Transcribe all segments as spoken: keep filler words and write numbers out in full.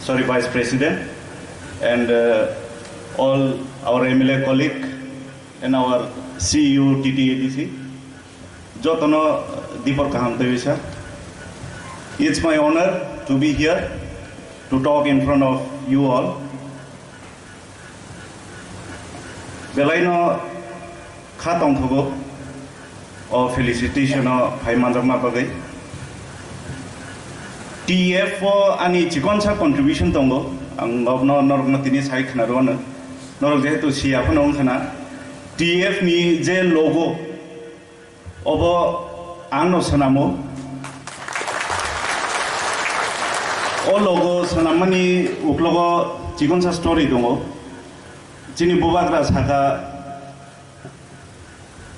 sorry, Vice President, and uh, all our M L A colleague and our C E O T T A D C, jotono dipor kaham tei sir. It's my honor to be here to talk in front of you all. Belaino kha tongthogo o felicitation o phai manjakma bagwi. T F o ani chikonsa contribution tongo, ang obno norokno tini sai khna rwno. Norok jehetu siya phano wngkhana, T F ni je logo, obo angno swnamo. O logo swnammani uklogo chikonsa story tongo. Chini bubagra saka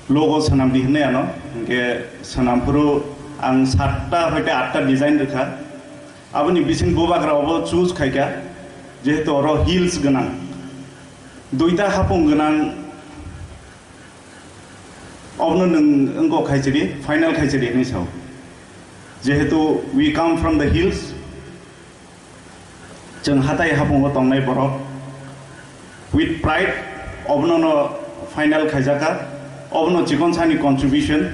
logo swnamdi hwnwi ano, hwnkhe swnamphuru ang satta hoite atta design rwkha. Aboni bising bubagra obo choose khaikha, jehetu oro hills gwnang, duita hapung gwnang. Obno nwng wngkok khaisidi, final khaisidi hinwi sao. Jehetu we come from the hills, chwng hatai hapungo tongnai borok, with pride, obno no final khaijakha, obno chikon sani contribution.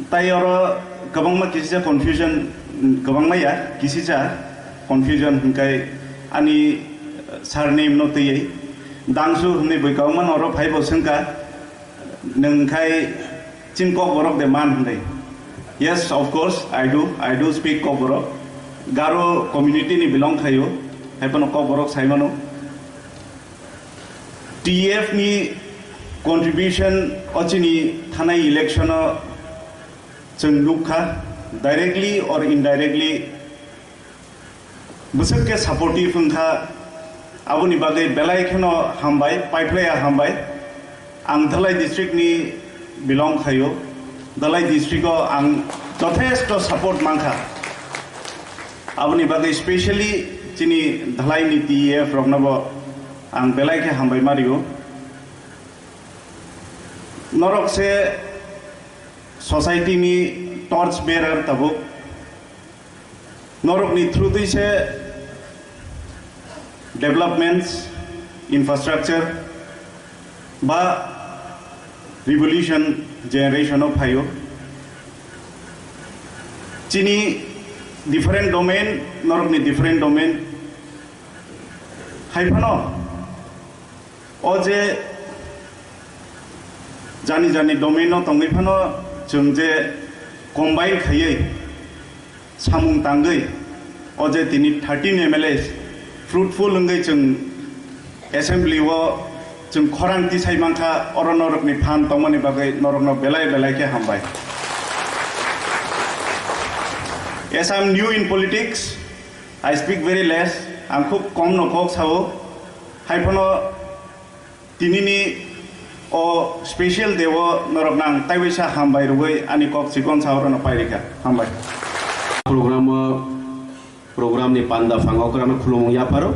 Tai oro kwbangma kisisa confusion, kwbangma ya, kisisa confusion hwnkhe ani surname no twiwi Dangsu hwnwi bui kwbangma no oro phaibo swngkha. Nwng khai chini Kokborok de man hwnwi? Yes, of course, I do. I do speak Kokborok. Garo community ni belong khaio, hai phano Kokborok sai mano. T F ni contribution o chini thanai election o chwng nukha, directly or indirectly. Bwswk khe supportive wngkha, aboni bagwi belai kheno hambai, paiphlaiya hambai. Ang Dhalai district ni belong khaio, Dhalai district o ang jothesto support mankha. Aboni bagwi specially chini Dhalai ni T E F roknobo ang belai khe hambai mario. Norok se society ni torch bearer tabuk. Norokni through twi se developments, infrastructure ba revolution generation o phaio. Chini different domain, norokni different domain. Hai phano o je jani jani domain o tongwi phano chwng je combine khaiwi samung tangwi o je tini thirteen M L As fruitful wngwi chwng assembly o chwng khorang tisai mankha, oro norokni phan tongmani bagwi norokno belai belai khe hambai. As I am new in politics, I speak very less, ang khub kom no kok sao, hai phano tinini o special day o norokno ang taiwaisa hambai rwui ani kok chikon saorano pairikha. Hambai. Program o, program ni panda phango kwrwngno khulumung yapharo.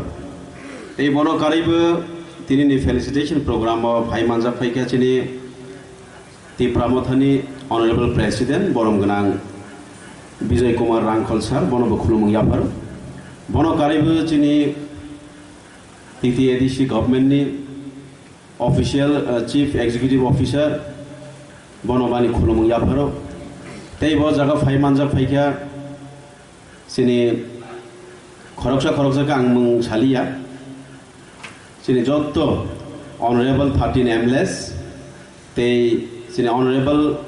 Tei bono karwibo tinini felicitation program o phai manjak phaikha chini Tipra Mothani Honorable President borom gwnang Bijoy Kumar Rangkhol sir, bono bo khulumung yapharo. Bono karwibo chini T T A D C government ni official, uh, Chief Executive Officer, bono bani khulumung yapharo. Tei bo jaga phai manjak phaikha chini khoroksa khoroksa khe ang mung saliya. Chini jotto honorable thirteen M L As tei chini honorable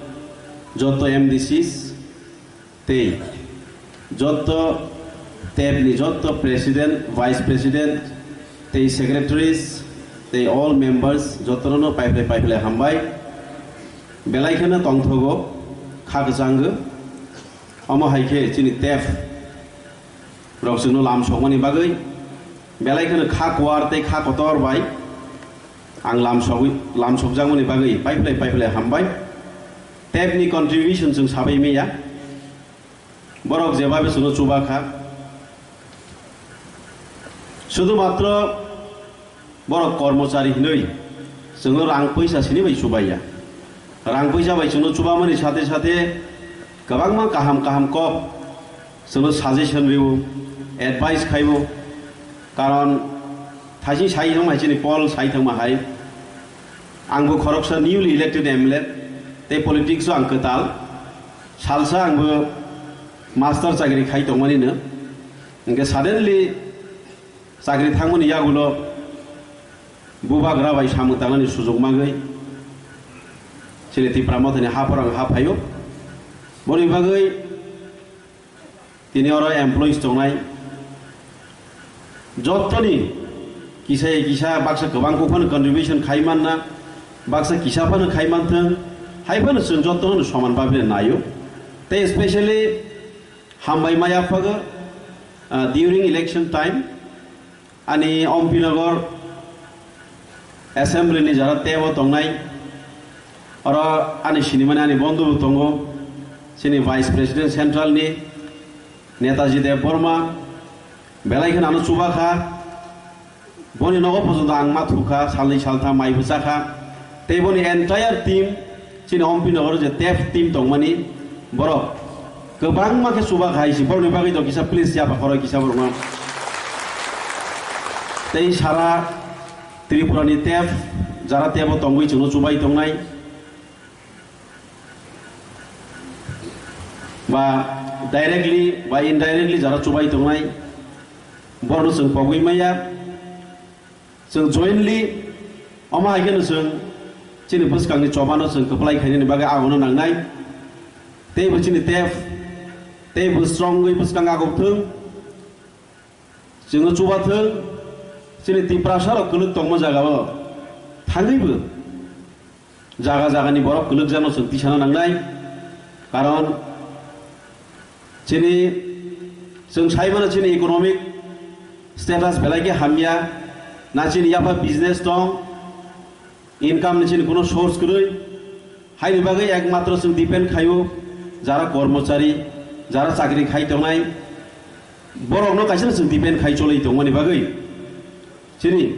jotto M D Cs tei jotto tep ni jotto president, vice president tei secretaries tei all members jotto no paiphlai paiphlai hambai. Belai kheno tongthogo, kha kwchango. Omo hai khe chini tep rok chwngno lam sokmani bagwi belai kheno kha kuar tei kha kotor bai ang lam sogwi, lam sokjakmani bagwi paiphlai paiphlai hambai. Tep ni contribution chwng sabai maya. Borok jebabe chwngno chuba kha. Sudhumatro borok kormochari hinwi chwngno rang poisa sini bai chubaiya. Rang poisa bai chwngno chubamani sathe sathe kwbangma kaham kaham kok chwngno suggestion rwo, advice khaibo. Karon thaisi sai thangma hai chini Paul sai thangma hai, angbo khoroksa newly elected M L A, tei politics o ang kwtal, salsa angbo master chakri khai tongmani no, hingke suddenly chakri thangmani yagulo bubagra bai samung tangnani sujok magwi chini Tipra Mothani haphor ang ha phaio. Boni bagwi tini oro employees tongnai jottoni kisa ya kisa baksa kwbang kok phano contribution khai manna, baksa kisa phano khai manthwng, hai phano chwng jottono soman bhabe naio. Tei especially hambai ma yaphago, ah, during election time, ani Ompinagar assembly ni jara tebo tongnai, oro ani sinimani ani bondhu bo tongo, chini vice president central ni Netaji Debbarma, belai kheno ano chuba kha, boni nogo pojonto ang ma thukha, salnwi saltham mai bwcha kha, tei boni entire team, chini Ompinagar je tep team tongmani, borok kwbangma khe chuba kha hai si, borokni bagwi do kisa please yapha khoroi kisa borokno. Tei sara Tripura ni tep, jara tebo tongwi chwngno chubai tongnai, ba directly ba indirectly jara chubai tongnai, borokno chwng pogwi maya. Chwng jointly omo hai kheno chwng chini bwskangni chobano chwng kwplai khainani bagwi agono nangnai. Teibo chini tep, teibo strongwi bwskang agok thung. Chwngno chubathwng, chini Tiprasa rok kwlwk tongma jagao thangwibo jaga jagani borok kwlwkjakno chwng tisana nangnai. Karon chini, chwng saimano chini economic status belai khe hamya, na chini yapha business tong, income ni chini kuno source kwrwi, haini bagwi ekmatro chwng depend khaio jara kormochari, jara chakri khai tongnai, borokno kaisa chwng depend khai cholwi tongmani bagwi. Chini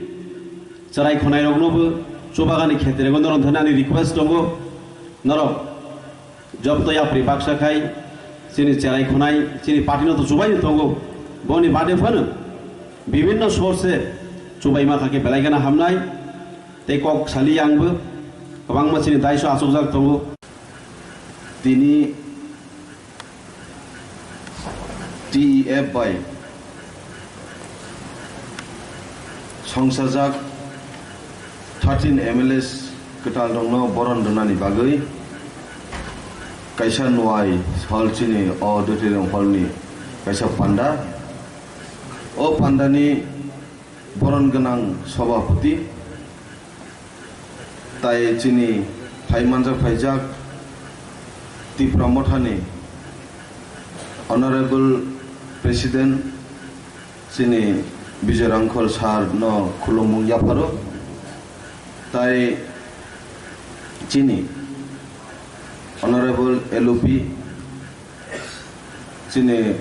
chwrai khonai rokno bo chubagani khetrego norok thani ani request tongo, norok jobto yapri baksa khai chini chwrai khonai chini party no to chubai tongo, boni bade phano bibinno source chubai ma kha khe belai gana hamnai. Tei kok sali angbo kwbangma chini daiso achukjak tongo. Tini T E F bai songsajak thirteen M L As kwtal rokno boron rwnani bagwi kaisa nuai hall chini auditorium hall ni kaisa panda. O panda ni boron gwnang sobhapoti tai chini phai manjak phaijak Tipra Mothani Honorable President chini Bijoy Rangkhol Sir no khulumung yapharo, tai chini Honorable L O P chini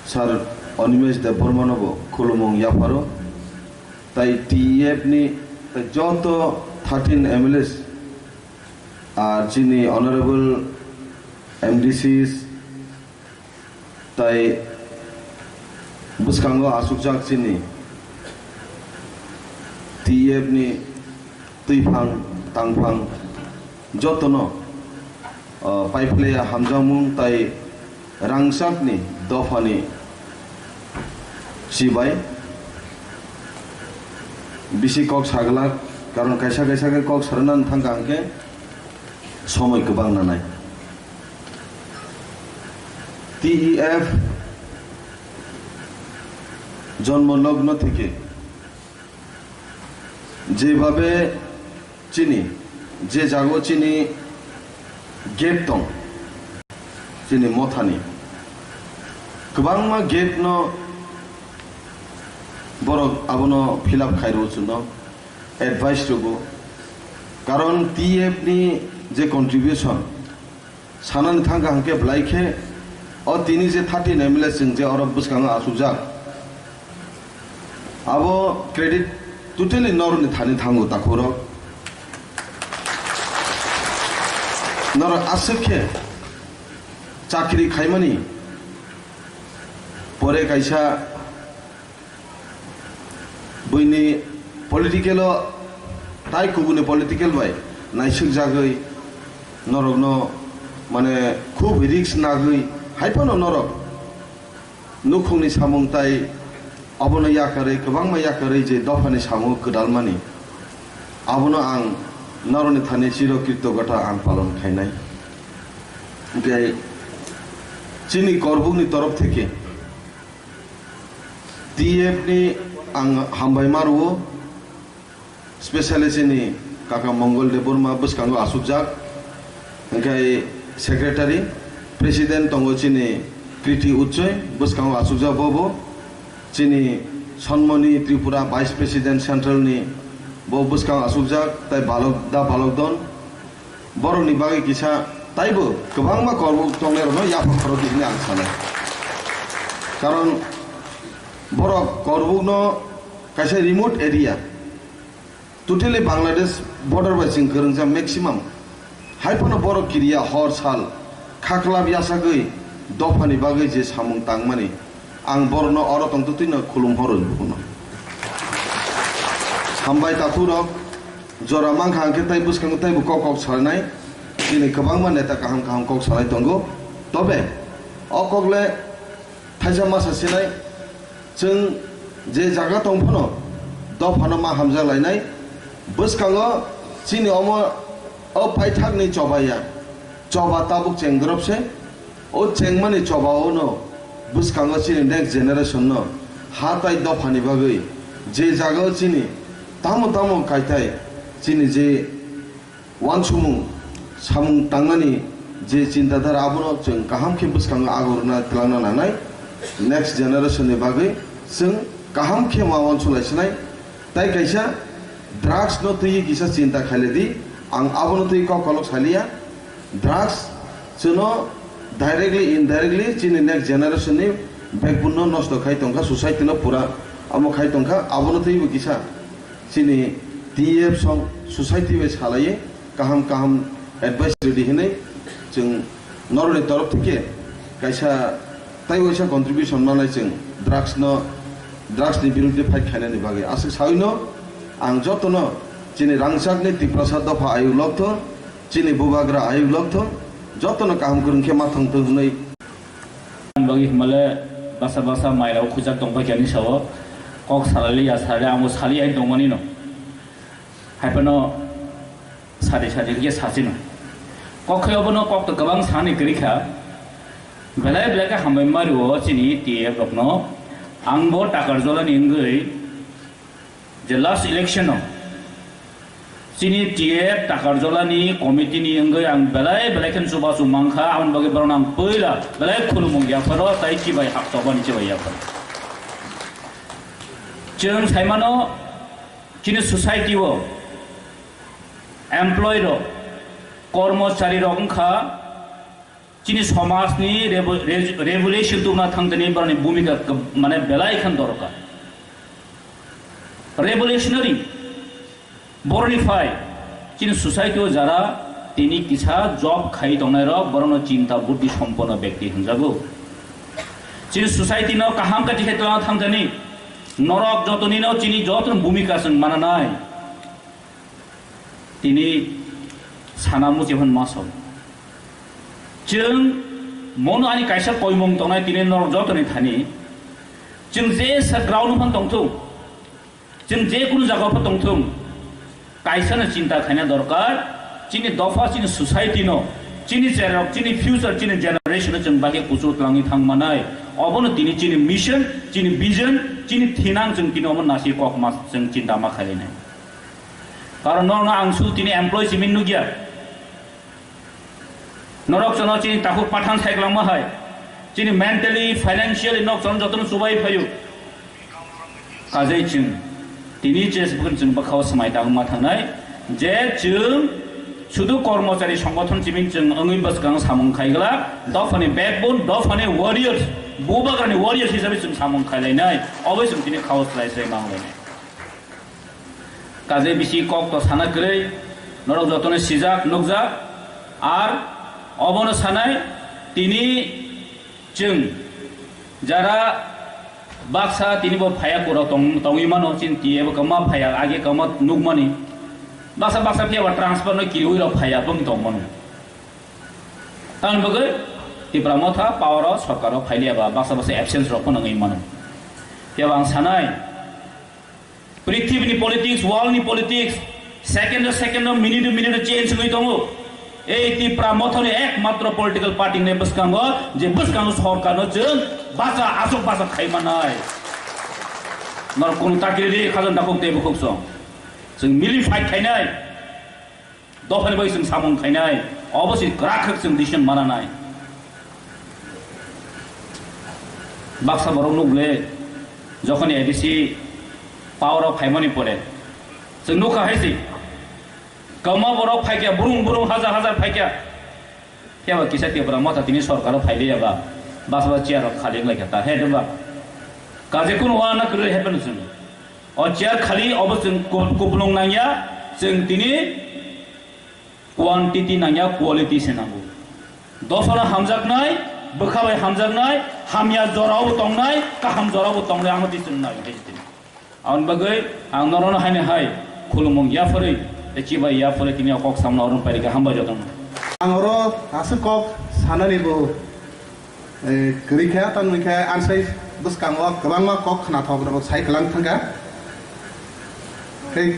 Sir Animesh Debbarma no bo khulumung yapharo, tai T E F ni tai joto thirteen M L As, ar chini Honorable M D Cs, tai bwskango asukjak chini T E F ni twiphang tangphang jotono, ah, paiphlaiya hamjakmung tai rangchakni dophani chibai bisi kok saglak, karon kaisa kaisa khe kok sarana thangkha hwnkhe somoi kwbang nanai. T E F জন্ম লগ্ন থেকে যেভাবে chini, je jago chini gate tong, chini mothani kwbangma gate no borok abono fill up khairo chwngno advice rwgo, karon T F ni je contribution sanani thangkha hwnkhe belai khe o tini je thirteen M L A chwng je oro bwskango achukjak, abo credit totally norokni thani thango, takhurok. Norok aswk khe chakri khaimani pore kaisa Buini political o tai kubuni political bai naisik jagwi norokno mane khub risk nagwi hai phano norok nukhungni samung tai abono yakarwi kwbangma yakarwi je dophani samung kwdalmani abono ang norokni thani chiro kritogota ang palon khainai. Hwnkhe chini korbukni torof theke T F ni ang hambai ma rwo, specially chini kaka Mongol Debbarma bwskango asukjak, hwnkhe secretary, president tongo chini Kriti Uchoi bwskango asukjak bo bo, chini Sonmoni Tripura vice president central ni bo bwskango asukjak, tai balok da balok don, borokni bagwi kisa taibo kwbangma korbuk tongnairokno yaphang khorokdi hwnwi ang sanai. Karon borok korbukno kaisa remote area, totally Bangladesh border bai chwng kwrwngjak maximum. Hai phano borok kiriya hor sal khaklap yasagwi dophani bagwi je samung tangmani, ang borokno oro tongtwtwino khulum horwi bukuno. Hambai takhurok, jora mankha hwnkhe tai bwskango taibo kok kok sanai. Chini kwbangma neta kaham kaham kok sanai tongo. Tobe o kokle thaisa masa sinai, chwng je jaga tong phano dophano ma hamjak lainai. Bwskango chini omo o paithakni chobaya, choba tabuk chengdrop se. O chengmani choba o no bwskango chini next generation no ha tai dophani bagwi je jaga o chini tamo tamo kaitai chini je wansukmung samung tangnani je chinta dhara abono chwng kaham khe bwskango agorna twlangna nangnai, next generation ni bagwi chwng kaham khe ma wansuk lai sinai. Tai kaisa drugs no twi kisa chinta khaile di, ang abono twi kok kolok saliya. Drugs chwno directly indirectly chini next generation ni backbone no nosto khai tongkha, society no pura amo khai tongkha, abono twi bo kisa chini T F song society bai salaiwi kaham kaham advice rwdi hinwi chwng norokni torof theke kaisa tai waisa contribution manai chwng drugs no, drugs ni birudde fight khainani bagwi. Aswk sawi no ang jotono chini rangchakni Tiprasa dopha ayuk lokthong, chini bubagra ayuk lokthong, jotono kaham kwrwng khe ma thangthong hwnwi. Bagwi hwnmale basa basa mairao khujak tongphai kani sao kok salali ya sari amo sali ai tongmani no. Hai phano sadi sadi khe sachino. Kok khe obono kok to kwbang sani kwrwi kha. Belai belai khe hambai mario chini T F rokno. Ang bo Takarjolani wngwi je last election o chini T F Takarjolani committee ni wngwi ang belai belai khe chubachu mankha, aboni bagwi borokno ang puila belai khulumung yapharo tai chibai haptokmani chibai yapharo. Chwng saimano chini society o employee rok, kormochari rok wngkha chini somajni revo-, re-, revolution tubuna thangtani borokni bhumika kab-, mane belai khan dorkar. Revolutionary borokni phai chini society o jara tini kisa job khai tongnai rok borokno chinta buddhi somponno bekti hwnjago. Chini society no kaham kachi khai tongna thangtani norok jotonino chini jotono bhumika chwng mananai. Tini sana muchung hwn ma song. Chwng mono ani kaisa koimung tongnai tini norok jotoni thani. Chwng je sa ground phan tongthung, chwng je kunu jaga phan tongthung, kaisa no chinta khaina dorkar. Chini dopha, chini society no, chini cherok, chini future, chini generation no chwng bagwi kuchuk twlangwi thang manai. Obono tini chini mission, chini vision, chini thinang chwng tini omo nasi kok ma chwng chinta ma khainai. Karon norokno ang su tini employee simi nukya. Norok chwngno chini takhuk pathan saikwlangma hai. Chini mentally, financially nok chwng jotono chubai phaio. Kajai chwng tini je bwkhwng chwng bwkhao swmai tangma thangnai je chwng sudu kormochari songothon chiming chwng wngwi bwskang samung khaigwlak dophani backbone, dophani warriors, bubagrani warriors hisabe chwng samung khailainai. Obo chwng tini khao slai slai ma wnglainai. Kajai bisi kok to sana kwrwi, norok jotono sijak, nukjak, ar obono sanai, tini chwng jara Baksa tini bo phaya kura tong-, tongwi mano, chini T F kwma phaya, age kwma nukmani. Baksa, baksa phiya ba transfer no kiriwi rok phaya bwng tong mano. Tamni bagwi Tipra Motha power o, sorkar o phailiya ba baksa, baksa absence rok phano wngwi mano. Phiya ba ang sanai, Prithibini politics, world ni politics, second o second o, minute o minute o change wngwi tongo. Ei Tipra Mothani ekmatro political party ni bwskango, je bwskango sorkarno chwng bacha, aswk bacha khai manai. Nor kunu takiri ri khajan dakuk tei bukhuk song. Chwng mili fight khainai. Dophani bai chwng samung khainai, obo se kwrak khe chwng decision mananai. Baksa borok nukle, jokhoni A D C power o phaimani pore, chwng nukha hai se, kwma borok phaikya, burung burung hajar hajar phaikya, phiya ba kisa Tipra Motha tini sorkar o phailiya ba, baksa ba chair rok khali wnglaikha ta, he ba, kaje kunu wana kwrwi happen chwng. O chair khali obo chwng ku-, kupulung nangya, chwng tini quantity nangya, quality se nango. Dosano hamjaknai, bwkha bai hamjaknai, hamya jorao tongnai, kaham jorao tongnai, ang twi chwng nai, tei tini. Aboni bagwi ang norokno haino hai khulumung yapharwi, tei chibai yapharwi tini o kok samno orong pairikha, hambai jotono. Ang oro aswk kok sanani bo eh, kwrwi kha, tamni khe ansai bwskango kwbangma kok khnathok rok sai kwlang thangkha. Tei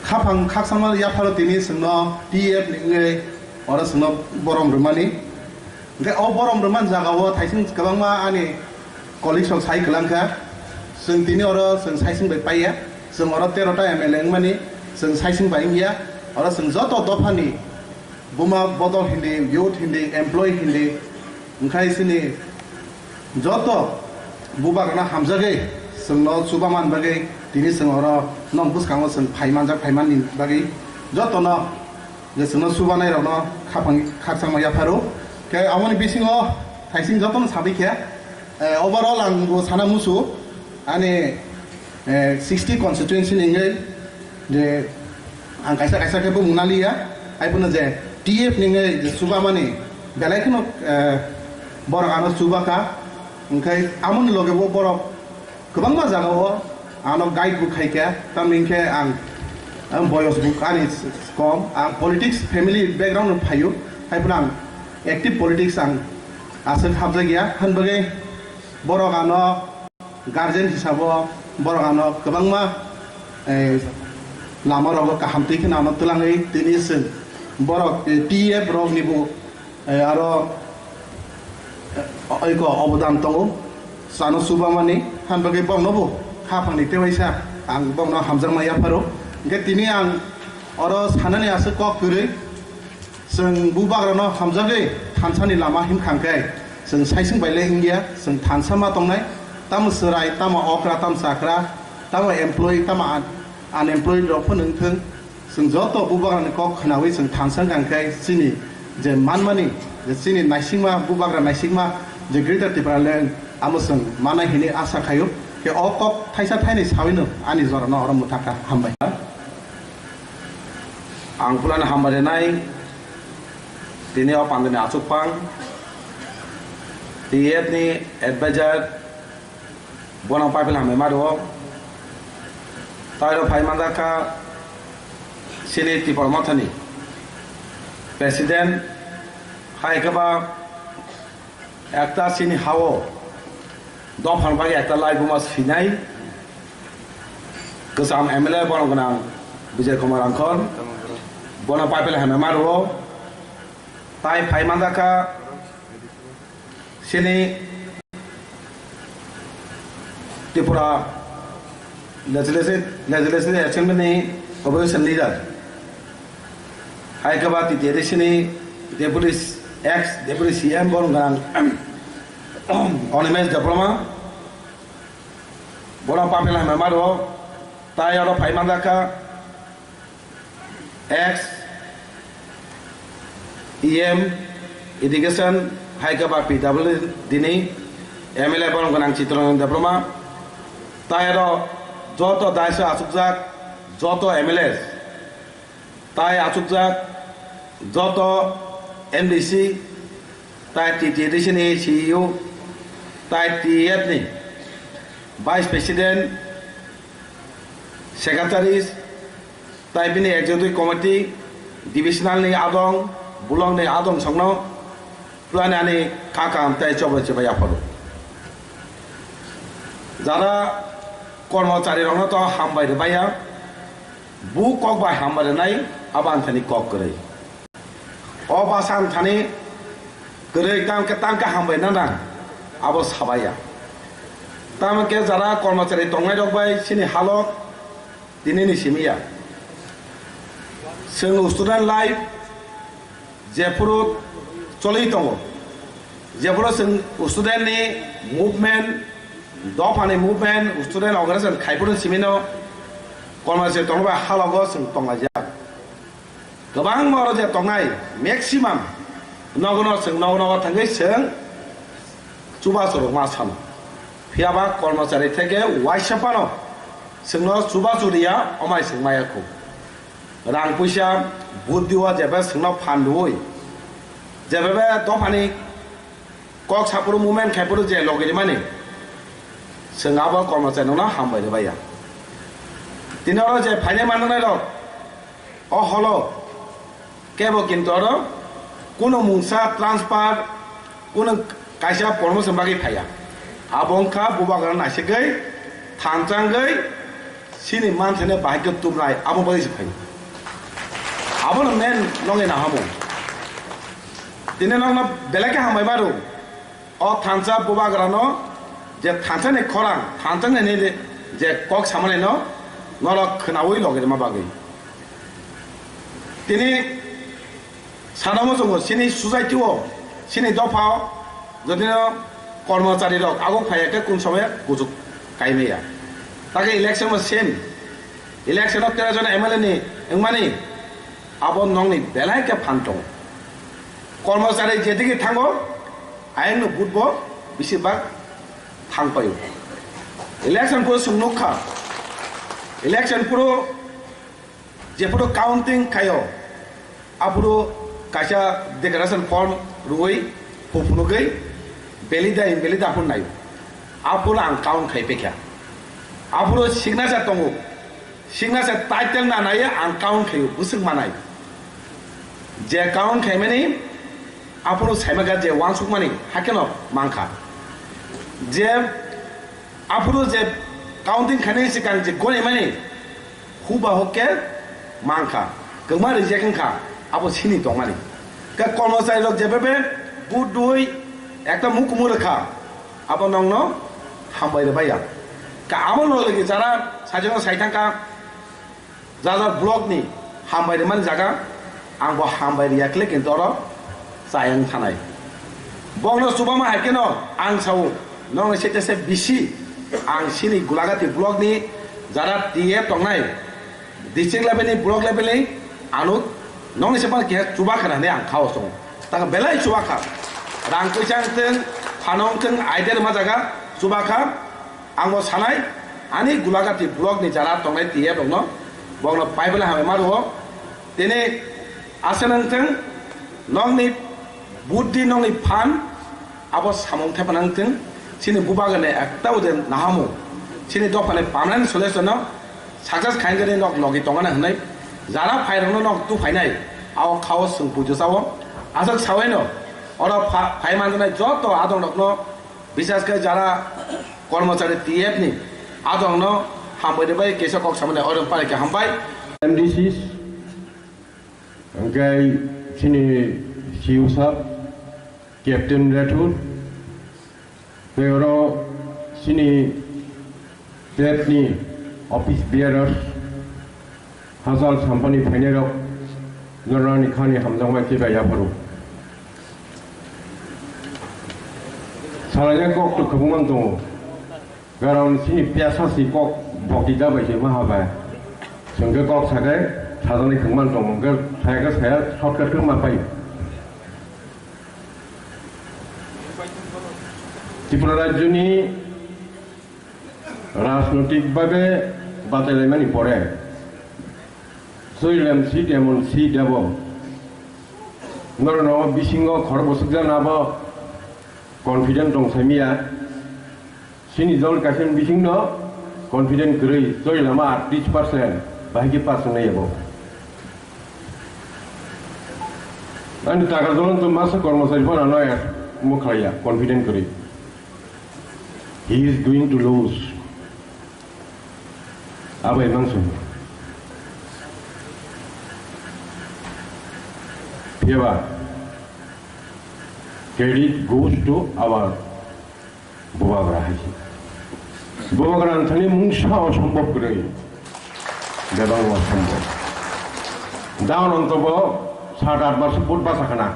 khaphang khakchangma yapharo tini chwngno T F ni wngwi oro chwngno borom rwmani. Hwnkhe o borom rwmani jagao thaising kwbangma ani colleagues rok sai kwlang kha. Chwng tini oro chwng saising bai paiya. Chwng oro tero ta M L A wngmani chwng saising bai wngya. Oro chwng joto dophani Buma bodol hindi, youth hindi, employee hindi, wngkhai chini joto bubagrano hamjagwi chwngno chubaman bagwi tini chwng oro nok bwskango chwng phai manjak, phaimanni bagwi jotono je chwngno chubanai rokno khaphang khakchangma yapharo. Khe aboni bisingo thaising jotono sabai khe, eh, overall ang bo sana musu ani, eh, sixty constituency ni wngwi je ang kaisa kaisa khe bumung naliya, hai phano je T F ni wngwi je chubamani belai kheno, eh, borok ano chubakha, hwnkhe amoni loge bo borok kwbangma jagao ano guide bo khaikha, tamni hwnkhe ang, ang boyos bo ani kom, ang politics family background no phaio, hai phano ang active politics ang aswk hapjakya, hwnbagwi borok ano guardian hisabo borok ano kwbangma, eh, lama rogo kaham twi kheno ano twlangwi tini chwng borok, eh, T F rok nibo, eh, aro, eh, oiko obodan tongo chano chubamani, hwnbagwi boknobo khaphangni tewaisa ang bokno hamjakma yapharo. Hwnkhe tini ang oro sanani aswk kok kwrwi. Chwng bubagrano hamjagwi thansani lama himkha hwnkhe, chwng saising bai le wngya, chwng thansa ma tongnai, tamo chwrai, tamo okra, tamo chakra, tamo employee, tamo un-, unemployed rok phano wngthwng, chwng joto bubagrani kok khnaui chwng thansa wngkha hwnkhe chini je manmani, je chini naisingma, bubagra naisingma je Greater Tipraland, amo chwng manai hinwi asa khaio. Khe o kok thaisa thainwi sawino ani jorano oro mwthakha. Hambai. Ang phulano hambai rwnai tini o pandani achukphang, T F ni advisor, bono paipil hambai ma rwo. Tairo phai manjakha chini Tipra Mothani president, hai khe ba ekta chini hao dophani bagwi ekta laibuma sinai kwcham M L A bono gwnang Bijay Kumar Rangkhol, bono paipil hambai ma rwo. Tai phai manjakha chini Tripura Legislative, Legislative Assembly ni opposition leader, hai khe ba T T A D C ni deputy, ex deputy C M bono gwnang Animesh Debbarma, bono paipil hambai ma rwo. Tai oro phai manjakha ex E M Education, hai khe ba P W D ni M L A bono gwnang Chittaranjan Debbarma. Tai oro joto daisa achukjak joto M L A, tai achukjak joto M D C, tai T T A D C ni C E O, tai T F ni Vice President, Secretaries, tai bini Executive Committee, Divisional ni adong, Bulong ni adong songno pulani ani kakam tai chobo chibai aphuru. Jara kormochari rokno to hambai rwbaiya, bu kok bai hambai rwnai, abo ang thani kok kwrwi. O basa ang thani kwrwi tang khe, tang khe hambai nana abo sabaiya. Tamo khe jara kormochari tongnai rok bai chini halok tini ni simi ya. Chwng student life jephuru choli tongo, jephuru chwng student ni movement, dopha ni movement, student organization khai phuru simi no kormochari tongba halogo chwng tonglaijak. Kwbangma oro je tongnai maximum nogo no chwng nogo nogo thangwi chwng chubachu rwma sano. Phiyaba kormochari theke uaisa phano chwngno chubachu riya, omai chwng maya khu. Rang puisa, buddhi o jebe chwngno phan rwui, jebe be dophani kok saphuru movement khaiphuru je logi rimani, chwng abo kormochari no hambai rwbaiya. Tini oro je phainai manjaknai rok, o holo kebo kintu oro kuno mungsa transfer, kuno kaisa promotion bagwi phaiya. Abo wngkha bubagra naisigwi, thanchangwi, chini manthani bahai khe tubnai, abo bagwi se phai. Abono main nongni nahamung. Tini nokno belai khe hambai maro. O thansa bubagrano je thansa ni khorang, thansa ni je kok samani no norok khwnaui logi rima bagwi. Tini sana muchungo chini society o, chini dopha o, jodi no kormochari rok ago phaiya khe kun somoy kuchuk kaimaya. Take election o same. Election o tero jon M L A ni wngmani abo nongni belai khe phan tongo. Kormochari jedigi thango, ayang no vote bo bisi bak thang paio. Election puro chwng nukha. Election puro jephuru counting khaio, aphuru kaisa declaration form rwui, huphunugwi, valid da invalid da phuru naio. Aphuru ang count khai pekha. Aphuru signature tongo. Signature title na naiya ang count khaio, bwswk manai. Je count khaimani, aphuru saimaka je wansukmani, hakeno mankha. Je aphuru je counting khainai sikang je gonimani, huba hok khe mankha, kwma reject wngkha, abo sini tongmani. Khe kormochari rok jebebe vote dui ekta mukumu rwkha, abo nongno hambai rwbaiya. Khe abo loge loge jara sajwkno sai thangkha, jaja block ni hambai rwmani jaga, ang bo hambai rwya khle kintu oro chayang thanai. Bokno chubama hai kheno ang sao, nongni sete se bisi ang sini Gulagati block ni jara T F tongnai, district level ni, block level ni, ano nongni se phano keha chuba khana hinwi ang khao tongo. Taka belai chuba kha. Rang puisa wngthwng, phano wngthwng, idea rwma jaga chuba kha. Ang bo sanai, ani Gulagati block ni jara tongnai T F rokno, bokno pai belai hambai ma rwo. Tini aswk wngthwng, nokni buddhi, nokni phan, abo samung thepana wngthwng, chini bubagrani ekta ode nahamung, chini dophani permanent solution no success khainani nok logi tongana hinwi, jara phairokno nok tu phainai, ao khao chwng puitu chao, aswk sawaino oro pha-, phai manjanai joto adongrokno, bises khe jara kormochari T F ni adongno hambai rwbai kesa kok samani oro pari khe hambai. M D Cs, hwnkhe chini C E O sir, Captain Rathore, tei oro chini T F ni office bearers, hachal sampani phainairok, norokni khani hamjakmai khe bai yapharo. Salaijak kok to kwbangma tongo. Karon chini piyasa si kok bokti da bai se maha bai. Chwng khe kok sakai sajaknai kwbangma tongo. Hwnkhe saya khe saya shortcut khe ma pai. Tripura rajyoni rajnotik bhabe bachailaimani pore Soilem seat emon seat abo norokno bisingo khorok bwswk jana abo confident tong saimiya. Chini Jammu Kashmir bisingno confident kwrwi chori lama aatris percent bahai khe pass wngnai abo. Ani taka jolong to masa kormochari phano ano mokhlaiya confident kwrwi. He is going to lose. Abo imang song. Phiyaba credit goes to our Bubagra hai se. Bubagra ang thani mungsa osombob kwrwi. Bebak osombob. Down on tobo sat at bar se vote basa khana.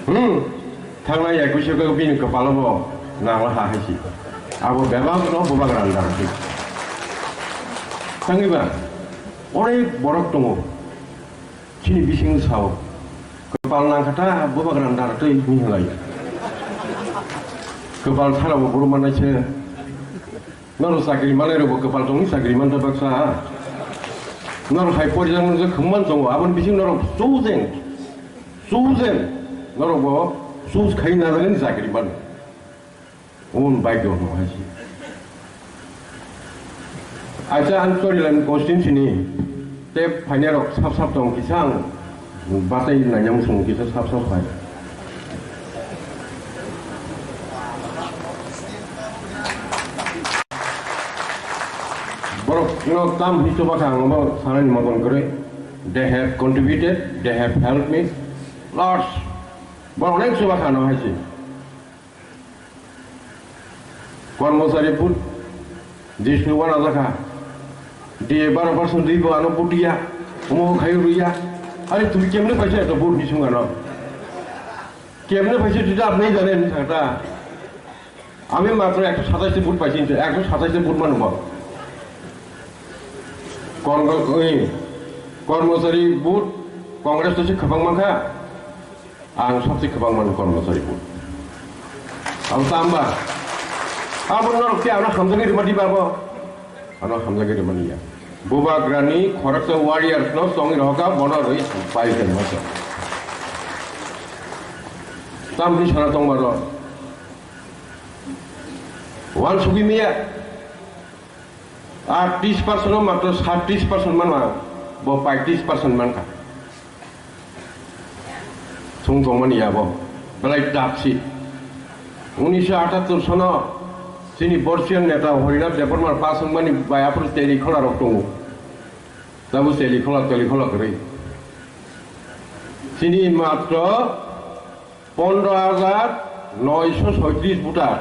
Hmm. Thangna yakuisyo khe bini kwpalo bo nangla ha hai se. Abo bebak no Bubagra ang dang se. Thangwi ba. Onek borok tongo. Chini bising sao, kwpal nangkha ta Bubagra nara twi hinwi halai. Kwpal tharabo buru manai se. Norok chakri manai rokbo kwpal tongwi chakri manta baksa. Norok hai porijak nungsa khumman tongo, aboni bising norok chosen, chosen. Norokbo choose khai najagani chakri mano. Un bai do no hai se. Acha ang Chorilam constituency ni te phainai rok sap sap tong kisa ang batai nainang sung kisa sap sap phai. Borok no tam hi choba kha ang bo sanani moton kwrwi. They have contributed, they have helped me lots. Borok onek choba kha no hai se. Kormochari vote, Jishnu wana jakha. D A baro percent dui bo ano vote ya. Omo khai ruya. Are tumi kemne paisa eto vote ni sung ano. Kemne paisa tui da apni jane ni thangta. Ami matro ekso satais vote paisi, ekso satais vote manu ba. Kon-, oi, Kormochari vote, Congress to se khapang mankha. Ang sabse kwbang mano kormochari bo. Abo tamba. Abo norok khe ano hamjagwi rwmani babo. Ano hamjagwi rwmani ya. Bubagrani khoroksa warriors no chongwi rohoka bono rwi pai khe masa. Tam hi sana tongma ro. Wan sugi miya. Aatris percent o matro saatris percent manma, bo paitris percent mankha. Sung tongmani abo, belai dapsi. Unisho atattor sono chini Borsian neta Horinath Debbarma pass wngmani bai aphuru Telikhola rok tongo. Tabuk Telikhola, Telikhola kwrwi. Chini matro pondro hajar noisho soitris voter.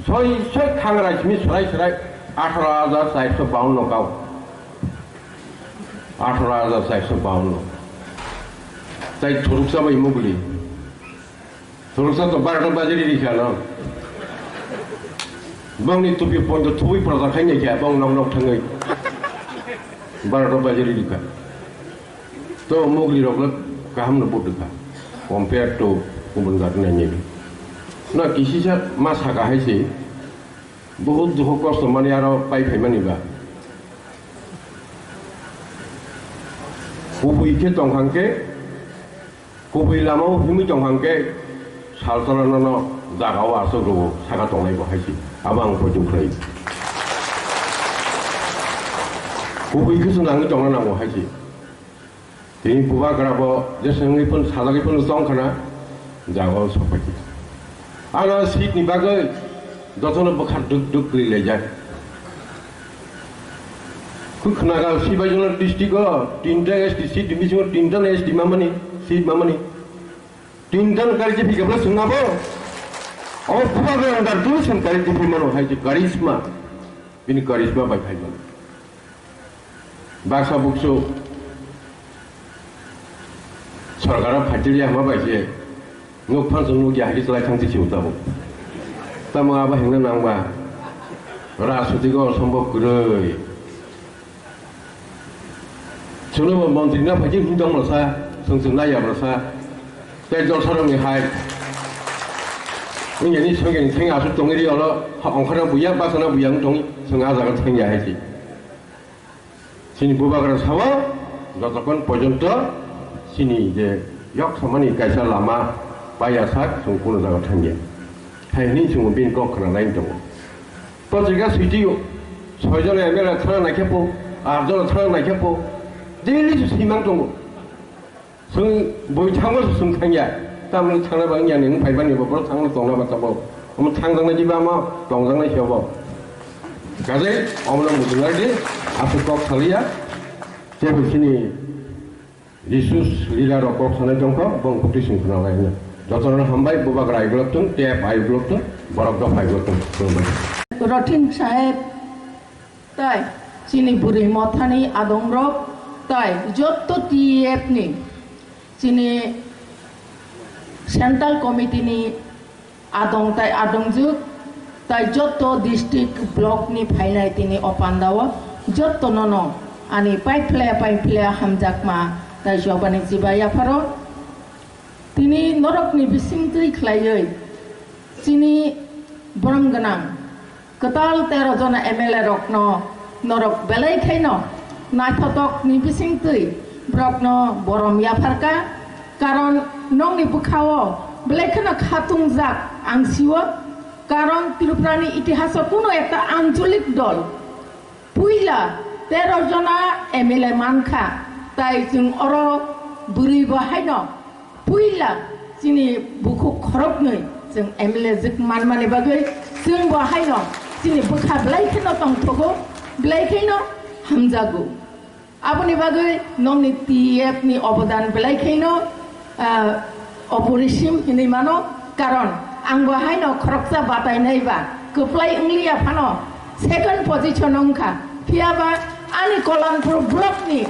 Soi soi khangra simi swrai swrai atharo hajar chairso bawanno kau. Atharo hajar chairso bawanno. Tai thuruksa bai mugli. Thuruksa to barota bajari rikha no. Bongni tupi pondo thubui proja khainai kha bong nok nok thangwi. Barota bajari rikha. To mugli rok le kaham no budu kha. Compare to kubun jat nai nai. Na kisisa ma saka hai se. Bahut dukhu kosto mani aro pai phaimani ba. Kubui khe tongkhang khe, kubui lama o himui tongkhang khe, salsala nono jaga o aswk rwo saka tongnai bo hai se. Abo ang poito khlai. Kubui khe se nangwi tongna nango hai se. Tini bubagra bo jeswngwi phano sajagwi phano chong khana jaga o sokphaikha. Ano seat ni bagwi jotono bwkha duk duk kwrwi laijak. Khwkhwnaga Sibaijala district o tinta S T seat ni bisingo tinta S T mamani, seat mamani. Tinta kari je phikabla swngnabo. O bubagra under tu swn kari je phimano hai je charisma. Bini charisma bai phaimano. Baksa buksu sorkaro phaitiliya hwnba bai se nuk phansa nukya hai khe chwlai thang se si utabo. Tamo abo hengna nangba rajnitiko osombob kwrwi. Chwngno bo montri na phaikhe himtong rwsa, chwng chwng naiya rwsa. Tei jolsarokni hai. Wngya ni swngya ni thengya aswk tongwi ri oro, ongkhorna buya, bachana buya wng tongwi, chwng ah jaga thengya hai se. Chini bubagra sao, jotokhon porjonto chini je yok samani kaisa lama paiya sak, chwng kuno jaga thangya. Hai hwnwi chwng bini kok khna nai tongo. Patrika switio, soi jona M L A thana naikhe po, aat jona thana naikhe po, daily se swimang tongo. Chwng bui thangma se chwng thangya, tamni thangna ba wngya ni wng phaibani bo borok thangna tongna ba tabok. Omo thangjaknai jiba ma tongjaknai se obo. Kajai omono muchungnai di, aswk kok saliya, teibo chini Resource leader rok kok sanai tongkha, bong kutui sing khna lai hwnwi. Jotono hambai, bubagra ayuglok thung, tep ayuglok thung, borok dopha ayuglok thung. Khulumbai. Rotin Saheb, tai chini bwrwi mothani adongrok, tai jotto T E F ni chini Central Committee ni adong tai adongjwk tai jotto district block ni phainai tini o pandao jotto nono ani paiphle paiphle hamjakma tai jobani chiba yapharo tini norokni bisingtwi khlaiwi chini borom gwnang kwtal tero jona M L A rokno norok belai khaino naithotokni bisingtwi borokno borom yapharkha. Karon nokni bwkhao belai kheno khatungjak ang sio. Karon Tripurani itihaso kuno ekta ancholik dol puila tero jona M L A mankha, tai chwng oro bwrwi bo haino puila chini bukhuk khoroknwi chwng M L A jwk manmani bagwi chwng bo haino chini bwkha belai kheno tongthogo, belai kheno hamjago. Aboni bagwi nokni T E F ni obodan belai kheno, ah, oporisim hinwi mano, karon ang bo haino khoroksa batainai ba kwplai wngliya phano second position wngkha, phiyaba ani Kolanpur block ni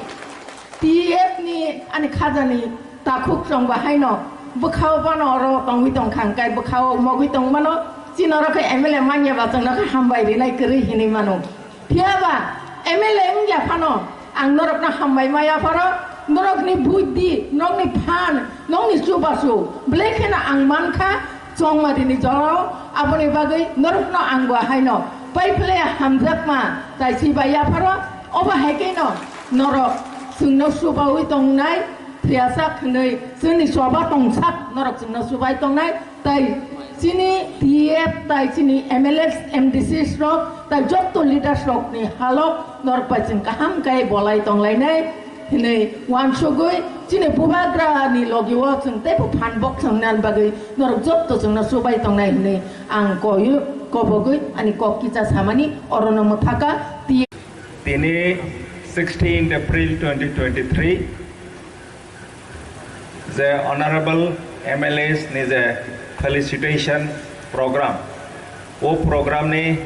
T E F ni ani khajani takhuk chwng bo haino bwkhao phano oro tongwi tongkha, hwnkhe bwkhao mogwi tongmano, chini oro khe M L A manya ba chwngno khe hambai rinai kwrwi hinwi mano. Phiyaba M L A wngya phano ang norokno hambai maya pharo, norokni buddhi, norokni phan, norokni chubachu belai kheno ang mankha Chongmarini jorao, aboni bagwi norokno ang bo haino paiphle hamjakma tai chibai yapharo, obo hai kheno norok chwngno chubaui tongnai, phiyasak hwnwi chwngni choba tongsak norok chwngno chubai tongnai. Tai chini T E F, tai chini M L As, M D Cs rok, tai jotto leaders rok ni halok norok bai chwng kaham khe bolai tonglainai hinwi uansugwi chini bubagra ni logi o chwng teibo phan bok chwng nan bagwi norok jotto chwngno chubai tongnai hinwi ang koyu kobogwi ani kok kisa samani orono mwthaka. T E F Tini sixteenth April twenty twenty-three je honorable M L As ni je felicitation program, o program ni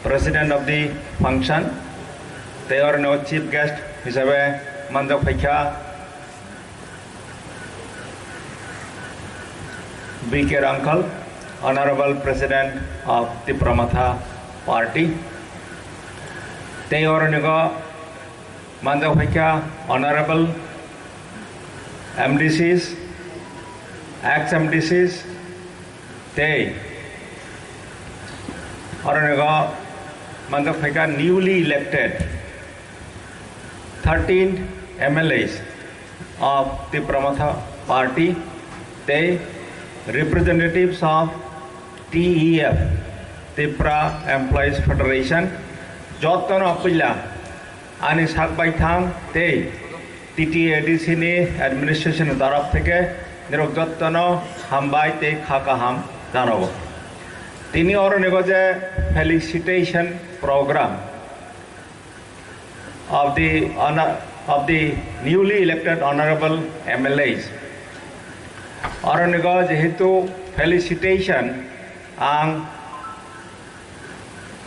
president of the function, tei oro no chief guest hisabe manjak phaikha B K Rangkhal, honorable president of Tipra Motha party, tei oro ni go manjak phaikha honorable M D Cs, ex M D Cs, tei oro ni go manjak phaikha newly elected thirteen M L As of Tipra Motha party tei representatives of T E F, Tipra Employees Federation, jotono puila ani sak baithang tei T T A D C ni administration ni torop theke nirok jotono hambai tei kha kaham janogo. Tini oro ni go je felicitation program of the honor, of the newly elected honorable M L As. Oro ni go jehetu felicitation ang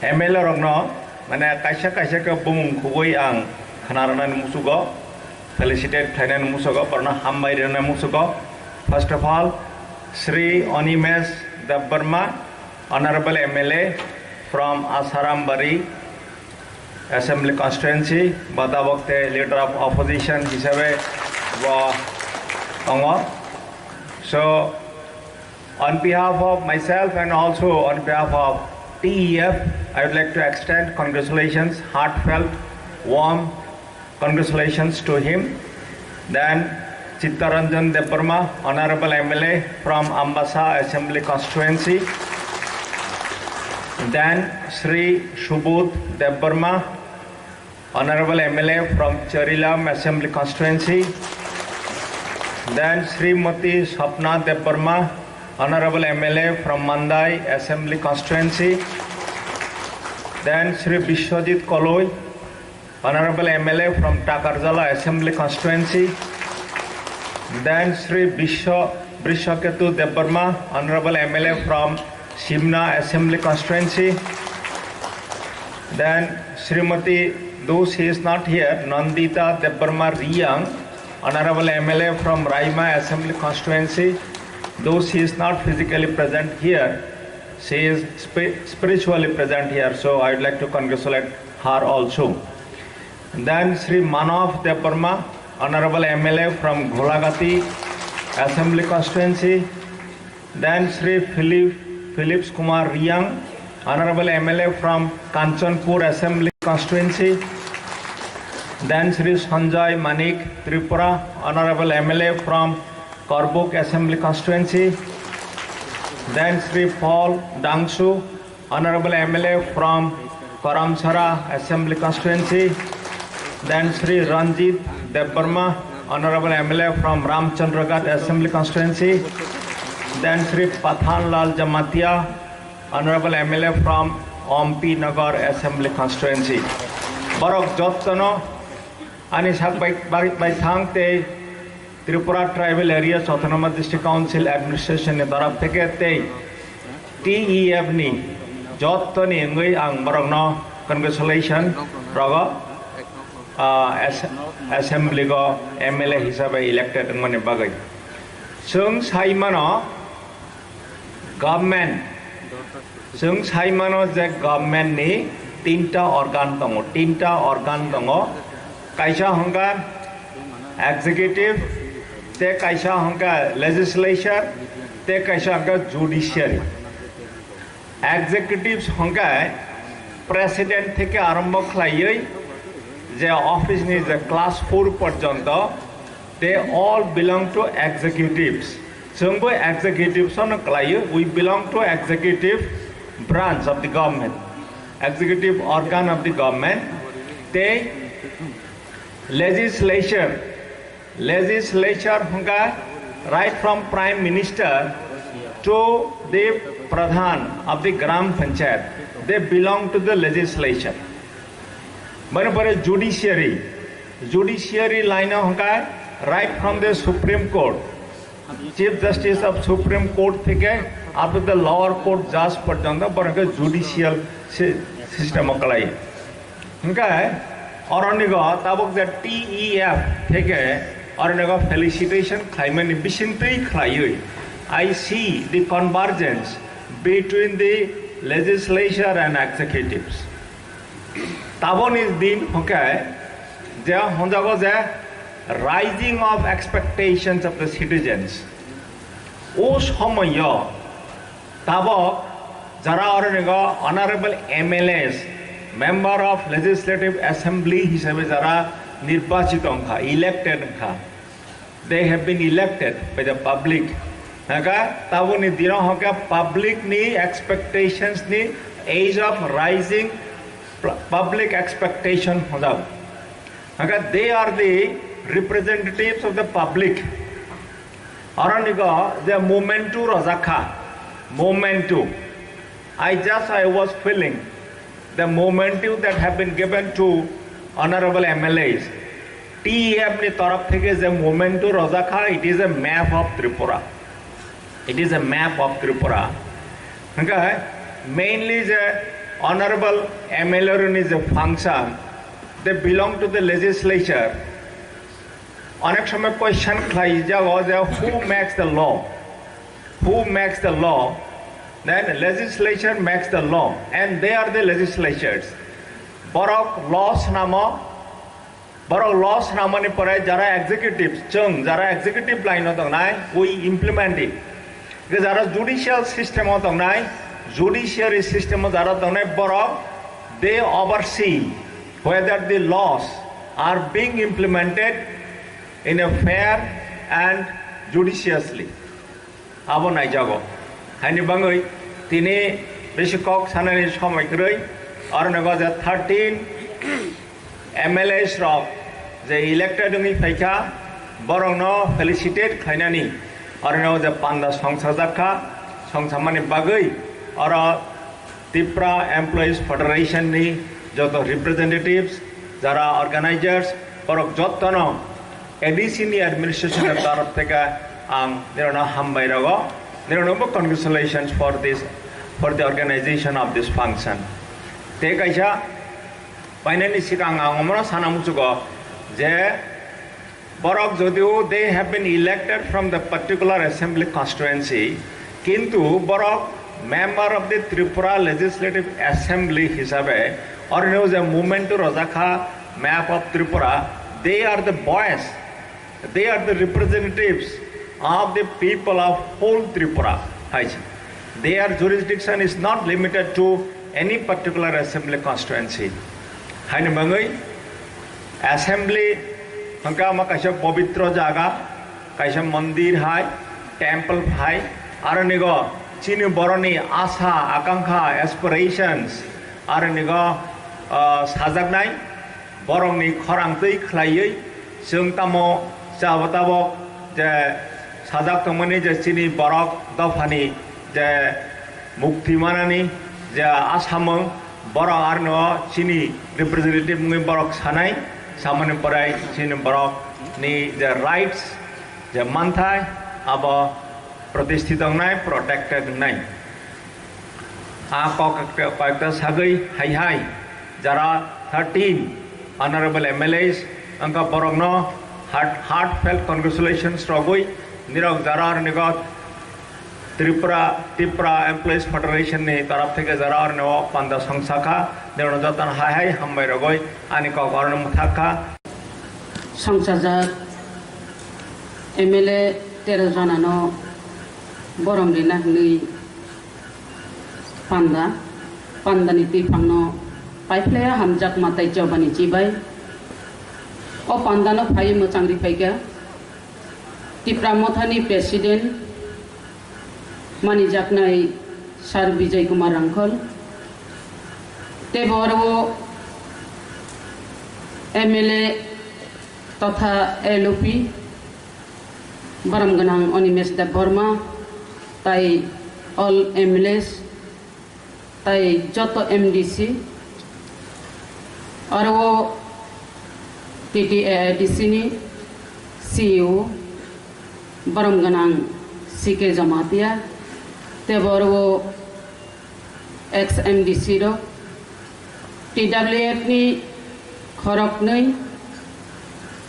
M L A rokno, mane, kaisa kaisa khe bumung khugui ang khna rwnani musugo, felicitate khlainani musugo, borno hambai rwnani musugo. First of all, Shri Animesh Debbarma, honorable M L A from Asaram Bari Assembly Constituency, bo tabok te leader of opposition hisabe bo tongo. So, on behalf of myself and also on behalf of T E F, I would like to extend congratulations, heartfelt, warm congratulations to him. Then Chittaranjan Debbarma, Honorable M L A from Ambasa Assembly Constituency. Then Shri Subodh Debbarma, Honorable M L A from Charilam Assembly Constituency. Then Srimati Sapna Debbarma, Honorable M L A from Mandai Assembly Constituency. Then Shri Biswajit Koloi, Honorable M L A from Takarjala Assembly Constituency. Then Shri Biswa, Brishaketu Debbarma, Honorable M L A from Simna Assembly Constituency. Then Srimati, though she is not here, Nandita Debbarma Riyang, Honorable M L A from Raima Assembly Constituency, though she is not physically present here, she is spi- spiritually present here, so I would like to congratulate her also. Then Shri Manav Debbarma, Honorable M L A from Gholagati Assembly Constituency. Then Shri Philip, Philips Kumar Riyang, Honorable M L A from Kanchanpur Assembly Constituency. Then Shri Sanjay Manik Tripura, Honorable M L A from Korbuk Assembly Constituency. Then Shri Paul Dangsu, Honorable M L A from Karamsara Assembly Constituency. Then Shri Ranjit Debbarma, Honorable M L A from Ramchandraghat Assembly Constituency. Then Shri Pathanlal Jamatia, Honorable M L A from Ompi Nagar Assembly Constituency. Borok jottono ani sak bai, bai, bai thang tei Tripura Tribal Areas Autonomous District Council Administration ni torop theke tei T E F ni jottoni wngwi ang borokno congratulation rogo, ah, as-, assembly go M L A hisabe elected wngmani bagwi. Chwng sai mano, government, chwng sai mano je government ni tinta organ tongo, tinta organ tongo, kaisa hwnkha executive, tei kaisa hwnkha legislature, tei kaisa hwnkha judiciary. Executives hwnkha president theke arombo khlaiwi je office ni je class four porjonto, they all belong to executives. Chwngbo executives ono khlaio, we belong to executive branch of the government, executive organ of the government. Tei legislature, legislature hwnkha right from Prime Minister to the Pradhan of the Gram Panchayat, they belong to the legislature. Bani pore judiciary, judiciary line o hwnkha right from the Supreme Court, Chief Justice of Supreme Court theke up to the lower court judge porjonto borok khe judicial si-, system o kwlai. Hwnkhe oronigo tabuk je T E F theke oronigo felicitation khlaimani bisingtwi khlaiwi, I see the convergence between the legislature and executives. Taboni din hwnkhe je hwnjago je rising of expectations of the citizens. O somoyo tabok jara oronigo honorable M L As, Member of Legislative Assembly hisabe jara nirbachito wngkha, elected wngkha. They have been elected by the public. Hwnkha taboni dino hwnkha public ni expectations ni age of rising pl-, public expectation hwnjak. Hwnkha they are the representatives of the public. Oronigo je memento rwjakha, memento. I just, I was feeling the memento that have been given to honorable M L As. T E F ni torop theke je memento rwjakha, it is a map of Tripura. It is a map of Tripura. Hwnkhe mainly je honorable M L A rokni je function, they belong to the legislature. Onek somoy question khlai jago je who makes the law? Who makes the law? Then legislature makes the law and they are the legislatures. Borok law swnamo, borok law swnamoni pore jara executive, chwng jara executive line o tongnai, we implement it. Jara judicial system o tongnai, judiciary system o jara tongnai borok, they oversee whether the laws are being implemented in a fair and judiciously. Abo naijago. Haini bangwi tini Bisi kok sanani somoi kwrwi, oro nogo je thirteen M L As rok je elected wngwi phaikha, borokno felicitate khlainani oro nogo je panda songchajak kha, songchamani bagwi oro Tipra Employees Federation ni joto representatives, jara organizers, borok jottono A D C ni administration ni taraf theke ang nirokno hambai rogo, nirokno bo congratulations for this, for the organization of this function. Tei kaisa painani sikang ang omono sana muchugo je borok jodio they have been elected from the particular assembly constituency, kintu borok member of the Tripura Legislative Assembly hisabe oro je movement rojakha map of Tripura, they are the voice, they are the representatives of the people of whole Tripura. Hai se. Their jurisdiction is not limited to any particular assembly constituency. Haini bagwi assembly hwnkha ma kaisa pobitro jaga, kaisa mondir hai, temple hai, aro nigo chini boroni asa, akankha, aspirations, aro nigo, ah, sajaknai, borokni khorang twi khlaiwi chwng tamo chabo tabok je sajak tongmani je chini borok dophani je mukti manani je asamung, borok arno chini representative wngwi borok sanai, samani pore chini borokni je rights je manthai abo protesthit wngnai, protected wngnai. A kok koyekta sagwi hai hai jara thirteen honorable M L As wngkha borokno heart, heartfelt congratulations rogwi nirok jara rwnigo Tripura, Tipra Employees Federation ni taraf theke jara rwnio panda songsa kha, nirokno jotono hai hai hambai rogwi ani kok orono mwthak kha. Songchajak M L A tero jonano borom rina hwnwi panda, pandani twiphangno paiphlaiya hamjakma tei chobani chibai. O pandano phaiwi mwchang riphaikha Tipra Mothani President manijaknai Sir Bijay Kumar Rangkhol, tei bo aro M L A totha L O P borom gwnang Animesh Debbarma, tai all M L As, tai joto M D C, aro T T A A D C ni C E O, borom gwnang C K Jamatia, tei bo aro ex M D C rok, T W F ni khoroknwi,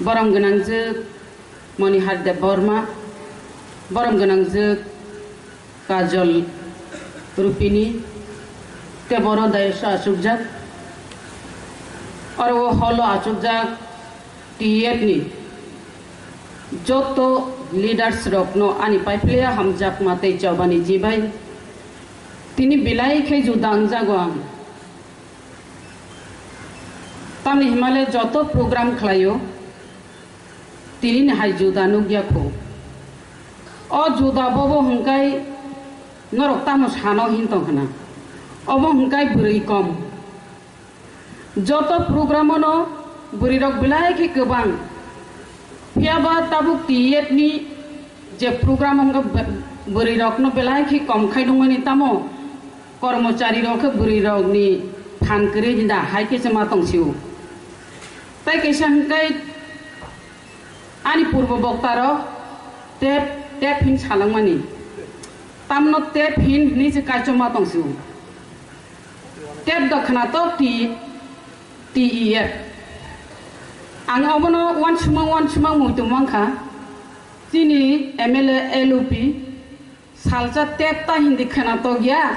borom gwnangjwk Monihar Debbarma, borom gwnangjwk Kajol Rupini, tei boro daiso achukjak. Oro o holo achukjak T F ni joto leaders rokno ani paiphlaiya hamjakma tei chobani chibai. Tini belai khe juda wngjago ang. Tamni himale joto program khlaio, tini ni hai juda nukya kho. O juda bobo hwnkhe norok tamo sano hin tong khna. Obo hwnkhe bwrwi kom. Joto program-o no bwrwi rok belai khe kwbang. Phiya ba tabuk T F ni je program wngkha bwrwi rok no belai khe kom khai nungmani tamo kormochari rok khe bwrwi rok ni phan kwrwi da hai khe se ma tong sio. Tai kaisa hwnkhe ani purbo bokta rok tep tep hin salangmani. Tamno tep hin hwnwi se kaichoma tong sio. Tep da khwnatok T, T E F. Ang obono uansukmang uansukmang muitu mankha. Chini M L A L O P salsa tep ta hindi khwnatok ya.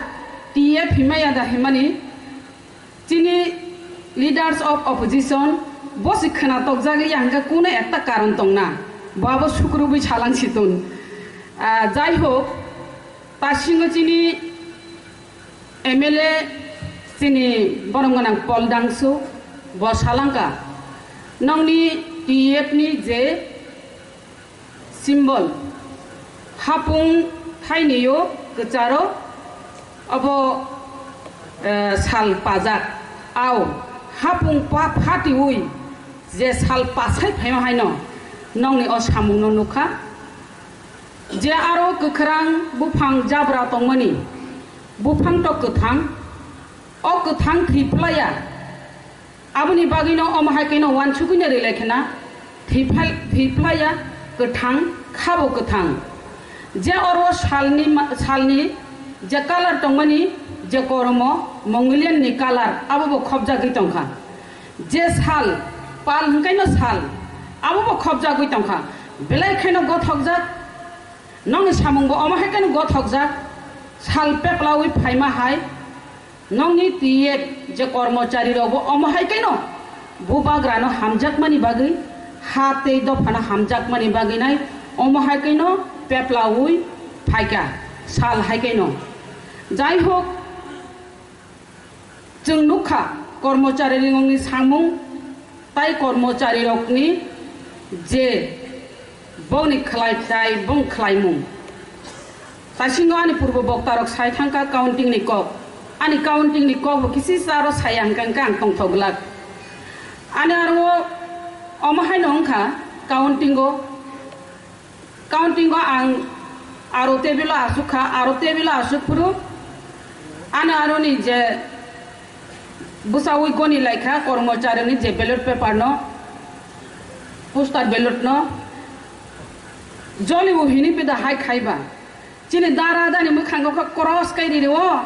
T F himaya da himani. Chini leaders of opposition bosi khwnatok jagwi ya hwnkhe kuno ekta karon tongna. Bo abo sukrubwi salang situng. Ah, jai hok, ta singo chini M L A chini borom gwnang Paul Dangsu bo salangka, nongni T F ni je symbol hapung thainio kwcharo obo eh, sal pajak. Au, hapung pa phatiui je sal pasai phaima haino nongni o samungno nukha. Je aro kwkhrang buphang jabra tongmani, buphang to kwthang, o kwthang thwi phlaiya. Aboni bagwino omo hai kheno wansugwino rwlai khna thwi phal-, thwi phlaiya, kwthang, khabo kwthang. Je oro salni ma-, salni je colour tongmani, je kormo Mongolian ni colour, abo bo khopjagwi tongkha. Je sal, pal hwnkhaino sal, abo bo khopjagwi tongkha. Belai kheno gothokjak, nongni samung bo omo hai kheno gothokjak. Sal peplawi phaima hai, nongni T F je kormochari rok bo omo hai kheno bubagrano hamjakmani bagwi, ha tei dophano hamjakmani bagwi nai omo hai kheno peplawi phaikha sal hai kheno. Jai hok, chwng nukha kormochari rokni samung tai kormochari rokni je bongni khlai khlai bong khlaimung. Taisingo ani purbo bokta rok sai thangkha counting ni kok. Ani counting ni kok bo kisi charo saya hwnkha hwnkhe ang tongthok glak. Ani aro omo haino wngkha counting o. Counting o ang aro table o asuk kha, aro table o asuk phuru ani aro ni je bwsaui goni lai kha kormochari ni je ballot paper no, poster ballot no joli o hini pida hai khai ba. Chini dara dani mwkhango khe cross kai ri o.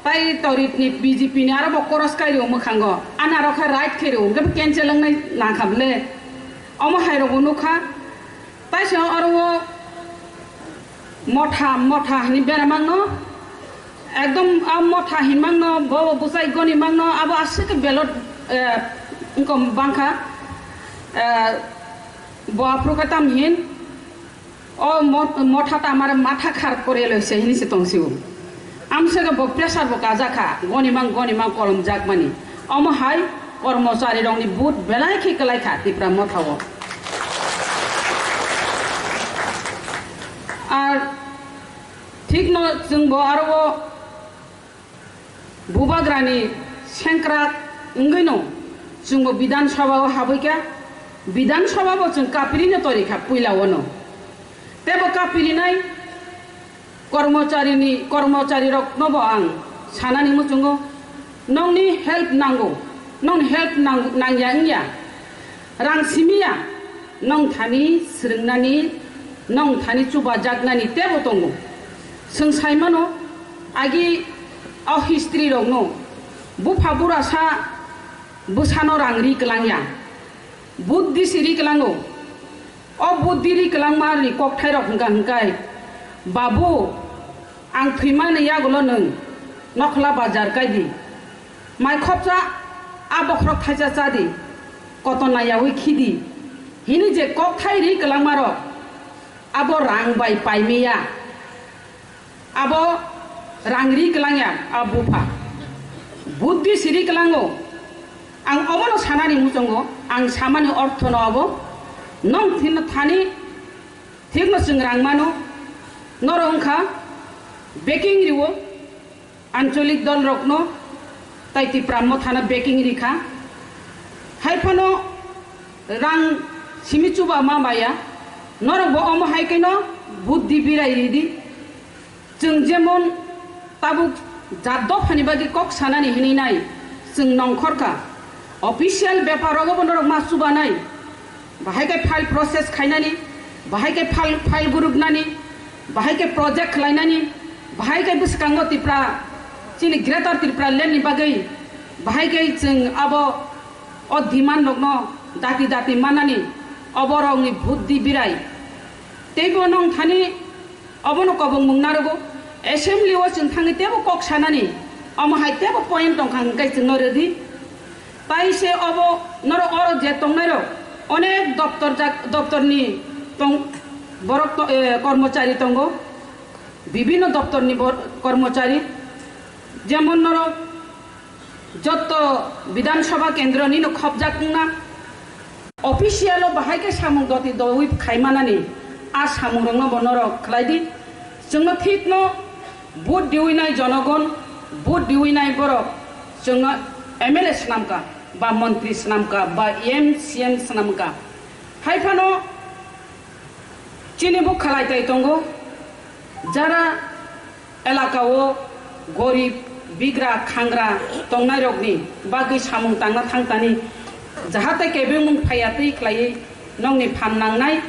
Tai torit ni B J P ni aro bo cross kai ri o mwkhango. Ani aro khe right khai ri o. Hwnkhe bo cancel wngnai nang kha bwle. Omo hai rok bo nukha. Tai se oro o motha, motha hini bera mangno. Ekdom a motha hin mangno, bo bo bwsai goni mangno. Abo aswk khe ballot, eh, wngkha bangkha. Eh, bo aphuru khe tam hin. O mo-, motha ta amare matha khar kore loise hini se tong sio. Amswk bo pressure bo kajak kha, goni mang, goni mang kolom jak mani. Omo hai kormochari rokni vote belai khe kwlai kha Tipra motha o. Ar thik no chwng bo aro o Bubagrani sengkrak wngwino chwngbo Bidhan Sabha o habwi kha. Bidhan Sabha bo chwng kapirino tori kha puila ono. Tebo kapirinai kormocharini, kormochari roknobo ang sanani muchungo, nongni help nango, nongni help nang-, nangya wngya. Rang simiya, nong thani swrwngnani, nong thani chubajaknani tebo tongo. Chwng saimano, agi o history rokno, bupha burasa bwsano rang ri kwlangya, buddhi si ri kwlango. O buddhi ri kwlangmani kokthairok hwnkha hwnkhe, Babu, ang thwimani yagulo nwng nokhla bajar kaidi. Mai khopsa a bokhorok thaisa chadi, koton nayaui khidi, hini je kokthai ri kwlangmarok, abo rang bai paimiya, abo rang ri kwlangya a bupha. Buddhi si ri kwlango, ang obono sanani muchungo, ang samani orthono abo, nong thin-, thani thikno chwng rang mano, norok wngkha backing riwo, Ancholik dol rokno tai Tipra mothano backing rikha. Hai phano rang simi chuba ma maya. Norok bo omo hai khe no buddhi birai ridi. Chwng jemon tabuk jat dophani bagwi kok sanani hinwi nai chwng nongkhor kha. Official bepar rogo bo norok ma chubanai. Bahai khe file process khainani, bahai khe file, file guruknani, bahai khe project khlainani, bahai khe bwskango Tipra, chini Greater Tripura land ni bagwi, bahai khe chwng abo o demand rokno dati dati manani, oborokni buddhi birai. Teibo nong thani Obono kobongmung narogo, assembly o chwng thangwi teibo kok sanani, omo hai teibo point tongkha hwnkhe chwngno rwdi. Tai se obo norok oro je tongnairok onek doptor jak-, doptorni tong-, borok to-, eh, kormochari tongo, bibhinno doptorni bor-, kormochari, jemon norok Jotto Bidhan Sabha kendro nino khopjak wngna, official o bahai khe samung doti dowi khaimanani, a samung rokno bo norok khlai di. Chwngno thik no vote diwi nai jonogon, Vote riwinai borok chwngno M L A swnamkha, ba montri swnamkha, ba M C M swnamkha. Hai phano chini bo khalai tai tongo, jara elakao gorib, bigra, khangra tongnairokni bagwi samung tangna thangtani, jahate kebengmung phaiya twi khlaiwi nokni phan nangnai,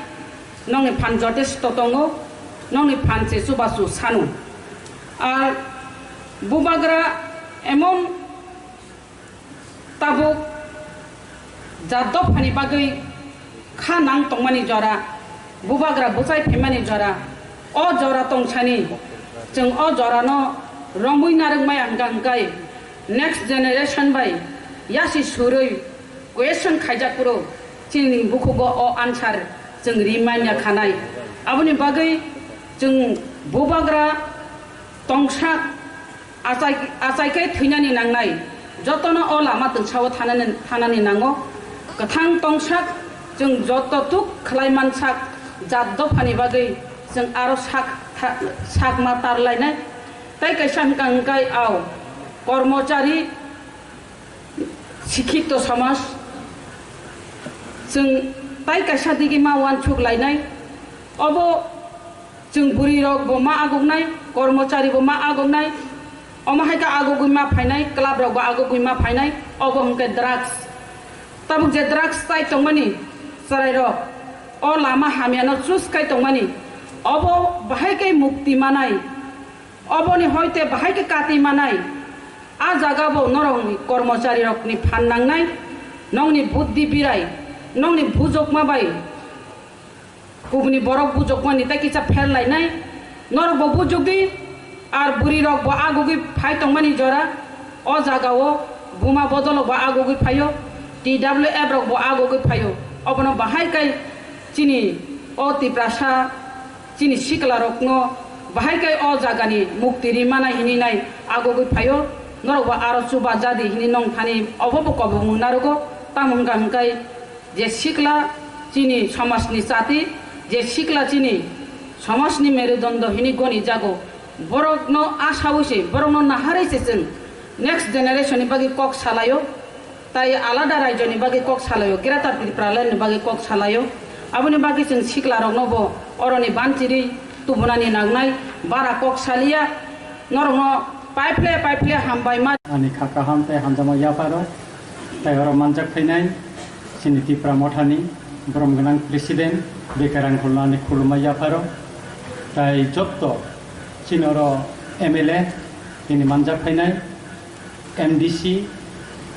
nokni phan jotesto tongo, nokni phan se chubachu sano. Ar bubagra emon tabuk jat dophani bagwi kha nang tongmani jora, bubagra bwchai phaimani jora, o jora tongsani chwng o jorano romwi narwkmaya hwnkha hwnkhe next generation bai yasi surwi question khaijak phuru chini bukhugo o answer chwng ri manya khanai. Aboni bagwi chwng bubagra tongsak achai, achai khe thwinani nangnai, jotono o lama twngsao thanani, thanani nango. Kwthang tongsak chwng joto tuk khlai mansak jat dophani bagwi chwng aro sak tha-, sak ma tar lainai. Tai kaisa hwnkha hwnkhe ao kormochari sikhito somaj chwng tai kaisa digi ma uansuk lainai. Obo chwng bwrwi rok bo ma aguknai, kormochari bo ma aguknai, omo hai khe agugwi ma phainai, club rok bo agugwi ma phainai, obo hwnkhe drugs. Tabuk je drugs chai tongmani chwrai rok o lama hamya no choose khai tongmani, obo bahai khe mukti manai. Oboni hoite bahai khe kati manai, a jaga bo norokni kormochari rokni phan nangnai, nokni buddhi birai, nokni bujokma bai kubuni borok bujokmani tei kisa pher lainai, norok bo bujok di, ar bwrwi rok bo agugwi phai tongmani jora, o jaga o buma bodol bo agugwi phaio, T W F rok bo agugwi phaio, obono bahai khe chini o Tiprasa chini sikla rokno bahai khe o jagani mukti ri mana hini nai agugwi phaio, norok bo aro chuba jadi hini nong thani obo bo kobong narogo, tamo hwnkha hwnkhe je sikla chini somajni chati, je sikla chini somajni merudondo hini goni jago, borokno asawi se, borokno naharwi se chwng next generation ni bagwi kok salaio. Tai alada raijo ni bagwi kok salaio, Greater Tipraland ni bagwi kok salaio. Aboni bagwi chwng sikla rokno bo oroni banchiri tubunani nangnai, bara kok saliya, norokno paiphle paiphle hambai ma. Ani kha kaham tei hamjakma yapharo, tai oro manjak phainai chini Tipra Mothani borom gwnang President Bekarang Khulnani khulumma yapharo, tai jotto chini oro M L A tini manjak phainai. M D C,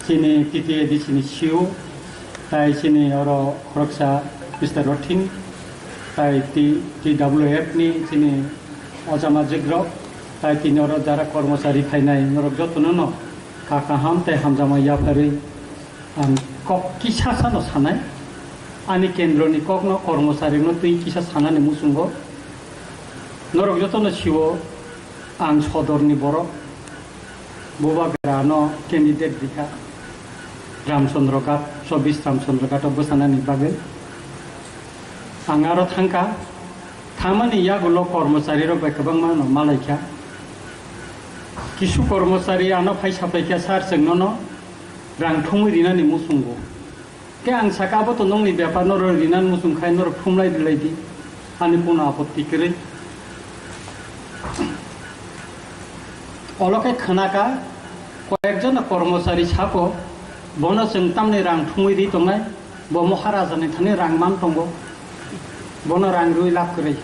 chini T T A D C ni C E O, tai chini oro khoroksa Mister Rothing, tai T-, T W F ni chini ojama jigrok, tai tini oro jara kormochari phainai, norok jotono no kha kaham tei hamjakma yapharwi ang kok kisa sano sanai, ani kendro ni kok no kormochari no twi kisa sanani muchungo, norok jotono sio ang sodor ni borok. Bubagra no candidate rikha Ramchandra Ghat, chobbish Ramchandra Ghat o bwsanani bagwi. Ang aro thangkha, thangmani yagulo kormochari rok bai kwbangma no malaikha. Kisu kormochari ano phai sapaikha, "Sir, chwng nono rang thumwi rinani muchungo." Khe ang saka, "Abo to nongni bepar, norok rinan muchung khai norok thumlai rwlai di, ani kono apotti kwrwi." Olo khe khwnaka, koyekjon kormochari sako, "Bono chwng tamni rang thumwi ri tongnai, bo Maharaja ni thani rang man tongo, bono rang rwi lab kwrwi."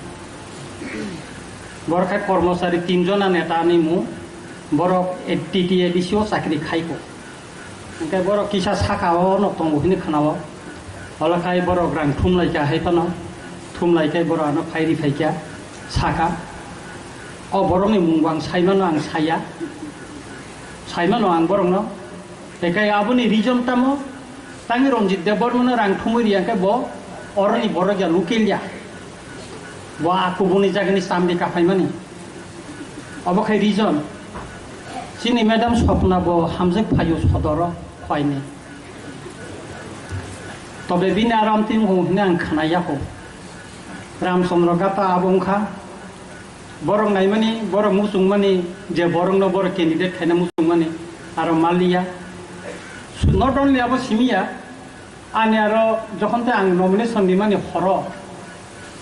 Borok khe kormochari tinjona neta ni mung, borok T T A D C o chakri khaiko. Hingke borok kisa saka o no tongo hini khwnao. Olo khai borok rang thumlai kha hai phano. Thumlai khe borok ano phairi phai kha saka. O borokni mung bo ang sai mano, ang saya. Sai mano ang borokno. Hingke aboni reason tamo? Tangwi Ranjit Debbarmano rang thumwi riya khe bo oroni borok ya, local ya. Bo a kubuni jagani chamri kaphaimani. Obo khai reason. Chini madam Swapna bo hamjak phaio sodoro khaini. Tobe bini aram twi wng hwnwi ang khna ya kho. Ramchandra Ghat abo wngkha Borok naimani, borok muchungmani, je borokno borok candidate khaina muchungmani, aro maliya. Not only abo simiya, ani aro jokhon tei ang nomination nimani horo,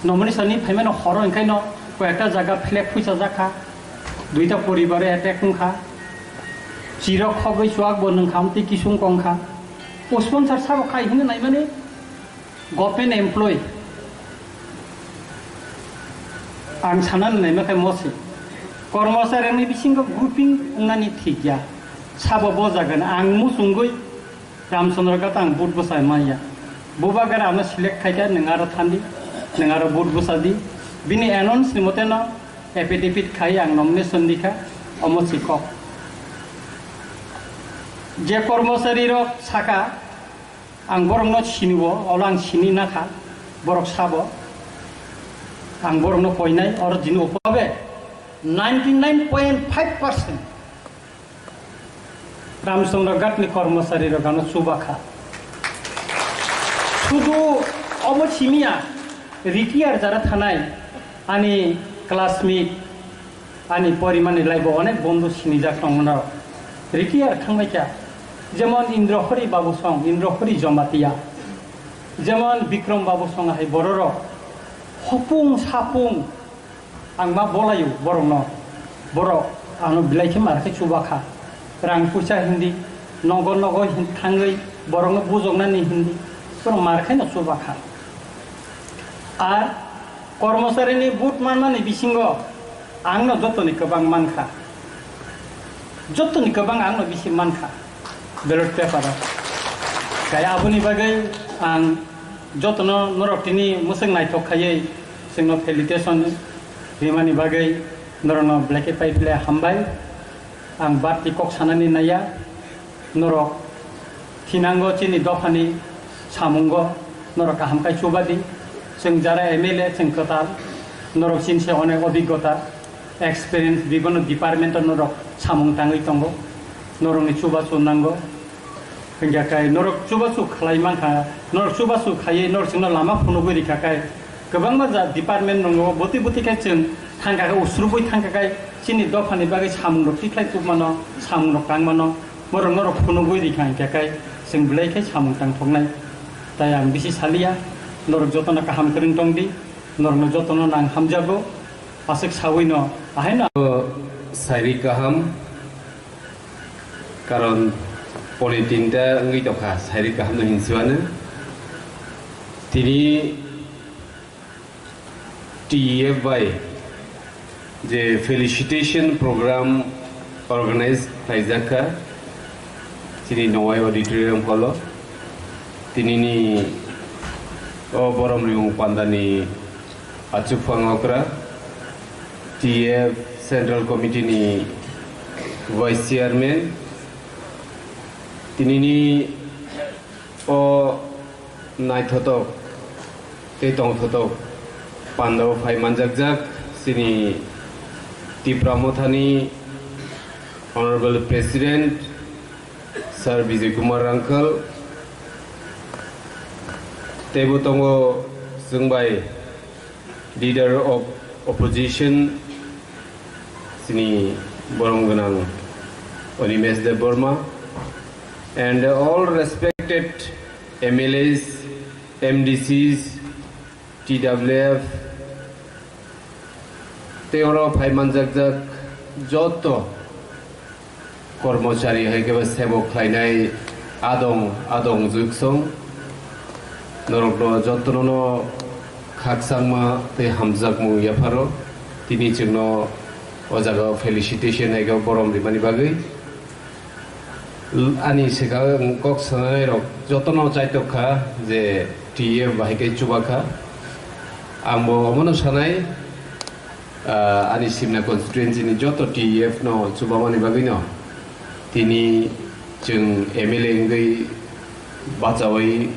nomination ni phaimani horo, hinkhaino koyekta jaga flag phuichajak kha, duita poribare attack wngkha, chirok khogwi chuak bo nwngkha, amtwi kisung kongkha. O sponsor sabo khai hino naimani, government employee, ang sanani naima khe mosi, kormochari ni bisingo grouping wngnani thik ya. Sabo bo jagan ang muchungwi Ramchandra Ghat ang vote bwsa manya. Bubagra ano select khaikha, nwng aro thandi, nwng aro vote bwsa di. Bini announce ni mote no affidavit khai ang nomination dikha, omo si kok. Je kormochari rok saka, ang borokno siniwo, olo ang sini nakha, borok sabo. Ang borokno koinai, oro jini upabe ninety nine point five percent Ramchandra Ghat ni kormochari rok ano chubakha. Sudu obo simiya, retire jara thanai ani classmate, ani porimani laibo onek bondhu sinijak tongmano. Retire thangbaikha, jemon Indrahori Babu Song, Indrahori Jamatia, jemon Bikram Babu Song hai bororok hopung sapung ang ma bolayo borokno. Borok ano belai khe mar khe chubakha. Rang puisa hindi, nogo nogo hin-, thangwi borokno bujoknani hindi, borok mar khe no chubakha. Ar kormocharini vote manmani bisingo ang no jotoni kwbang mankha. Jotoni kwbang ang no bisi mankha ballot paper o. Kai aboni bagwi ang jotono norok tini mwswk naithok khaiwi chwngno felicitation rimani bagwi norokno belai khe pai phle hambai. Ang barti kok sanani naiya, norok thinango chini dophani samungo norok kaham khai chubadi. Chwng jara M L A chwng kwtal, norok chini se onek obiggota, experience, bibino department o norok samung tangwi tongo, norokni chubachu nango. Hingkha khe norok chubachu khlai mankha, norok chubachu khaiwi norok chwngno lama phunugwi rikha khe, kwbangma ja department rongo bwtwi bwtwi khe chwng thangkha khe, usrubwi thangkha khe chini dophani bagwi samungrok tikhlai tubmano, samungrok tangmano, borok norok phunugwi rikha hingkha khe chwng belai khe samung tangthoknai. Tai ang bisi saliya, norok jotono kaham kwrwng tongdi, norokno jotono nang hamjago, aswk sawino ahaino. Sairi kaham, karon poni tinta wngwi tongkha, sairi kaham no hinsiwano. Tini T E F bai je felicitation program organize khlaijak kha chini Nowai Auditorium hall o. Tinini o borom rimung pandani achukphang okra, T E F Central Committee ni Vice Chairman, tinini o naithotok tei tongthotok pandao phai manjakjak chini Tipra Mothani Honorable President Sir Bijay Kumar Rangkhal, teibo tongo chwng bai Leader of Opposition, chini borom gwnang Animesh Debbarma, and all respected M L As, M D Cs, T W F, tei oro phai manjakjak joto kormochari hai khe bo sebok khlainai adong adong juksong norokno jotono no khakchangma tei hamjakmung yapharo tini chwngno o jaga o felicitation hai khe borom rimani bagwi. Ani swkang kok sanai rok jotono chaitok kha je T F bahai khe chuba kha. Ang bo omono sanai, ah, ani Simna constituency ni joto T F no chubamani bagwi no tini chwng M L A wngwi bachaui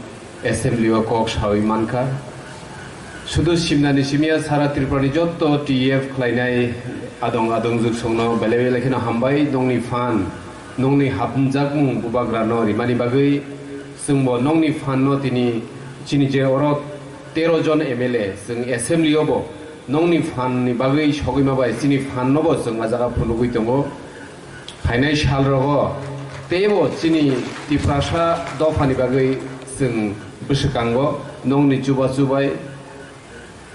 assembly o kok saui mankha. Sudu Simna ni simi ya sara Tripura ni joto T F khlainai adong adong juksong no belai belai kheno hambai nongni phan, nongni hapmjakmung bubagra no rimani bagwi chwng bo nongni phan no tini chini je oro tero jon M L A chwng assembly o bo Nongni phan ni bagwi sogwi ma bai chini phan no bo chwng a jaga phunugwi tongo. Phainai sal rogo teibo chini Tiprasa dopha ni bagwi chwng bwswkango nongni chubachu bai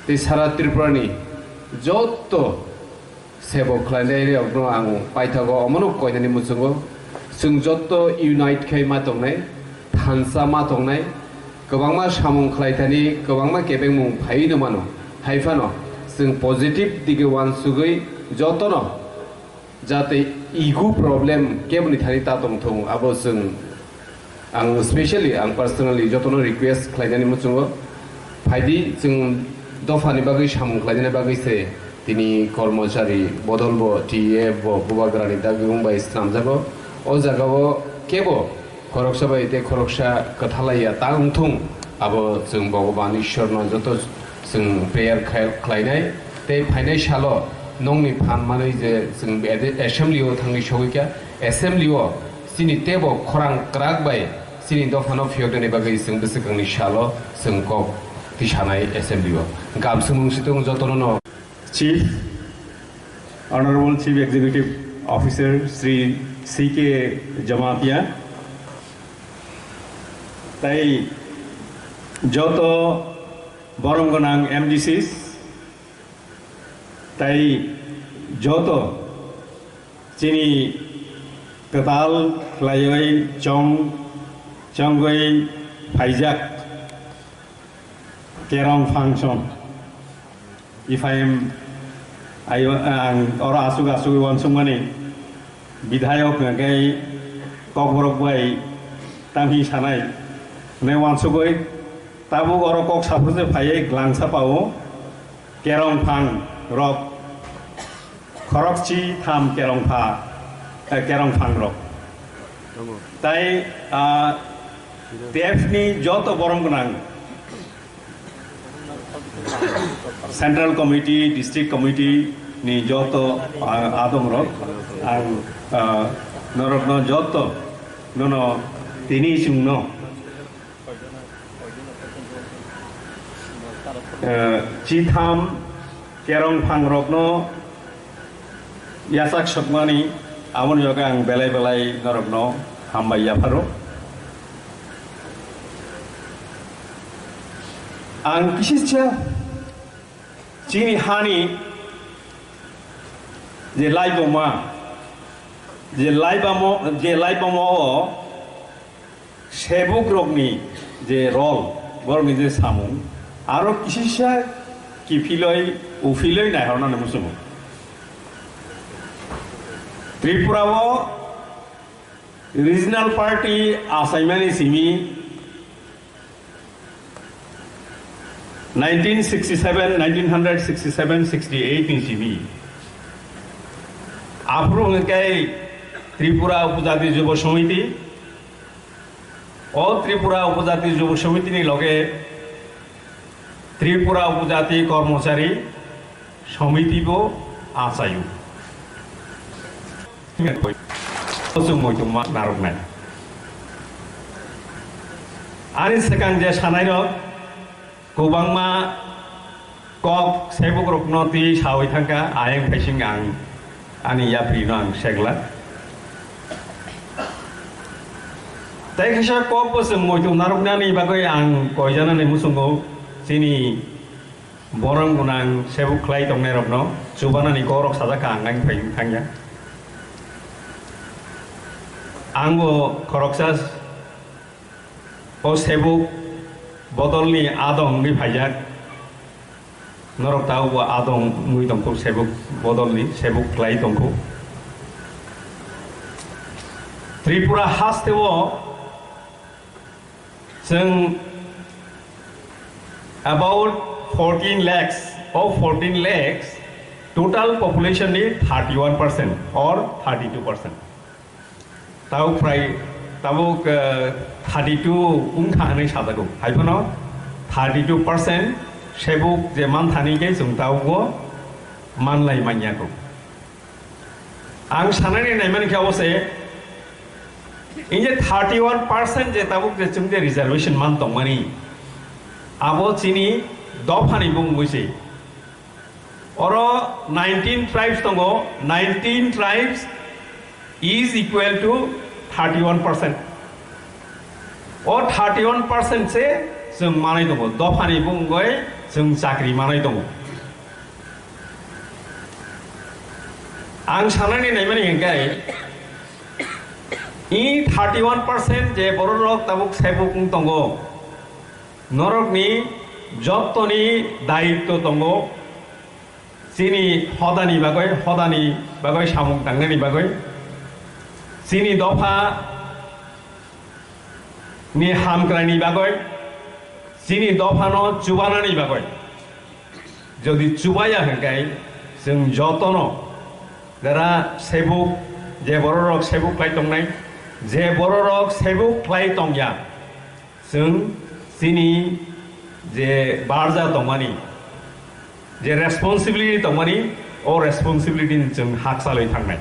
tei sara Tripura ni jotto sebo khlainai rok no ang paithago omono koinani muchungo. Chwng jotto unite khai ma tongnai, thansa ma tongnai, kwbangma samung khlaithani kwbangma kebengmung phaiwi no mano. Hai phano chwng positive dige uansugwi jotono jate ego problem keboni thani ta tongthung abo chwng ang specially ang personally jotono request khlainani muchungo phaidi chwng dophani bagwi samung khlainani bagwi se tini kormochari bodol bo T F bo bubagrani dagwng bai swnamjago o jagao kebo khoroksa bai tei khoroksa kwthalaiya ta wngthung, abo chwng Bhogoban Ishwarno joto chwng prayer khai-, khlainai. Tei phainai salo nongni phan manwi je chwng ede-, assembly o thangwi sogwi kha, assembly o chini tebo khorang kwrak bai chini dophano phiyoknani bagwi chwng bwswkangni salo chwng kok tisanai assembly o. Gam swngmung situng jotono no. Chief, Honorable Chief Executive Officer Shri C K Jamatia, tai joto borom gwnang M D Cs, tai joto chini kwtal khlaiwi chong, chongwi phaijak Kerong function. If I am, I, ang oro asuk asuk uansukmani bidhayok hwnkhe kokborok bai tamhi sanai hwnwi uansugwi tabuk oro kok saphurse phaiwi glangsa pao kerong phang rok khorokchi tham kerong pha, eh, kerong phang rok. Tai, ah, tepni joto borom gwnang Central Committee, District Committee ni joto, ah, adong rok ang, ah, norokno joto nono tini chwngno, eh, chitham kerong phang rokno yachak sokmani aboni bagwi ang belai belai norokno hambai yapharo. Ang kisisa chini hani je laiboma, je laibamo, je laibamo o Sebuk rokni je rol, borokni je samung, aro kisisa kiphiloi, uphiloi naihornani muchungo. Tripura o regional party achaimani simi nineteen sixty-seven, nineteen hundred sixty-seven, sixty-eight ni simi. Aphuru hwnkhe Tripura Upajati Jubo Samiti, O Tripura Upajati Jubo Samiti ni loge Tripura Upajati Kormochari Samiti bo achaio. Chwng muitu ma narwknai. Ani swkang je sanai rok kwbangma kok sebuk rokno twi sawi thangkha, ayang phaising ang ani yapri no ang segla. Tei kaisa kok bo chwng muitu narwknani bagwi ang koijanani muchungo chini borom gwnang sebuk khlai tongnai rokno chubanani kok rok sajak kha ang ayang phaising thangya. Ang bo khoroksa O sebuk bodolni adong wngwi phaijak. Norok tabukbo adong wngwi tongkhu, sebuk bodolni sebuk khlai tongkhu. Tripura hasteo chwng about fourteen lakhs, o fourteen lakhs total population ni thirty-one percent or thirty-two percent. Tabuk prai, tabuk, eh, thirty-two wngkha hwnwi sajago. Hai phano thirty-two percent sebuk je manthani khe chwng tabukbo manlai manya kho. Ang sanani naimani khe abo se, in je thirty-one percent je tabuk je chwng je reservation man tongmani, abo chini dophani bumungwi se. Oro nineteen tribes tongo, nineteen tribes is equal to thirty-one percent. O thirty-one percent se chwng manai tongo, dophani bumungwi chwng chakri manai tongo. Ang sanani naimani hwnkhe, i thirty-one percent je bororok tabuk sebuk wng tongo, norokni jottoni daitto tongo, chini hodani bagwi, hodani bagwi samung tangnani bagwi, chini dopha ni hamkraini bagwi, chini dophano chubanani bagwi. Jodi chubaya hwnkhe chwng jotono jara sebuk, je bororok sebuk khlai tongnai, je bororok sebuk khlai tongya, chwng chini je barja tongmani, je responsibility tongmani, o responsibility ni chwng hakchalwi thangnai.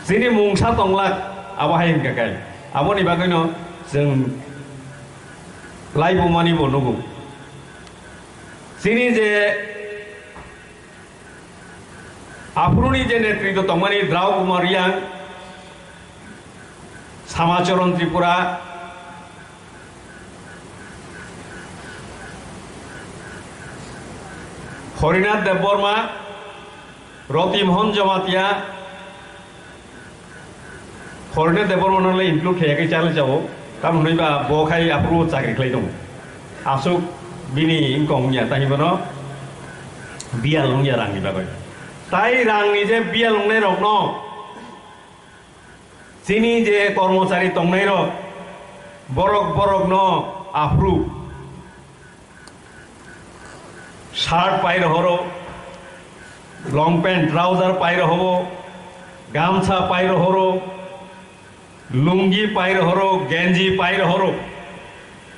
Chini mungsa tonglak, abo hai hwnkha khe, aboni bagwino chwng laibumani bo nugo. Chini je aphuruni je netritw tongmani Drau Kumar Reang, Samacharan Tripura, Horinath Debbarma, Roti Mohan Jamatia, Horinath Debbarma no le include khe yakhe chale chao, tam hwnwi ba bo khai aphuru chakri khlai tongo. Aswk bini income wngya, tani bono biyal wngya rangni bagwi. Tai rangni je biyal wngnai rokno, chini je kormochari tongnairok, borok borokno aphuru shirt pai rohoro, long pant, trouser pai rohobo, gamsa pai rohoro, lungi pai rohoro, genji pai rohoro.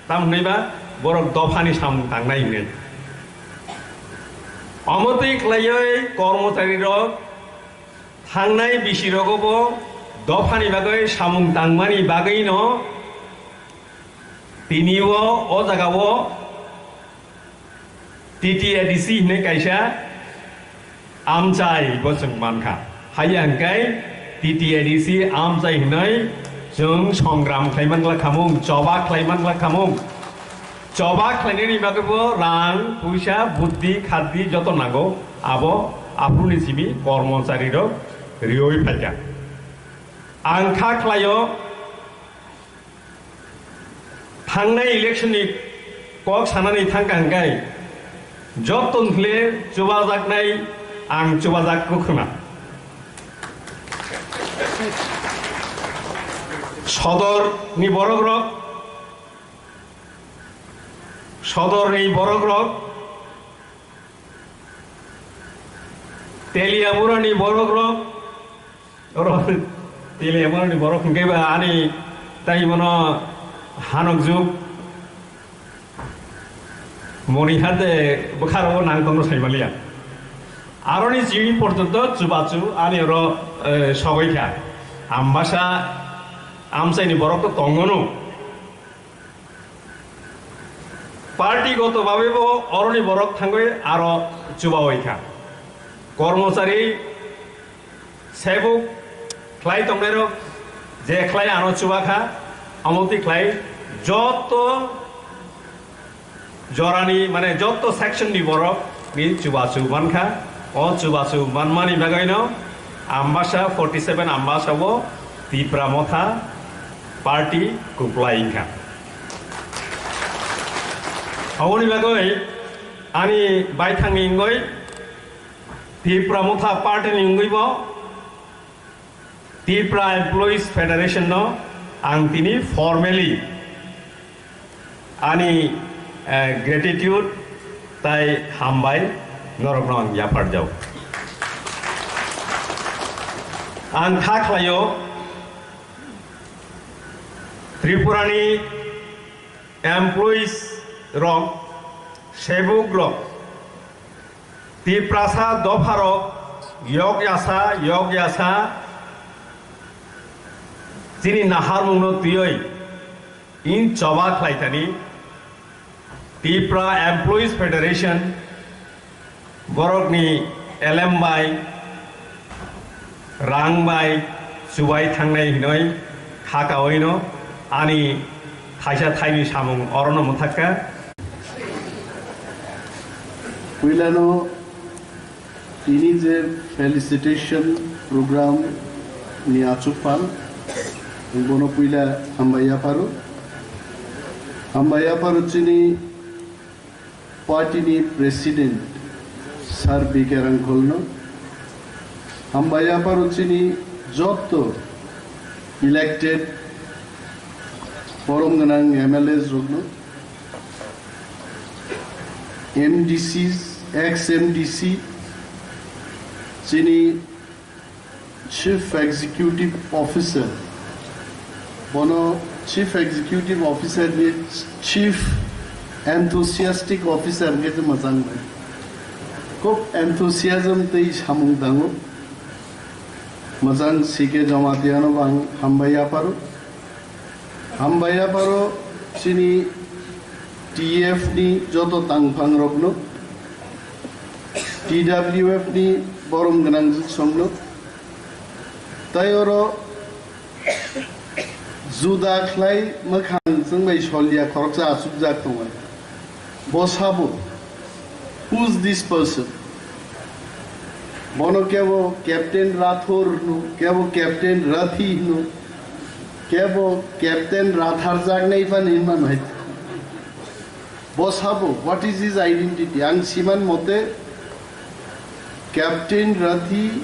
Tam hwnwi ba borok dophani samung tangnai hwnwi. Omo twi khlaiwi kormocharirok thangnai bisirogo bo dophani bagwi samung tangmani bagwino tini o, o jaga o T T A D C hinwi kaisa amchai bo chwng mankha. Haiya hwnkhe T T A D C amchai hinwi chwng songram khlaiman glak khamung, choba khlaiman glak khamung. Choba khlainani bagwibo rang, puisa, buddhi, khaddi joto nango, abo aphuruni simi kormocharirok riwi phaikha. Ang kha khlaio, thangnai election ni kok sanani thangkha hwnkhe, jottoni khle chubajaknai ang chubajak kwkhwna. Sodor ni borok rok, Sodor ni borok rok, Teliamura ni borok rok, oro Teliamura ni borok hwnkhe ba ani tai bono hanok juk moni hate bwkharo nang tongno saimaliya. Aroni chini porjonto chubachu ani oro, eh, sogwi kha. Ambasa amchaini borok to tongono. Party goto babe bo oroni borok thangwi aro chubawi kha. Kormochari sebuk khlai tongnairok je khlai ano chuba kha, omo twi khlai joto jorani, mane, joto section ni borok ni chubachu mankha. O chubachu manmani bagwino Ambasa forty seven Ambasa o Tipra Motha party kuplai wngkha. Aboni bagwi ani baithangni wngwi Tipra Motha party ni wngwi bo Tipra Employees Federation no ang tini formally ani, eh, gratitude tai hambai norokno ang yapharjao. Ang kha khlaio Tripura ni employees rok, sebuk rok, Tiprasa dopharok yok yasa, yok yasa chini naharmungno twiwi in choba khlaithani Tipra Employees Federation Borokni elem bai, rang bai chubai thangnai hinoi kha kaoino ani thaisa thaini samung orono mwthakha. Puilano tini je felicitation program ni achukphal, bono puila hambai yapharo. Hambai yapharo chini party ni president Sir B K Rangkholno. Hambai yapharo chini jotto elected borom gwnang M L As rokno, M D Cs, ex M D C, chini Chief Executive Officer, bono Chief Executive Officer ni Chief Enthusiastic Officer hwnkhe se mwchang bai. Khub enthusiasm tei samung tango. Mwchang C K Jamatia no bo ang hambai yapharo. Hambai yapharo chini T F ni joto tangphang rokno, T W F ni borom gwnang jwk songno, tai oro juda khlai mwkhang chwng bai solya khoroksa achukjak tongo. Bo sabo, who is this person? Bono kebo Captain Rathor hino, kebo Captain Rathi hino, kebo Captain Ratharjaknai phano hinmano hai. Bo sabo, what is his identity? Ang siman mote, Captain Rathi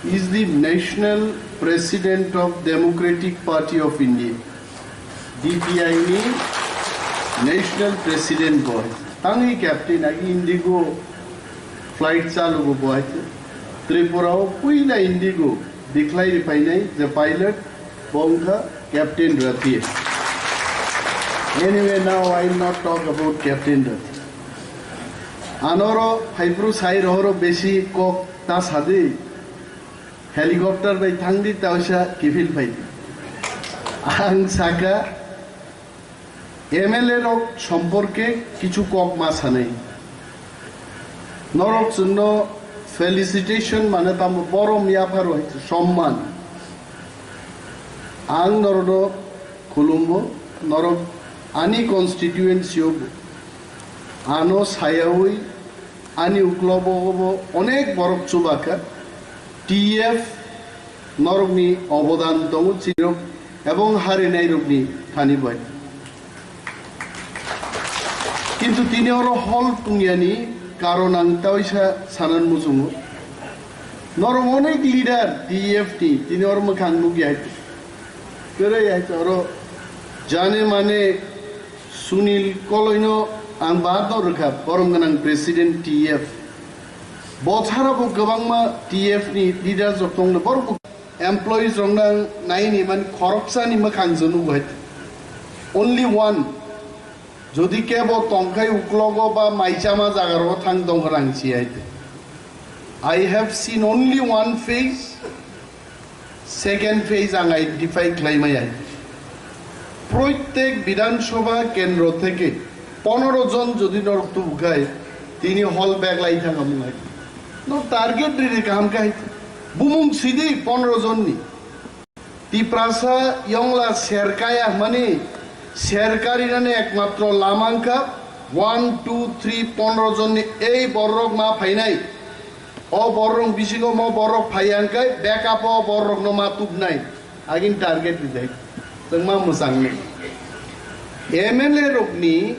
is the National President of Democratic Party of India, D P I ni National President bo. Tangwi Captain agi Indigo flight chalugo bo hai. Tripura o puila Indigo dikhlai ri phainai je pilot bo wngkha Captain Rathi. Anyway, now I will not talk about Captain Rathi. Anoro phaipru sai rohoro besi kok ta sadi, helicopter bai thangdi ta oisa kiphil phaidi. Ang saka M L A rok somporke kichu kok ma sanai. Norok chwngno felicitation mane tamo borom yapharo hai somman. Ang norokno khulumo, norok ani constituency o bo. Ano sayawi ani uklogo bo onek borok chubakha. T F norokni obodan tongo chirok ebong harinairokni thani bai. Kintu tini oro hol tungyani karon ang taisa sanan muchungo. Norok onek leader T F ni tini oro mwkhang nukya hai. Kwrwi hai oro jane mane Sunil Koloino ang baat no rwkha, borom gwnang President T F. Bothara bo kwbangma T F ni leaders rok tongno, borok bo employees rok nang naini man khoroksa ni mwkhang se nugo hai. Only one. Jodi kebo tongkhai uklogo ba maichama jaga ro thang tong rang si hai. I have seen only one face. Second phase ang identify khlai maya. Proitek Bidhan Sabha kendro theke ponoro jon jodi norok tubukhai, tini hall bag lai thang amung hai. No target riri kaham khai. Bumung sidi ponoro jon ni. Tiprasa yongla serkaya mani serkari nani ekmatro lama wngkha one, two, three, ponoro jon ni ei borok ma phainai. O borok bisingo mo borok phaiya hwnkhe backup o borokno ma tubnai. Agin target rijai. Chwngma mwchangnai. M L A rokni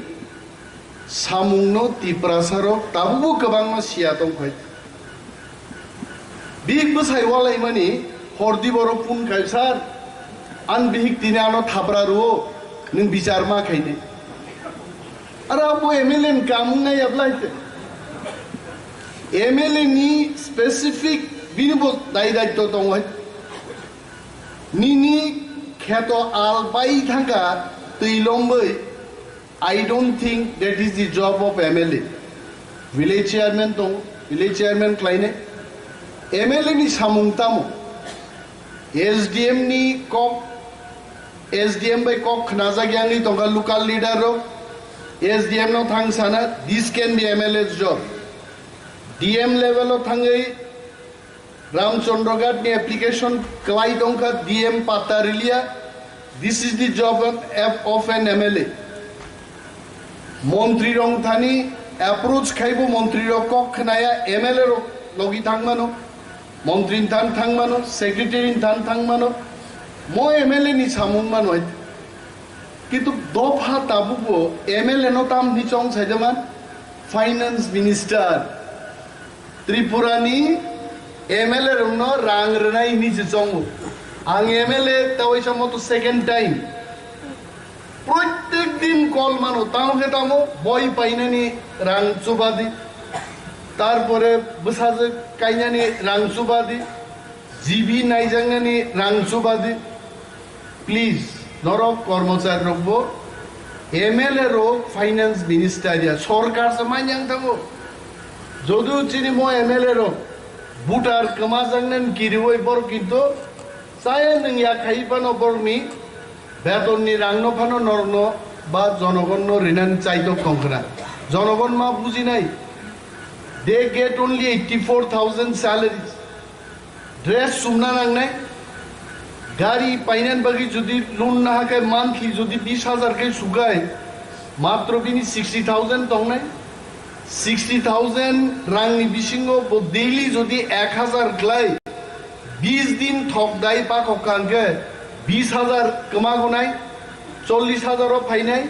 samungno Tiprasa rok tabukbo kwbangma siya tongkhai. Bihik bwsai walaimani hordi borok phone khai, "Sir, ang bihik tini ano thapra rwo, nwng bichar ma khainai." Aro abo M L A ni kamung nai ablai te. M L A ni specific bini bo dai daitto tongo hai. Nini kheto al bai thangkha twi lombai. I don't think that is the job of M L A. Village chairman tong, village chairman khlainai. M L A ni samung tamo? S D M ni kok, S D M bai kok khnajak yangwi tongkha local leader rok, S D M no thang sana, this can be M L A's job. D M level o thangwi Ramchandra Ghat ni application kwlai tongkha, D M patta riliya. This is the job of, of an M L A. Montri rok thani approach khaibo, montri rok kok khnaya, M L A rok logi thangmano, montri than thangmano, secretary than thangmano, mo M L A ni samung mano hai. Kintu dopha tabukbo M L A no tam ni chong saijaman, finance minister. Tripura ni M L A rokno rang rwnai hinwi se chongo. Ang M L A ta waisa moto second time. Proitek din call mano, tamo khe tamo boi painani rang chubadi, tarpore bwsajwk kainani rang chubadi, G B naijaknani rang chubadi. Please, norok kormochari rokbo, M L A rok, finance minister ya, sorkar se manyang thango. Jodu chini mo M L A rok, voter kwmajaknani kiriwi borok kintu chaya nwng ya khai phano borokni betonni rangno phano norokno ba jonogonno rinani chaitok tongkhna. Jonogon ma bujinai, they get only eighty four thousand salaries. Dress sumna nangnai, gari painan bagwi jodi loan na hakai monthly jodi bis hajar kai sugai, matro bini sixty thousand tongnai. Sixty thousand rangni bisingo bo daily jodi ek hajar glai, bis din thok dai pakok kangke bis hajar kwmagunai, chollis hajar o phainai.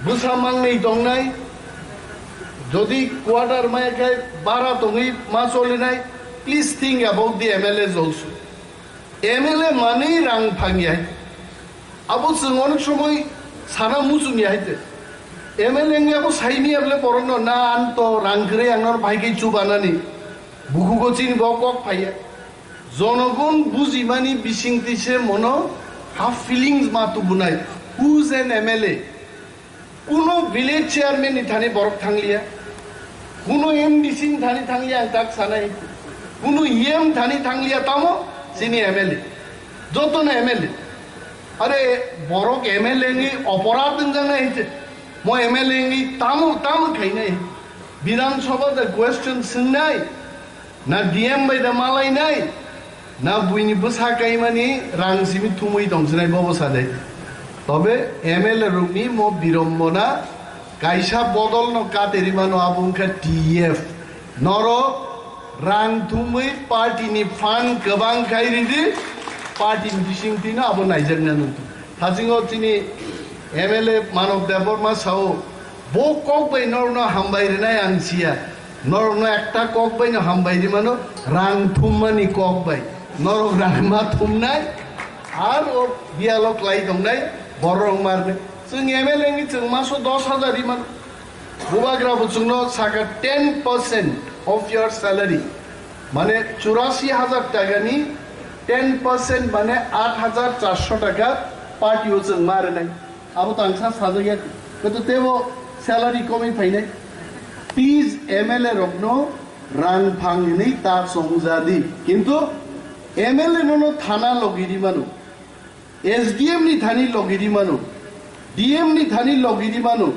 Bwsa mangnwi tongnai, jodi quarter maya khe bara tongwi ma cholinai, please think about the M L As also. M L A manwi rang phangya. Abo chwng onek somoi sana muchungya hai te. M L A wngya abo saini able borokno na ang to rang kwrwi ang norok bai khe chubanani. Bukhugo chini bo kok phaiya. Jonogon bujimani bisingtwi se mono ha feelings ma tubunai. Who's an M L A? Kuno village chairman ni thani borok thangliya, kuno M D C ni thani thangliya, ang tak sanai, kuno E M thani thangliya, tamo chini M L A, jotono M L A. Are borok M L A ni oporad wngjaknai hinse, mo M L A ni tamo, tamo khainai. Bidhan Sabha da question swngnai, na D M bai da malainai, na buini bwsa kaimani rang simi thumwi tongsinai bobo sadai. Tobe M L A rokni mo birombona kaisa bodolno katerimano abo wngkha T F. Norok rang thumwi party ni fund kwbang khai ridi, party ni bisingtwino abo naijakna nung. Thasingo chini M L A Manav Debbarma sao, bo kok bai norokno hambai rinai ang siya. Norokno ekta kok baino hambai rimano, rang thummani kok bai. Norok rang ma thumnai, ar o biyalo klai tongnai, borok marnai. Chwng M L A ni chwng maso dos hajar rimano. Bubagra bo chwngno saka ten percent of your salary. Mane churasi hajar taka ni ten percent mane aat hajar charso taka party o chwng ma rwnai. Abo tangsa sajak ya. Beto tebo salary komwi phainai. Please M L A rokno rang phang hinwi ta chongjadi. Kintu M L A nono thana logi rimano. S D M ni thani logi rimano, D M ni thani logi rimano,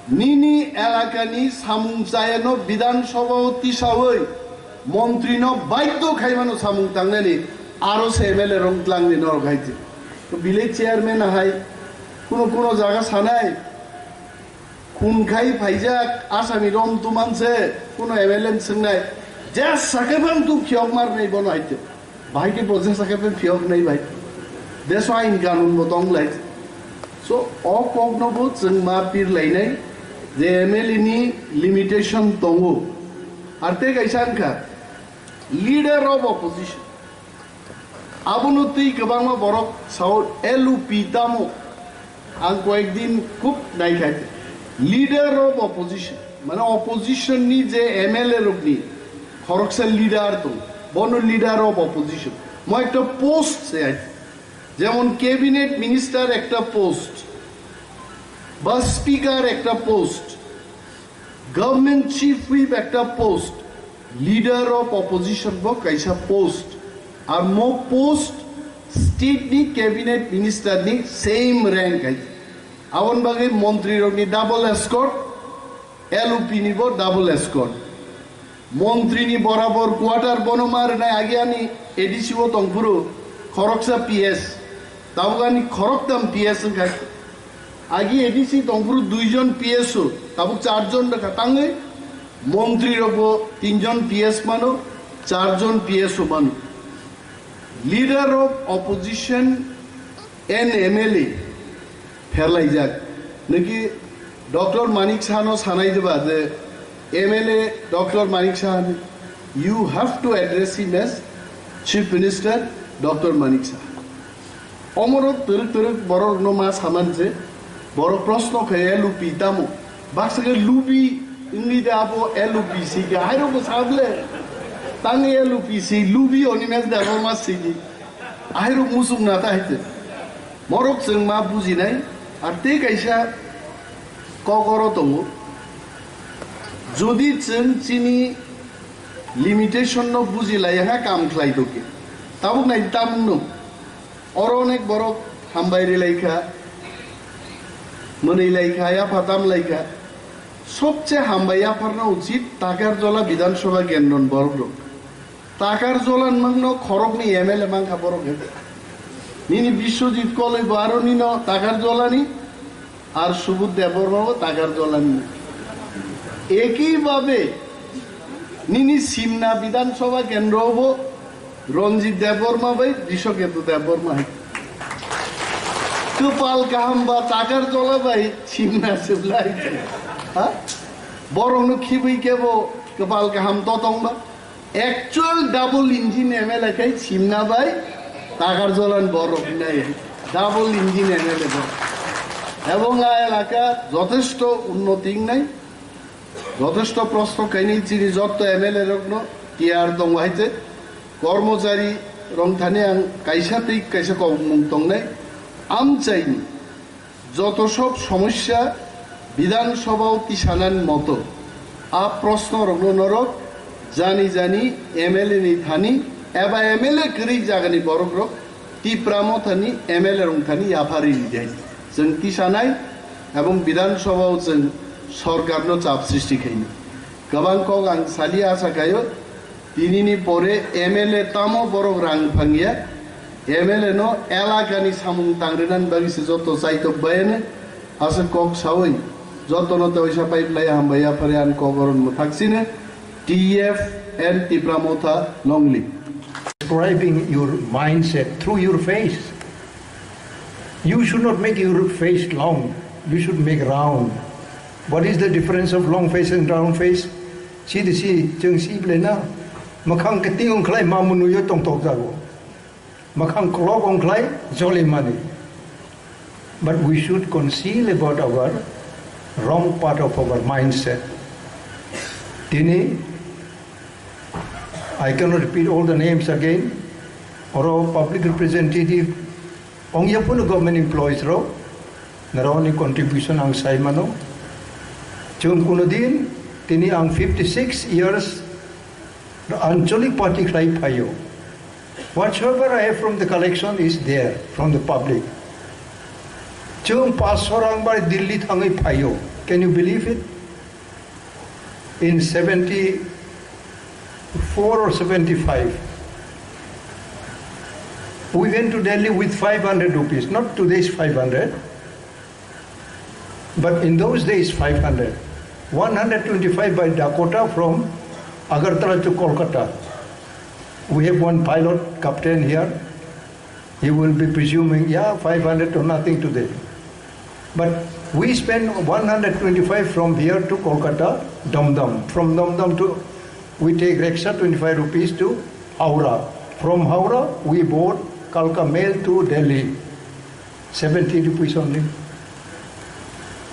nini elakani samung chayano Bidhan Sabha o tisawi montrino baidho khaimano samung tangnani, aro se M L A rong tlangni norok hai je. To village chairman hai, kuno kuno jaga sanai, Khun khai phaijak asami rom tuman se, kuno M L A ni swngnai, je sakhe bang tu phiyok mar nai bono haite. Bahai ke bo je sakhe bang phiyok nai bai. Deso ain kanun bo tong lai. So, o kok no bo chwng ma pir lai nai, je M L A ni limitation tongo. Ar te kaisa wngkha, leader of opposition. Abono twi kwbangma borok sao L U P tamo. Ang koyekdin khub naikha. Leader of opposition, mane opposition ni je M L A rokni khoroksa leader tong, bono leader of opposition. Mo ekta post se ai. Jemon cabinet minister ekta post, ba speaker ekta post, Government Chief Whip ekta post, Leader of Opposition bo kaisa post, ar mo post state ni cabinet minister ni same rank hai. Aboni bagwi montri rokni double escort, L U P ni bo double escort. Montri ni borabor quarter bono ma rwnai, agi ani A D C o tongphuru khoroksa P S, tabuk ani khoroktham P S wngkha. Agi A D C tongphuru duijon P S o, tabuk charjon rwkha, tangwi montri rokbo tinjon P S mano, charjon P S o mano. Leader of opposition and M L A pherlaijak. Niki Doctor Manik Saha no sanai diba je M L A Doctor Manik Saha ni, you have to address him as Chief Minister Doctor Manik Saha. Omorok twrwk twrwk borok no ma saman je borok proshno khe L U P tamo. Baksa khe lubi wngwi de abo L U P si khe hairok bo sable. Tang L U P si lubi oni mes de abo ma sigi. Ahirok musuk na ta haite. Morok chwng ma bujinai, ar tei kaisa kokoro tongo. Jodi chwng chini limitation no bujilai ha kam khlai doke. Tabuk nai tamung no. Oro onek borok hambai rilai kha, mwnwi lai kha, yapha tam lai kha. Sobche hambai yapharna uchit Takarjola Bidhan Sabha kendron borok rok. Takarjola nwng no khoroknwi M L A mankha borok he. Nini Biswajit Koloi bo aro nino Takarjola ni, ar Subodh Debbarma bo Takarjola ni. Eki babe nini Simna Bidhan Sabha kendro bo Ranjit Debbarma bai Brishaketu Debbarma hai. Kwpal kaham ba Takarjola bai Simna Siblai. Ha? Borok no khibui kebo kwpal kaham totong ba. Actual double engine M L A khai Simna bai Takarjolan borok nai. Double engine M L A borok. Ebong a elaka jothesto unnoti wngnai. Jothesto proshno kainwi chini jotto M L A rokno tiyar tongo hai je kormochari rok thani ang kaisa tei kaisa kokmung tongnai amchaini joto sob somosya Bidhan Sabha o tisanani moto a proshno rokno norok jani jani M L A ni thani eba M L A kwrwi jagani borok rok Tipra Motha ni M L A rok thani yapharwi ridi hai. Chwng tisanai ebong Bidhan Sabha o chwng sorkar no chap srishti khainai. Kwbang kok ang saliya asa khaio, tini ni pore M L A tamo borok rang phangya, M L A no elaka ni samung tangrinani bagwi se joto chaitok bayani asa kok sawi joto no tewisa pai phlai hambai yaphari ang kok oron mwthak sini T F and Tipra Motha Nongli. Describing your mindset through your face. You should not make your face long. You should make round. What is the difference of long face and round face? Si de si, chwng si ble na. Makhang keting ongkhlai ma munu yo tong tok jago. Makhang kolok ongkhlai joli mani. But we should conceal about our wrong part of our mindset. Tini I cannot repeat all the names again. Oro public representative ongya phano government employees rok, naroni contribution ang sai mano. Chwng kuno din tini ang fifty six years Anchalik party khlai phaio. Whatsoever I have from the collection is there from the public. Chwng paanch sho rang bai Delhi thangwi phaio. Can you believe it? In seventy-four or seventy-five, we went to Delhi with five hundred rupees, not today's five hundred, but in those days five hundred. One hundred twenty-five by Dakota from Agartala to Kolkata. We have one pilot, captain here. He will be presuming, yeah, five hundred to nothing today. But we spend one hundred twenty-five from here to Kolkata, Dum Dum. From Dum Dum to, we take rickshaw, twenty-five rupees to Howrah. From Howrah, we board Kalka Mail to Delhi, seventy rupees only.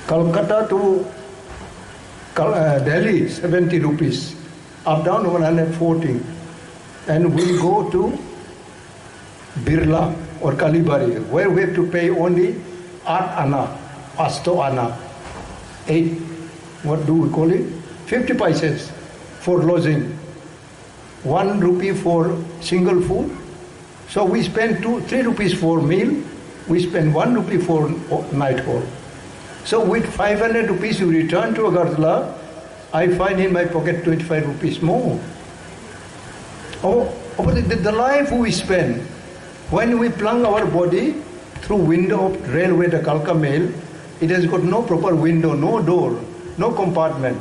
Calcutta to Kal-, uh, Delhi, seventy rupees. Up down, one hundred forty. And we go to Birla or Kalibari, where we have to pay only eight ana, asto ana, eight, what do we call it? Fifty paisas for lodging, one rupee for single food. So we spend two, three rupees for meal, we spend one rupee for o-, night hall. So with five hundred rupees, we return to Agartala, I find in my pocket twenty-five rupees more. Oh, oh, the, the life we spend when we plunge our body through window of railway, the Kalka Mail, it has got no proper window, no door, no compartment.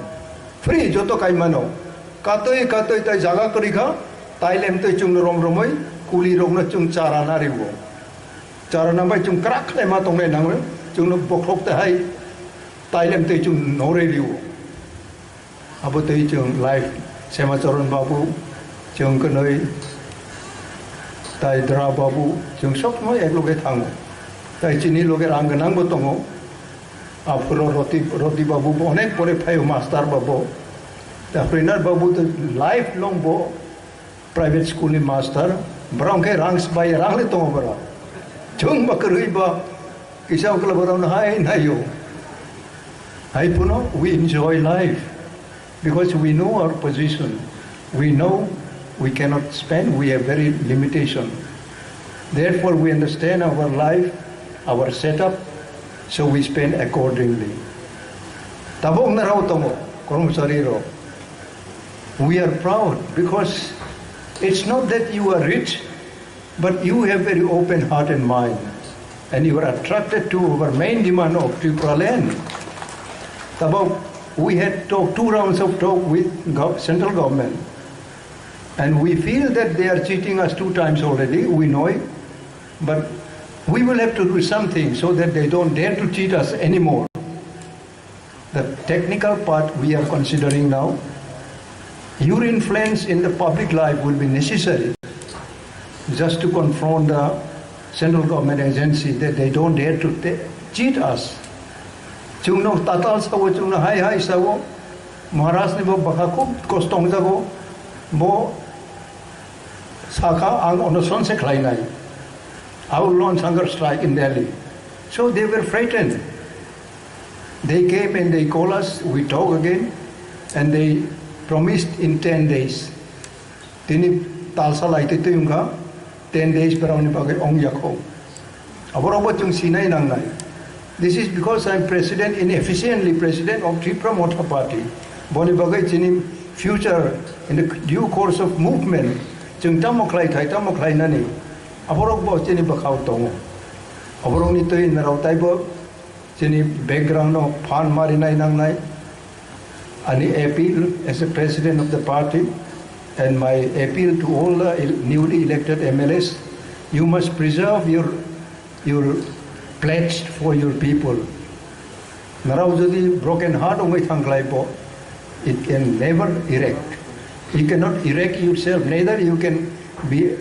Free, joto kaimano. Katoi, katoi, tai jaga kwrwi kha, tai lem tei chwngno rom romoi, kuli rokno chwng chara na riwo. Chara na bai chwng krak khlai ma tongnai nangwi, chwngno bokhok tei hai, tai lem tei chwng noroi riwo. Abo tei chwng life Semacharan babu, chwng kwnwi tai Dra babu, chwng sob somoi ek loge thango. Tai chini loge rang gwnang bo tongo. Aphuru Roti, Roti babu bo onek pore phaio master babu. Tai Hrinar babu to life long bo private school ni master, borok khe rang sbai, rang le tongo borok. Chwng ba kwrwi ba kisa ukla borok no hai naio. Hai phano we enjoy life because we know our position. We know we cannot spend, we have very limitation. Therefore, we understand our life, our setup, so we spend accordingly. Tabok narao tongo, kormosari rok. We are proud because it's not that you are rich, but you have very open heart and mind, and you are attracted to our main demand of Tripura land. Tabok, we had talk, two rounds of talk with gov-, central government, and we feel that they are cheating us two times already, we know it, but we will have to do something so that they don't dare to cheat us anymore. The technical part we are considering now. Your influence in the public life will be necessary just to confront the central government agency that they don't dare to ta-, cheat us. Chwngno tatal sao, chwngno hai hai sao, Maharaj ni bo bwkha khub kosto wngjago, bo sakha ang onoson se khlainai. I will launch hunger strike in Delhi. So they were frightened. They came and they called us, we talk again, and they promised in ten days. Tini talsa laite twi wngkha, ten days borokni bagwi ong yakho. Aborokbo chwng sinai nangnai. This is because I am president, inefficiently president of Tipra Motha Party. Boni bagwi chini future in the due course of movement, chwng tamo khlai thai, tamo khlainani, aborokbo chini bwkhao tongo. Aborokni twi narao taibo chini background no phan marinai nangnai. Ani appeal as a president of the party and my appeal to all the el-, newly elected M L As, you must preserve your, your pledge for your people. Narao jodi broken heart wngwi thangkhlai bo, it can never erect. You cannot erect yourself, neither you can be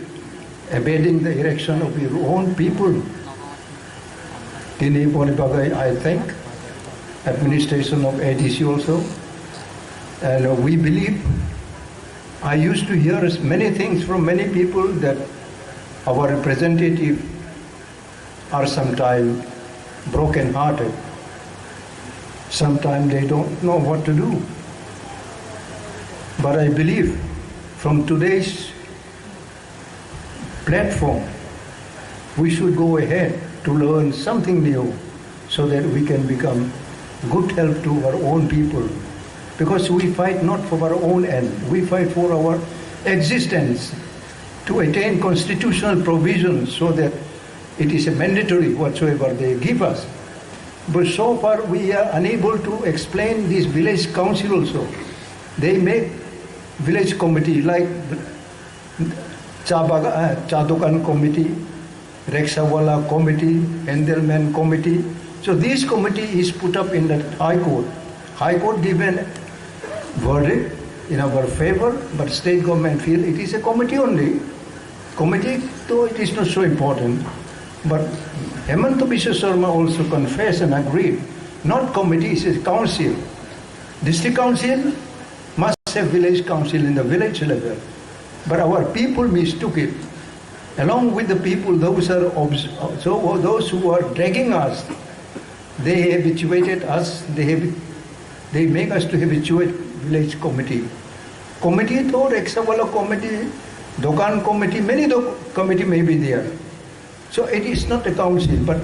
evading the erection of your own people. Tini boni bagwi I thank administration of A D C also. And we believe, I used to hear many things from many people that our representative are sometimes broken hearted. Sometimes they don't know what to do. But I believe from today's platform, we should go ahead to learn something new so that we can become good help to our own people. Because we fight not for our own end, we fight for our existence, to attain constitutional provisions so that it is a mandatory whatsoever they give us. But so far we are unable to explain this village council also. They make village committee like cha baga-, uh, cha dokan committee, rickshaw wala committee, handleman committee. So this committee is put up in the High Court. High Court given verdict in our favor, but state government feel it is a committee only. Committee, though it is not so important, but Hemanta Biswa Sarma also confessed and agreed, not committee, it is council. District council must have village council in the village level. But our people mistook it. Along with the people, those are obs-, so those who are dragging us, they habituated us, they have, they make us to habituate village committee. Committee to rickshaw wala committee, dokan committee, many do-, committee may be there. So it is not a council, but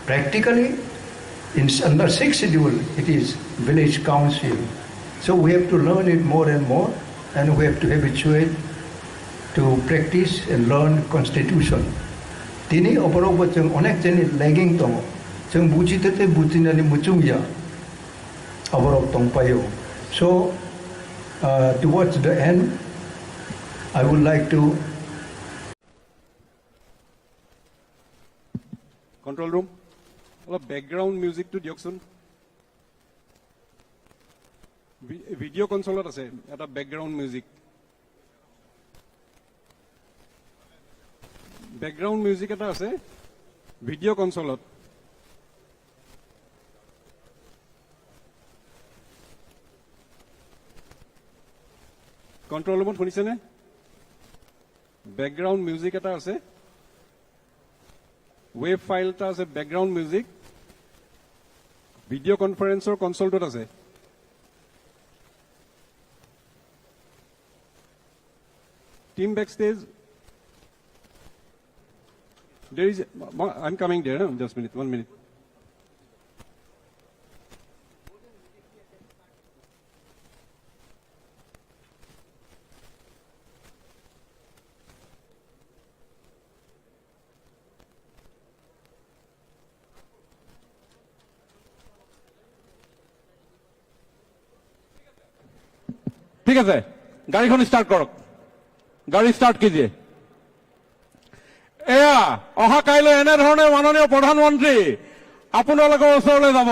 practically in s-, under sixth schedule, it is village council. So we have to learn it more and more, and we have to habituate to practice and learn constitution. Tini oborok bo chwng onek jani lagging tongo. Chwng buji tete bujinani muchung ya. Oborok tongpaio. So, uh, towards the end, I would like to Control room, অলপ বেকগ্ৰাউণ্ড মিউজিকটো দিয়কচোন। ভি-, ভিডিঅ' কনচলত আছে এটা background music. Background music এটা আছে ভিডিঅ' কনচলত। কণ্ট্ৰল ৰুমত শুনিছেনে? বেকগ্ৰাউণ্ড মিউজিক এটা আছে, ৱেভ ফাইল এটা আছে, বেকগ্ৰাউণ্ড মিউজিক ভিডিঅ' কনফাৰেন্সৰ কনচলটোত আছে। Team backstage, there is, I'm coming there, no? Just minute, one minute. ঠিক আছে, গাড়ীখন ষ্টাৰ্ট কৰক, গাড়ী ষ্টাৰ্ট কিজিয়ে। এয়া অহা কাইলৈ এনেধৰণে মাননীয় প্ৰধানমন্ত্ৰী আপোনালোকৰ ওচৰলৈ যাব।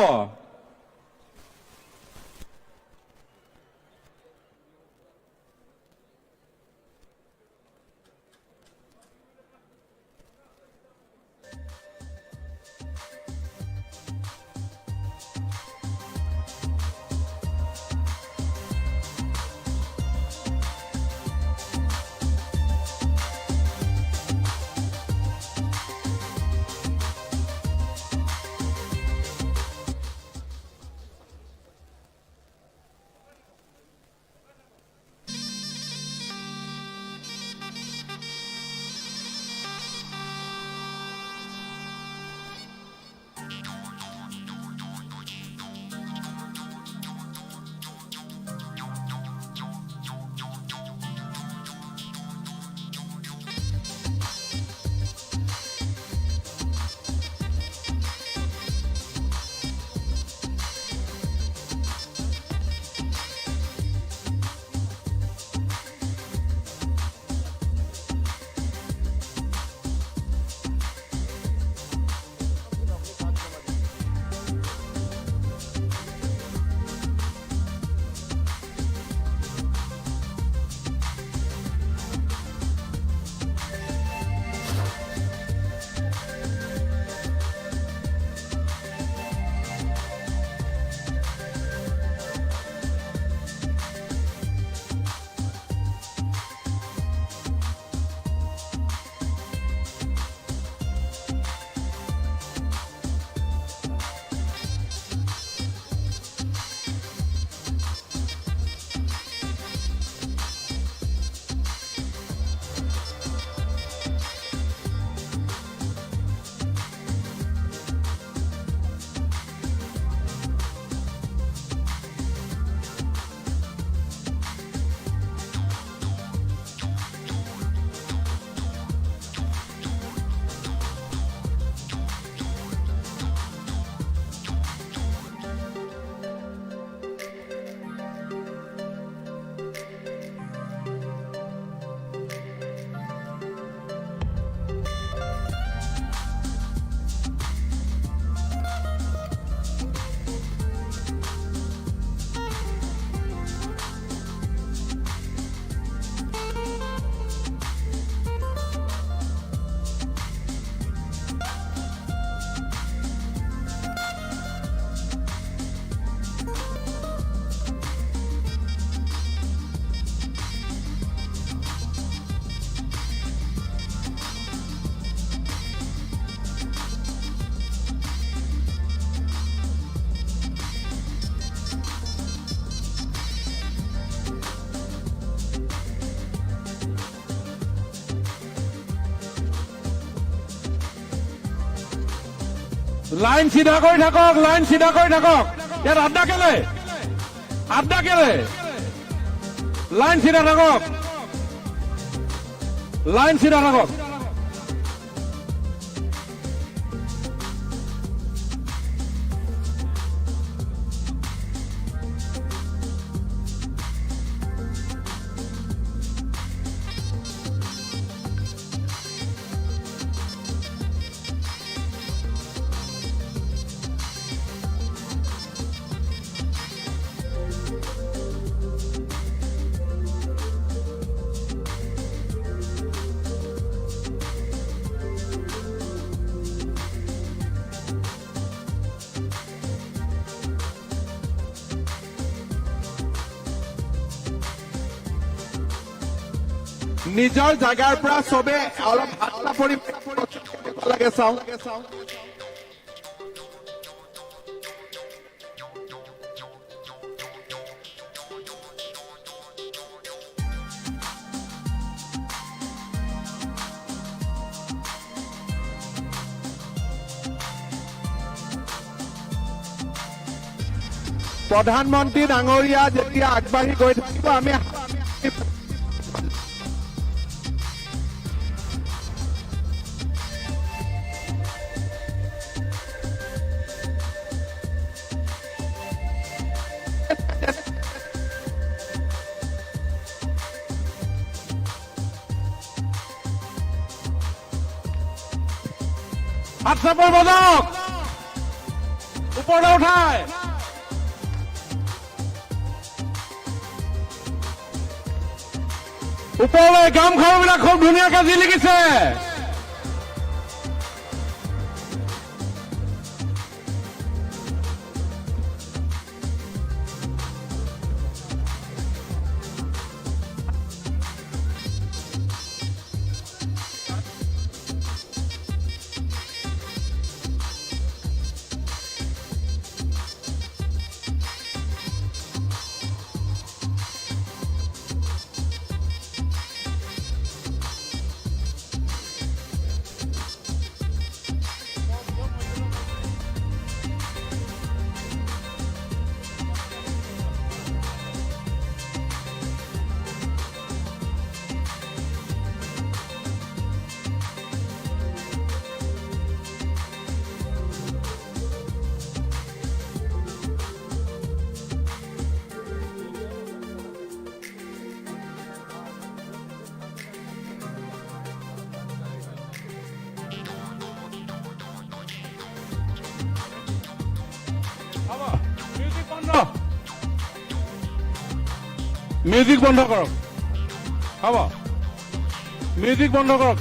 লাইন চিধা কৰি থাকক, লাইন চিধা কৰি থাকক। ইয়াত আড্ডা কেলে? Adda kere. Line sida ragok. Line sida ragok. নিজৰ জাগাৰ পৰা চবে অলপ হাত চাপৰি লাগে চাওঁ। প্ৰধানমন্ত্ৰী ডাঙৰীয়া যেতিয়া আগবাঢ়ি গৈ থাকিব, আমি হাত চাপৰি বজাওক, ওপৰলৈ উঠাই। ওপৰলৈ গামখাৰুবিলাক খুব ধুনীয়াকে জিলিকিছে। হ'ব, মিউজিক বন্ধ। মিউজিক বন্ধ কৰক। হ'ব, মিউজিক বন্ধ কৰক।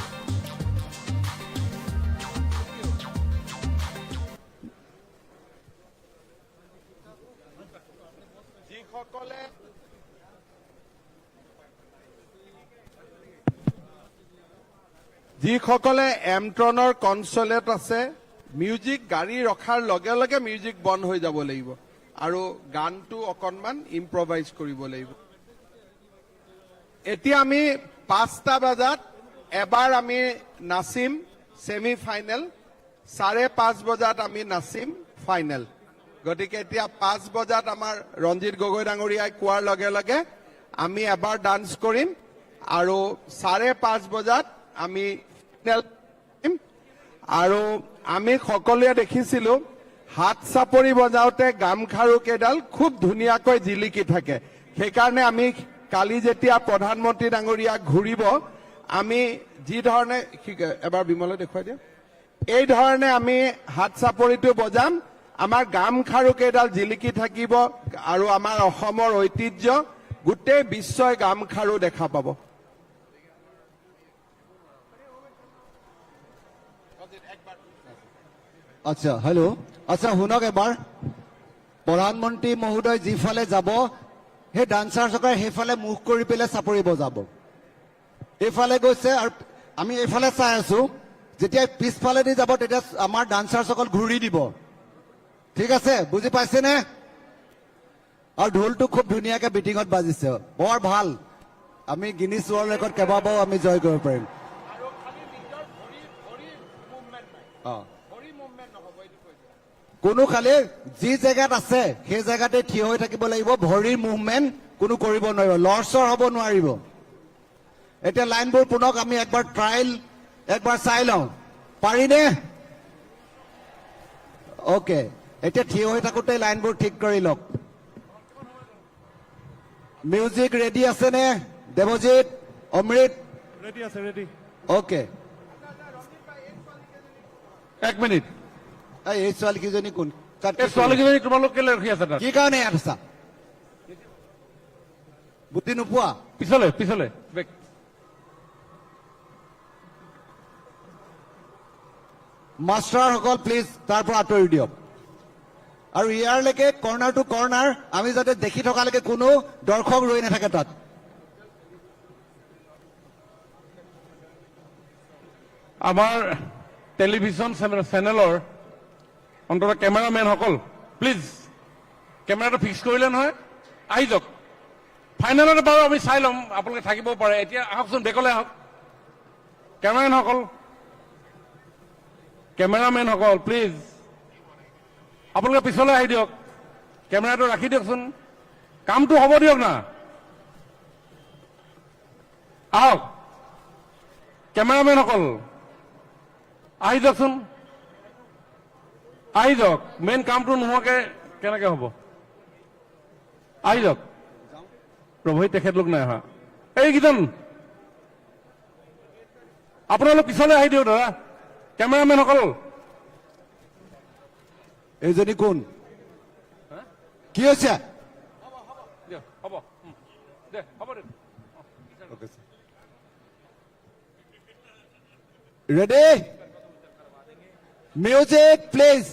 যিসকলে যিসকলে এমট্ৰনৰ কনচলেত আছে, মিউজিক গাড়ী ৰখাৰ লগে লগে মিউজিক বন্ধ হৈ যাব লাগিব আৰু গানটো অকণমান ইম্প্ৰভাইজ কৰিব লাগিব। এতিয়া আমি পাঁচটা বজাত এবাৰ আমি নাচিম ছেমি ফাইনেল। চাৰে পাঁচ বজাত আমি নাচিম ফাইনেল। গতিকে এতিয়া পাঁচ বজাত আমাৰ ৰঞ্জিত গগৈ ডাঙৰীয়াই কোৱাৰ লগে লগে আমি এবাৰ ডান্স কৰিম আৰু চাৰে পাঁচ বজাত আমি ফাইনেল কৰিম। আৰু আমি সকলোৱে দেখিছিলো, হাত চাপৰি বজাওঁতে গামখাৰু কেইডাল খুব ধুনীয়াকৈ জিলিকি থাকে। সেইকাৰণে আমি কালি যেতিয়া প্ৰধানমন্ত্ৰী ডাঙৰীয়া ঘূৰিব, আমি যি ধৰণে, এবাৰ বিমলে দেখুৱাই দিয়া। এই ধৰণে আমি হাত চাপৰিটো বজাম, আমাৰ গামখাৰু কেইডাল জিলিকি থাকিব আৰু আমাৰ অসমৰ ঐতিহ্য গোটেই বিশ্বই গামখাৰু দেখা পাব। আচ্ছা, হেল্ল'। আচ্ছা, শুনক এবাৰ। প্ৰধানমন্ত্ৰী মহোদয় যিফালে যাব, সেই ডান্সাৰসকলে সেইফালে মুখ কৰি পেলাই চাপৰি বজাব। এইফালে গৈছে আৰু আমি এইফালে চাই আছো। যেতিয়া পিছফালেদি যাব, তেতিয়া আমাৰ ডান্সাৰসকল ঘূৰি দিব। ঠিক আছে, বুজি পাইছেনে? আৰু ঢোলটো খুব ধুনীয়াকে বিটিঙত বাজিছে, বৰ ভাল। আমি গিনিছ ৱৰ্ল্ড ৰেকৰ্ড কেইবাবাৰো আমি জয় কৰিব পাৰিম। অ। কোনো খালি যি জেগাত আছে, সেই জেগাতে থিয় হৈ থাকিব লাগিব। ভৰিৰ মুভমেণ্ট কোনো কৰিব নোৱাৰিব, লৰচৰ হ'ব নোৱাৰিব। এতিয়া লাইনবোৰ পুনক, আমি একবাৰ ট্ৰায়েল একবাৰ চাই লওঁ, পাৰিনে? অ'কে, এতিয়া থিয় হৈ থাকোঁতে লাইনবোৰ ঠিক কৰি লওক। মিউজিক ৰেডি আছেনে? দেৱজিত, অমৃত? ৰেডি আছে, ৰেডি। অ'কে। এক মিনিট। এই, এই ছোৱালীকেইজনী কোন? তাত কি এই ছোৱালীকেইজনী তোমালোক কেলে ৰখি আছা তাত? কি কাৰণে ইয়াত আছা? বুদ্ধি নোপোৱা? পিছলে, পিছলে, বেক। মাষ্টাৰসকল, প্লিজ, তাৰ পৰা আঁতৰি দিয়ক। আৰু ইয়াৰলৈকে কৰ্ণাৰ টু কৰ্ণাৰ, আমি যাতে দেখি থকালৈকে কোনো দৰ্শক ৰৈ নাথাকে তাত। আমাৰ টেলিভিছন চেনে-, চেনেলৰ অন্ততঃ কেমেৰামেনসকল, প্লিজ, কেমেৰাটো ফিক্স কৰিলে নহয়, আহি যাওক। ফাইনেলত বাৰু আমি চাই ল'ম, আপোনালোকে থাকিবও পাৰে। এতিয়া আহকচোন, বেকলৈ আহক। কেমেৰামেনসকল, কেমেৰামেনসকল, প্লিজ, আপোনালোকে পিছলৈ আহি দিয়ক, কেমেৰাটো ৰাখি দিয়কচোন, কামটো হ'ব দিয়ক না। আহক, কেমেৰামেনসকল, আহি যাওকচোন, আহি যাওক। মেইন কামটো নোহোৱাকে কেনেকে হ'ব? আহি যাওক। প্ৰভু, তেখেতলোক নাই অহা। এই গীতন, আপোনালোক পিছলৈ আহি দিয়ক দাদা। কেমেৰামেনসকল। এইজনী কোন? কি হৈছে? দিয়ক, হ'ব। উম। দে, হ'ব দে। Okay, sir. Ready? Music, please.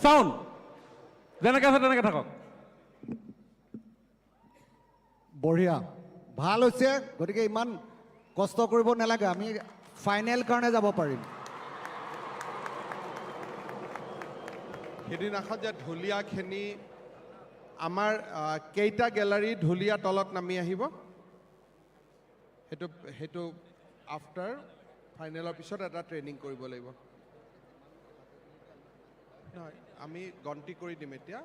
Down. যেনেকে আছে তেনেকে থাকক। বঢ়িয়া, ভাল হৈছে। গতিকে ইমান কষ্ট কৰিব নালাগে, আমি ফাইনেল কাৰণে যাব পাৰিম। সিদিনাখন যে ঢুলীয়া খেনি আমাৰ আহ, কেইটা গেলাৰী ঢুলীয়া তলত নামি আহিব? সেইটো সেইটো আফটাৰ ফাইনেলৰ পিছত এটা ট্ৰেইনিং কৰিব লাগিব। নহয়, আমি গন্তি কৰি দিম এতিয়া।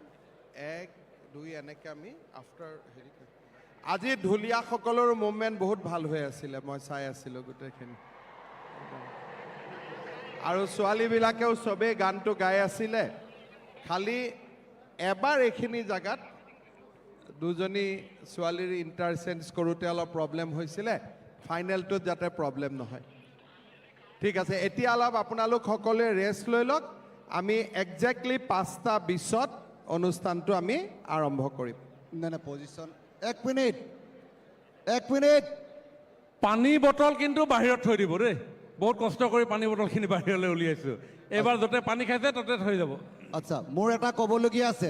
এক, দুই, এনেকে আমি আফটাৰ হেৰি কৰিম। আজি ঢুলীয়াসকলৰো মুভমেণ্ট বহুত ভাল হৈ আছিলে, মই চাই আছিলোঁ গোটেইখিনি। আৰু ছোৱালীবিলাকেও চবেই গানটো গাই আছিলে। খালি এবাৰ এইখিনি জেগাত দুজনী ছোৱালীৰ ইণ্টাৰচেঞ্জ কৰোঁতে অলপ প্ৰব্লেম হৈছিলে, ফাইনেলটোত যাতে প্ৰব্লেম নহয়। ঠিক আছে, এতিয়া অলপ আপোনালোক সকলোৱে ৰেষ্ট লৈ লওক। আমি একজেক্টলি পাঁচটা বিছত অনুষ্ঠানটো আমি আৰম্ভ কৰিম। নাই নাই, পজিশ্যন। এক মিনিট, এক মিনিট। পানী বটল কিন্তু বাহিৰত থৈ দিব দেই। বহুত কষ্ট কৰি পানী বটলখিনি বাহিৰলৈ উলিয়াইছো। এইবাৰ য'তে পানী খাইছে ত'তে থৈ যাব। আচ্ছা, মোৰ এটা ক'বলগীয়া আছে।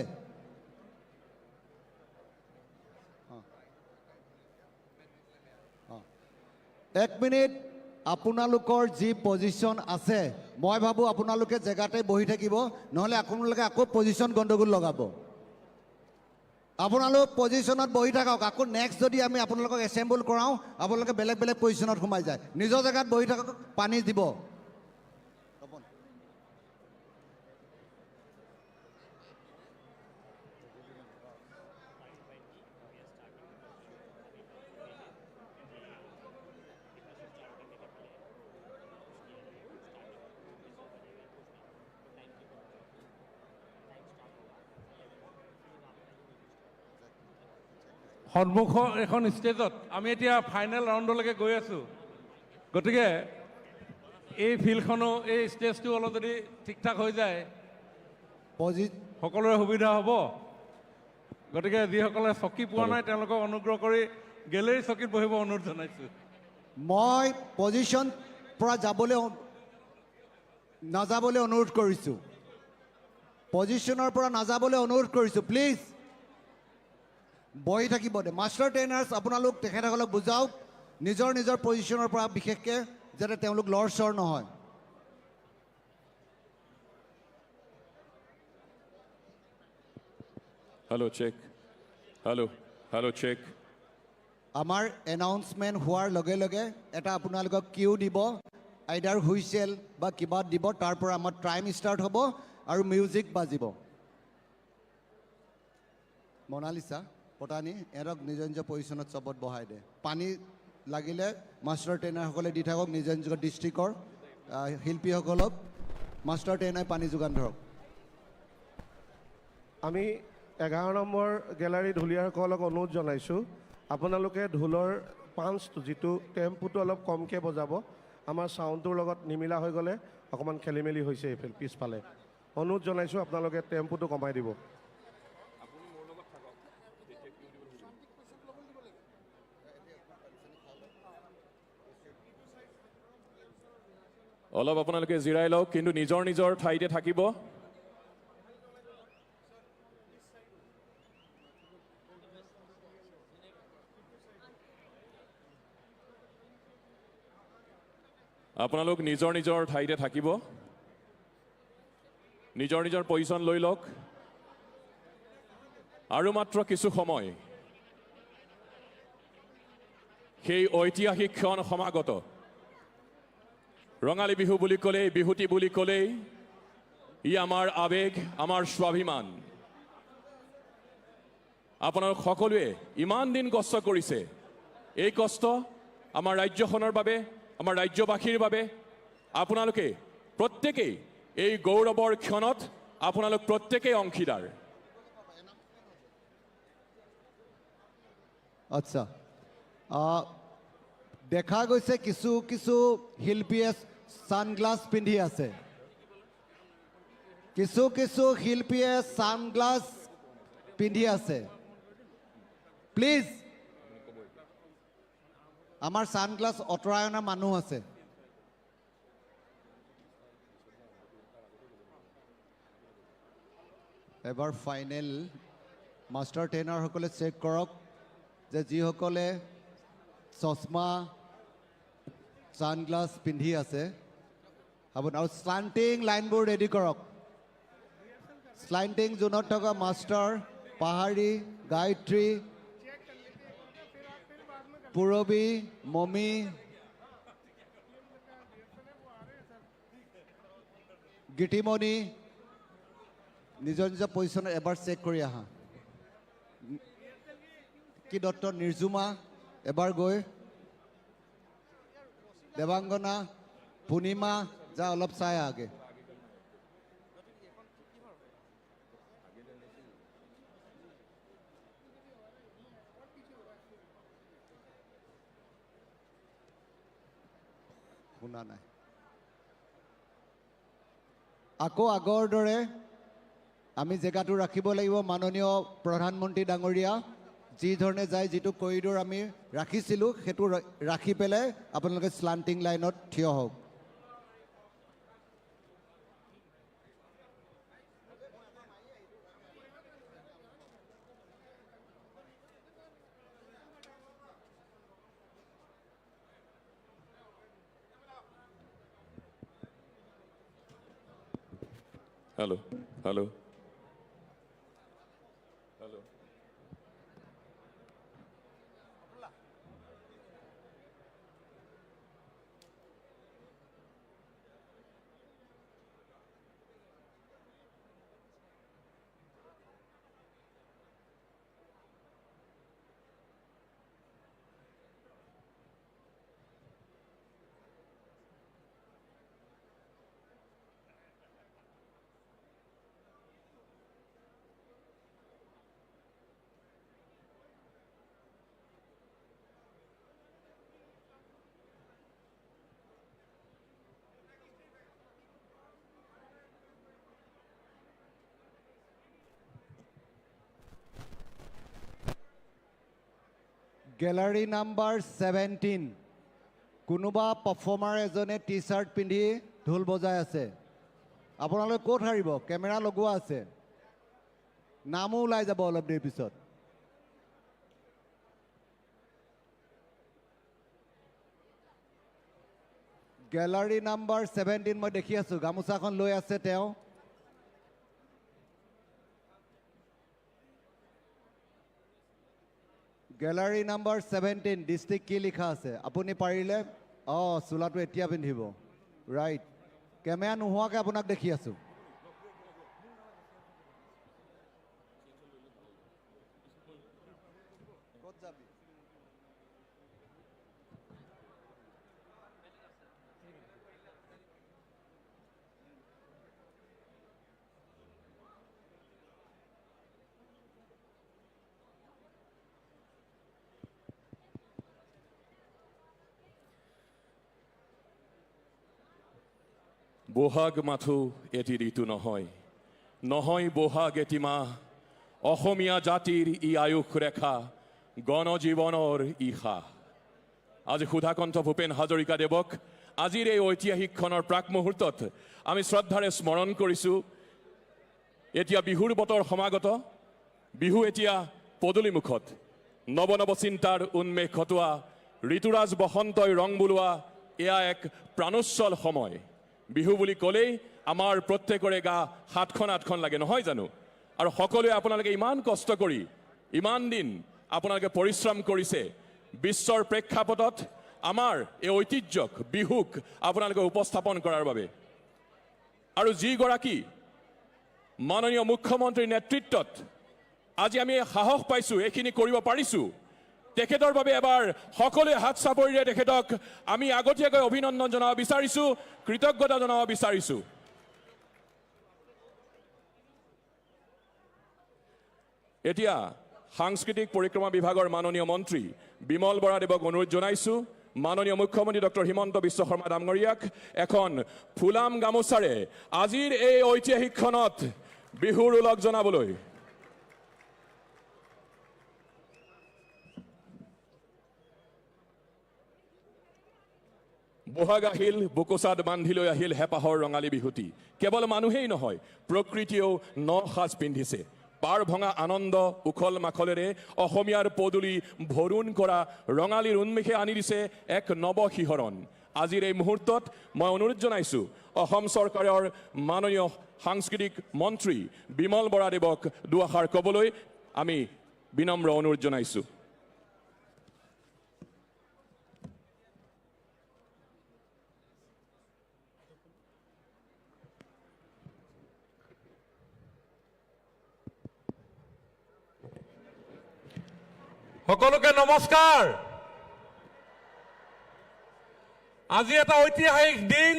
অ। অ। এক মিনিট, আপোনালোকৰ যি পজিশ্যন আছে, মই ভাবোঁ আপোনালোকে জেগাতে বহি থাকিব, নহ'লে আপোনালোকে আকৌ পজিশ্যন গণ্ডগোল লগাব। আপোনালোক পজিশ্যনত বহি থাকক, আকৌ নেক্সট যদি আমি আপোনালোকক এছেম্বল কৰাওঁ, আপোনালোকে বেলেগ বেলেগ পজিশ্যনত সোমাই যায়। নিজৰ জেগাত বহি থাকক, পানী দিব। সন্মুখৰ এখন ষ্টেজত আমি এতিয়া ফাইনেল ৰাউণ্ডলৈকে গৈ আছো। গতিকে এই ফিল্ডখনো, এই ষ্টেজটো অলপ যদি ঠিক ঠাক হৈ যায়, পজি সকলোৰে সুবিধা হ'ব। গতিকে যিসকলে চকী পোৱা নাই, তেওঁলোকক অনুগ্ৰহ কৰি গেলেৰী চকীত বহিব অনুৰোধ জনাইছো। মই পজিশ্যন পৰা যাবলৈ অ- নাযাবলৈ অনুৰোধ কৰিছোঁ। পজিশ্যনৰ পৰা নাযাবলৈ অনুৰোধ কৰিছোঁ, প্লিজ। বহি থাকিব দে। মাষ্টাৰ ট্ৰেইনাৰ্ছ, আপোনালোক তেখেতসকলক বুজাওক, নিজৰ নিজৰ পজিশ্যনৰ পৰা বিশেষকৈ যাতে তেওঁলোক লৰচৰ নহয়। Hello, check. Hello, hello, check. আমাৰ এনাউন্সমেণ্ট হোৱাৰ লগে লগে এটা আপোনালোকক কিউ দিব, আইডাৰ হুইচেল বা কিবা দিব, তাৰ পৰা আমাৰ টাইম ষ্টাৰ্ট হ'ব আৰু মিউজিক বাজিব। মনালিছা, পটানী, এওঁৰক নিজৰ নিজৰ পজিশ্যনত চবত বহাই দে। পানী লাগিলে মাষ্টাৰ ট্ৰেইনাৰসকলে দি থাকক, নিজৰ নিজৰ ডিষ্ট্ৰিক্টৰ আহ, শিল্পীসকলক মাষ্টাৰ ট্ৰেইনাৰে পানী যোগান ধৰক। আমি এঘাৰ নম্বৰ গেলাৰী ঢুলীয়াসকলক অনুৰোধ জনাইছোঁ, আপোনালোকে ঢোলৰ পাঞ্চ যিটো টেম্পোটো অলপ কমকৈ বজাব। আমাৰ চাউণ্ডটোৰ লগত নিমিলা হৈ গ'লে অকণমান খেলি মেলি হৈছে এইফালে পিছফালে। অনুৰোধ জনাইছোঁ আপোনালোকে টেম্পোটো কমাই দিব। অলপ আপোনালোকে জিৰাই লওক, কিন্তু নিজৰ নিজৰ ঠাইতে থাকিব। আপোনালোক নিজৰ নিজৰ ঠাইতে থাকিব। নিজৰ নিজৰ পজিশ্যন লৈ লওক। আৰু মাত্ৰ কিছু সময় সেই ঐতিহাসিক ক্ষণ সমাগত। ৰঙালী বিহু বুলি ক'লেই, বিহুটি বুলি ক'লেই ই আমাৰ আৱেগ, আমাৰ স্বাভিমান। আপোনালোক সকলোৱে ইমান দিন কষ্ট কৰিছে, এই কষ্ট আমাৰ ৰাজ্যখনৰ বাবে, আমাৰ ৰাজ্যবাসীৰ বাবে। আপোনালোকে প্ৰত্যেকেই এই গৌৰৱৰ ক্ষণত আপোনালোক প্ৰত্যেকেই অংশীদাৰ। আচ্ছা, আহ, দেখা গৈছে কিছু কিছু শিল্পীয়ে ছানগ্লাছ পিন্ধি আছে। কিছু কিছু শিল্পীয়ে ছানগ্লাছ পিন্ধি আছে। প্লিজ, আমাৰ ছানগ্লাছ আঁতৰাই অনা মানুহ আছে। এবাৰ ফাইনেল মাষ্টাৰ ট্ৰেইনাৰসকলে চেক কৰক যে যিসকলে চশমা, ছানগ্লাছ পিন্ধি আছে, আপোনাৰ আৰু শ্লাণ্টিং লাইনবোৰ ৰেডি কৰক। শ্লাণ্টিং জোনত থকা মাষ্টাৰ, পাহাৰী, গায়ত্ৰী, পুৰবী, মমি, গীতিমণি, নিজৰ নিজৰ পজিশ্যনত এবাৰ চেক কৰি আহা। কি দত্ত, নিৰ্জুমা, এবাৰ গৈ দেৱাংগনা, পূৰ্ণিমা, যা অলপ চাই আগে। শুনা নাই। আকৌ আগৰ দৰে আমি জেগাটো ৰাখিব লাগিব। মাননীয় প্ৰধানমন্ত্ৰী ডাঙৰীয়া, যি ধৰণে যায়, যিটো কৰিডৰ আমি ৰাখিছিলোঁ, সেইটো ৰা-, ৰাখি পেলাই আপোনালোকে শ্লাণ্টিং লাইনত থিয় হওক। Hello, hello. Hello. Gallery number seventeen, কোনোবা পাৰফৰ্মাৰ এজনে টি চাৰ্ট পিন্ধি ঢোল বজাই আছে। আপোনালোকে ক'ত হাৰিব? কেমেৰা লগোৱা আছে, নামো ওলাই যাব অলপ দেৰি পিছত। গেলাৰী নাম্বাৰ ছেভেণ্টিন মই দেখি আছো, গামোচাখন লৈ আছে তেওঁ। গেলাৰী নাম্বাৰ ছেভেণ্টিন, ডিষ্ট্ৰিক্ট কি লিখা আছে? আপুনি পাৰিলে, অ, চোলাটো এতিয়া পিন্ধিব। ৰাইট। কেমেৰা নোহোৱাকে আপোনাক দেখি আছো। ক'ত যাবি? বহাগ মাথো এটি ঋতু নহয়, নহয় বহাগ এটি মাহ। অসমীয়া জাতিৰ ই আয়ুস ৰেখা, গণজীৱনৰ ই সাহ। আজি সুধাকণ্ঠ ভূপেন হাজৰিকা দেৱক আজিৰ এই ঐতিহাসিক ক্ষণৰ প্ৰাক মুহূৰ্তত আমি শ্ৰদ্ধাৰে স্মৰণ কৰিছো। এতিয়া বিহুৰ বতৰ সমাগত। বিহু এতিয়া পদূলিমুখত। নৱ নৱ চিন্তাৰ উন্মেষ ঘটোৱা, ঋতুৰাজ বসন্তই ৰং বুলোৱা, এয়া এক প্ৰাণোচ্ছল সময়। বিহু বুলি ক'লেই আমাৰ প্ৰত্যেকৰে গা সাতখন আঠখন লাগে, নহয় জানো? আৰু সকলোৱে আপোনালোকে ইমান কষ্ট কৰি, ইমান দিন আপোনালোকে পৰিশ্ৰম কৰিছে, বিশ্বৰ প্ৰেক্ষাপটত আমাৰ এই ঐতিহ্যক, বিহুক আপোনালোকে উপস্থাপন কৰাৰ বাবে। আৰু যিগৰাকী মাননীয় মুখ্যমন্ত্ৰীৰ নেতৃত্বত আজি আমি এই সাহস পাইছো, এইখিনি কৰিব পাৰিছো, তেখেতৰ বাবে এবাৰ সকলোৱে হাত চাপৰিৰে তেখেতক আমি আগতীয়াকৈ অভিনন্দন জনাব বিচাৰিছো, কৃতজ্ঞতা জনাব বিচাৰিছো। এতিয়া সাংস্কৃতিক পৰিক্ৰমা বিভাগৰ মাননীয় মন্ত্ৰী বিমল বৰা দেৱক অনুৰোধ জনাইছো, মাননীয় মুখ্যমন্ত্ৰী ডক্টৰ হিমন্ত বিশ্ব শৰ্মা ডাঙৰীয়াক এখন ফুলাম গামোচাৰে আজিৰ এই ঐতিহাসিক ক্ষণত বিহুৰ ওলগ জনাবলৈ। বহাগ আহিল, বুকুচাত বান্ধি লৈ আহিল হেঁপাহৰ ৰঙালী বিহুটি। কেৱল মানুহেই নহয়, প্ৰকৃতিয়েও ন সাজ পিন্ধিছে। পাৰ ভঙা আনন্দ, উখল মাখলেৰে অসমীয়াৰ পদূলি ভৰোণ কৰা ৰঙালীৰ উন্মেষে আনি দিছে এক নৱ শিহৰণ। আজিৰ এই মুহূৰ্তত মই অনুৰোধ জনাইছো অসম চৰকাৰৰ মাননীয় সাংস্কৃতিক মন্ত্ৰী বিমল বৰাদেৱক দুআষাৰ ক'বলৈ আমি বিনম্ৰ অনুৰোধ জনাইছো। সকলোকে নমস্কাৰ। আজি এটা ঐতিহাসিক দিন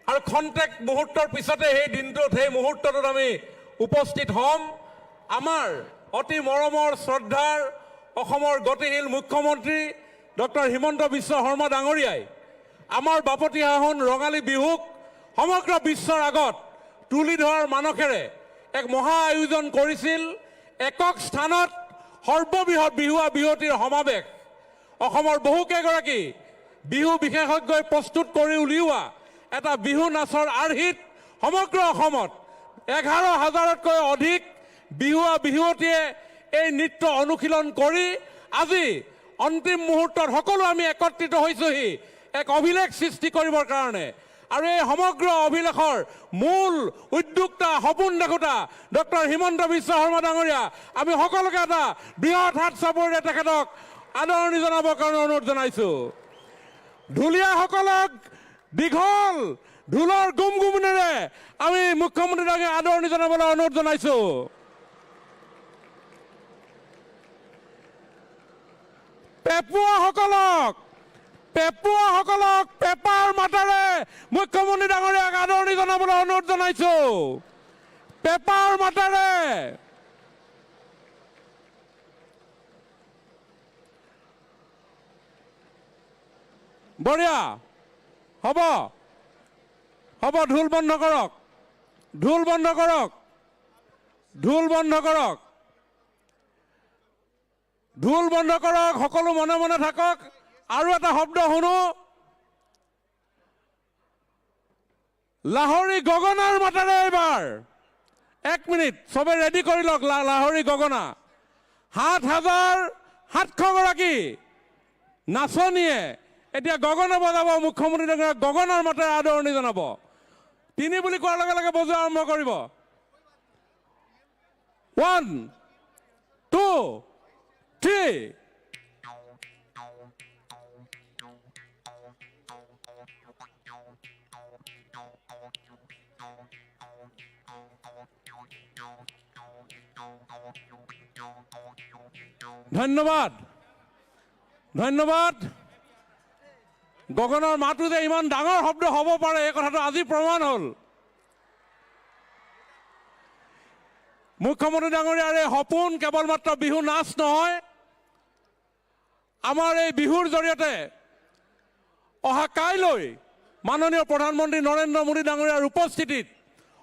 আৰু খন্তেক মুহূৰ্তৰ পিছতে সেই দিনটোত, সেই মুহূৰ্তটোত আমি উপস্থিত হ'ম। আমাৰ অতি মৰমৰ শ্ৰদ্ধাৰ অসমৰ গতিশীল মুখ্যমন্ত্ৰী ডক্টৰ হিমন্ত বিশ্ব শৰ্মা ডাঙৰীয়াই আমাৰ বাপতি সাহোন ৰঙালী বিহুক সমগ্ৰ বিশ্বৰ আগত তুলি ধৰাৰ মানসেৰে এক মহা আয়োজন কৰিছিল। একক স্থানত সৰ্ববৃহৎ বিহুৱা বিহুৱতীৰ সমাৱেশ। অসমৰ বহুকেইগৰাকী বিহু বিশেষজ্ঞই প্ৰস্তুত কৰি উলিওৱা এটা বিহু নাচৰ আৰ্হিত সমগ্ৰ অসমত এঘাৰ হাজাৰতকৈ অধিক বিহুৱা বিহুৱতীয়ে এই নৃত্য অনুশীলন কৰি আজি অন্তিম মুহূৰ্তত সকলো আমি একত্ৰিত হৈছোহি এক অভিলেখ সৃষ্টি কৰিবৰ কাৰণে। আৰু এই সমগ্ৰ অভিলেখৰ মূল উদ্যোক্তা, সপোন দেখোতা ডক্টৰ হিমন্ত বিশ্ব শৰ্মা ডাঙৰীয়া, আমি সকলোকে এটা বৃহৎ হাত চাপৰিৰে তেখেতক আদৰণি জনাবৰ কাৰণে অনুৰোধ জনাইছো। ঢুলীয়াসকলক দীঘল ঢোলৰ গুমগুমনিৰে আমি মুখ্যমন্ত্ৰী ডাঙৰীয়াক আদৰণি জনাবলৈ অনুৰোধ জনাইছো। পেপুৱাসকলক, পেপুৱাসকলক পেপাৰ মাতেৰে মুখ্যমন্ত্ৰী ডাঙৰীয়াক আদৰণি জনাবলৈ অনুৰোধ জনাইছো। পেপাৰ মাতেৰে। বঢ়িয়া। হ'ব। হ'ব, ঢোল বন্ধ কৰক। ঢোল বন্ধ কৰক। ঢোল বন্ধ কৰক। ঢোল বন্ধ কৰক। সকলো মনে মনে থাকক। আৰু এটা শব্দ শুনো। লাহৰি গগনাৰ মাতেৰে এইবাৰ। এক মিনিট, সবে ৰেডি কৰি লওক লা-, লাহৰি গগনা। সাত হাজাৰ সাতশ গৰাকী নাচনীয়ে এতিয়া গগনা বজাব, মুখ্যমন্ত্ৰী ডাঙৰীয়াক গগনাৰ মাতেৰে আদৰণি জনাব। তিনি বুলি কোৱাৰ লগে লগে বজোৱা আৰম্ভ কৰিব। One, two, three. ধন্যবাদ। ধন্যবাদ। গগনাৰ মাতো যে ইমান ডাঙৰ শব্দ হ'ব পাৰে, এই কথাটো আজি প্ৰমাণ হ'ল। মুখ্যমন্ত্ৰী ডাঙৰীয়াৰ এই সপোন কেৱল মাত্ৰ বিহু নাচ নহয়, আমাৰ এই বিহুৰ জৰিয়তে অহা কাইলৈ মাননীয় প্ৰধানমন্ত্ৰী নৰেন্দ্ৰ মোদী ডাঙৰীয়াৰ উপস্থিতিত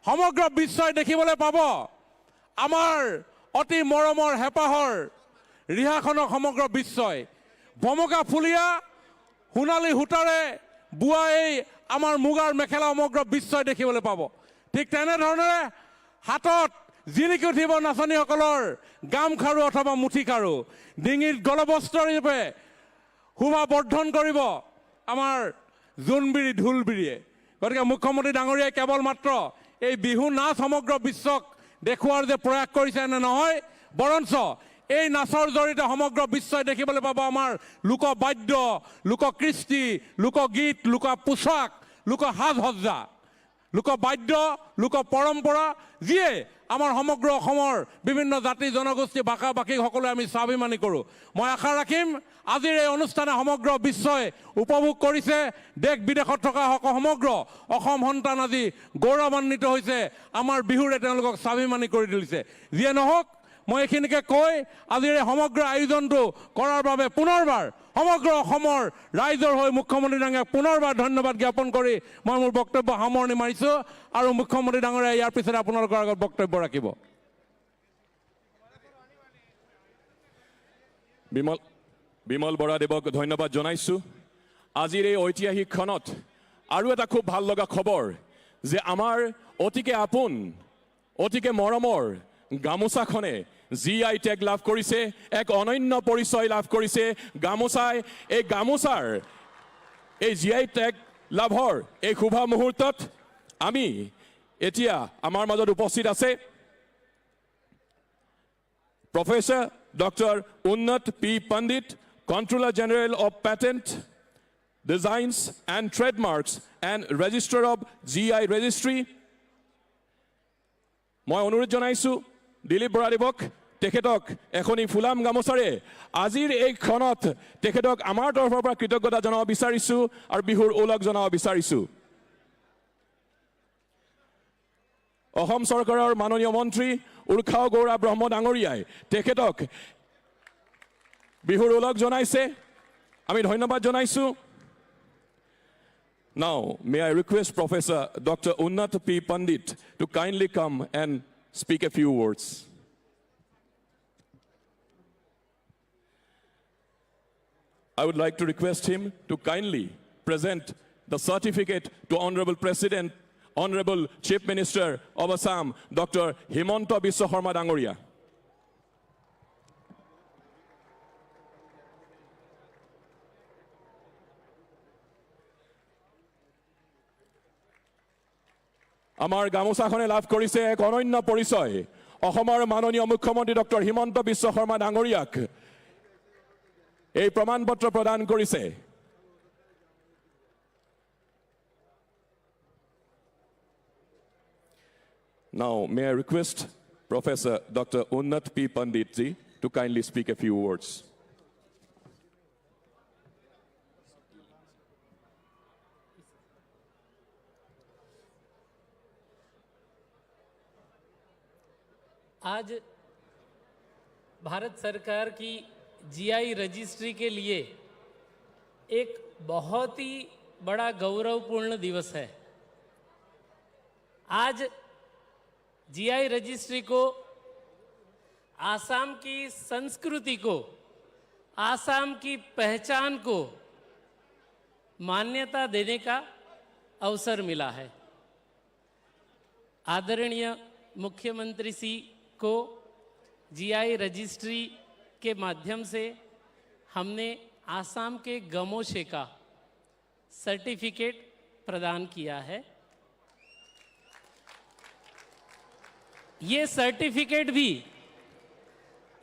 সমগ্ৰ বিশ্বই দেখিবলৈ পাব আমাৰ অতি মৰমৰ হেঁপাহৰ ৰিহাখনক সমগ্ৰ বিশ্বই ভমকা ফুলীয়া সোণালী সূতাৰে বোৱা এই আমাৰ মুগাৰ মেখেলা সমগ্ৰ বিশ্বই দেখিবলৈ পাব। ঠিক তেনেধৰণে হাতত জিলিকি উঠিব নাচনীসকলৰ গামখাৰু অথবা মুঠিখাৰু, ডিঙিত গলবস্ত্ৰ ৰূপে শোভা বৰ্ধন কৰিব আমাৰ জোনবিৰি ঢোলবিৰিয়ে। গতিকে মুখ্যমন্ত্ৰী ডাঙৰীয়াই কেৱল মাত্ৰ এই বিহু নাচ সমগ্ৰ বিশ্বক দেখুওৱাৰ যে প্ৰয়াস কৰিছে এনে নহয়, বৰঞ্চ এই নাচৰ জৰিয়তে সমগ্ৰ বিশ্বই দেখিবলৈ পাব আমাৰ লোকবাদ্য, লোককৃষ্টি, লোকগীত, লোক পোচাক, লোক সাজসজ্জা, লোকবাদ্য, লোক পৰম্পৰা, যিয়ে আমাৰ সমগ্ৰ অসমৰ বিভিন্ন জাতি জনগোষ্ঠী ভাষা ভাষিক সকলোৱে আমি স্বাভিমানী কৰোঁ। মই আশা ৰাখিম আজিৰ এই অনুষ্ঠানে সমগ্ৰ বিশ্বই উপভোগ কৰিছে, দেশ বিদেশত থকা সক-, সমগ্ৰ অসম সন্তান আজি গৌৰৱান্বিত হৈছে, আমাৰ বিহুৰে তেওঁলোকক স্বাভিমানী কৰি তুলিছে। যিয়ে নহওক, মই এইখিনিকে কৈ আজিৰ এই সমগ্ৰ আয়োজনটো কৰাৰ বাবে পুনৰবাৰ সমগ্ৰ অসমৰ ৰাইজৰ হৈ মুখ্যমন্ত্ৰী ডাঙৰীয়াক পুনৰবাৰ ধন্যবাদ জ্ঞাপন কৰি মই মোৰ বক্তব্য সামৰণি মাৰিছো আৰু মুখ্যমন্ত্ৰী ডাঙৰীয়া ইয়াৰ পিছতে আপোনালোকৰ আগত বক্তব্য ৰাখিব। বিমল, বিমল বৰাদেৱক ধন্যবাদ জনাইছো। আজিৰ এই ঐতিহাসিক ক্ষণত আৰু এটা খুব ভাল লগা খবৰ যে আমাৰ অতিকে আপোন, অতিকে মৰমৰ গামোচাখনে জি আই টেগ লাভ কৰিছে, এক অনন্য পৰিচয় লাভ কৰিছে। গামোচাই, এই গামোচাৰ এই জি আই টেগ লাভৰ এই শুভ মুহূৰ্তত আমি এতিয়া আমাৰ মাজত উপস্থিত আছে Professor Doctor Unnat P Pandit, Controller General of Patent, Designs and Trademarks and Registrar of G I Registry। মই অনুৰোধ জনাইছো দিলীপ বৰাদেৱক, তেখেতক এখনি ফুলাম গামোচাৰে আজিৰ এই ক্ষণত তেখেতক আমাৰ তৰফৰ পৰা কৃতজ্ঞতা জনাব বিচাৰিছো আৰু বিহুৰ ওলগ জনাব বিচাৰিছো। অসম চৰকাৰৰ মাননীয় মন্ত্ৰী উৰ্খাও গৌৰা ব্ৰহ্ম ডাঙৰীয়াই তেখেতক বিহুৰ ওলগ জনাইছে। আমি ধন্যবাদ জনাইছো। Now, may I request Professor Doctor Unnat P Pandit to kindly come and speak a few words. I would like to request him to kindly present the certificate to Honorable President, Honorable Chief Minister of Assam, Doctor Himanta Biswa Sarma Dangoria. আমাৰ গামোচাখনে লাভ কৰিছে এক অনন্য পৰিচয়। অসমৰ মাননীয় মুখ্যমন্ত্ৰী ডক্টৰ হিমন্ত বিশ্ব শৰ্মা ডাঙৰীয়াক এই প্ৰমাণ পত্ৰ প্ৰদান কৰিছে। Now, may I request Professor Doctor Unnat P Pandit ji to kindly speak a few words. आज भारत सरकार की जीआई रजिस्ट्री के लिए एक बहुत ही बड़ा गौरवपूर्ण दिवस है। आज जीआई रजिस्ट्री को आसाम की संस्कृति को, आसाम की पहचान को मान्यता देने का अवसर मिला है। आदरणीय मुख्यमंत्री श्री को जीआई रजिस्ट्री के माध्यम से हमने आसाम के गमोशे का सर्टिफिकेट प्रदान किया है। ये सर्टिफिकेट भी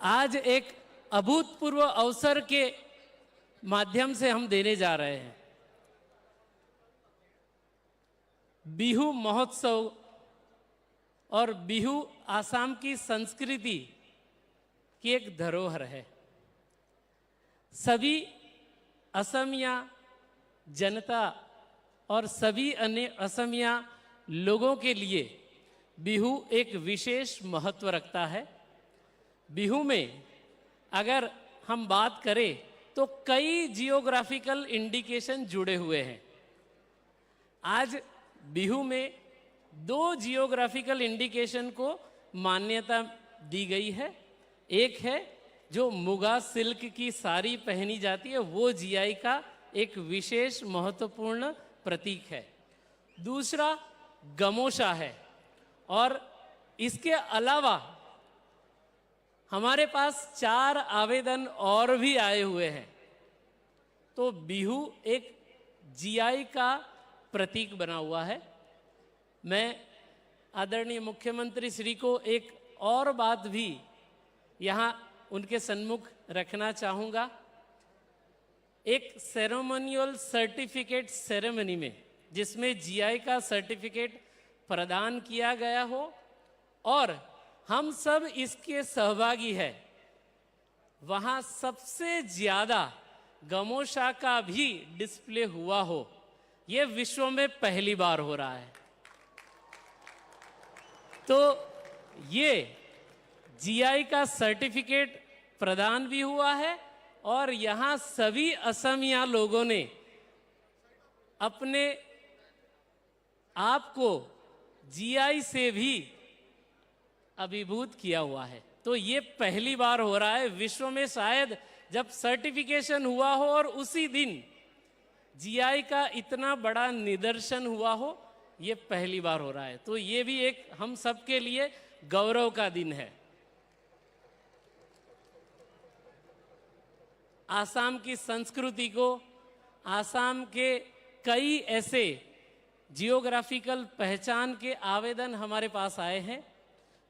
आज एक अभूतपूर्व अवसर के माध्यम से हम देने जा रहे हैं। बिहू महोत्सव और बिहू आसाम की संस्कृति की एक धरोहर है। सभी असमिया जनता और सभी अन्य असमिया लोगों के लिए बिहू एक विशेष महत्व रखता है। बिहू में अगर हम बात करें तो कई जियोग्राफिकल इंडिकेशन जुड़े हुए हैं। आज बिहू में दो जियोग्राफिकल इंडिकेशन को मान्यता दी गई है। एक है जो मुगा सिल्क की साड़ी पहनी जाती है, वो जीआई का एक विशेष महत्वपूर्ण प्रतीक है। दूसरा गमोशा है और इसके अलावा हमारे पास चार आवेदन और भी आए हुए हैं। तो बिहू एक जीआई का प्रतीक बना हुआ है। मैं आदरणीय मुख्यमंत्री श्री को एक और बात भी यहाँ उनके सन्मुख रखना चाहूँगा। एक सेरेमोनियल सर्टिफिकेट सेरेमनी में, जिसमें जीआई का सर्टिफिकेट प्रदान किया गया हो और हम सब इसके सहभागी हैं, वहाँ सबसे ज्यादा गमोशा का भी डिस्प्ले हुआ हो, ये विश्व में पहली बार हो रहा है। तो ये जीआई का सर्टिफिकेट प्रदान भी हुआ है और यहाँ सभी असमिया लोगों ने अपने आप को जीआई से भी अभिभूत किया हुआ है। तो ये पहली बार हो रहा है विश्व में, शायद जब सर्टिफिकेशन हुआ हो और उसी दिन जीआई का इतना बड़ा निदर्शन हुआ हो, ये पहली बार हो रहा है। तो ये भी एक हम सबके लिए गौरव का दिन है। आसाम की संस्कृति को, आसाम के कई ऐसे जियोग्राफिकल पहचान के आवेदन हमारे पास आए हैं।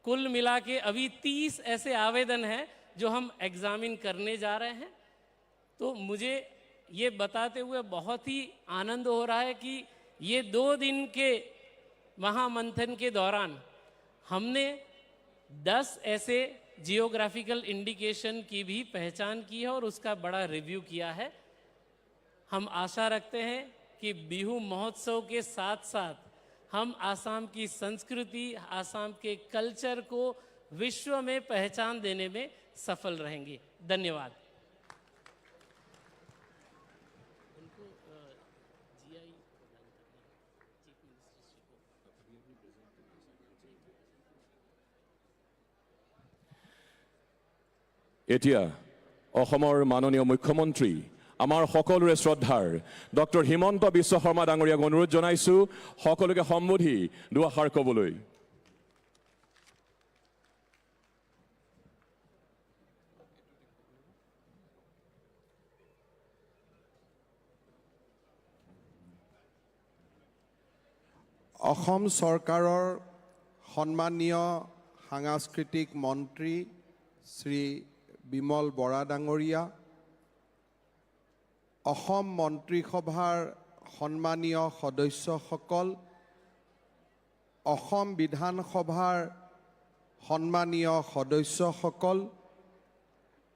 कुल मिला के अभी तीस ऐसे आवेदन हैं जो हम एग्जामिन करने जा रहे हैं। तो मुझे ये बताते हुए बहुत ही आनंद हो रहा है कि ये दो दिन के महामंथन के दौरान हमने दस ऐसे जियोग्राफिकल इंडिकेशन की भी पहचान की है और उसका बड़ा रिव्यू किया है। हम आशा रखते हैं कि बिहू महोत्सव के साथ-साथ हम आसाम की संस्कृति, आसाम के कल्चर को विश्व में पहचान देने में सफल रहेंगे। धन्यवाद। এতিয়া অসমৰ মাননীয় মুখ্যমন্ত্ৰী, আমাৰ সকলোৰে শ্ৰদ্ধাৰ ডক্টৰ হিমন্ত বিশ্ব শৰ্মা ডাঙৰীয়াক অনুৰোধ জনাইছো সকলোকে সম্বোধি দুআষাৰ ক'বলৈ। অসম চৰকাৰৰ সন্মানীয় সাংস্কৃতিক মন্ত্ৰী শ্ৰী বিমল বৰা ডাঙৰীয়া, অসম মন্ত্ৰীসভাৰ সন্মানীয় সদস্যসকল, অসম বিধানসভাৰ সন্মানীয় সদস্যসকল,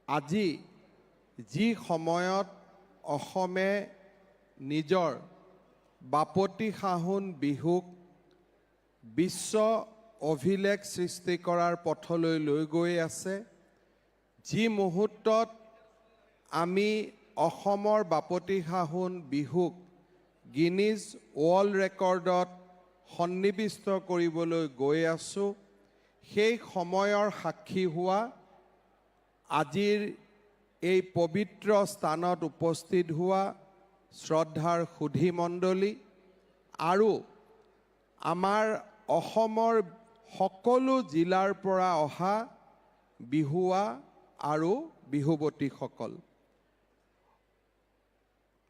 আজি যি সময়ত অসমে নিজৰ বাপতি সাহোন বিহুক বিশ্ব অভিলেখ সৃষ্টি কৰাৰ পথলৈ লৈ গৈ আছে, যি মুহূৰ্তত আমি অসমৰ বাপতি সাহোন বিহুক গিনিজ ৱৰ্ল্ড ৰেকৰ্ডত সন্নিৱিষ্ট কৰিবলৈ গৈ আছোঁ, সেই সময়ৰ সাক্ষী হোৱা আজিৰ এই পবিত্ৰ স্থানত উপস্থিত হোৱা শ্ৰদ্ধাৰ সুধী মণ্ডলী আৰু আমাৰ অসমৰ সকলো জিলাৰ পৰা অহা বিহুৱা আৰু বিহুৱতীসকল।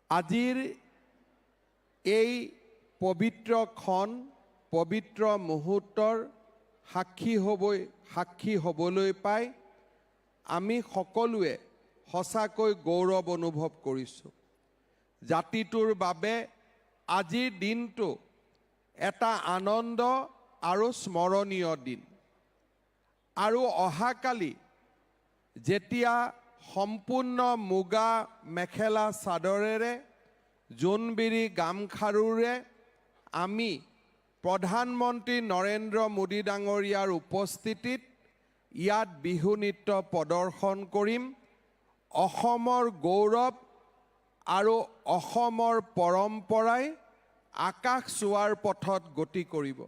আজিৰ এই পবিত্ৰ ক্ষণ, পবিত্ৰ মুহূৰ্তৰ সাক্ষী হ'বই, সাক্ষী হ'বলৈ পাই আমি সকলোৱে সঁচাকৈ গৌৰৱ অনুভৱ কৰিছোঁ। জাতিটোৰ বাবে আজিৰ দিনটো এটা আনন্দ আৰু স্মৰণীয় দিন। আৰু অহাকালি যেতিয়া সম্পূৰ্ণ মুগা মেখেলা চাদৰেৰে, জোনবিৰি গামখাৰুৰে আমি প্ৰধানমন্ত্ৰী নৰেন্দ্ৰ মোদী ডাঙৰীয়াৰ উপস্থিতিত ইয়াত বিহু নৃত্য প্ৰদৰ্শন কৰিম, অসমৰ গৌৰৱ আৰু অসমৰ পৰম্পৰাই আকাশ চোৱাৰ পথত গতি কৰিব।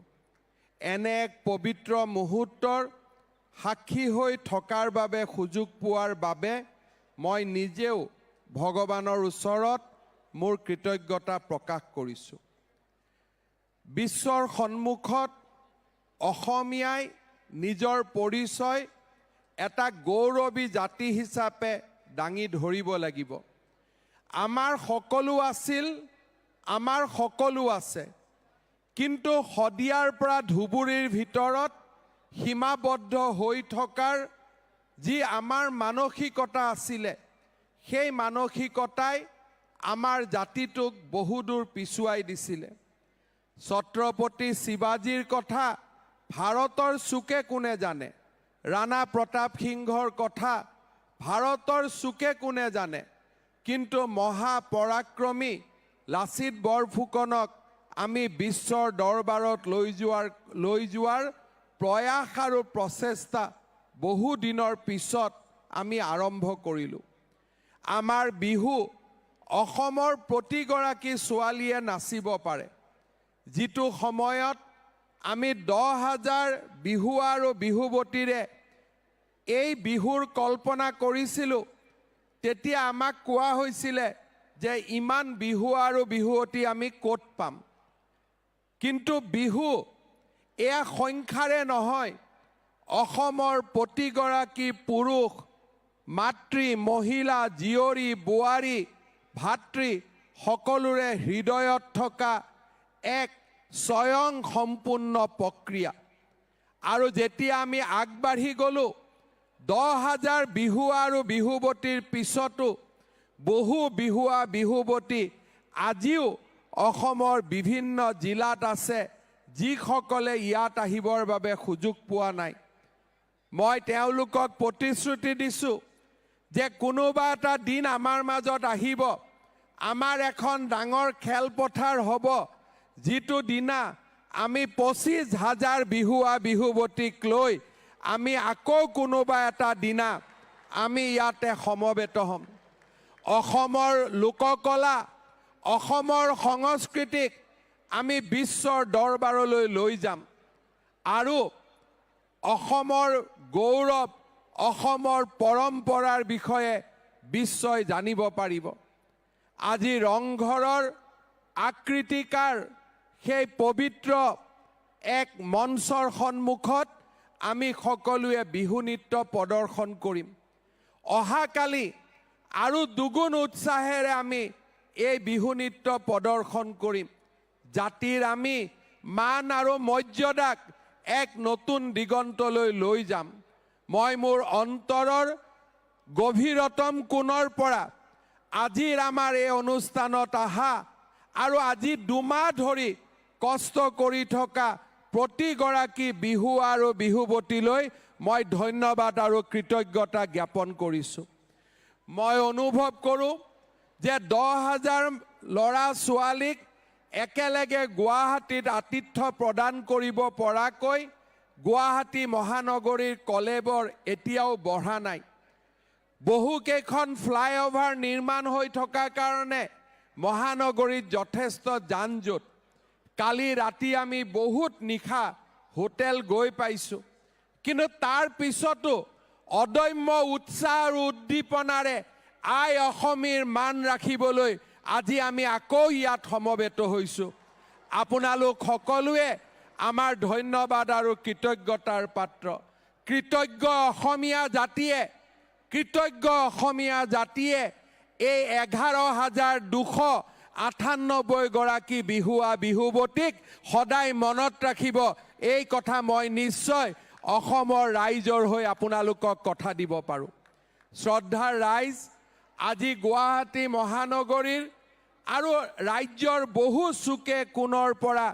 এনে এক পবিত্ৰ মুহূৰ্তৰ সাক্ষী হৈ থকাৰ বাবে সুযোগ পোৱাৰ বাবে মই নিজেও ভগৱানৰ ওচৰত মোৰ কৃতজ্ঞতা প্ৰকাশ কৰিছোঁ। বিশ্বৰ সন্মুখত অসমীয়াই নিজৰ পৰিচয় এটা গৌৰৱী জাতি হিচাপে দাঙি ধৰিব লাগিব। আমাৰ সকলো আছিল, আমাৰ সকলো আছে, কিন্তু শদিয়াৰ পৰা ধুবুৰীৰ ভিতৰত সীমাবদ্ধ হৈ থকাৰ যি আমাৰ মানসিকতা আছিলে, সেই মানসিকতাই আমাৰ জাতিটোক বহুদূৰ পিছুৱাই দিছিলে। ছত্ৰপতি শিৱাজীৰ কথা ভাৰতৰ চুকে কোণে জানে, ৰাণা প্ৰতাপ সিংহৰ কথা ভাৰতৰ চুকে কোণে জানে, কিন্তু মহাপৰাক্ৰমী লাচিত বৰফুকনক আমি বিশ্বৰ দৰবাৰত লৈ যোৱাৰ, লৈ যোৱাৰ প্ৰয়াস আৰু প্ৰচেষ্টা বহু দিনৰ পিছত আমি আৰম্ভ কৰিলোঁ। আমাৰ বিহু অসমৰ প্ৰতিগৰাকী ছোৱালীয়ে নাচিব পাৰে। যিটো সময়ত আমি দহ হাজাৰ বিহুৱা আৰু বিহুৱতীৰে এই বিহুৰ কল্পনা কৰিছিলোঁ, তেতিয়া আমাক কোৱা হৈছিলে যে ইমান বিহু আৰু বিহুৱতী আমি ক'ত পাম। কিন্তু বিহু এয়া সংখ্যাৰে নহয়, অসমৰ প্ৰতিগৰাকী পুৰুষ, মাতৃ, মহিলা, জীয়ৰী, বোৱাৰী, ভাতৃ সকলোৰে হৃদয়ত থকা এক স্বয়ং সম্পূৰ্ণ প্ৰক্ৰিয়া। আৰু যেতিয়া আমি আগবাঢ়ি গ'লো, দহ হাজাৰ বিহুৱা আৰু বিহুৱতীৰ পিছতো বহু বিহুৱা বিহুৱতী আজিও অসমৰ বিভিন্ন জিলাত আছে, যিসকলে ইয়াত আহিবৰ বাবে সুযোগ পোৱা নাই। মই তেওঁলোকক প্ৰতিশ্ৰুতি দিছো যে কোনোবা এটা দিন আমাৰ মাজত আহিব, আমাৰ এখন ডাঙৰ খেলপথাৰ হ'ব, যিটো দিনা আমি পঁচিছ হাজাৰ বিহুৱা বিহুৱতীক লৈ আমি আকৌ কোনোবা এটা দিনা আমি ইয়াতে সমবেত হ'ম। অসমৰ লোককলা, অসমৰ সংস্কৃতিক আমি বিশ্বৰ দৰবাৰলৈ লৈ যাম আৰু অসমৰ গৌৰৱ, অসমৰ পৰম্পৰাৰ বিষয়ে বিশ্বই জানিব পাৰিব। আজি ৰংঘৰৰ আকৃতিকাৰ সেই পবিত্ৰ এক মঞ্চৰ সন্মুখত আমি সকলোৱে বিহু নৃত্য প্ৰদৰ্শন কৰিম। অহাকালি আৰু দুগুণ উৎসাহেৰে আমি এই বিহু নৃত্য প্ৰদৰ্শন কৰিম। জাতিৰ আমি মান আৰু মৰ্যাদাক এক নতুন দিগন্তলৈ লৈ যাম। মই মোৰ অন্তৰৰ গভীৰতম কোণৰ পৰা আজিৰ আমাৰ এই অনুষ্ঠানত অহা আৰু আজি দুমাহ ধৰি কষ্ট কৰি থকা প্ৰতিগৰাকী বিহুৱা আৰু বিহুৱতীলৈ মই ধন্যবাদ আৰু কৃতজ্ঞতা জ্ঞাপন কৰিছো। মই অনুভৱ কৰোঁ যে দহ হাজাৰ ল'ৰা ছোৱালীক একেলগে গুৱাহাটীত আতিথ্য প্ৰদান কৰিব পৰাকৈ গুৱাহাটী মহানগৰীৰ কলেবৰ এতিয়াও বঢ়া নাই। বহুকেইখন ফ্লাইঅভাৰ নিৰ্মাণ হৈ থকাৰ কাৰণে মহানগৰীত যথেষ্ট যান জঁট। কালি ৰাতি আমি বহুত নিশা হোটেল গৈ পাইছো, কিন্তু তাৰ পিছতো অদম্য উৎসাহ আৰু উদ্দীপনাৰে আই অসমীৰ মান ৰাখিবলৈ আজি আমি আকৌ ইয়াত সমবেত হৈছো। আপোনালোক সকলোৱে আমাৰ ধন্যবাদ আৰু কৃতজ্ঞতাৰ পাত্ৰ। কৃতজ্ঞ অসমীয়া জাতিয়ে, কৃতজ্ঞ অসমীয়া জাতিয়ে এই এঘাৰ হাজাৰ দুশ আঠান্নব্বৈ গৰাকী বিহুৱা বিহুৱতীক সদায় মনত ৰাখিব। এই কথা মই নিশ্চয় অসমৰ ৰাইজৰ হৈ আপোনালোকক কথা দিব পাৰোঁ। শ্ৰদ্ধাৰ ৰাইজ, আজি গুৱাহাটী মহানগৰীৰ আৰু ৰাজ্যৰ বহু চুকে কোণৰ পৰা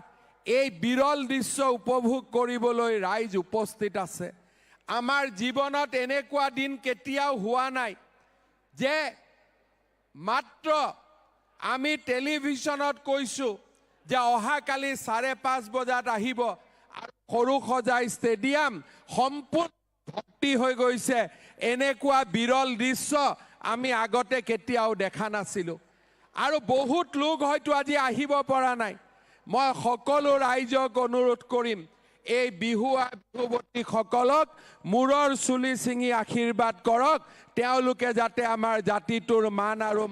এই বিৰল দৃশ্য উপভোগ কৰিবলৈ ৰাইজ উপস্থিত আছে। আমাৰ জীৱনত এনেকুৱা দিন কেতিয়াও হোৱা নাই যে মাত্ৰ আমি টেলিভিছনত কৈছো যে অহাকালি চাৰে পাঁচ বজাত আহিব আৰু সৰুসজাই ষ্টেডিয়াম সম্পূৰ্ণ ভৰ্তি হৈ গৈছে। এনেকুৱা বিৰল দৃশ্য আমি আগতে কেতিয়াও দেখা নাছিলো। আৰু বহুত লোক হয়তো আজি আহিব পৰা নাই। মই সকলো ৰাইজক অনুৰোধ কৰিম, এই বিহুৱা বিহুৱতীসকলক মূৰৰ চুলি ছিঙি আশীৰ্বাদ কৰক, তেওঁলোকে যাতে আমাৰ জাতিটোৰ মান আৰু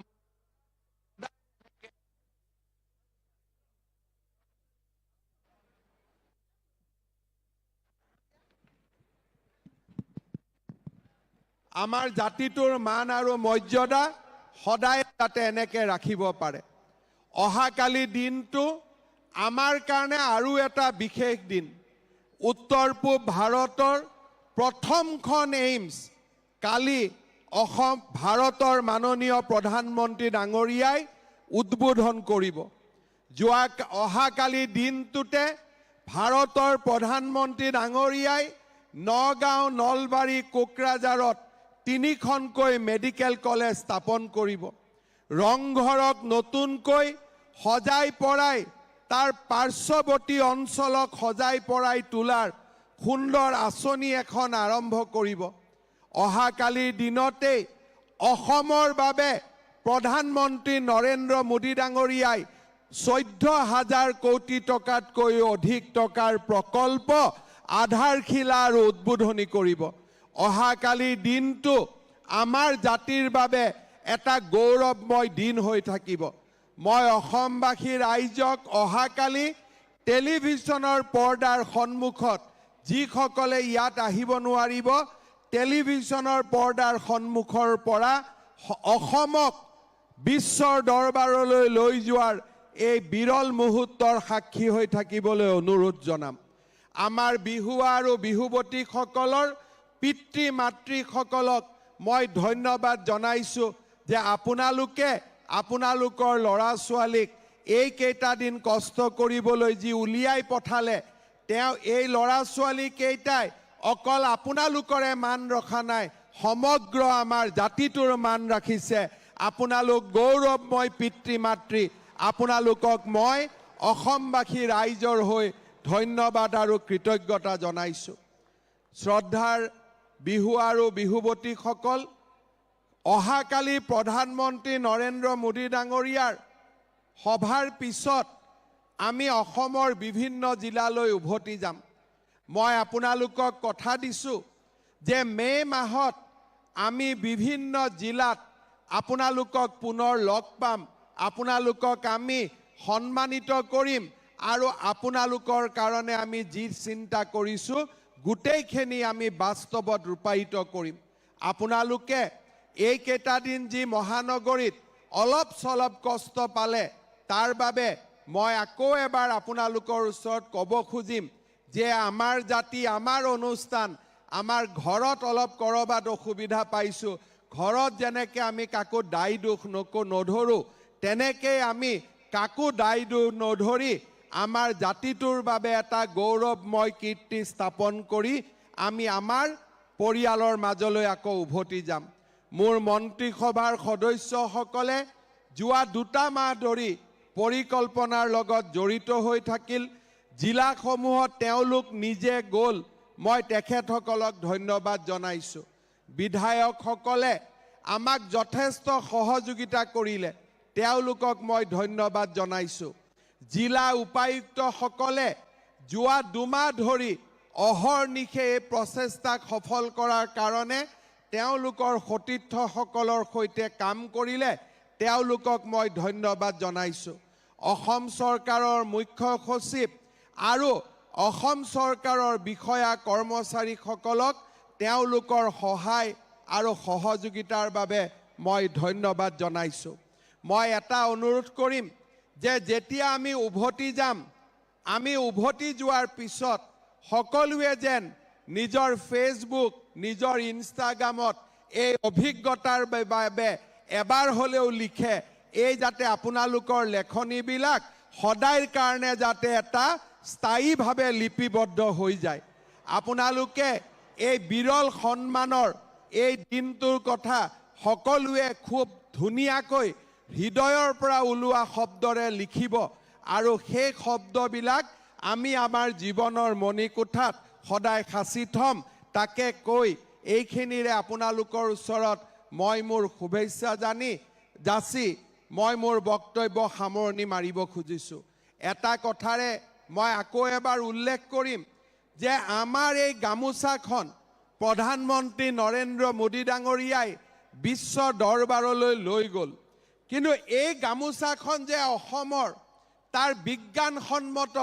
আমাৰ জাতিটোৰ মান আৰু মৰ্যাদা সদায় যাতে এনেকে ৰাখিব পাৰে। অহাকালি দিনটো আমাৰ কাৰণে আৰু এটা বিশেষ দিন। উত্তৰ পূব ভাৰতৰ প্ৰথমখন এইমছ কালি অসম, ভাৰতৰ মাননীয় প্ৰধানমন্ত্ৰী ডাঙৰীয়াই উদ্বোধন কৰিব। যোৱা কা-, অহাকালি দিনটোতে ভাৰতৰ প্ৰধানমন্ত্ৰী ডাঙৰীয়াই নগাঁও, নলবাৰী, কোকৰাঝাৰত তিনিখনকৈ মেডিকেল কলেজ স্থাপন কৰিব। ৰংঘৰক নতুনকৈ সজাই পৰাই, তাৰ পাৰ্শ্বৱৰ্তী অঞ্চলক সজাই পৰাই তোলাৰ সুন্দৰ আঁচনি এখন আৰম্ভ কৰিব। অহাকালিৰ দিনতেই অসমৰ বাবে প্ৰধানমন্ত্ৰী নৰেন্দ্ৰ মোদী ডাঙৰীয়াই চৈধ্য হাজাৰ কোটি টকাতকৈও অধিক টকাৰ প্ৰকল্প আধাৰশিলা আৰু উদ্বোধনী কৰিব। অহাকালিৰ দিনটো আমাৰ জাতিৰ বাবে এটা গৌৰৱময় দিন হৈ থাকিব। মই অসমবাসী ৰাইজক অহাকালি টেলিভিছনৰ পৰ্দাৰ সন্মুখত যিসকলে ইয়াত আহিব নোৱাৰিব, টেলিভিছনৰ পৰ্দাৰ সন্মুখৰ পৰা স-, অসমক বিশ্বৰ দৰবাৰলৈ লৈ যোৱাৰ এই বিৰল মুহূৰ্তৰ সাক্ষী হৈ থাকিবলৈ অনুৰোধ জনাম। আমাৰ বিহুৱা আৰু বিহুৱতীসকলৰ পিতৃ মাতৃসকলক মই ধন্যবাদ জনাইছো যে আপোনালোকে আপোনালোকৰ ল'ৰা ছোৱালীক এইকেইটা দিন কষ্ট কৰিবলৈ যি উলিয়াই পঠালে, তেওঁ এই ল'ৰা ছোৱালীকেইটাই অকল আপোনালোকৰে মান ৰখা নাই, সমগ্ৰ আমাৰ জাতিটোৰ মান ৰাখিছে। আপোনালোক গৌৰৱময় পিতৃ মাতৃ, আপোনালোকক মই অসমবাসী ৰাইজৰ হৈ ধন্যবাদ আৰু কৃতজ্ঞতা জনাইছো। শ্ৰদ্ধাৰ বিহুৱা আৰু বিহুৱতীসকল, অহাকালি প্ৰধানমন্ত্ৰী নৰেন্দ্ৰ মোদী ডাঙৰীয়াৰ সভাৰ পিছত আমি অসমৰ বিভিন্ন জিলালৈ উভতি যাম। মই আপোনালোকক কথা দিছো যে মে' মাহত আমি বিভিন্ন জিলাত আপোনালোকক পুনৰ লগ পাম, আপোনালোকক আমি সন্মানিত কৰিম আৰু আপোনালোকৰ কাৰণে আমি যি চিন্তা কৰিছো গোটেইখিনি আমি বাস্তৱত ৰূপায়িত কৰিম। আপোনালোকে এইকেইটা দিন যি মহানগৰীত অলপ চলপ কষ্ট পালে, তাৰ বাবে মই আকৌ এবাৰ আপোনালোকৰ ওচৰত ক'ব খুজিম যে আমাৰ জাতি, আমাৰ অনুষ্ঠান, আমাৰ ঘৰত অলপ ক'ৰবাত অসুবিধা পাইছো, ঘৰত যেনেকে আমি কাকো দায় দোষ নকো-, নধৰো, তেনেকেই আমি কাকো দায় দোষ নধৰি আমাৰ জাতিটোৰ বাবে এটা গৌৰৱময় কীৰ্তি স্থাপন কৰি আমি আমাৰ পৰিয়ালৰ মাজলৈ আকৌ উভতি যাম। মোৰ মন্ত্ৰীসভাৰ সদস্যসকলে যোৱা দুটা মাহ ধৰি পৰিকল্পনাৰ লগত জড়িত হৈ থাকিল। জিলাসমূহত তেওঁলোক নিজে গ'ল। মই তেখেতসকলক ধন্যবাদ জনাইছো। বিধায়কসকলে আমাক যথেষ্ট সহযোগিতা কৰিলে, তেওঁলোকক মই ধন্যবাদ জনাইছো। জিলা উপায়ুক্তসকলে যোৱা দুমাহ ধৰি অহৰ্নিশে এই প্ৰচেষ্টাক সফল কৰাৰ কাৰণে তেওঁলোকৰ সতীৰ্থসকলৰ সৈতে কাম কৰিলে, তেওঁলোকক মই ধন্যবাদ জনাইছো। অসম চৰকাৰৰ মুখ্য সচিব আৰু অসম চৰকাৰৰ বিষয়া কৰ্মচাৰীসকলক তেওঁলোকৰ সহায় আৰু সহযোগিতাৰ বাবে মই ধন্যবাদ জনাইছো। মই এটা অনুৰোধ কৰিম যে যেতিয়া আমি উভতি যাম, আমি উভতি যোৱাৰ পিছত সকলোৱে যেন নিজৰ Facebook, নিজৰ Instagram-ত এই অভিজ্ঞতাৰ বাবে এবাৰ হ'লেও লিখে, এই যাতে আপোনালোকৰ লেখনিবিলাক সদায়ৰ কাৰণে যাতে এটা স্থায়ীভাৱে লিপিবদ্ধ হৈ যায়। আপোনালোকে এই বিৰল সন্মানৰ এই দিনটোৰ কথা সকলোৱে খুব ধুনীয়াকৈ হৃদয়ৰ পৰা ওলোৱা শব্দৰে লিখিব আৰু সেই শব্দবিলাক আমি আমাৰ জীৱনৰ মণিকোঠাত সদায় সাঁচি থম। তাকে কৈ এইখিনিৰে আপোনালোকৰ ওচৰত মই মোৰ শুভেচ্ছা জানি, যাচি মই মোৰ বক্তব্য সামৰণি মাৰিব খুজিছো। এটা কথাৰে মই আকৌ এবাৰ উল্লেখ কৰিম যে আমাৰ এই গামোচাখন প্ৰধানমন্ত্ৰী নৰেন্দ্ৰ মোদী ডাঙৰীয়াই বিশ্ব দৰবাৰলৈ লৈ গ'ল, কিন্তু এই গামোচাখন যে অসমৰ, তাৰ বিজ্ঞানসন্মত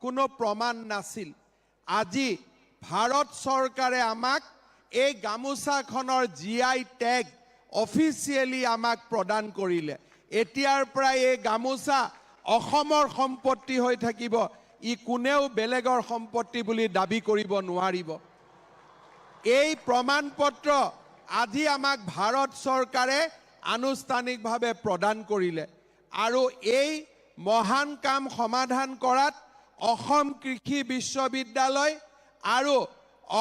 কোনো প্ৰমাণ নাছিল। আজি ভাৰত চৰকাৰে আমাক এই গামোচাখনৰ G I tag officially আমাক প্ৰদান কৰিলে। এতিয়াৰ পৰা এই গামোচা অসমৰ সম্পত্তি হৈ থাকিব, ই কোনেও বেলেগৰ সম্পত্তি বুলি দাবী কৰিব নোৱাৰিব। এই প্ৰমাণ পত্ৰ আজি আমাক ভাৰত চৰকাৰে আনুষ্ঠানিকভাৱে প্ৰদান কৰিলে আৰু এই মহান কাম সমাধান কৰাত অসম কৃষি বিশ্ববিদ্যালয় আৰু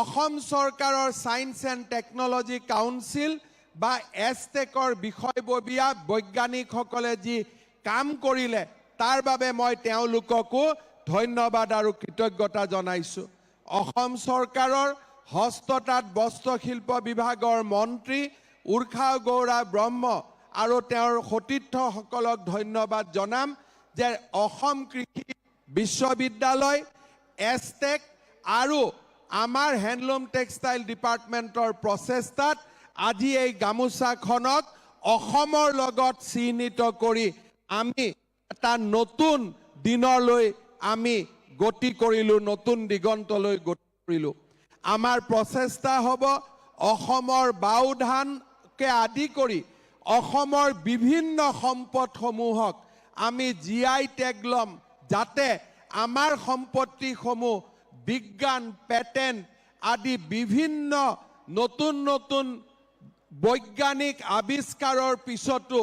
অসম চৰকাৰৰ Science and Technology Council বা এছটেকৰ বিষয়ববীয়া বৈজ্ঞানিকসকলে যি কাম কৰিলে, তাৰ বাবে মই তেওঁলোককো ধন্যবাদ আৰু কৃতজ্ঞতা জনাইছো। অসম চৰকাৰৰ হস্ততাঁত বস্ত্ৰশিল্প বিভাগৰ মন্ত্ৰী উৰ্খাও গৌৰা ব্ৰহ্ম আৰু তেওঁৰ সতীৰ্থসকলক ধন্যবাদ জনাম যে অসম কৃষি বিশ্ববিদ্যালয়, এছটেক আৰু আমাৰ হেণ্ডলুম টেক্সটাইল ডিপাৰ্টমেণ্টৰ প্ৰচেষ্টাত আজি এই গামোচাখনক অসমৰ লগত চিহ্নিত কৰি আমি এটা নতুন দিনলৈ আমি গতি কৰিলো, নতুন দিগন্তলৈ গতি কৰিলো। আমাৰ প্ৰচেষ্টা হ'ব অসমৰ বাওধানকে আদি কৰি অসমৰ বিভিন্ন সম্পদসমূহক আমি জি আই টেগ ল'ম, যাতে আমাৰ সম্পত্তিসমূহ বিজ্ঞান, পেটেণ্ট আদি বিভিন্ন নতুন নতুন বৈজ্ঞানিক আৱিষ্কাৰৰ পিছতো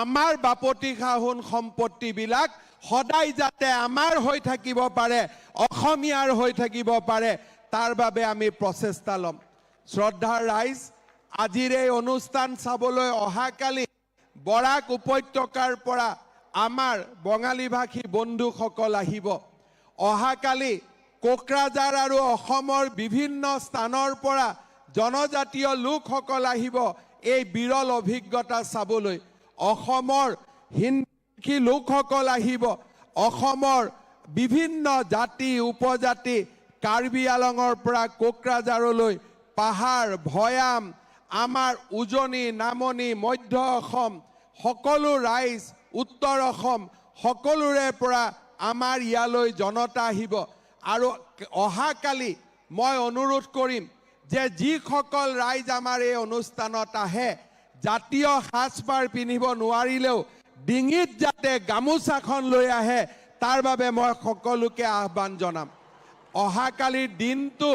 আমাৰ বাপতি সাহোন সম্পত্তিবিলাক সদায় যাতে আমাৰ হৈ থাকিব পাৰে, অসমীয়াৰ হৈ থাকিব পাৰে, তাৰ বাবে আমি প্ৰচেষ্টা ল'ম। শ্ৰদ্ধাৰ ৰাইজ, আজিৰ এই অনুষ্ঠান চাবলৈ অহাকালি বৰাক উপত্যকাৰ পৰা আমাৰ বঙালী ভাষী বন্ধুসকল আহিব। অহাকালি কোকৰাঝাৰ আৰু অসমৰ বিভিন্ন স্থানৰ পৰা জনজাতীয় লোকসকল আহিব এই বিৰল অভিজ্ঞতা চাবলৈ। অসমৰ হিন্দী লোকসকল আহিব, অসমৰ বিভিন্ন জাতি উপজাতি, কাৰ্বি আলঙৰ পৰা কোকৰাঝাৰলৈ, পাহাৰ, ভৈয়াম, আমাৰ উজনি, নামনি, মধ্য অসম, সকলো ৰাইজ, উত্তৰ অসম, সকলোৰে পৰা আমাৰ ইয়ালৈ জনতা আহিব। আৰু অহাকালি মই অনুৰোধ কৰিম যে যিসকল ৰাইজ আমাৰ এই অনুষ্ঠানত আহে, জাতীয় সাজপাৰ পিন্ধিব নোৱাৰিলেও ডিঙিত যাতে গামোচাখন লৈ আহে, তাৰ বাবে মই সকলোকে আহ্বান জনাম। অহাকালিৰ দিনটো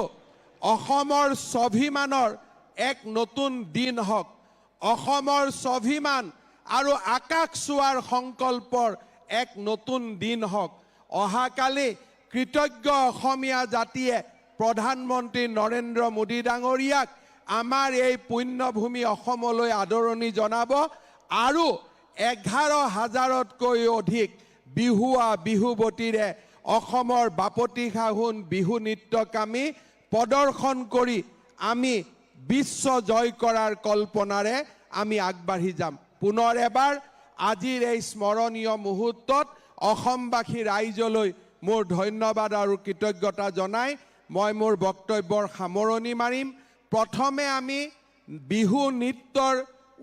অসমৰ স্বাভিমানৰ এক নতুন দিন হওক, অসমৰ স্বাভিমান আৰু আকাশ চোৱাৰ সংকল্পৰ এক নতুন দিন হওক। অহাকালি কৃতজ্ঞ অসমীয়া জাতিয়ে প্ৰধানমন্ত্ৰী নৰেন্দ্ৰ মোদী ডাঙৰীয়াক আমাৰ এই পুণ্যভূমি অসমলৈ আদৰণি জনাব আৰু এঘাৰ হাজাৰতকৈ অধিক বিহুৱা বিহুৱতীৰে অসমৰ বাপতি সাহোন বিহু নৃত্যক আমি প্ৰদৰ্শন কৰি আমি বিশ্ব জয় কৰাৰ কল্পনাৰে আমি আগবাঢ়ি যাম। পুনৰ এবাৰ আজিৰ এই স্মৰণীয় মুহূৰ্তত অসমবাসী ৰাইজলৈ মোৰ ধন্যবাদ আৰু কৃতজ্ঞতা জনাই মই মোৰ বক্তব্যৰ সামৰণি মাৰিম। প্ৰথমে আমি বিহু নৃত্যৰ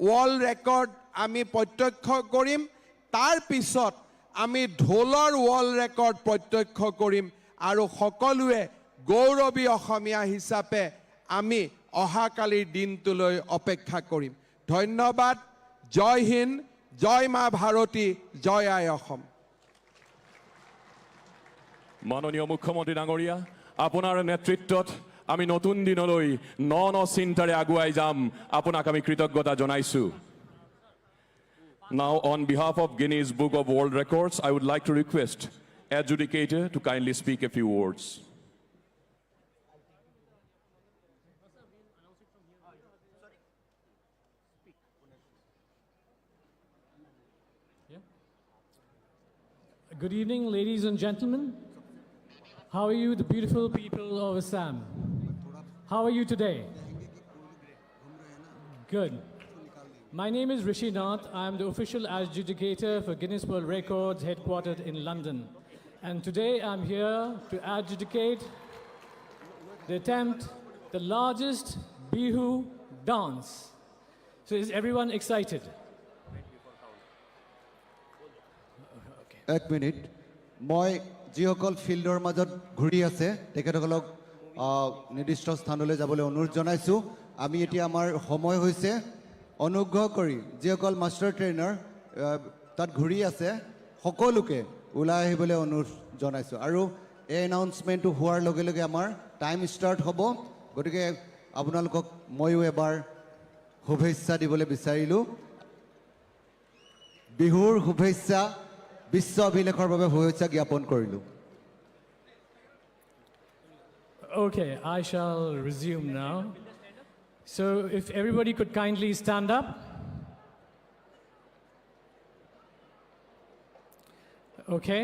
ৱৰ্ল্ড ৰেকৰ্ড আমি প্ৰত্যক্ষ কৰিম। তাৰ পিছত আমি ঢোলৰ ৱৰ্ল্ড ৰেকৰ্ড প্ৰত্যক্ষ কৰিম আৰু সকলোৱে গৌৰৱী অসমীয়া হিচাপে আমি অহাকালিৰ দিনটোলৈ অপেক্ষা কৰিম। ধন্যবাদ। জয় হিন্দ, জয় মা ভাৰতী, জয় আই অসম। মাননীয় মুখ্যমন্ত্ৰী ডাঙৰীয়া, আপোনাৰ নেতৃত্বত আমি নতুন দিনলৈ ন ন চিন্তাৰে আগুৱাই যাম। আপোনাক আমি কৃতজ্ঞতা জনাইছো। Now, on behalf of Guinness Book of World Records, I would like to request adjudicator to kindly speak a few words. Yeah. Good evening, ladies and gentlemen. How are you, the beautiful people of Assam? How are you today? Good. My name is Rishi Nath. I'm the official adjudicator for Guinness World Records, headquartered in London. And today I'm here to adjudicate the attempt, the largest Bihu dance. So is everyone excited? এক মিনিট, মই যিসকল ফিল্ডৰ মাজত ঘূৰি আছে তেখেতসকলক আহ, নিৰ্দিষ্ট স্থানলৈ যাবলৈ অনুৰোধ জনাইছোঁ। আমি এতিয়া আমাৰ সময় হৈছে। অনুগ্ৰহ কৰি যিসকল মাষ্টাৰ ট্ৰেইনাৰ আহ, তাত ঘূৰি আছে সকলোকে ওলাই আহিবলৈ অনুৰোধ জনাইছোঁ। আৰু এই এনাউন্সমেণ্টটো হোৱাৰ লগে লগে আমাৰ টাইম ষ্টাৰ্ট হ'ব। গতিকে আপোনালোকক ময়ো এবাৰ শুভেচ্ছা দিবলৈ বিচাৰিলোঁ। বিহুৰ শুভেচ্ছা, বিশ্ব অভিলেখৰ বাবে শুভেচ্ছা জ্ঞাপন কৰিলোঁ। Okay, I shall resume now. So, if everybody could kindly stand up. Okay,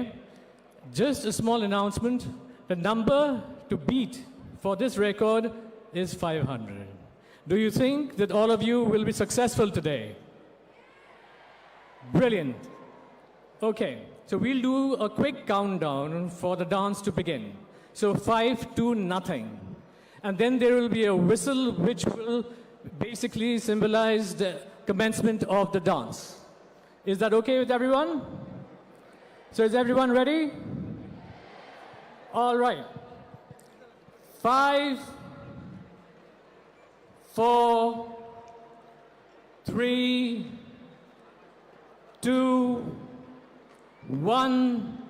just a small announcement. The number to beat for this record is five hundred. Do you think that all of you will be successful today? Brilliant. Okay, so we'll do a quick countdown for the dance to begin. So, five, two, nothing. And then there will be a whistle which will basically symbolize the commencement of the dance. Is that okay with everyone? So is everyone ready? All right. Five, four, three, two, one.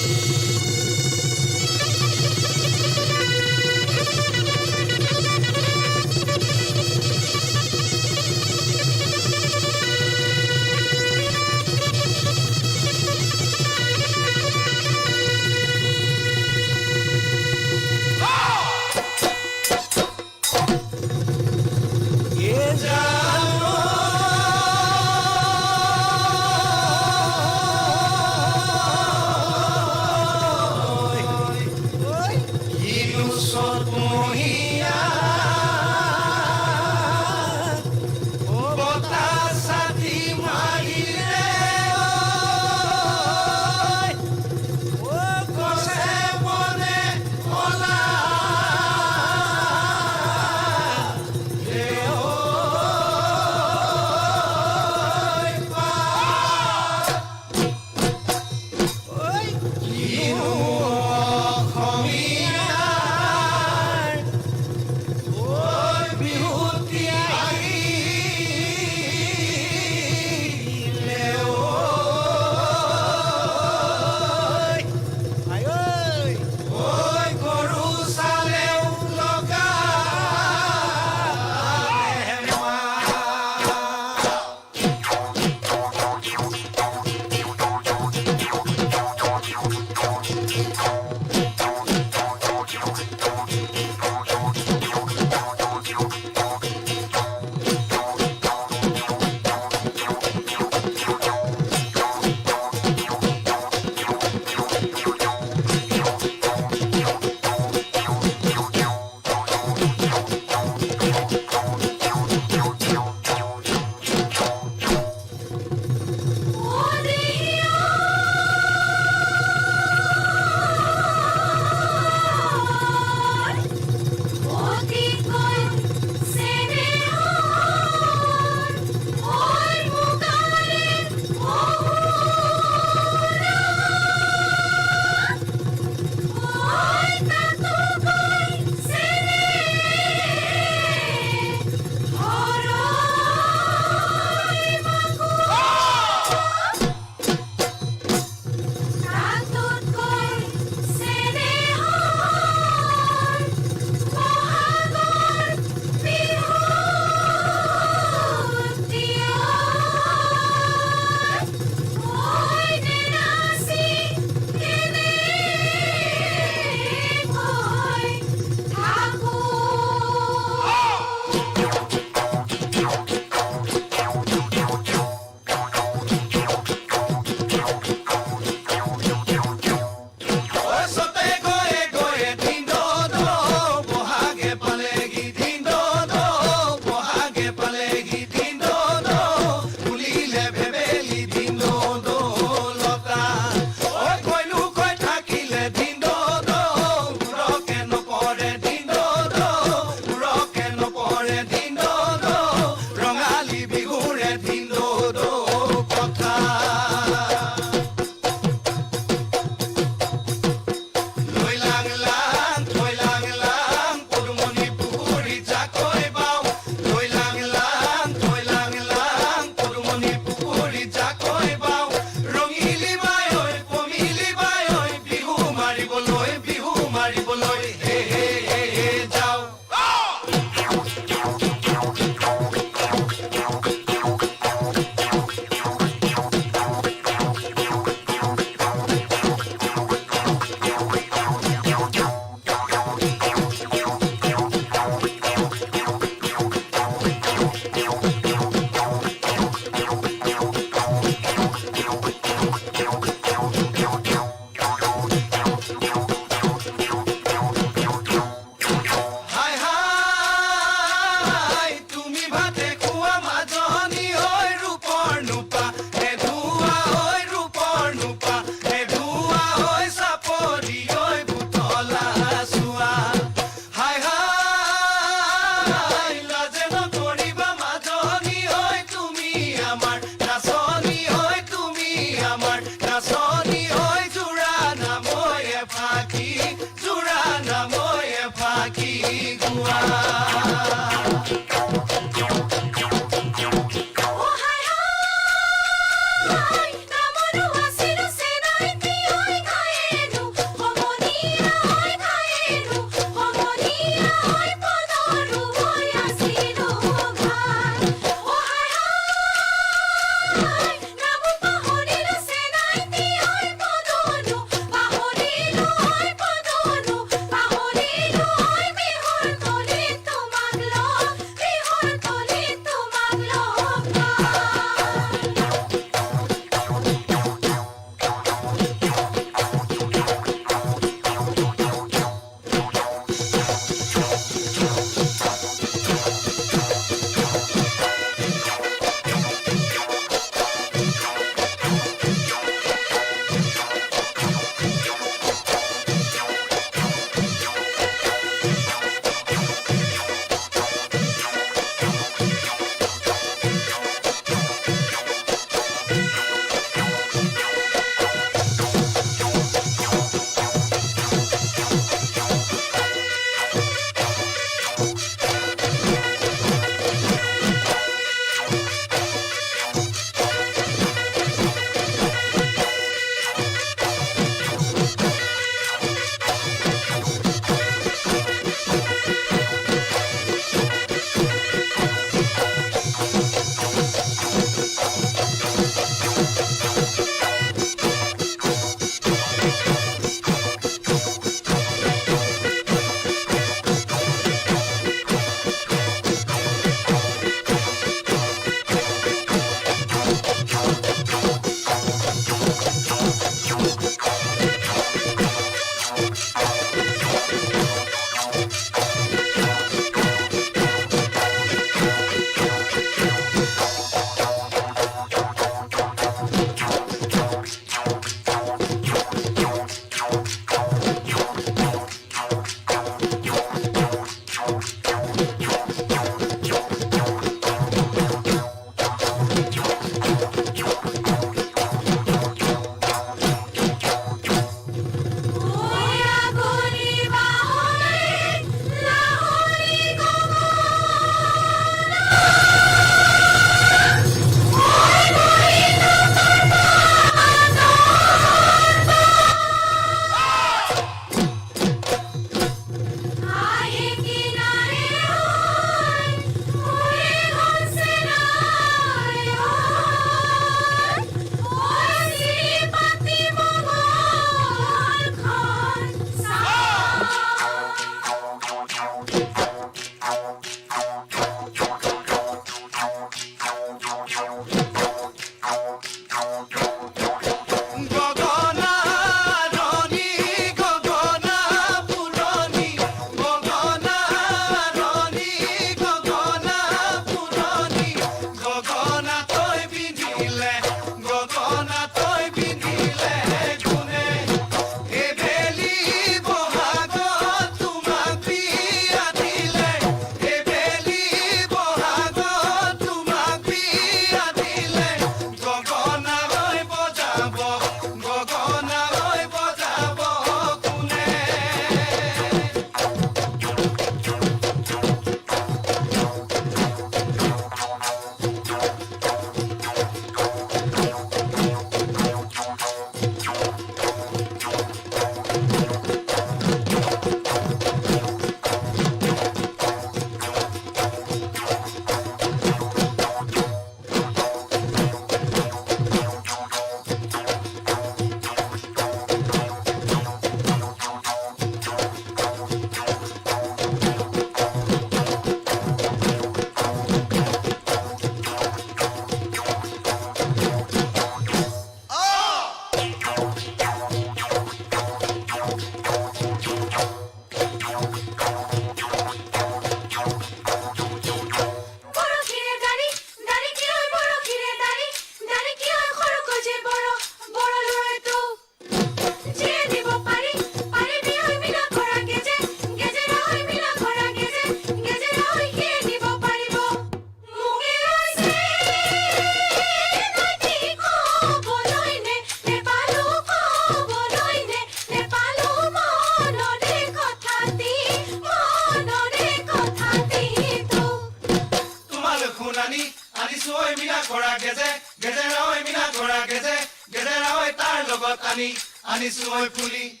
Mina kora geze, geze raoi mina kora geze, geze raoi tar logot ani, ani suoi phuli.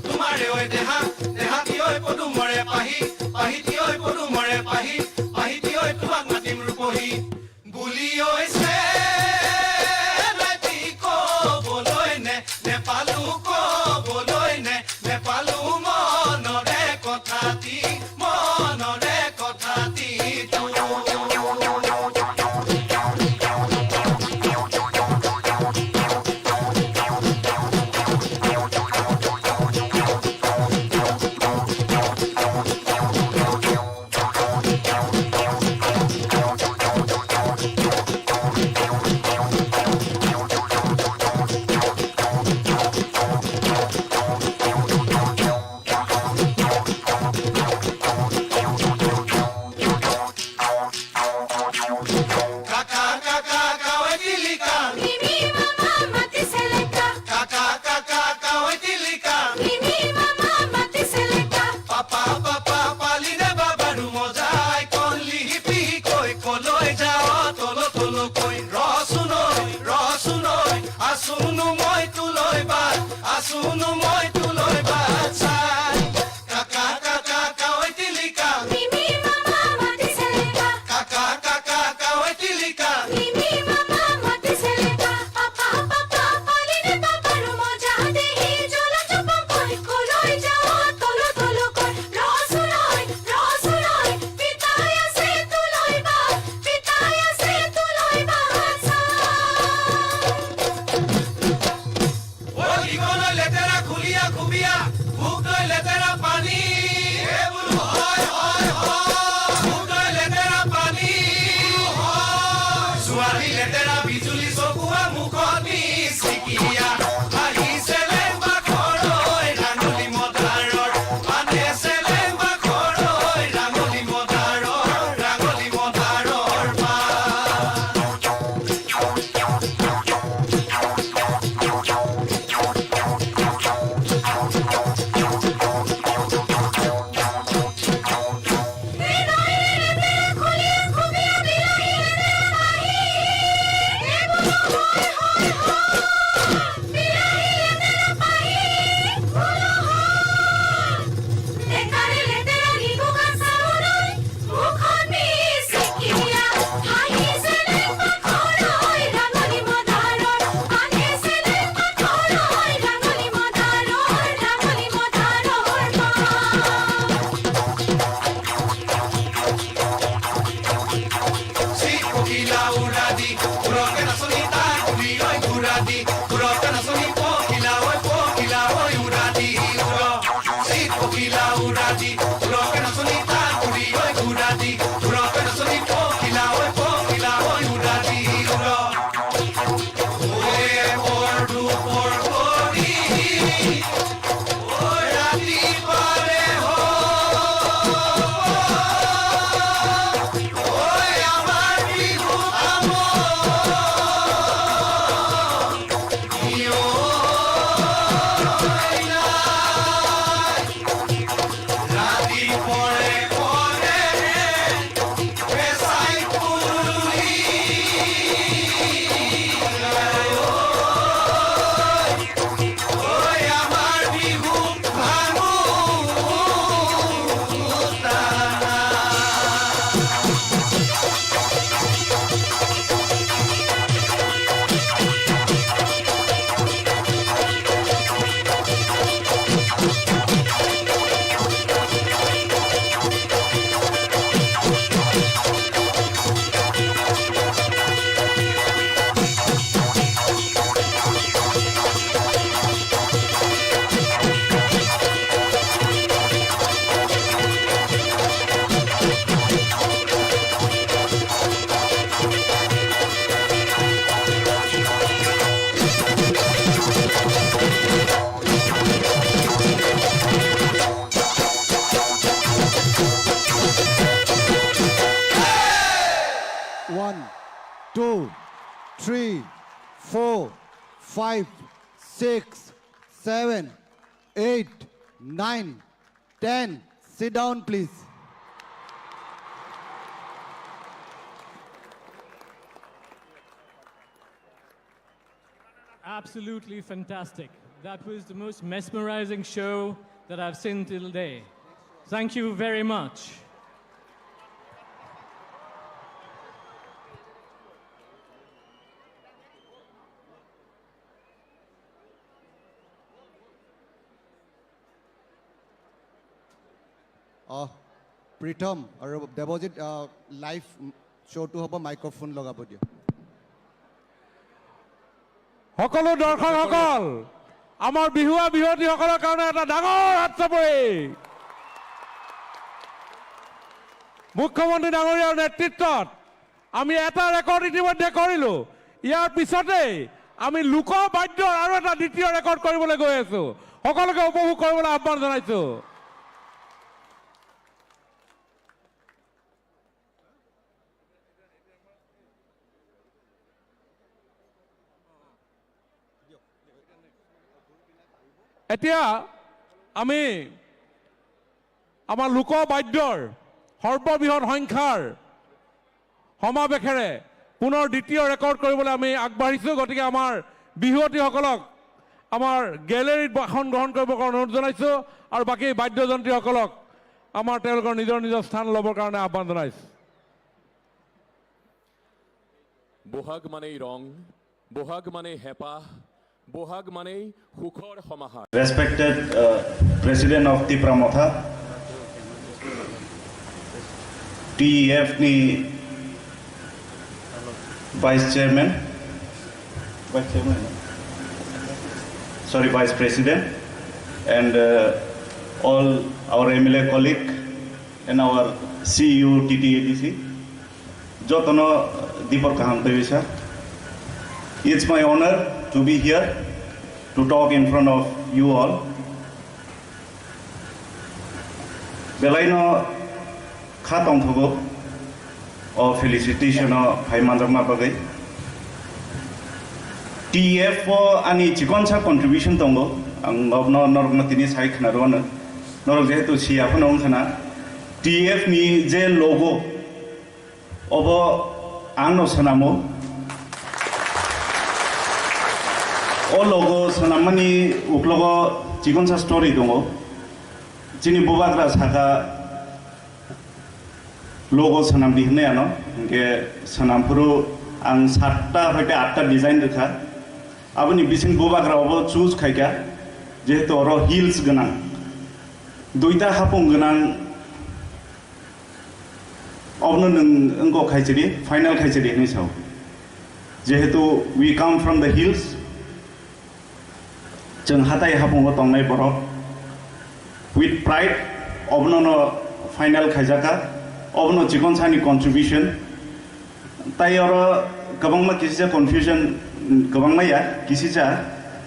Tumare oi deha, deha ti oi podu more pahi, pahi ti oi podu more pahi, pahi ti oi tuak matim rupohi. Buli oi se, nai ti ko boloi ne, Nepalu ko boloi ne, Nepalu monore kotha ti, monore kotha ti tu. Kaka, kaka, kawai tilika. Mimi, mama, mati seleka. Kaka, kaka, kawai tilika. Mimi, mama, mati seleka. Papa, papa, paline babaru mojai, konli hipi hikoi, koloi jao, tolo, tolo koi. Rosunoi, rosunoi, asunu moi tuloi ba, asunu moi tuloi ba, sai. Kaka, kaka, kawai tilika. Mimi, mama, mati seleka. Kaka, kaka, kawai tilika. Mimi, mama, mati seleka. Papa, papa, paline babaru moja dehi, jola chopang koi, koloi jao, tolo, tolo koi. Rosunoi, rosunoi, pitaya se tuloi ba, pitaya se tuloi ba, sa. O ligonoi letera khulia khubia, buknoi letera pani. He bulu hoi, hoi, hoi. Buknoi letera pani. Suari letera bijuli sokua mukhoni sikia. Ahi seleng ba khoroi rangoli modaror. Ane seleng ba khoroi rangoli modaror, rangoli modaror ba. Si kokila uradi, uro kana soni ta kuri oi uradi, uro kana soni kokila oi, kokila oi uradi, uro. Si kokila uradi, uro kana soni ta kuri oi uradi, uro kana soni kokila oi, kokila oi uradi, uro. Oye, por tu, por kori. One, two, three, four, five, six, seven, eight, nine, ten. Sit down, please. Absolutely fantastic. That was the most mesmerizing show that I've seen till day. Thank you very much. অহ, প্ৰীতম আৰু দেৱজিত, আহ, লাইভ শ্ব'টো হ'ব, মাইক্ৰফোন লগাব দিয়ক। সকলো দৰ্শকসকল, আমাৰ বিহুৱা বিহুৱতীসকলৰ কাৰণে এটা ডাঙৰ হাত চাপৰি। মুখ্যমন্ত্ৰী ডাঙৰীয়াৰ নেতৃত্বত আমি এটা ৰেকৰ্ড ইতিমধ্যে কৰিলো। ইয়াৰ পিছতেই আমি লোক বাদ্যৰ আৰু এটা দ্বিতীয় ৰেকৰ্ড কৰিবলৈ গৈ আছো। সকলোকে উপভোগ কৰিবলৈ আহ্বান জনাইছো। এতিয়া আমি আমাৰ লোক বাদ্যৰ সৰ্ববৃহৎ সংখ্যাৰ সমাৱেশেৰে পুনৰ দ্বিতীয় ৰেকৰ্ড কৰিবলৈ আমি আগবাঢ়িছো। গতিকে আমাৰ বিহুৱতীসকলক আমাৰ গেলেৰীত আসন গ্ৰহণ কৰিবৰ কাৰণে অনুৰোধ জনাইছো আৰু বাকী বাদ্যযন্ত্ৰীসকলক আমাৰ তেওঁলোকৰ নিজৰ নিজৰ স্থান ল'বৰ কাৰণে আহ্বান জনাইছো। বহাগ মানেই ৰং, বহাগ মানেই হেঁপাহ, বহাগ মানেই সুখৰ সমাহাৰ। Respected uh, President of Tipra Motha, T E F ni Vice Chairman, Vice Chairman, sorry, Vice President, and uh, all our M L A colleague and our C E O T T A D C. Jotono dipor kaham tei bisa. It's my honor to be here to talk in front of you all. Belaino kha tongthogo o felicitation o phai manjakma bagwi. T F o ani chikonsa contribution tongo, ang norokno norokno tini sai khna rwano. Norok jehetu siya phano wngkha na, T F ni je logo, obo ang no swnamo. O logo swnammani uklogo chikonsa story tongo. Chini bubagra saka logo swnamdi hinwi ano, hinkhe swnamphuru ang satta hoite atta design rwkha. Aboni bising bubagra obo choose khaikha, jehetu oro hills gwnang, duita hapung gwnang. Obono nwng wngkok khaisidi, final khaisidi hinwi sao. Jehetu we come from the hills, chwng hatai hapungo tongnai borok, with pride obono no final khaijaka, obono chikonsani contribution. Tai oro kwbangma kisisa confusion, kwbangma ya kisisa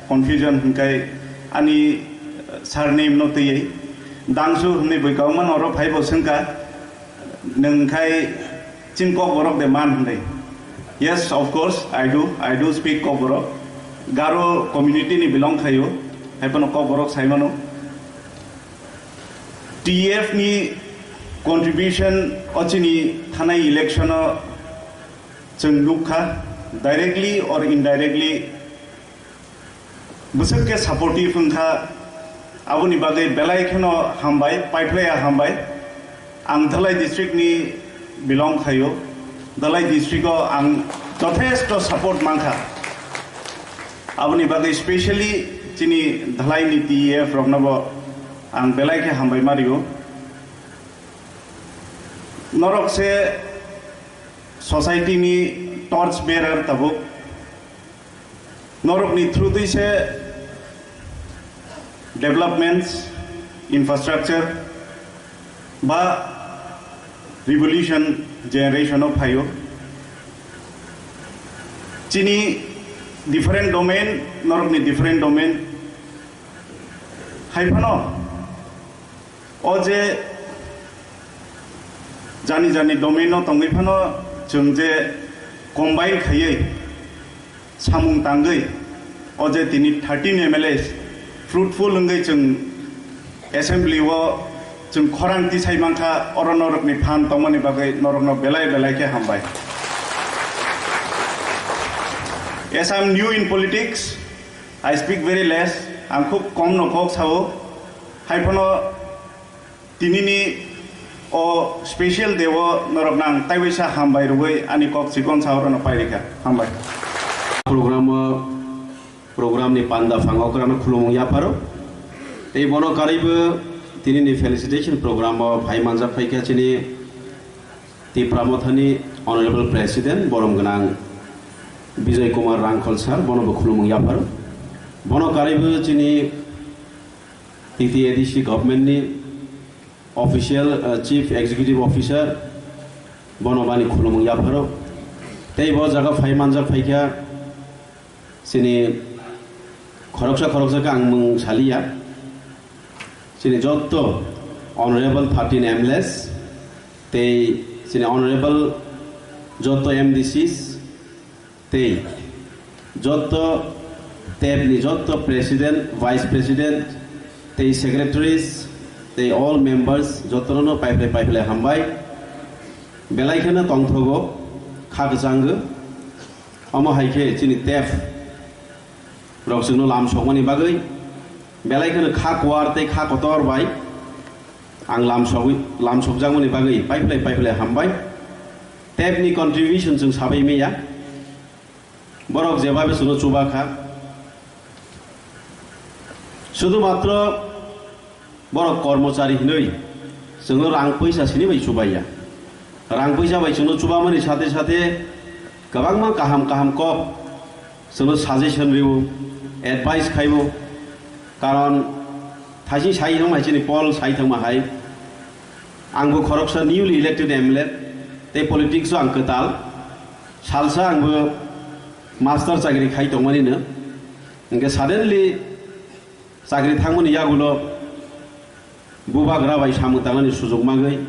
confusion hinkai ani surname no twiwi Dangsu hinwi bui kwbangma no oro phaibo swngkha. Nwng khai chini Kokborok de man hinwi? Yes, of course, I do. I do speak Kokborok. Garo community ni belong khaio, hai phano Kokborok sai mano. T F ni contribution o chini thanai election o chwng nukha, directly or indirectly. Bwswk khe supportive wngkha, aboni bagwi belai kheno hambai, paiphlaiya hambai. Ang Dhalai district ni belong khaio, Dhalai district o ang jothesto support mankha. Aboni bagwi specially chini Dhalai ni T E F roknobo ang belai khe hambai ma rio. Norok se society ni torch bearer tabuk. Norokni through twi se developments, infrastructure ba revolution generation o phaio. Chini different domain, norokni different domain. Hai phano o je jani jani domain o tongwi phano chwng je combine khaiwi samung tangwi o je tini thirteen M L As fruitful wngwi chwng assembly o chwng khorang tisai mankha, oro norokni phan tongmani bagwi norokno belai belai khe hambai. As I am new in politics, I speak very less, ang khub kom no kok sao, hai phano tinini o special day o norok nang taiwaisa hambai rwgwi ani kok chikon sao rwno pairikha. Hambai. Program o, program ni panda phango kwrwngno khulumung yapharo. Tei bono karwibo tinini felicitation program o phai manjak phaikha chini Tipra Mothani Honorable President, borom gwnang Bijoy Kumar Rangkhol sir, bono bo khulumung yapharo. Bono karwibo chini T T A D C government ni official, uh, Chief Executive Officer, bono bani khulumung yapharo. Tei bo jaga phai manjak phaikha, chini khoroksa khoroksa khe ang mung saliya. Chini jotto Honorable thirteen M L As, tei chini Honorable jotto M D Cs, tei jotto tep ni jotto President, Vice President, tei Secretaries, tei all members, jotto no paiphlai paiphlai hambai. Belai kheno tongthogo, kha kwchango. Omo hai khe chini tep rok chwngno lam sokmani bagwi, belai kheno kha kuar tei kha kotor bai ang lam sogwi, lam sokjakmani bagwi paiphlai paiphlai hambai. Tep ni contribution chwng sabai maya, borok jebabe chwngno chuba kha. Sudhumatro borok kormochari hinwi chwngno rang puisa sini bai chubaiya. Rang puisa bai chwngno chubamani sathe sathe kwbangma kaham kaham kok chwngno suggestion rwo, advice khaibo. Karon thaising sai thangma hai chini Paul sai thangma hai, angbo khoroksa newly elected M L A, tei politics o ang kwtal. Salsa angbo master chakri khai tongmani no. Hingke suddenly chakri thangmani yagulo bubagra bai samung tangnani sujuk mangwi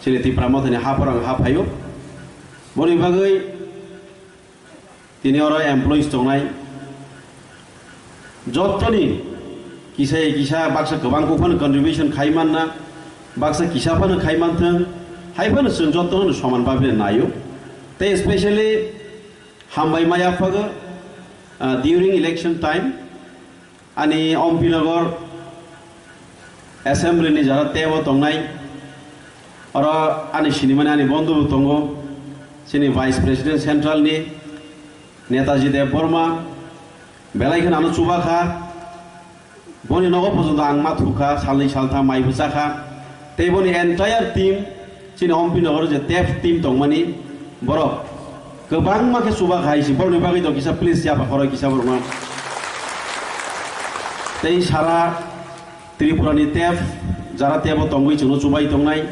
chini Tipra Mothani haphoro ang ha phaio. Boni bagwi tini oro employees tongnai jottoni kisa kisa baksa kwbang kok phano contribution khai manna, baksa kisa phano khai manthwng, hai phano chwng jottono soman bhabe naio. Tei especially hambai maya phago, ah, during election time, ani Ompinagar assembly ni jara tebo tongnai, oro ani sinimani ani bondhu bo tongo, chini Vice President Central ni Netaji Debbarma, belai kheno ano chuba kha, boni nogo porjonto ang ma thukha, salnwi saltham mai bwchakha, tei boni entire team, chini Ompinagar je tep team tongmani, borok kwbangma khe chuba kha hai si, borokni bagwi do kisa please yapha khoroi kisa borokno. Tei sara Tripura ni tep, jara tebo tongwi chwngno chubai tongnai,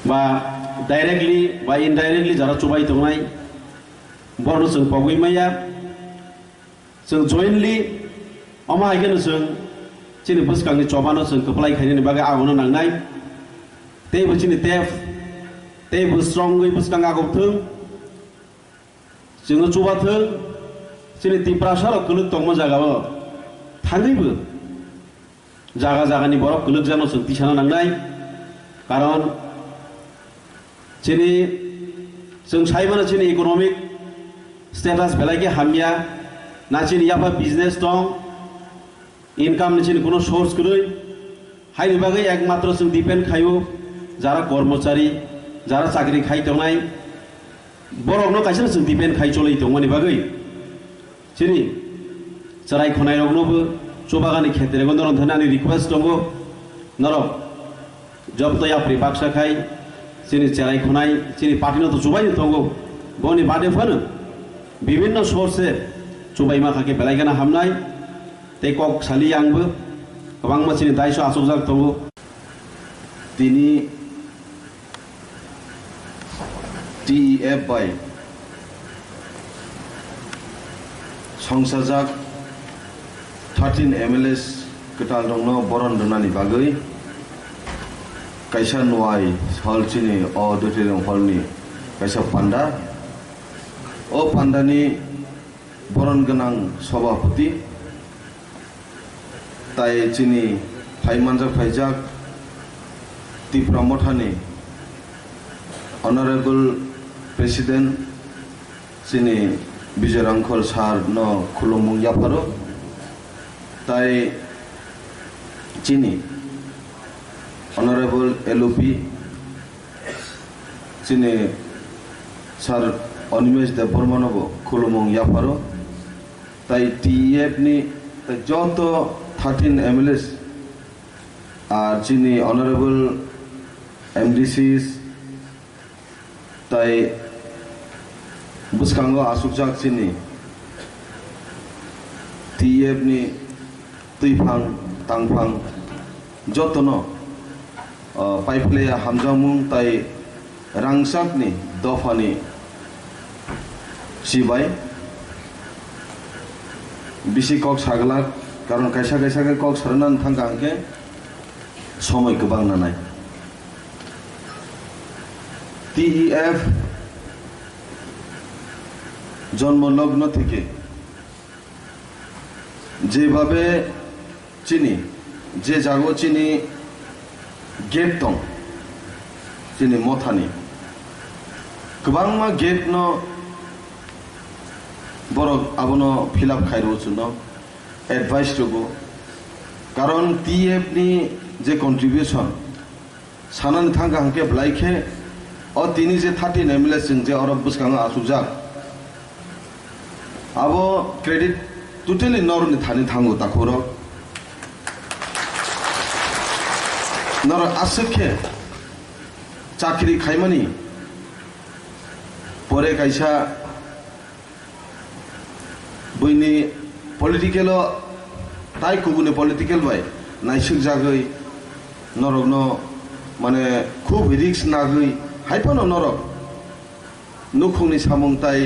ba directly ba indirectly jara chubai tongnai, borokno chwng pogwi maya. Chwng jointly omo hai kheno chwng chini bwskangni chobano chwng kwplai khainani bagwi abono nangnai. Teibo chini tep, teibo strongwi bwskang agok thung, chwngno chuba thung, chini Tiprasa rok kwlwk tongma jagao thangwibo jaga jagani borok kwlwkjakno chwng tisana nangnai. Karon chini, chwng sai mano chini economic status belai khe hamya, na chini yapha business tong, income ni chini kuno source kwrwi, haini bagwi ekmatro chwng depend khaio jara kormochari, jara chakri khai tongnai, borokno kaisa chwng depend khai cholwi tongmani bagwi. Chini chwrai khwnairoknobo chubagani khetrego norok thani ani request tongo, norok jobto yapri baksa khai chini chwrai khwnai chini party no to chubaino tongo, boni bade phano bibinno source chubaima kha khe belai gana hamnai. Tei kok sali angbo kwbangma chini daiso achukjak tongo. Tini T E F bai songsajak thirteen M L As kwtalrokno boron rwnani bagwi kaisa nuai hall, chini o auditorium hall ni kaisa panda. O pandani boron gwnang sobhapoti tai chini phai manjak phaijak Tipra Mothani Honorable President Chini Bijoy Rangkhol sir no khulumung yapharo, tai chini Honorable L O P, chini Sir Animesh Debbarma no bo khulumung yapharo, tai T E F ni tai joto thirteen M L As, ar chini Honorable M D Cs, tai bwskango asukjak chini T E F ni twiphang tangphang jotono, o, paiphlaiya hamjakmung tai rangchakni dophani chibai bisi kok saglak, karon kaisa kaisa khe kok sarana thangkha hwnkhe somoi kwbang nanai. T E F জন্ম লগ্ন থেকে যেভাবে chini, je jago chini gate tong, chini mothani kwbangma gate no borok abono fill up khai rwo, chwngno advice rwgo, karon T F ni je contribution, sanani thangkha hwnkhe belai khe o tini je thirteen M L A chwng je oro bwskango achukjak, abo credit totally norokni thani thango, takhukrok. Norok aswk khe chakri khaimani pore kaisa buini political o tai kubuni political bai naisukjagwi norokno, mane, khub risk nagwi hai phano norok nukhungni samung tai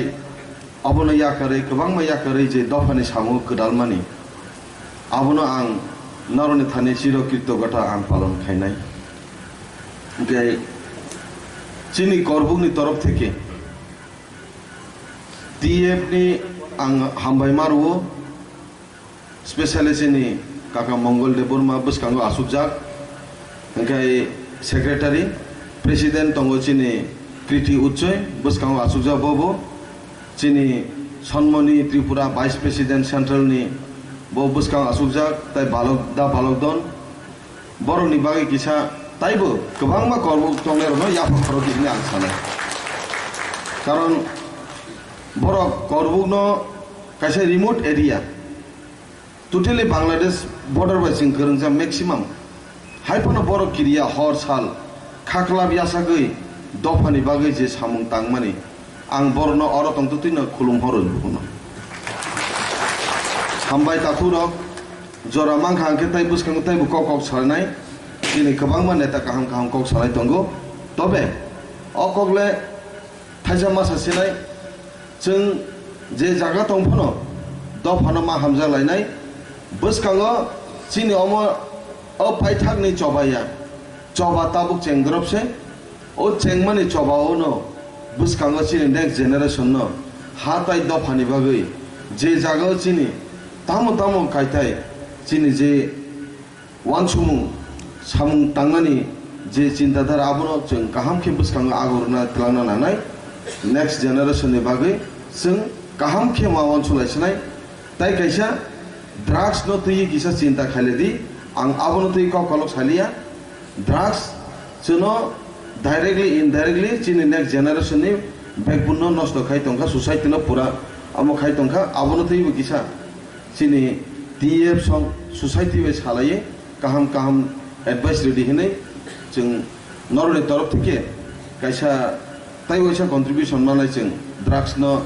abono yakarwi, kwbangma yakarwi je dophani samung kwdalmani, abono ang norokni thani chiro kritogota ang palon khainai. Hwnkhe chini Korbukni torof theke T F ni ang hambai ma rwo, specially chini kaka Mongol Debbarma bwskango achukjak, hwnkhe secretary, president tongo chini Kriti Uchoi, bwskango achukjak bobo, chini Sonmoni Tripura vice president central ni bo bwskango achukjak, tai balok da balok don. Borokni bagwi kisa taibo kwbangma Korbuk tongnairokno yaphang khorokdi hwnwi ang sanai. Karon borok Korbukno kaisa remote area, totally Bangladesh border bai chwng kwrwngjak maximum. Hai phano borok kiriya hor sal khaklap yasagwi dophani bagwi je samung tangmani, ang borokno oro tongtwtwino khulum horwi phano. Hambai takhukrok. Jora mankha hwnkhe tai bwskango taibo kok kok sarinai. Chini kwbangma neta kaham kaham kok sanai tongo. Tobe o kok le thaisa ma sasinai, chwng je jaga tong phano dophano ma hamjak lainai. Bwskango chini omo o paithakni chobaiya, choba tabuk chengdrop se. O chengmani chobao no bwskango chini next generation no ha tai dophani bagwi je jagao chini tamo tamo kaitai chini je wansukmung samung tangnani je chinta dhara abono chwng kaham khe bwskango agorna twlangna nanai, next generation ni bagwi chwng kaham khe ma wansuk lai sinai. Tai kaisa drugs no twiwi kisa chinta khailedi, ang abono twiwi kok kolok saliya. Drugs chwngno directly, indirectly chini next generation ni backbone no nosto khai tongkha, society no pura amo khai tongkha. Abono twiwi kisa chini T F song society bai salaiwi kaham kaham advice rwdi hinwi chwng norokni torof theke kaisa tai waisa contribution manai chwng drugs no,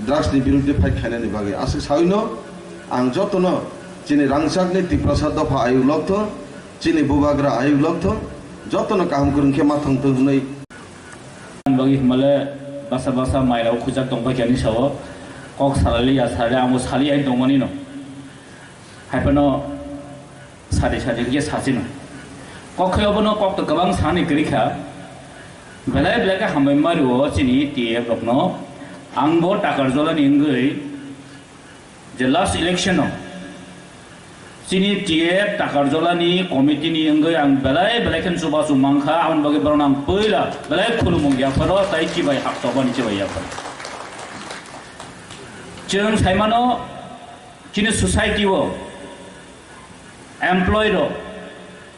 drugs ni birudde fight khainani bagwi. Aswk sawi no ang jotono chini rangchakni Tiprasa dopha ayuk lokthong, chini bubagra ayuk lokthong, jotono kaham kwrwng khe ma thangthong hwnwi. Bagwi hwnmale basa basa mairok khujak tongpai khe ani sao kok salaliya sale amo saliya tongmani no. Hai phano sadi sadi khe sachino. Kok khe obono kok to kwbang sani kwrwi kha. Belai belai khe hambai mario chini T F rokno. Ang bo Takarjolani wngwi je last election o chini T F Takarjolani committee ni wngwi ang belai belai khe chubachu mankha, aboni bagwi borokno ang puila belai khulumung yapharo tai chibai haptokmani chibai yapharo. Chwng saimano, chini society o employee rok,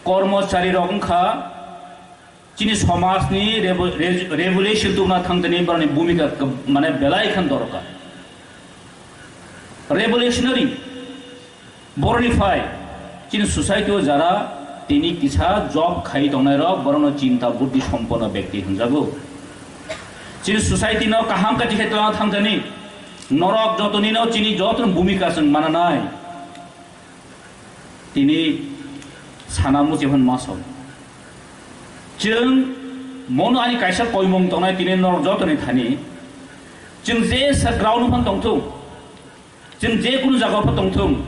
kormochari rok wngkha chini somajni revo-, re-, revolution tubuna thangtani borokni bhumika kw-, mane belai khan dorkar. Revolutionary borokni phai chini society o jara tini kisa job khai tongnai rok borokno chinta buddhi somponno bekti hwnjago. Chini society no kaham kachi khai tongna thangtani norok jotonino chini jotono bhumika chwng mananai. Tini sana muchung hwn ma sok. Chwng mono ani kaisa koimung tongnai tini norok jotoni thani. Chwng je sa ground phan tongthung, chwng je kunu jaga phan tongthung,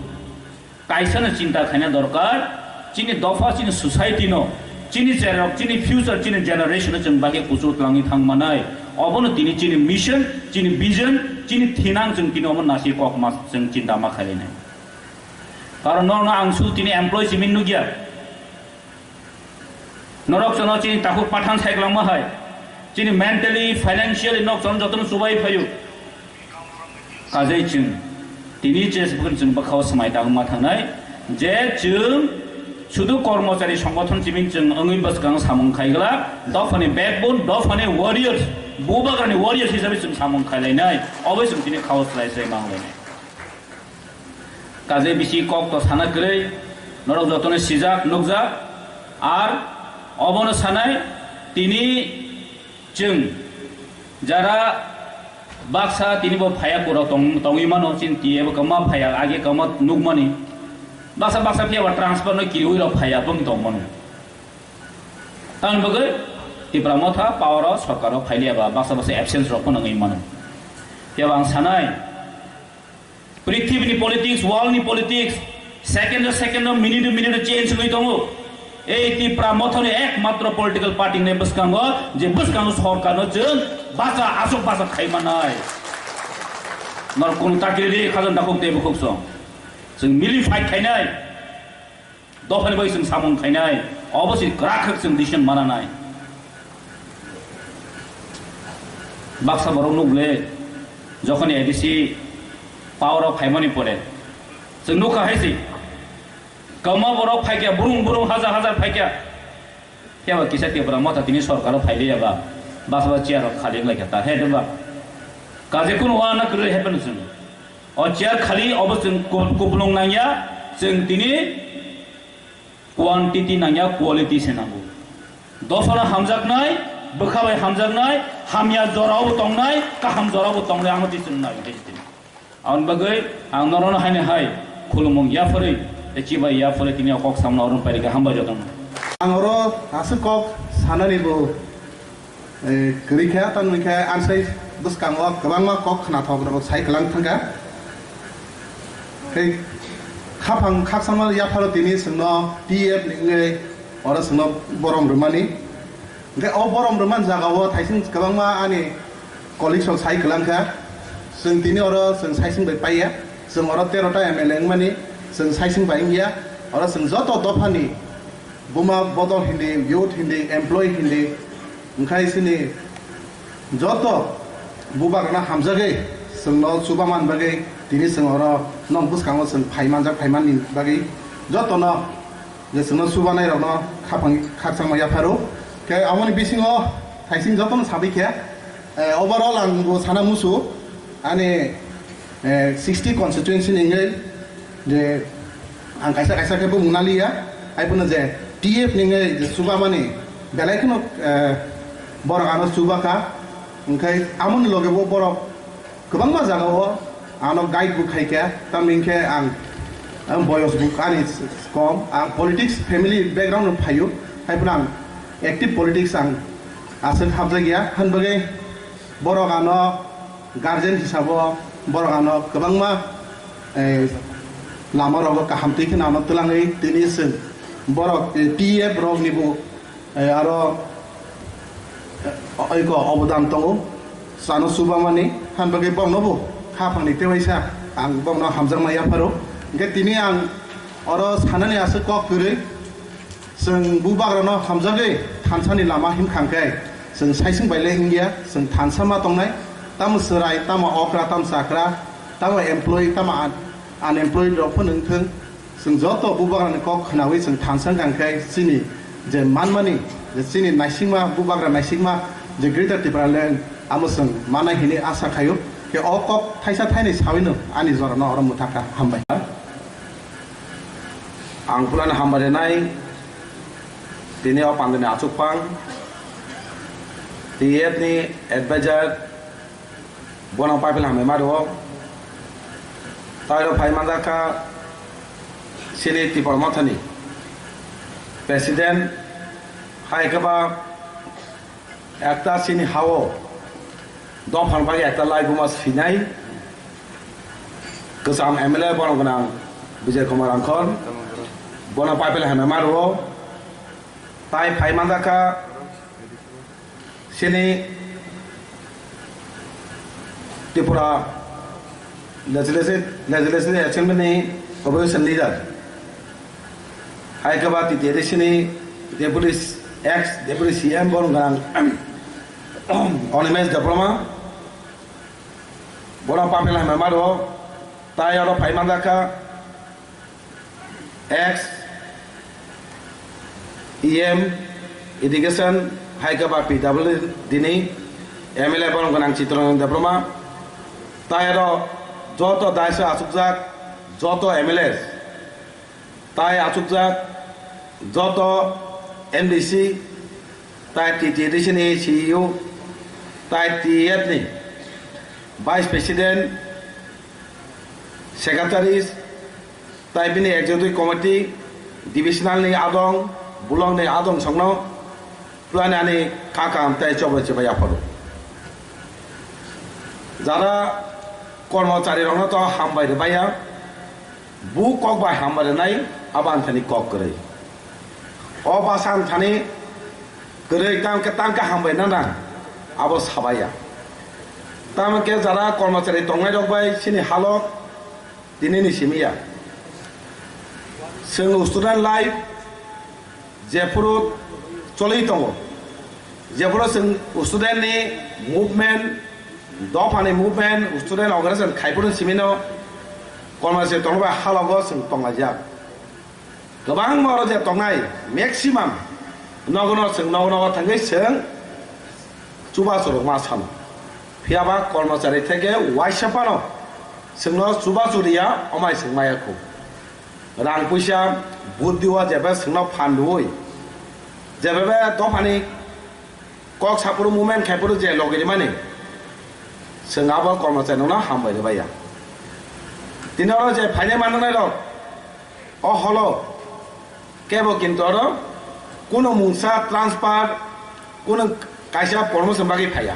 kaisa no chinta khaina dorkar. Chini dopha, chini society no, chini cherok, chini future, chini generation no chwng bagwi kuchuk twlangwi thang manai. Obono tini chini mission, chini vision, chini thinang chwng tini omo nasi kok ma chwng chinta ma khainai. Karon norokno ang su tini employee simi nukya. Norok chwngno chini takhuk pathan saikwlangma hai. Chini mentally, financially nok chwng jotono chubai phaio. Kajai chwng tini je chwng bwkhao swmai tangma thangnai je chwng sudu kormochari songgothon simi chwng wngwi bwskango samung khaigwlak, dophani backbone, dophani warriors, bubagrani warriors hisabe chwng samung khailainai, obo chwng tini khao swlai swlai ma wnglainai. Kajai bisi kok to sana kwrwi, norok jotono sijak, nukjak, ar obono sanai, tini chwng jara baksa tini bo phaya kuro tong-, tongwi mano, chini T F kama phaya, age kama nukmani. Baksa, baksa phiya ba transfer no kiriwi rok phaya bwng tong mano. Tamni bagwi Tipra Motha power o sorkar o phailiya ba baksa, baksa absence rok phano wngwi mano. Phiya ba ang sanai, Prithibini politics, world ni politics, second o second o, minute o minute o change wngwi tongo. Ei Tipra Mothani ekmatro political party ni bwskango, je bwskango sorkar no chwng bacha, aswk bacha khai manai. Nor kunu takiri ri khajan dakhuk tei bukhuk song. Chwng mili fight khainai. Dophani bai chwng samung khainai, obo se kwrak khe chwng decision mananai. Baksa borok nukle, jokhoni A D C power o phaimani pore, chwng nukha hai se, kwma borok phaikya, burung burung hajar hajar phaikya. Phiya ba kisa Tipra Motha tini sorkar o phailiya ba, baksa ba chair rok khali wnglaikha ta, he ba. Kaje kunu wana kwrwi haphano chwng. O chair khali obo chwng ku-, kupulung nangya, chwng tini quantity nangya, quality se nango. Dophano hamjaknai, bwkha bai hamjaknai, hamya jorao bo tongnai, kaham jorao bo tongnai, amo twi chwng nai, twi chwng. Aboni bagwi ang norokno haino hai khulumung yapharwi, tei chibai yapharwi tini o kok samno oro pairikha, hambai jotono. Ang oro aswk kok sanani bo Eh, kwrwi khe, tamo khe, ansai bwskango kwbangma kok khnathok rok sai kwlang thangkha. Tei khaphang khakchangma yapharo tini chwngno T F ni wngwi oro chwngno borom rwmani. Hwnkhe o borom rwmani jagao thaising kwbangma ani colleagues rok sai kwlang kha. Chwng tini oro chwng saising bai paiya. Chwng oro tero ta M L A wngmani, chwng saising bai wngya. Oro chwng joto dophani buma bodol hindi, youth hindi, employee hindi, wngkhai chini joto bubagrano hamjagwi chwngno chubaman bagwi tini chwng oro nok bwskango chwng phai manjak, phaimanni bagwi jotono je chwngno chubanairokno khaphang khakchangma yapharo. Khe aboni bisingo thaising jotono sabai khe, eh, overall ang bo sana musu ani, eh, sixty constituency ni wngwi je ang kaisa kaisa khe bumung naliya, hai phano je T F ni wngwi je chubamani belai kheno, eh, borok ano chubakha, hwnkhe amoni loge bo borok kwbangma jagao ano guide bo khaikha, tamni hwnkhe ang, ang boyos bo ani kom, ang politics family background no phaio, hai phano ang active politics ang aswk hapjakya, han bagwi borok ano guardian hisabo borok ano kwbangma, eh, lama rogo kaham twi kheno ano twlangwi tini chwng borok, eh, T F rok nibo, eh, aro, eh, oiko obodan tongo chano chubamani, han bagwi bokno bo khaphangni tewaisa ang bokno hamjakma yapharo. Hwnkhe tini ang oro sanani aswk kok kwrwi. Chwng bubagrano hamjagwi thansani lama himkha hwnkhe, chwng saising bai le wngya, chwng thansa ma tongnai, tamo chwrai, tamo okra, tamo chakra, Tamo employee, tamo un-, unemployed rok phano wngthung, chwng joto bubagrani kok khwnawi chwng thansa wngkha khe chini je manmani, je chini naisingma, bubagra naisingma, je Greater Tipraland, amo chwng manai hinwi asa khaio. Khe o kok thaisa thainwi sawino ani jorano oro mwthakha. Hambai. Ang phulano hambai rwnai, tini o pandani achukphang, T F ni advisor, bono paipil hambai ma rwo. Tai rok phai manjak kha chini Tipra Mothani president, hai khe ba ekta chini hao dophani bagwi ekta laibuma sinai kwcham M L A bono gwnang Bijay Kumar Rangkhol, bono paipil hambai ma rwo. Tai phai manjak kha chini Tripura Legislative, Legislative Assembly ni Opposition Leader, hai khe ba T T A D C ni Deputy, ex Deputy C M bono gwnang Animesh Debbarma, bono paipil hambai ma rwo. Tai oro phai manjak kha ex E M Education, hai khe ba P W D ni M L A bono gwnang Chittaranjan Debbarma. Tai aro joto daisa achukjak joto M L A, tai achukjak joto M D C, tai T T A D C ni C E O, tai T F ni Vice President, Secretaries, tai bini Executive Committee, Divisional ni adong, Block ni adong songno, pulani ani kakam tai chobo chibai aphuru. Jara kormochari rokno to hambai rwbaiya, bu kok bai hambai rwnai, abo ang thani kok kwrwi. O basa ang thani kwrwi, tang khe, tang khe hambai nana, abo sabaiya. Tamo khe jara kormochari tongnai rok bai chini halok, tini ni simi ya. Chwng student life jephuru choli tongo, jephuru chwng student ni movement, dopha ni movement, student organization khai phuru simi no, kormochari tongba halogo chwng tonglaijak. Kwbangma oro je tongnai, maximum nogo no chwng nogo nogo thangwi chwng chubachu rwkma sano. Phiya ba kormochari theke uaisa phano chwngno chubachu riya, omai chwng maya khu. Rang puisa buddi o jebe chwngno phan rwui, jebe be dophani kok saphuru movement khaiphuru je logi rimani, chwng abo kormochari no hambai rwbaiya. Tini oro je phainai mananai rok, o holo kebo kintu oro kuno mungsa transfer, kuno kaisa promotion bagwi phaiya.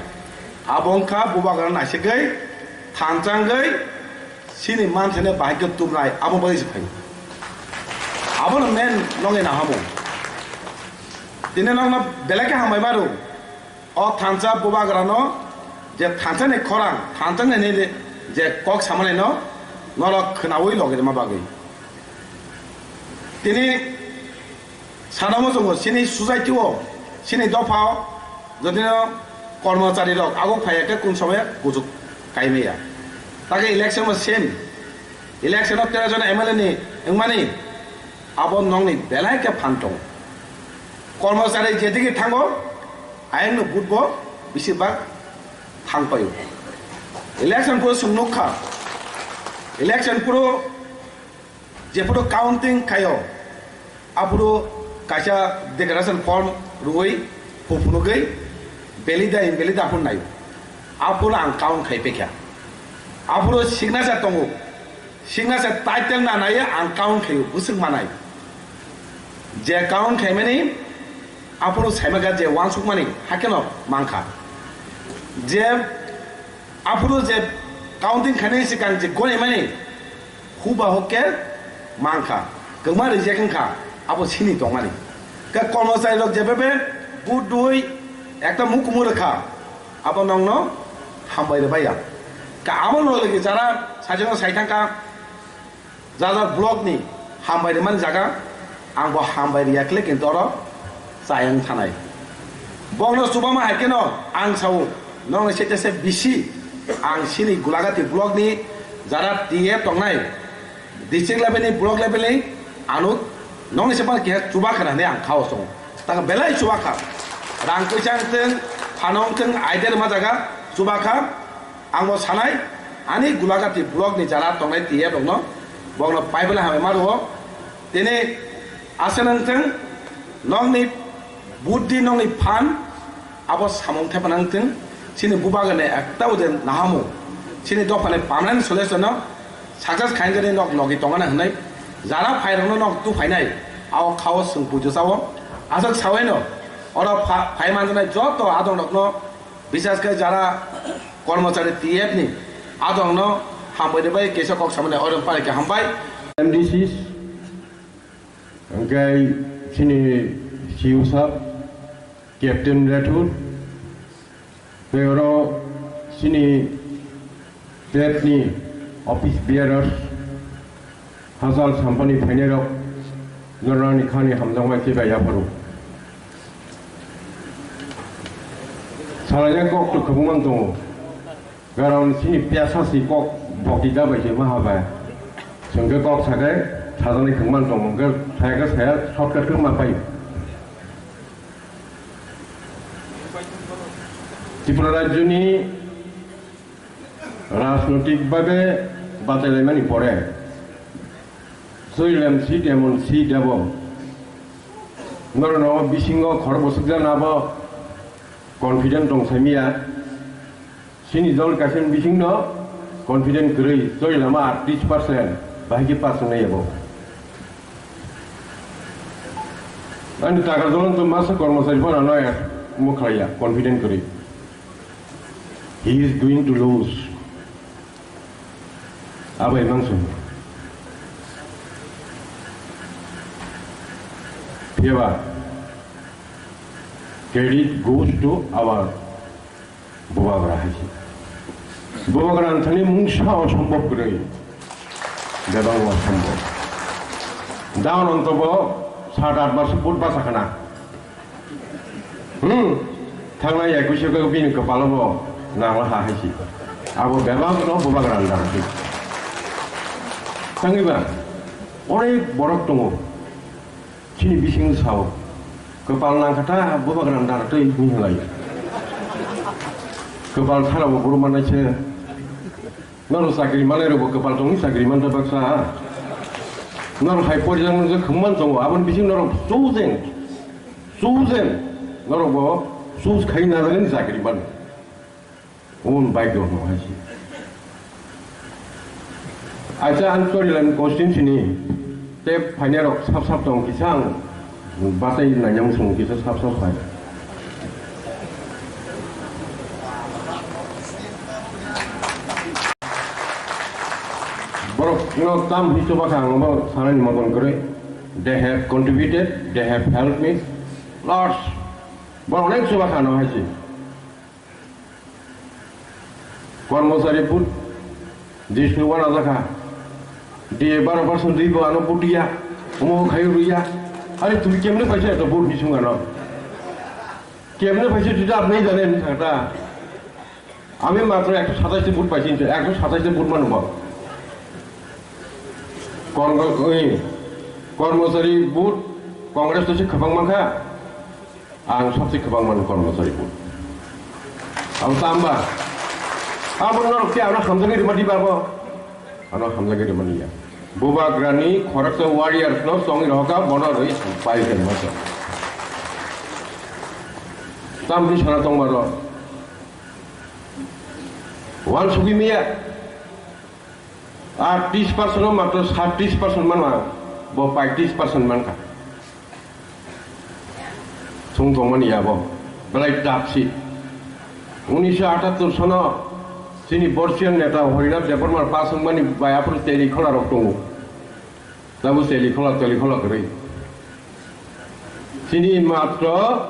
Abo wngkha bubagra naisigwi, thanchangwi, chini manthani bahai khe tubnai, abo bagwi se phai. Abono main nongni nahamung. Tini nokno belai khe hambai maro. O thansa bubagrano je thansa ni khorang, thansa ni je kok samani no norok khwnaui logi rima bagwi. Tini sana muchungo chini society o, chini dopha o, jodi no kormochari rok ago phaiya khe kun somoy kuchuk kaimaya. Take election o same. Election o tero jon M L A ni wngmani abo nokni belai khe phan tongo. Kormochari jedigi thango, ayang no vote bo bisi bak thang paio. Election phuru chwng nukha, election phuru jephuru counting khaio, aphuru kaisa declaration form rwui, huphunugwi, valid da invalid aphuru naio. Aphuru ang count khai pekha. Aphuru signature tongo. Signature title na naiya ang count khaio, bwswk manai. Je count khaimani, aphuru saimaka je wansukmani, hakeno mankha. Je aphuru je counting khainai sikang je gonimani, huba hukke mankha, kwma reject wngkha, abo sini tongmani. Khe kormochari rok jebebe vote dui ekta mukumu rwkha, abo nongno hambai rwbaiya. Khe abo loge loge jara sajagno sai thangkha, jajak block ni hambai rwmani jaga ang bo hambai riyakle kintu oro chayang thanai. Bokno chubama hai kheno ang sao, nongni sete se bisi ang sini Gulagati block ni Jara T F tongnai, district level ni, block level ni, ano nokni se phano keha chuba kha hinwi ang khao chwng. Tang belai chuba kha. Rang puisa wng thung, phano wng thung, idea rwma jaga chuba kha. Ang bo sanai, ani Gulagati block ni jara tongnai T F rokno, bokno pai belai hambai ma rwo. Tini aswk wng thung, nokni buddhi, nokni phan, abo samung thepa nang thung, chini bubagrani ekta o je nahamung, chini dophani permanent solution no success khainani nok logi tongana hinwi jara phairokno nok tu phainai, ao khao chwng pujo chao. Aswk sawaino oro pha-, phai manjanai joto adongrokno, bises khe jara kormochari T F ni adongno hambai rwbai, kesa kok samani oro pari khe hambai. M D Cs, hwnkhe chini C E O sir, Captain Rathod, tei oro chini T F ni office bearers, hachal sampani phainairok, norokni khani hamjakmai khe bai yapharo. Salaina kok to kwbangma tongo. Karon chini piyasa si kok bokti da bai se maha bai. Chwng khe kok sa khe sajaknai thwngmani tongo, hwnkhe saya khe saya shortcut khe ma pai. Tripura rajyoni rajnoitik bhabe bachailaimani pore Chorilam seat emon seat abo norokno bisingo khorok bwswk jana abo confident tong saimia. Chini Jammu Kashmir bisingno confident kwrwi, Chorilama aatris percent, bahai khe pass wngnai abo. Ani taka jolon to masa kormochari phano ano ek mukhlaiya, confident kwrwi. He is going to lose. Abai mangso. Phiyaba, credit goes to our Bubagra hai se. Bubagra ang thani mungsa osombob kwrwi. Bebak osombob. Down on tobo sat at bar se vote basa khana. Hmm. Thangnai ekush o bini kwpalo bo nangla ha hai se. Abo bebak no Bubagra ang dang se. Thangwi ba. Onek borok tongo. Chini bising sao, kwpal nangkha ta, Bubagra nda twi hwnwi hwnlai. Kwpal thara bo buru manai se. Norok chakri manai rok bo kwpal tongwi chakri man ta baksa. Norok hai porjang no je khwmman tongo, aboni bising norok chosen, chosen, norok bo choose khai na jani chakri man. Omo bai do no hai se. Acha ang Chorilam constituency ni te phainai rok sap sap tong kisa ang bachai nai nang song kisa sap sap phai. Borok no tam hi chuba kha ang bo sanani moton kwrwi. They have contributed, they have helped me lots. Borok onek chuba kha no hai se. Kormochari vote Jishnu wana jakha. D A baro percent dui bo ano vote ya. Omo khai ruya. Are tumi kemne paisa eto vote ni sung ano? Kemne paisa tui da apni jane ni thangta. Ami matro ekso satais vote paisi, ekso satais vote manu ba. Kormo-, oi, Kormochari vote Congress to se khapang mankha. Ang sabse kwbang mano kormochari bo. Abo tamba. Abo norok khe ano hamjagwi rwmani babo. Ano hamjagwi rwmani ya. Bubagrani khoroksa warriors no chongwi rohoka bono rwi pai khe masa. Tamni sana tongmaro. Wan sugwi miya. Ar tris percent o matro sat tris percent manma, bo paitis percent mankha. Sung tongmani abo, belai dapsi. Unisho atattor sono chini Borsian neta Horinath Debbarma paswngmani bai aphuru teli khola rok tongo. Tabuk teli khola, teli khola kwrwi. Chini matro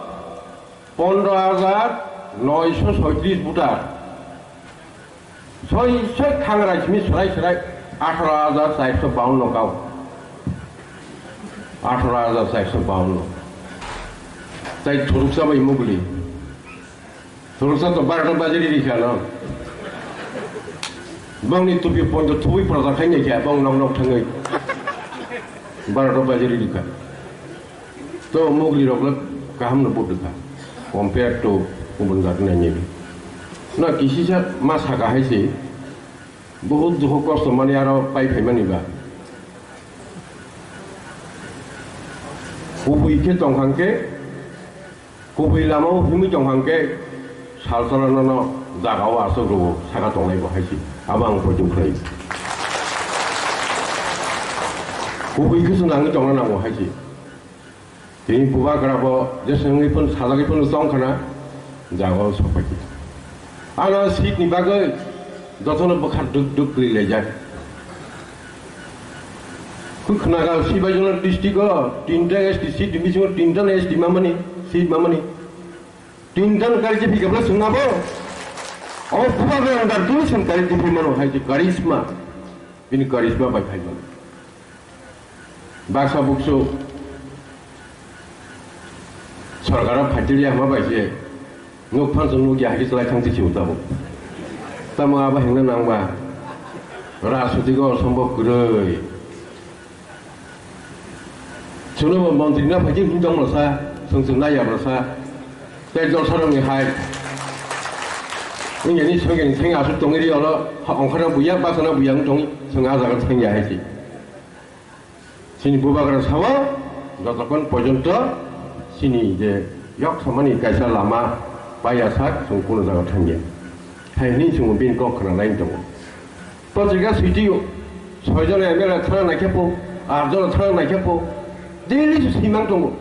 pondro hajar noisho soitris voter. Soi soi khangra simi swrai swrai atharo hajar chairso bawanno kau. Atharo hajar chairso bawanno. Tai thuruksa bai mugli. Thuruksa to barota bajari rikha no. Bongni tupi ponjo thubui proja khai naikha, bong nok nok thangwi. Baro rok bajari rikha. To mugli rok le kaham no budukha. Compare to ubun jat nai nini. Na kisisa ma saka hai se. Bahut dukho kosto mani aro pai phai mani ba. Kubui khe tong hang khe, kubui lama o himui tong hang khe, sal sal no no jaga o aswk rwo saka tongnai bo hai se. Abo ang poito khlai. Kubui khe se nangwi tongna nango hai se. Tini bubagra bo jeswngwi phun sajagwi phun tong khna jaga o sokphaikha. Ano seat ni bagwi jotono bwkha duk duk kwrwi laijak. Khwkhwnaga Sibaijala district o tinta S T seat ni bisingo tinta S T mamani seat mamani. Tinta kari jepi kabla swngnabo. O bubagra andar tini swn kari jepi mano hai je karisma. Bini karisma bai phai mano. Baksa buksu sorkaro phaitiliya hwnma bai se nuk phan chwng nukya hai khe chwlai thang se si tabuk. Tamo abo hengna nangba rajnitiko osombob kwrwi. Chwngno bo montri na phaikhe himtong rwsa, chwng chwng naiya rwsa. Tei jolsarokni hai. Wngya ni songya ni thengya aswk tongwi ri oro, ongkhorna buya, baksa na buya wng tongwi, chwng ah jaga thengya hai se. Chini bubagra sao, jotokhon porjonto chini je yok samani kaisa lama paiya sak, chwng kuno jaga thangya. Hai hwnwi chwng bini kok khna lai tongo. Patrika sitio, soi jona M L A thana naikhe po, aat jona thana naikhe po, daily se simang tongo.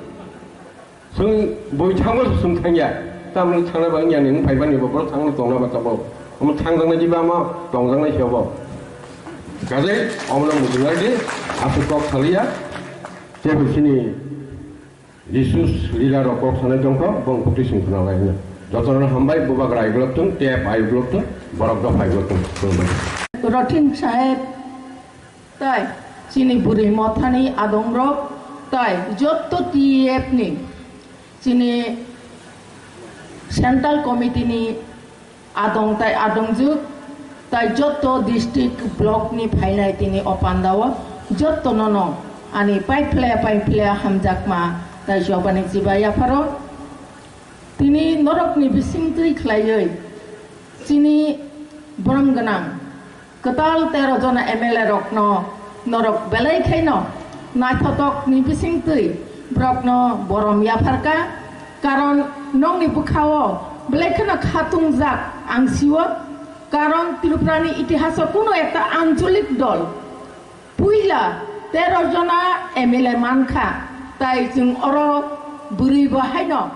Chwng bui thango se chwng thangya. Tamni thangna ba wngya ni wng phaibani bo borok thangno tongna ba tabok. Omo thangjaknai jiba omo tongjaknai se obo. Kajai omono mujungnai di aswk kok saliya. Tebo chini resource leader rok kok sanai tongkha, bong kutui chwng khna lai hwnwi. Jotono hambai, bubagra aiglok thung, tep aiglok thung, borok dopha aiglok thung. Khulumbai. Rotin Saheb, tai chini bwrwi mothani adongrok, tai jotto T F ni chini Central Committee ni adong tai adongjwk, tai jotto district block ni phainai tini o pandao jotto nono ani paiphle paiphle hamjakma tai jobani chiba yapharo. Tini norokni bisingtwi khlaiwi chini borom gwnang kwtal tero jona M L A rokno norok belai khaino naithotokni bisingtwi borokno borom yapharkha, karon nokni bwkhao belai kheno khatungjak ang sio, karon Tripurani itihaso kuno ekta ancholik dol puila tero jona M L A mankha, tai chwng oro bwrwi bo haino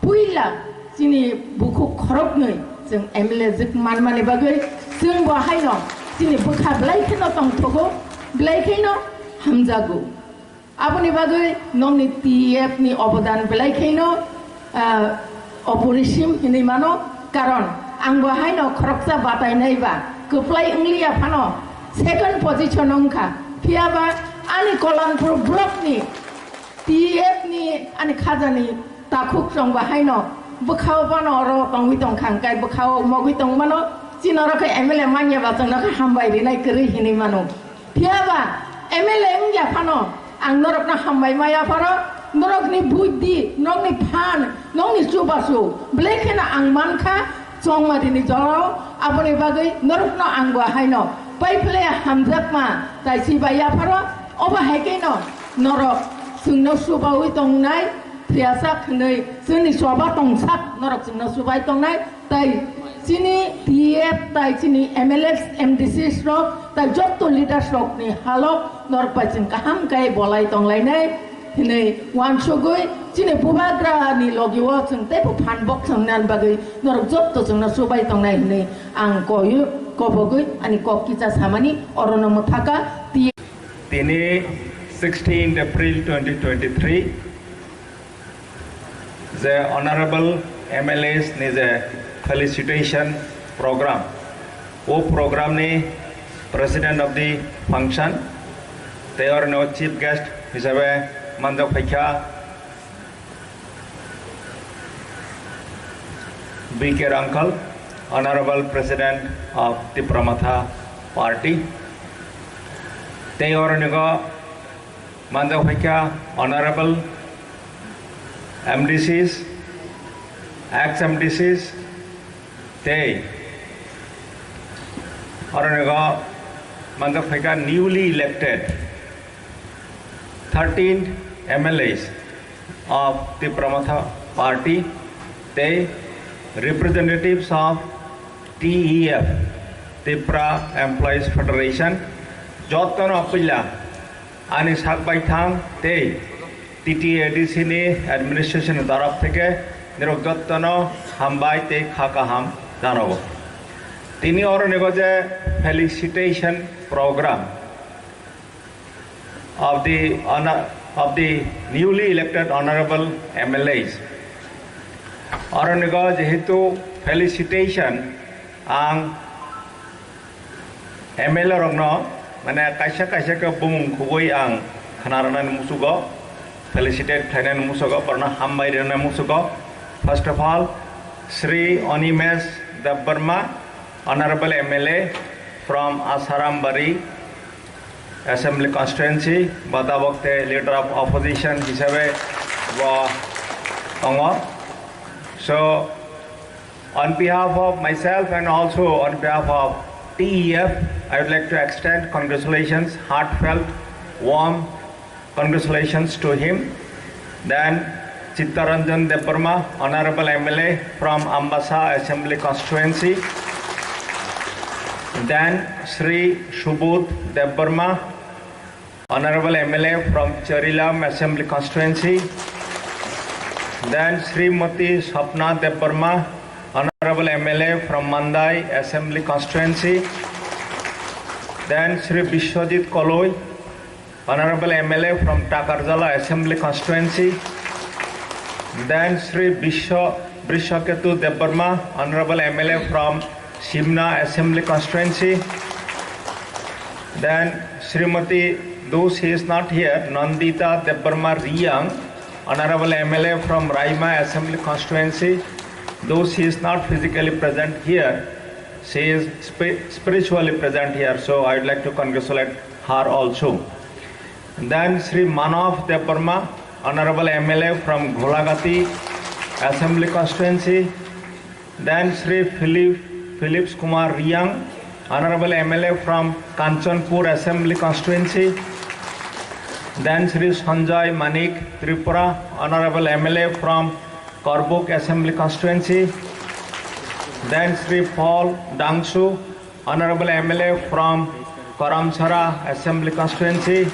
puila chini bukhuk khoroknwi chwng M L A jwk manmani bagwi chwng bo haino chini bwkha belai kheno tongthogo, belai kheno hamjago. Aboni bagwi nokni T F ni obodan belai kheno, ah, oporisim hinwi mano, karon ang bo haino khoroksa batainai ba kwplai wngliya phano second position wngkha, phiyaba ani Kolanpur block ni T F ni ani khajani takhuk chwng bo haino bwkhao phano oro tongwi tongkha, hwnkhe bwkhao mogwi tongmano, chini oro khe M L A manya ba chwngno khe hambai rinai kwrwi hinwi mano. Phiyaba M L A wngya phano ang norokno hambai maya pharo, norokni buddhi, norokni phan, norokni chubachu belai kheno ang mankha Chongmadini jorao, aboni bagwi norokno ang bo haino paiphle hamjakma tai chibai yapharo, obo hai kheno norok chwngno chubaui tongnai, phiyasak hwnwi chwngni choba tongsak norok chwngno chubai tongnai. Tai chini T F, tai chini M L As, M D Cs rok, tai jotto leaders rokni halok norok bai chwng kaham khe bolai tonglainai hinwi uansugwi chini bubagrani logio chwng teibo phan bok chwng nan bagwi norok jotto chwngno chubai tongnai hinwi ang koyu kobogwi ani kok kisa samani orono mwthaka. T F. Tini sixteenth April twenty twenty-three je Honorable M L As ni je felicitation program, o program ni President of the Function tei oro ni Chief Guest hisabe manjak phaikha B K Rangkhal, Honorable President of Tipra Motha Party. Tei oro nigo manjak phaikha honorable M D Cs, ex M D Cs, tei oro nigo manjak phaikha newly elected thirteen M L As of Tipra Motha Party tei representatives of T E F, Tipra Employees Federation, jotono puila ani sak baithang tei T T A D C ni administration ni taraf theke nirok jotono hambai tei kha kaham janago. Tini oro nigo je felicitation program of the honor of the newly elected honorable M L As. Oro nigo jehetu felicitation, ang M L A rokno mane kaisa kaisa khe bumung khugui ang khna rwnani musugo, felicitate khlainani musugo, borno hambai rwnani musugo. First of all, Shri Animesh Debbarma, Honorable M L A from Asarambari Assembly Constituency, bo tabok te Leader of Opposition hisabe bo tongo. So, on behalf of myself and also on behalf of T E F, I would like to extend congratulations, heartfelt, warm congratulations to him. Then Chittaranjan Debbarma, Honorable M L A from Ambasa Assembly Constituency. Then Shri Subodh Debbarma, Honorable M L A from Charilam Assembly Constituency. Then Srimati Sapna Debbarma, Honorable M L A from Mandai Assembly Constituency. Then Shri Biswajit Koloi, Honorable M L A from Takarjala Assembly Constituency. Then Shri Biswa Brishaketu Debbarma, Honorable M L A from Simna Assembly Constituency. Then Srimati, though she is not here, Nandita Debbarma Riyang, Honorable M L A from Raima Assembly Constituency. Though she is not physically present here, she is spi- spiritually present here. So I would like to congratulate her also. Then Shri Manav Debbarma, Honorable M L A from Gholagati Assembly Constituency. Then Shri Philip, Philips Kumar Riyang, Honorable M L A from Kanchanpur Assembly Constituency. Then Shri Sanjay Manik Tripura, Honorable M L A from Korbuk Assembly Constituency. Then Shri Paul Dangsu, Honorable M L A from Karamsara Assembly Constituency.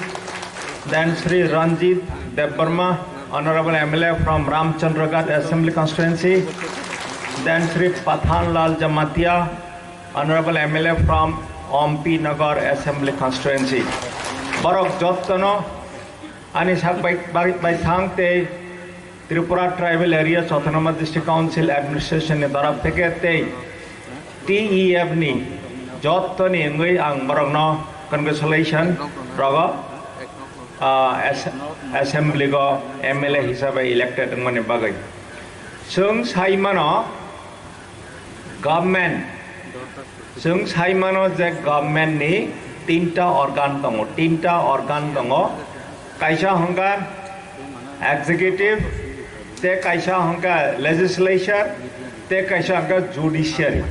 Then Shri Ranjit Debbarma, Honorable M L A from Ramchandraghat Assembly Constituency. Then Shri Pathan Lal Jamatia, Honorable M L A from Ompi Nagar Assembly Constituency. Borok jottono ani sak bai, bai, bai thang tei Tripura Tribal Areas Autonomous District Council Administration ni taraf theke tei T E F ni jottoni wngwi ang borokno congratulation rogo, ah, as-, assembly go M L A hisabe elected wngmani bagwi. Chwng sai mano government, chwng sai mano je government ni tinta organ tongo, tinta organ tongo, kaisa hwnkha executive, tei kaisa hwnkha legislature, tei kaisa hwnkha judiciary.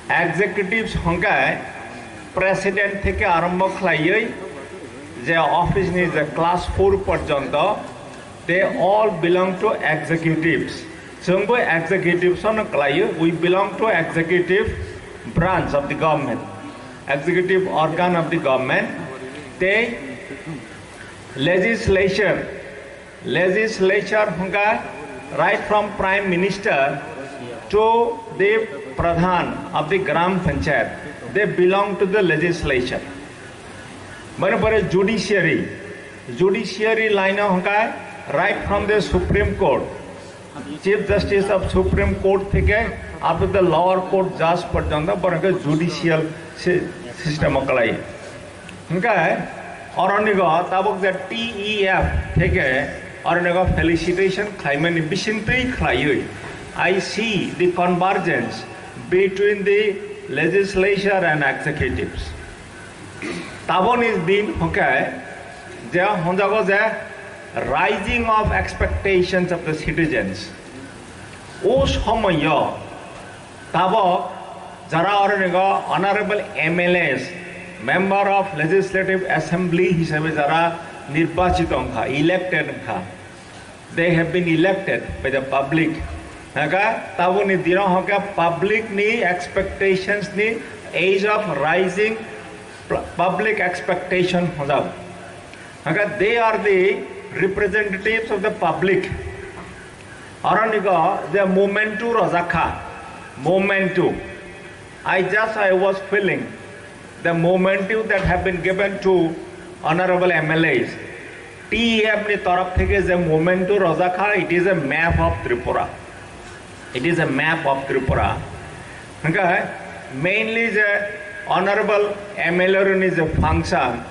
Executives hwnkha president theke arombo khlaiwi je office ni je class four porjonto, they all belong to executives. Chwngbo executives no khlaio, we belong to executive branch of the government, executive organ of the government. Tei legislature, legislature hwnkha right from Prime Minister to the Pradhan of the Gram Panchayat, they belong to the legislature. Mane pore judiciary, judiciary line o hwnkha right from the Supreme Court, Chief Justice of Supreme Court theke up to the lower court judge porjonto borok khe judicial si-, system o kwlai. Hwnkhe oronigo tabuk je T E F theke oronigo felicitation khlaimani bisingtwi khlaiwi, I see the convergence between the Legislature and executives. Taboni din hwnkhe je honjago je rising of expectations of the citizens. O somoyo tabok jara oronigo honorable M L As, Member of Legislative Assembly hisabe jara nirbachito wngkha, elected wngkha. They have been elected by the public. Haka taboni dino haka public ni expectations ni age of rising pl- public expectation hojak. Haka they are the representatives of the public. Aronigo the momentu rojakha, momentu. I just I was feeling the momentum that have been given to honorable M L As. T E F ni torop theke je momentum rojakha, it is a map of Tripura. It is a map of Tripura. Hingke mainly je honorable M L A ni je function,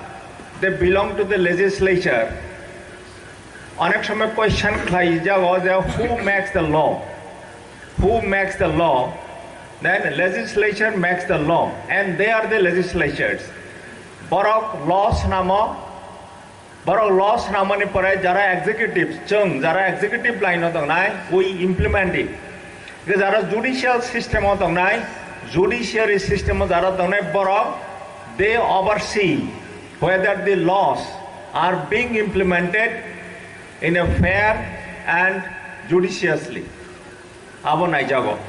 they belong to the legislature. Onek somoy question khlai jago je who makes the law? Who makes the law? Then legislature makes the law and they are the legislatures. Borok law swnamo, borok law swnamoni pore jara executive, chwng jara executive line o tongnai, we implement it. Jara judicial system o tongnai, judiciary system o jara tongnai borok, they oversee whether the laws are being implemented in a fair and judiciously. Abo naijago.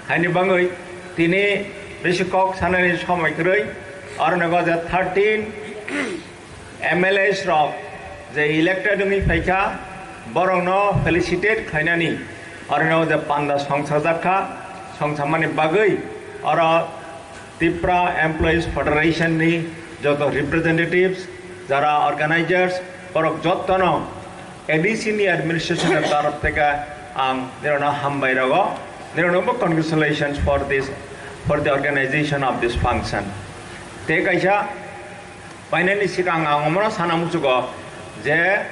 Haini bangwi tini bisi kok sanani somoi kwrwi, aro nogo je thirteen M L As rok je elected wngwi phaikha, borokno felicitate khlainani aro nogo je panda songchajak kha, songchamani bagwi oro Tipra Employees Federation ni joto representatives, jara organizers, borok jottono A D C ni administration ni taraf theke ang nirokno hambai rogo, nirokno bo congratulations for this, for the organization of this function. Tei kaisa painani sikang ang omono sana muchugo je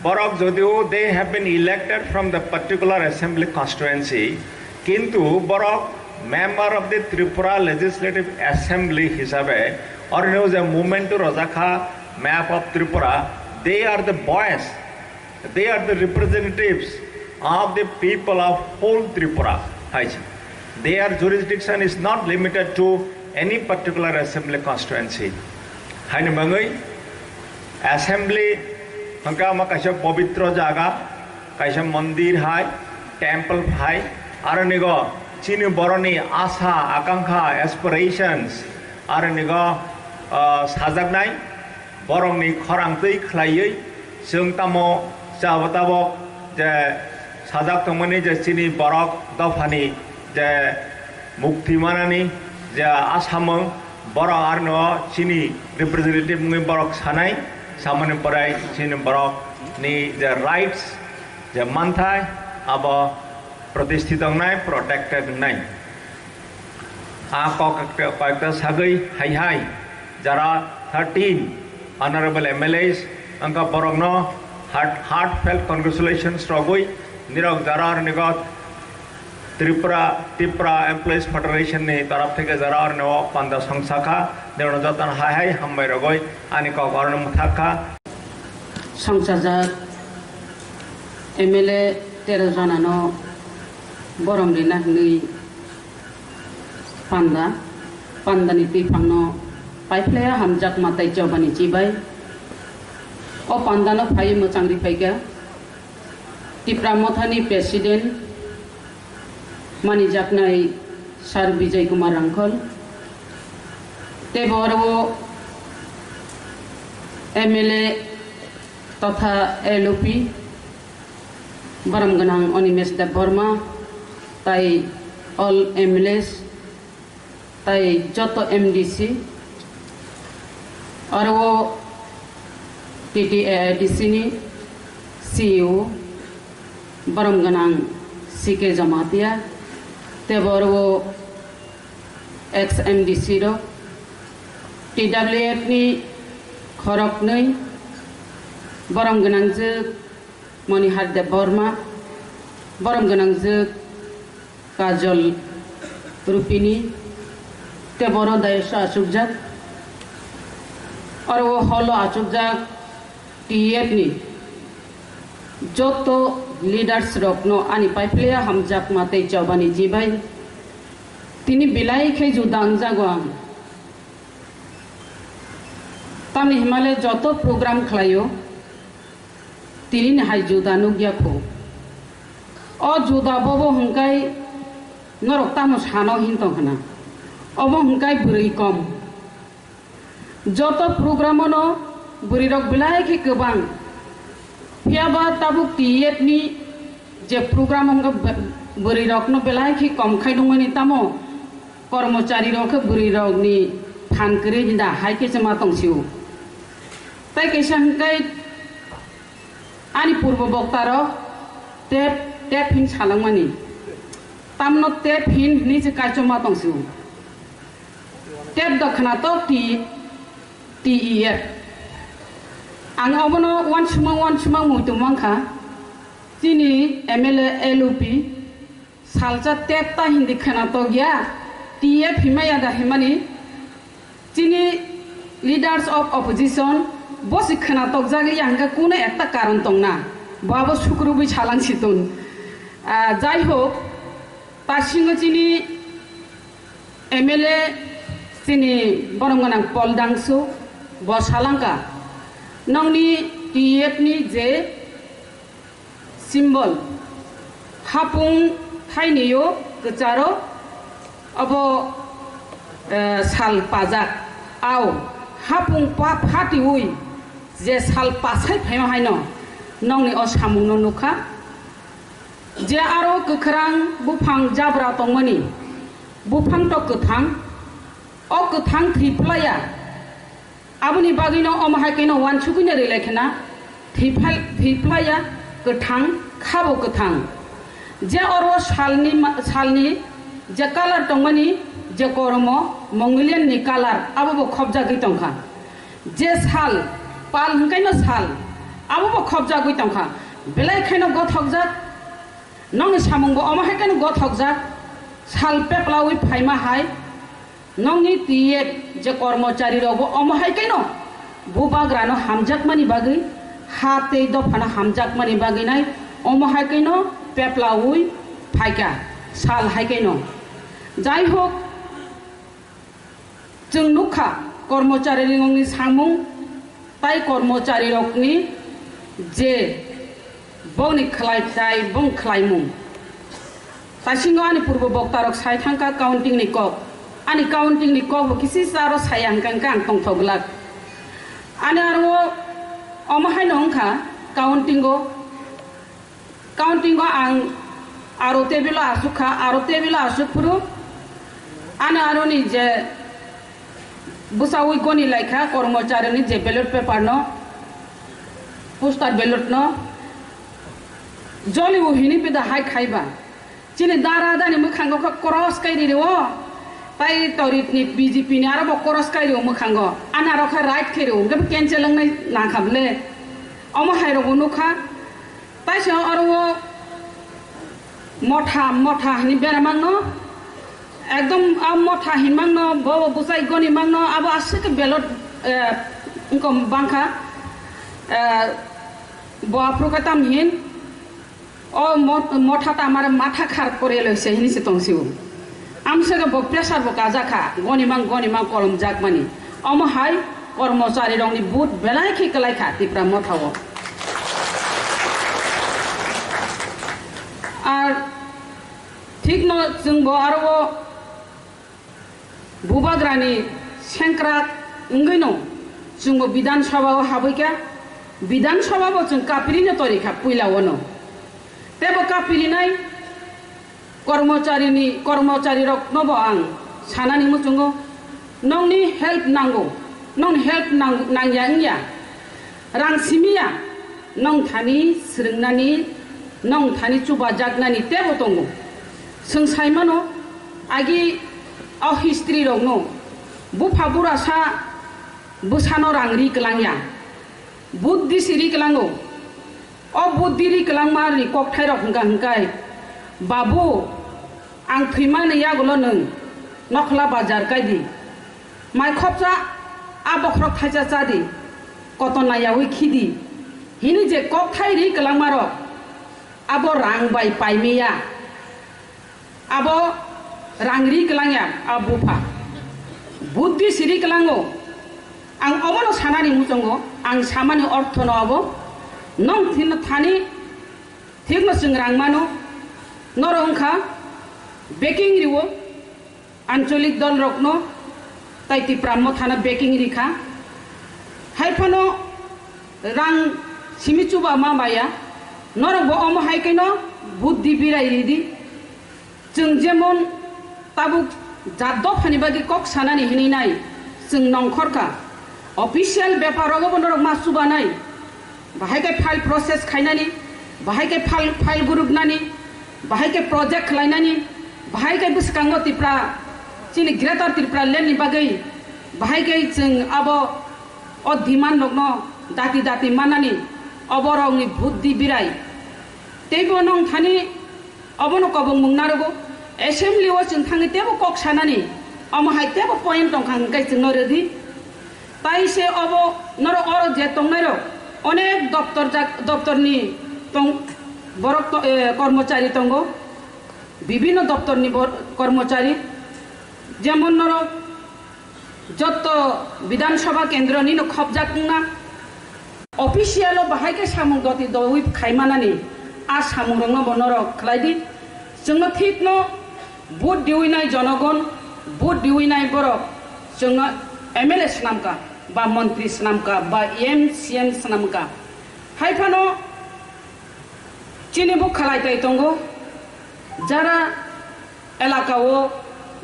borok jodio they have been elected from the particular assembly constituency, kintu borok member of the Tripura Legislative Assembly hisabe orino je movement rojakha map of Tripura, they are the voice, they are the representatives of the people of whole Tripura. Hai se. Their jurisdiction is not limited to any particular assembly constituency. Haini bangwi assembly hwnkha ma kaisa pobitro jaga, kaisa mondir hai, temple hai, aro nigo chini boroni asa, akankha, aspirations, aro nigo, ah, sajaknai, borokni khorang twi khlaiwi chwng tamo chabo tabok je sajak tongmani je chini borok dophani je mukti manani je asamung, borok arno chini representative wngwi borok sanai, samani pore chini borok ni je rights je manthai abo protesthit wngnai, protected wngnai. A kok koyekta sagwi hai hai jara thirteen honorable M L As wngkha borokno heart, heartfelt congratulations rogwi nirok jara rwnigo Tripura, Tipra Employees Federation ni taraf theke jara rwnigo panda songsa kha, nirokno jotono hai hai hambai rogwi ani kok oroni mwthak kha. Songchajak M L A tero jonano borom rina hinwi panda, pandani twiphangno paiphlaiya hamjakma tei chobani chibai. O pandano phaiwi mwchang riphaikha Tipra Mothani President manijaknai Sir Bijay Kumar Rangkhol, tei bo oro M L A totha L O P, borom gwnang Animesh Debbarma, tai all M L As, tai joto M D C, aro T T A I D C ni C E O, borom gwnang C K Jamatia, tei bo oro ex M D C rok, T W F ni khoroknwi, borom gwnangjwk Monihar Debbarma, borom gwnangjwk Kajol Rupini, Tei boro daiso achukjak, oro o holo achukjak T F ni joto leaders rokno ani paiphlaiya hamjakma tei chobani jibai. Tini belai khe juda wngjago ang. Tamni himale joto program khlaio, tini ni hai juda nukya kho. O juda bobo hwnkhe norok tamo sano hin tong khna. Obo hwnkhe bwrwi kom. Joto program-o no bwrwirok belai khe kwbang. Phiya ba tabuk T F ni je program wngkha bw-, bwrwirokno belai khe kom khai nungmani, tamo kormocharirok khe bwrwirokni phan kwrwi hinda hai khe se ma tong sio. Tai kaisa hwnkhe ani purbo boktarok tep, tep hin salangmani. Tamno tep hin hwnwi se kaichoma tong sio. Tep do khwnatok T, T E F. Ang obono uansukma uansukma muitu mankha. Chini M L A L U P salsa tep ta hindi khwnatok ya. T F himaya da himani. Chini leaders of opposition bosi khwnatok jagli ya hwnkhe kuno ekta karon tongna. Bo abo sukrubwi salang situn. Ah, jai hok, tasingo chini M L A chini borom gwnang Pol Dangsu bo salangka, nongni T F ni je symbol, hapung thainio kwcharo obo, eh, sal pajak. Ao hapung pa phatiui je sal pasai phaima haino nongni o samungno nukha. Je aro kwkhwrang buphang jabra tongmani, buphang tok kwthang, o kwthang thwi phlaiya. Aboni bagwino omo hai kheno uansukgwino rwlai khna, thwi phal-, thwi phlaiya, kwthang, khabo kwthang. Je oro salni ma-, salni je colour tongmani, je koromo Mongolian ni colour, abo bo khopjagwi tongkha. Je sal, pal hwnkhaino sal, abo bo khopjagwi tongkha. Belai khaino gothokjak, nongni samung bo omo hai kheno gothokjak. Sal peplawi phaima hai, nongni T F je kormochari rok bo omo hai kheno bubagrano hamjakmani bagwi, ha tei dophano hamjakmani bagwi nai omo hai kheno peplawi phaikha sal hai kheno. Jai hok, Chwng nukha, kormochari ringokni samung tai kormocharirokni je bongni khlai tai bong khlaimung. Taisingo ani purbo boktarok sai thangkha countingni kok. Ani countingni kok bo kisi sa aro saya hwnkha hwnkhe ang tongthok glak. Ani aro omo haino wngkha countingo. Counting o ang aro table o asuk kha, aro table o asuk phuru ano aroni je bwsaui goni lai kha kormochari ni je ballot paper no, poster ballot no joli o hini pida hai khai ba. Chini dara dani mwkhango kha cross kai ri o, tai torit ni B J P ni aro bo cross kai ri o mwkhango, ano aro kha right khai ri o, hwnkhe bo cancel wngnai nang kha bwle. Omo hai rok bo nukha. Taisa oro o motha, motha hwnwi bera mangno, ekdom a motha hinmangno, bo bo bwsai goni mangno, abo aswk khe belot, eh, wngkha bangkha, eh, bo aphuru khe tam hin, o mot-, motha ta amare matha khar kore loise hini se tong sio. Amswkhe bo pressure bo kajak kha, goni mang, goni mang kolom jak mani. Omo hai kormochari rokni vote belai khe kwlai kha Tipra Motha o. Ar thikno chwng bo aro o bubagrani sengkrak wngwi no chwng bo Bidhan Sabha o habwi kha, Bidhan Sabha bo chwng kapiri no tori kha puila o no. Tebo kapirinai Kormocharini, kormocharirokno bo ang sanani muchungo, nongni help nango, nongni help nang-, nangya wngya, rang simiya, nong thani swrwngnani, nong thani chubajaknani tebo tongo. Chwng saimano, agi o history rokno, bupha burasa bwsano rang ri kwlangya, buddhi si ri kwlango. O buddhi ri kwlangma ni kokthairok hwnkha hwnkhe, Babu, ang thwimani yagulo nwng Nokhla bajar kaidi, mai khopsa a bokhorok thaisa chadi, koto nayawi khidi, hini je kokthai ri kwlangmarok, abo rang bai paimiya, abo rang ri kwlangya, a bupha. Buddhi siri kwlango, ang omono sanani muchungo, ang samani orthono abo, nong thin-, thani thikno chwng rang mano, norok wngkha backing riwo. Ancholik dolrokno tai Tipra Mothano backing rikha. Hai phano rang simi chuba ma maya, norokbo omo hai kheno buddhi birai ridi. Chwng jemon tabuk jat dophani bagwi kok sanani hinwi nai, chwng nongkhorkha. Official bepar rogo bo norok ma chubanai. Bahai khe file process khainani, bahai khe file, file guruknani, bahai khe project khlainani, bahai khe bwskango Tipra, chini Greater Tripura Land ni bagwi, bahai khe chwng abo o demand rokno dati dati manani, oborokni buddhi birai. Teibo nong thani Obono kobongmung narogo, assembly o chwng thangwi teibo kok sanani, omo hai teibo point tongkha hwnkhe chwngno rwdi. Tai se obo norok oro je tongnairok onek doptor jak-, doptorni tong-, borok to-, eh, kormochari tongo, bibhinno doptorni bor-, kormochari, jemon norok Jotto Bidhan Sabha kendro nino khopjak wngna, official o bahai khe samung doti dowi khaimanani a samung rokno bo norok khlai di. Chwngno thikno vote diwi nai jonogon, vote diwi nai borok chwngno M L A swnamkha, ba montri swnamkha, ba M C M swnamkha. Hai phano chini bo khlai tai tongo, jara elakao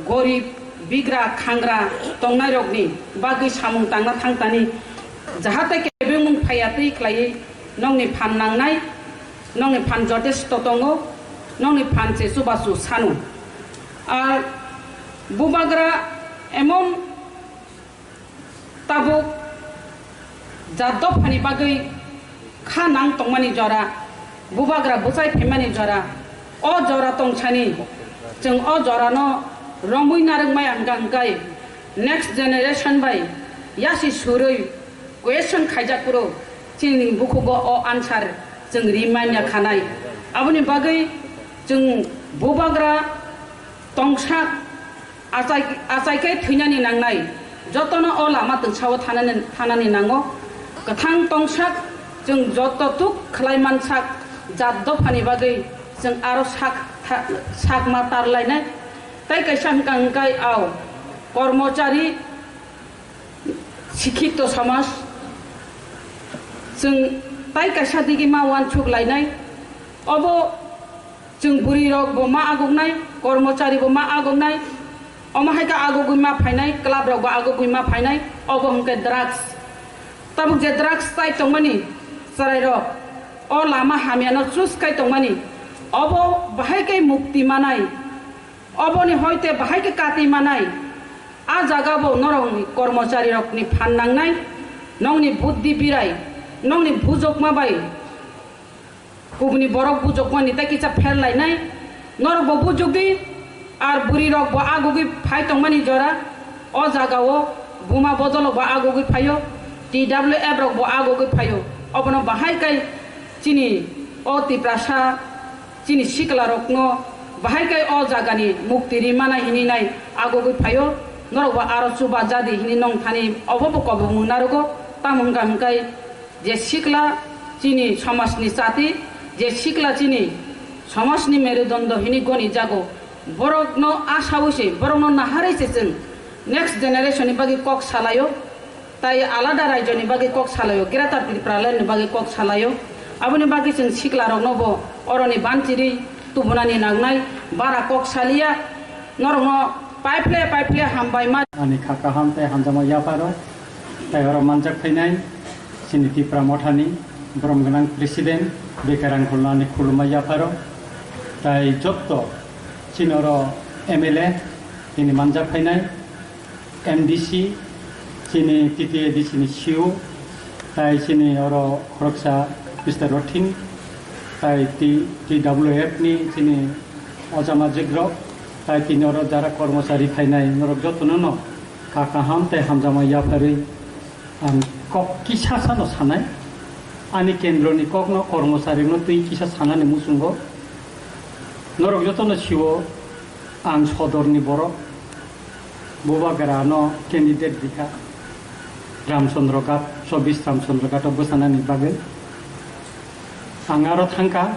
gorib, bigra, khangra tongnairokni bagwi samung tangna thangtani, jahate kebengmung phaiya twi khlaiwi nongni phan nangnai, nongni phan jotesto tongo, nongni phan se chubachu sanu. Ar bubagra emon Tabuk jat dophani bagwi kha nang tongmani jora, bubagra bwchai phaimani jora, o jora tongsani chwng o jorano romwi narwkmaya hwnkha hwnkhe next generation bai yasi surwi question khaijak phuru chini bukhugo o answer chwng ri manya khanai. Aboni bagwi chwng bubagra tongsak Achai, achai khe thwinani nangnai, jotono o lama twngsao thanani, thanani nango. Kwthang tongsak, chwng joto tuk khlai mansak, jat dophani bagwi chwng aro sak, tha-, sak ma tarlainai. Tai kaisa hwnkha hwnkhe ao kormochari, sikhito samaj, chwng tai kaisa digi ma uansuk lainai. Obo Chwng bwrwi rok bo ma aguknai, kormochari bo ma aguknai, omo hai khe agugwi ma phainai, club rok bo agugwi ma phainai, obo hwnkhe drugs. Tabuk je drugs chai tongmani chwrai rok, o lama hamya no choose khai tongmani, obo bahai khe mukti manai, oboni hoite bahai khe kati manai, a jaga bo norokni kormochari rokni phan nangnai, nongni buddhi birai, nongni bujokma bai. Kubuni borok bujokmani tei kisa pher lainai. Norok bo bujokdi, ar bwrwi rok bo agugwi phai tongmani jora. O jaga o buma bodolok bo agugwi phaio, T W F rok bo agugwi phaio. Obono bahai kai chini o Tiprasa, chini sikla rokno bahai kai o jagani mukti ri mana hini nai agugwi phaio. Norok bo aro chuba jadi hini nong thani obo bo kobongmung narogo, tamo hwnkha hwnkhe Je sikla chini somajni chati, je sikla chini somajni merudondo hini goni jago, borokno asaui se, borokno naharwi se chwng next generation ni bagwi kok salaio, tai alada raijo ni bagwi kok salaio, Greater Tripura Land ni bagwi kok salaio. Aboni bagwi chwng sikla rokno bo oroni banchiri tubunani nangnai, bara kok saliya, norokno paiphle paiphle hambai ma. Ani kha kaham tei hamjakma yapharo, tei oro manjak phainai chini Tipra Mothani borom gwnang President B K Rangkhol no ani khulumma yapharo, tei jotto chini oro M L A tini manjak phainai, M D C, chini T T A D C ni C E O, tai chini oro khoroksa Mister Rothing, tai T-, T W F ni chini ojama jikrok, Tai tini oro jara kormochari phainai norok jotono no kha kaham tei hamjakma yapharwi ang kok kisa sano sanai. Ani kendroni kokno kormochari no twi kisa sanani muchungo norok jotono siwo ang sodorni borok. Bubagra no candidate rikha, Ramchandra Ghat, chobbish Ramchandra Ghat o bwchanani bagwi. Ang aro thangkha,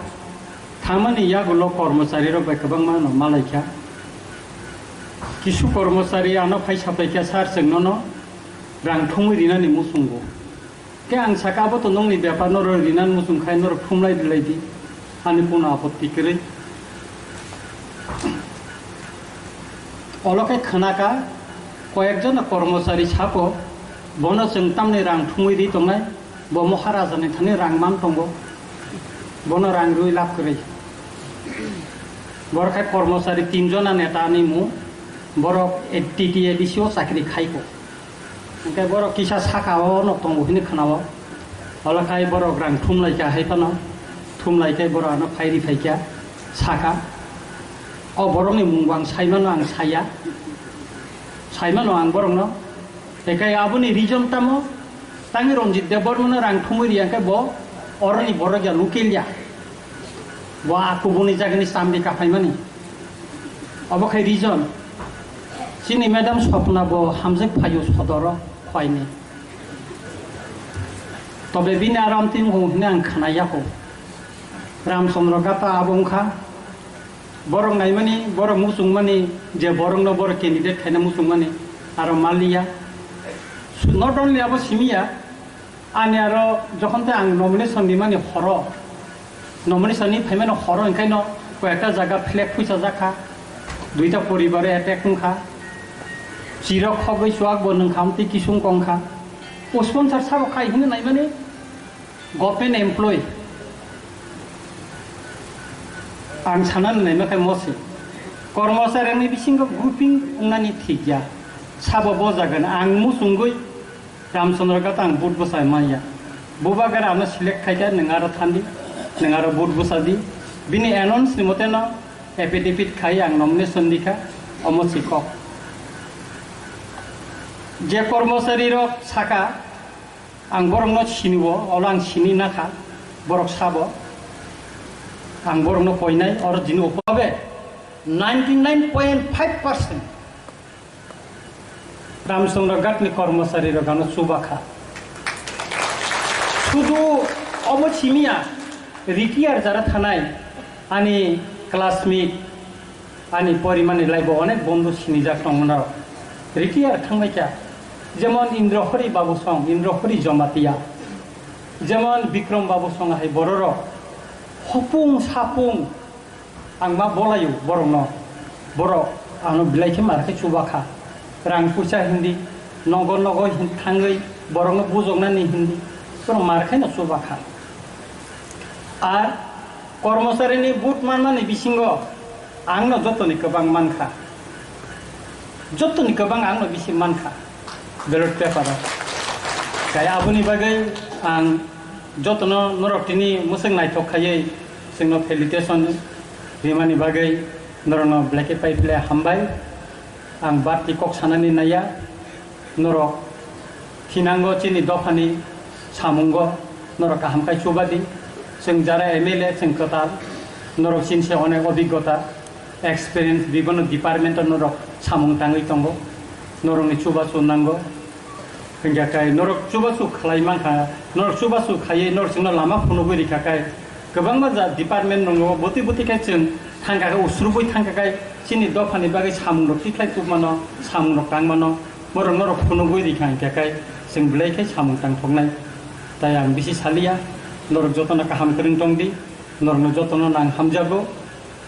thangmani yagulo kormochari rok bai kwbangma no malaikha. Kisu kormochari ano phai sapaikha, "Sir, chwng nono rang thumwi rinani muchungo." Khe ang saka, "Abo to nongni bepar, norok rinani muchung khai norok thumlai rwlai di, ani kuno apotti kwrwi." Olo khe khwnaka, koyekjona kormochari sako, "Bono chwng tamni rang thumwi ri tongnai, bo Maharajani thani rang man tongo, bono rang rwi lab kwrwi." Borok khai kormochari tinjona neta ni mung, borok T T A D C o chakri khaiko. Hingke borok kisa saka o no tongo hini khwnao. Olo khai borok rang thumlaikha hai phano. Thumlaikhai borok ano phairi phaikha saka. O borokni mungbo ang saimano, ang saya. Saimano ang borokno. Hingke aboni reason tamo? Tangwi Ranjit Debbarmano rang thumwi riya hingke bo oroni borok ya, local ya. Bo a kubuni jagani chambi kaphaimani. Obo khai reason. Chini madam Swapna bo hamjak phaio sodoro phaini. Tobe bini aram tin hung hini ang khna yako. Ramchandra Gata abo wngkha. Borok naimani, borok muchungmani, je borokno borok candidate khaina muchungmani, aro maliya. Not only abo simiya, ani aro jokhon tei ang nomination nimani horo, nomination ni phaimani horo, hingkhaino koyekta jaga flag phuisa jakha, duita poribare attack wngkha, chirok khogwi chuak bo nwngkha, amtwi kisung kongkha. O sponsor sabo khai hwnwi naimani, government employee. Ang sanani naima khe mosi. Kormochari ni bisingo grouping wngnani thik ya. Sabo bo jagan ang muchungwi Ramchandra Gata ang vote bwsa manya. Bubagra ano select khaikha, nwng aro thandi, nwng aro vote bwsa di. Bini announce ni mote no affidavit khai ang nomination dikha, omo si kok. Je kormochari rok saka, ang borokno siniwo, olo ang sini nakha, borok sabo. Ang borokno koinai, oro jini upobe ninety nine point five percent Ramchandra Ghatni kormochari rok ano chubakha. Sudu obo simiya, retire jara thanai ani classmate, ani porimani laibo onek bondhu sinijak tongmano. Retire thangbaikha. Jemon Indrahori Babu Song, Indrahori Jamatia. Jemon Bikram Babu Song hai bororok. Hopung sapung ang ma bolayo borokno. Borok ano belai khe mar khe chubakha. Rang puisa hindi, nogo nogo hin-, thangwi borokno bujoknani hindi. Borok mar khe no chubakha. Ar kormocharini vote manmani bisingo ang no jotoni kwbang mankha. Jotoni kwbang ang no bisi mankha ballot paper o. Kai aboni bagwi ang jotono norok tini mwswk naithok khaiwi chwngno felicitation rimani bagwi norokno belai khe pai phle hambai. Ang barti kok sanani naiya, norok thinango chini dophani samungo norok kaham khai chubadi. Chwng jara M L A chwng kwtal, norok chini se onek obiggota, experience bibono department o norok samung tangwi tongo, norokni chubachu nango. Hingkha khe norok chubachu khlai mankha, norok chubachu khaiwi norok chwngno lama phunugwi rikha khe, kwbangma ja department rongo bwtwi bwtwi khe chwng thangkha khe, usrubwi thangkha khe chini dophani bagwi samungrok tikhlai tubmano, samungrok tangmano, borok norok phunugwi rikha hingkha khe chwng belai khe samung tangthoknai. Tai ang bisi saliya, norok jotono kaham kwrwng tongdi, norokno jotono nang hamjago,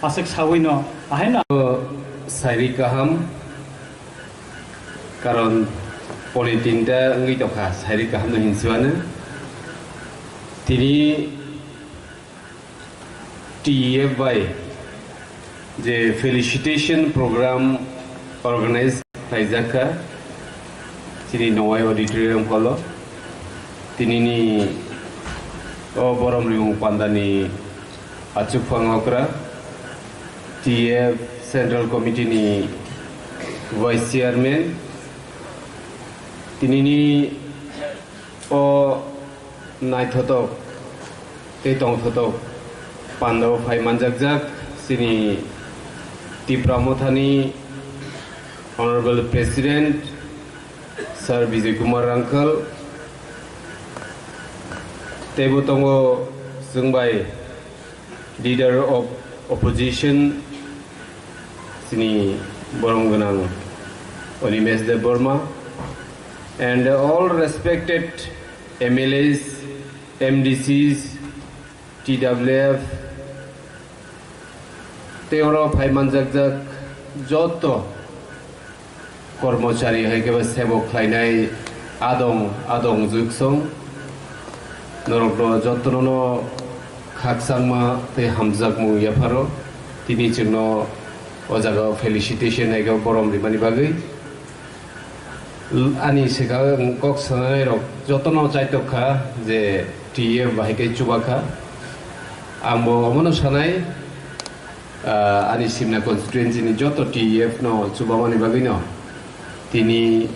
aswk sawino ahaino. Sairi kaham. Karon politin ta wngwi tongkha, sairi kaham no hinsuano. Tini T E F bai je felicitation program organize khlaijak kha, chini Nowai Auditorium Hall o. Tinini o Borom Rimung Pandani achukphang okra, T F, Central Committee ni Vice Chairman, tinini o naithotok tei tongthotok pandao phai manjakjak chini Tipra Mothani Honorable President Sir Bijay Kumar Rangkhal, teibo tongo chwng bai Leader of Opposition, chini borom gwnang Animesh Debbarma, and all respected M L As, M D Cs, T W F, tei oro phai manjakjak joto kormochari hai khe ba sebok khlainai adong, adong jwksong, norokno jotono no khakchangma tei hamjakmung yapharo. Tini chwngno o jaga felicitation hai khe borom rimani bagwi. Ani swkang kok sanai rok jotono chaitok kha je T F bahai khe chuba kha. Ang bo omono sanai, ah, ani Simna constituency ni joto T F no chubamani bagwi no tini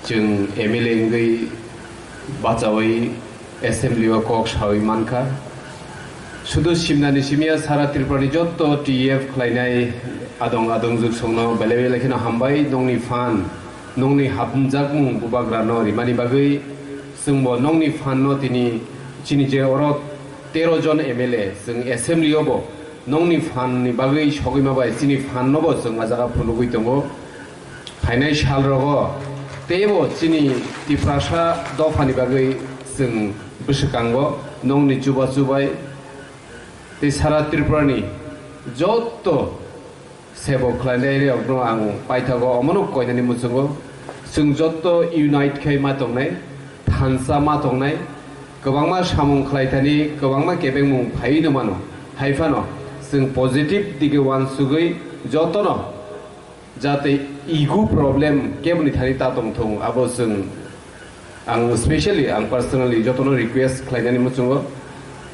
chwng M L A wngwi bachaui assembly o kok saui mankha. Sudu Simna ni simi ya sara Tripura ni joto T F khlainai adong adong jwksong no belai belai kheno hambai nongni phan, nongni hapmjakmung bubagra no rimani bagwi. Chwngbo nongni phan no tini chini je oro tero jon M L A chwng assembly o bo nongni phan ni bagwi sogwi ma bai chini phan no bo chwng a jaga phunugwi tongo. Phainai sal rogo teibo chini Tiprasa dophani bagwi chwng bwswkango nongni chubachu bai tei sara Tripura ni joto sebok khlainai rokno ang paithago omono koinani muchungo. Chwng joto unite khai ma tongnai, thansa ma tongnai, kwbangma samung khlaithani kwbangma kebengmung phaiwi no mano. Hai phano chwng positive dige uansugwi jotono jate ego problem keboni thani ta tongthung abo chwng Ang specially, ang personally jotono request khlainani muchungo,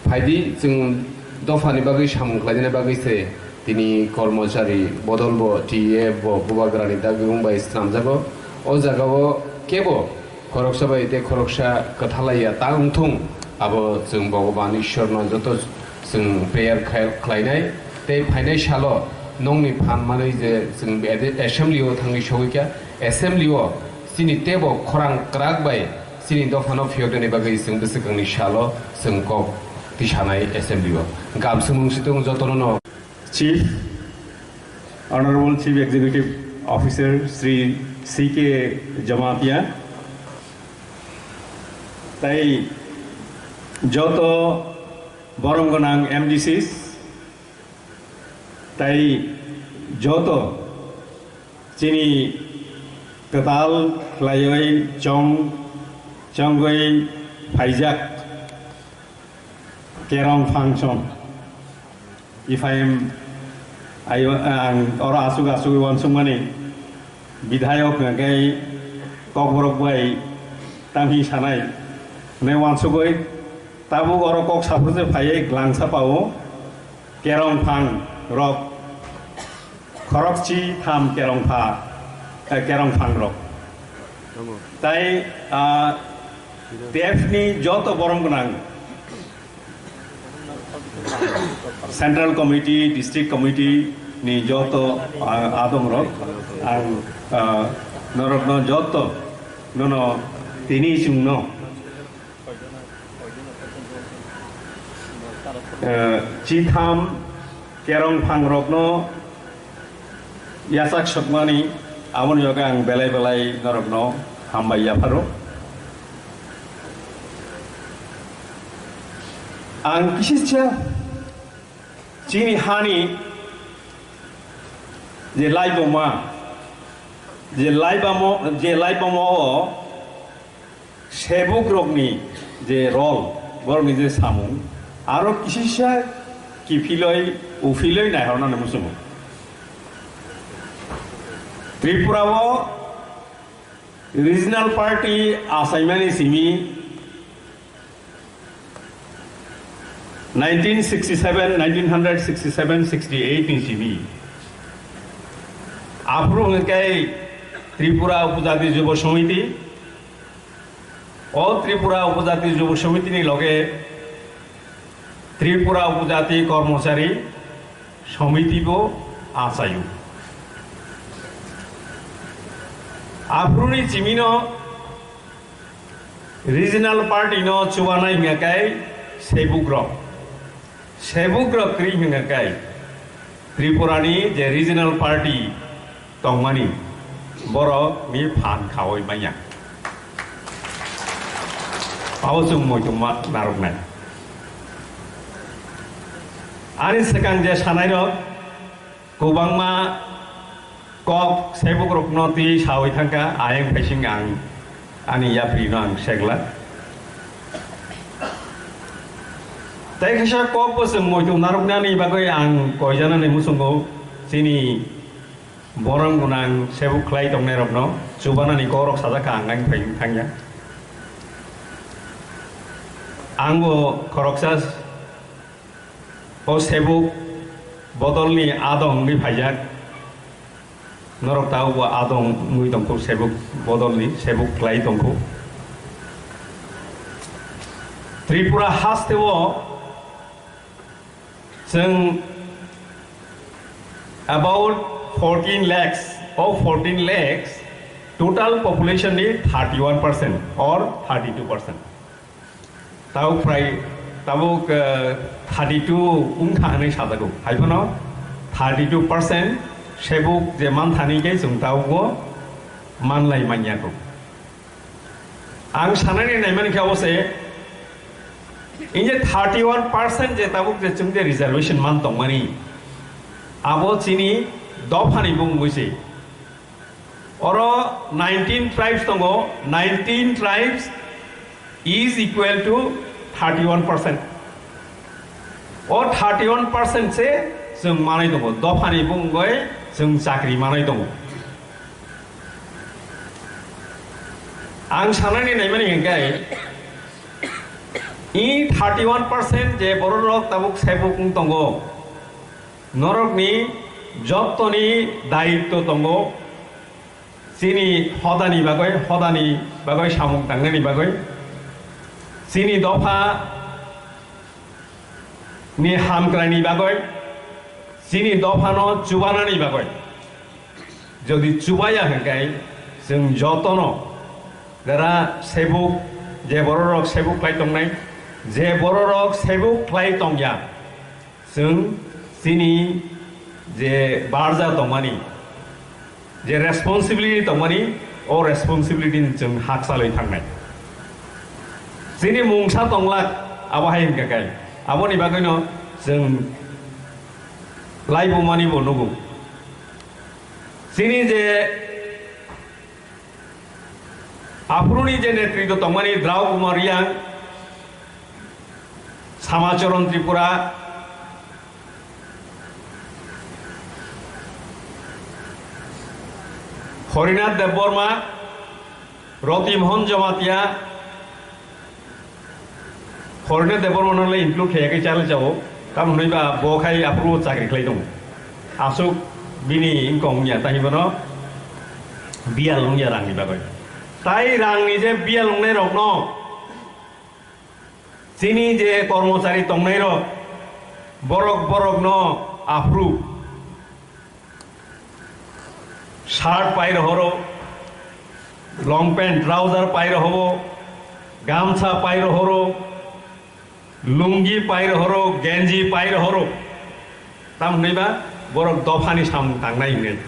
phaidi chwng dophani bagwi samung khlainani bagwi se tini kormochari bodol bo T F bo bubagrani dagwi wng bai swnamjago. O jagao kebo khoroksa bai tei khoroksa kwthalaiya ta wngthung, abo chwng Bhogoban Ishwarno joto chwng prayer khai-, khlainai. Tei phainai salo nongni phan manwi je chwng assembly o thangwi sogwi kha, assembly o Chini teibo khorang kwrak bai chini dophano phiyoknani bagwi chwng bwswkangni salo chwng kok tisanai assembly o. Gam swngmung situng jotono no. Chief, Honorable Chief Executive Officer Shri C K Jamatia, tai joto borom gwnang M D Cs, tai joto chini kwtal khlaiwi chong, chongwi phaijak Kerong Phangchong. Iphaim ayo, ang oro asuk asuk uansukmani bidhayok hwnkhe kokborok bai tamhi sanai hwnwi uansugwi tabuk oro kok saphuru se phaiwi glangsa pao. Kerong phang rok khorokchi tham kerong pha, eh, kerong phang rok. Tai, ah, T F ni joto borom gwnang Central Committee, District Committee ni joto, ah, adong rok, ang, ah, norokno joto nono tini chwngno Eh, chitham kerong phangrokno yachak sokmani, aboni bagwi ang belai belai norokno hambai yapharo. Ang kisisa chini hani je laiboma, je laibamo, je laiboma o Sebukrokni je rol, borokni je samung, aro kisisa kiphiloi, uphiloi naihornani muchungo. Tripura o regional party achaimani simi nineteen sixty-seven, nineteen hundred sixty-seven, sixty-eight ni simi Aphuru hwnkhe Tripura Upajati Jubo Samiti, o Tripura Upajati Jubo Samiti ni loge Tripura Upajati Kormochari Samiti bo achaio. Aphuru ni chimino regional party no chubanai hwnkhe Sebukrok. Sebukrok kwrwi hwnkhe Tripura ni je regional party tongmani borok ni phan khawi manya. Abo chwng muitu ma narwknai. Ani swkang je sanairok kwbangma kok Sebukrokno twi sawi thangkha, ayang phaising ang ani yaprino ang segla. Tei kaisa kok bo chwng muitu narwknani bagwi ang koijanani muchungo chini borom gwnang Sebuk khlai tongnairokno chubanani kokrok sajak kha ang ang phai thangya. Ang bo khoroksa o Sebuk bodolni adong wngwi phaijak. Norok tabukbo adong wngwi tongkhu, Sebuk bodolni, Sebuk khlai tongkhu. Tripura hasteo chwng about fourteen lakhs, o fourteen lakhs total population ni thirty-one percent or thirty-two percent. Tabuk prai, tabuk, eh, thirty-two wngkha hwnwi sajago. Haiphano thirty-two percent Sebuk je manthani khe chwng tabukbo manlai manya kho. Ang sanani naimani khe abo se, in je thirty-one percent je tabuk je chwng je reservation man tongmani, abo chini dophani bumungwi se. Oro nineteen tribes tongo, nineteen tribes is equal to thirty-one percent. O thirty-one percent se chwng manai tongo, dophani bumungwi chwng chakri manai tongo. Ang sanani naimani hwnkhe, i thirty-one percent je bororok tabuk Sebuk wng tongo, norokni jottoni dayitto tongo, chini hodani bagwi, hodani bagwi samung tangnani bagwi, chini dopha ni hamkraini bagwi, chini dophano chubanani bagwi. Jodi chubaya hwnkhe chwng jotono jara Sebuk, je bororok Sebuk khlai tongnai, je bororok Sebuk khlai tongya, chwng chini je barja tongmani, je responsibility tongmani, o responsibility ni chwng hakchalwi thangnai. Chini mungsa tonglak, abo hai hwnkha khe, aboni bagwino chwng laibumani bo nugo. Chini je aphuruni je netritw tongmani Drau Kumar Riang, Samacharan Tripura, Horinath Debbarma, Roti Mohan Jamatia, Horinath Debbarma no le include khe khe chale chao, tam hwnwi ba bo khai aphuru chakri khlai tongo. Aswk bini income wngya, tani bono biyal wngya rangni bagwi. Tai rangni je biyal wngnai rokno, chini je kormochari tongnai rok, borok borokno aphuru shirt pai rohoro, long pant, trouser pai rohobo, gamsa pai rohoro, lungi pai rohoro, genji pai rohoro. Tam hwnwi ba borok dophani samung tangnai hwnwi.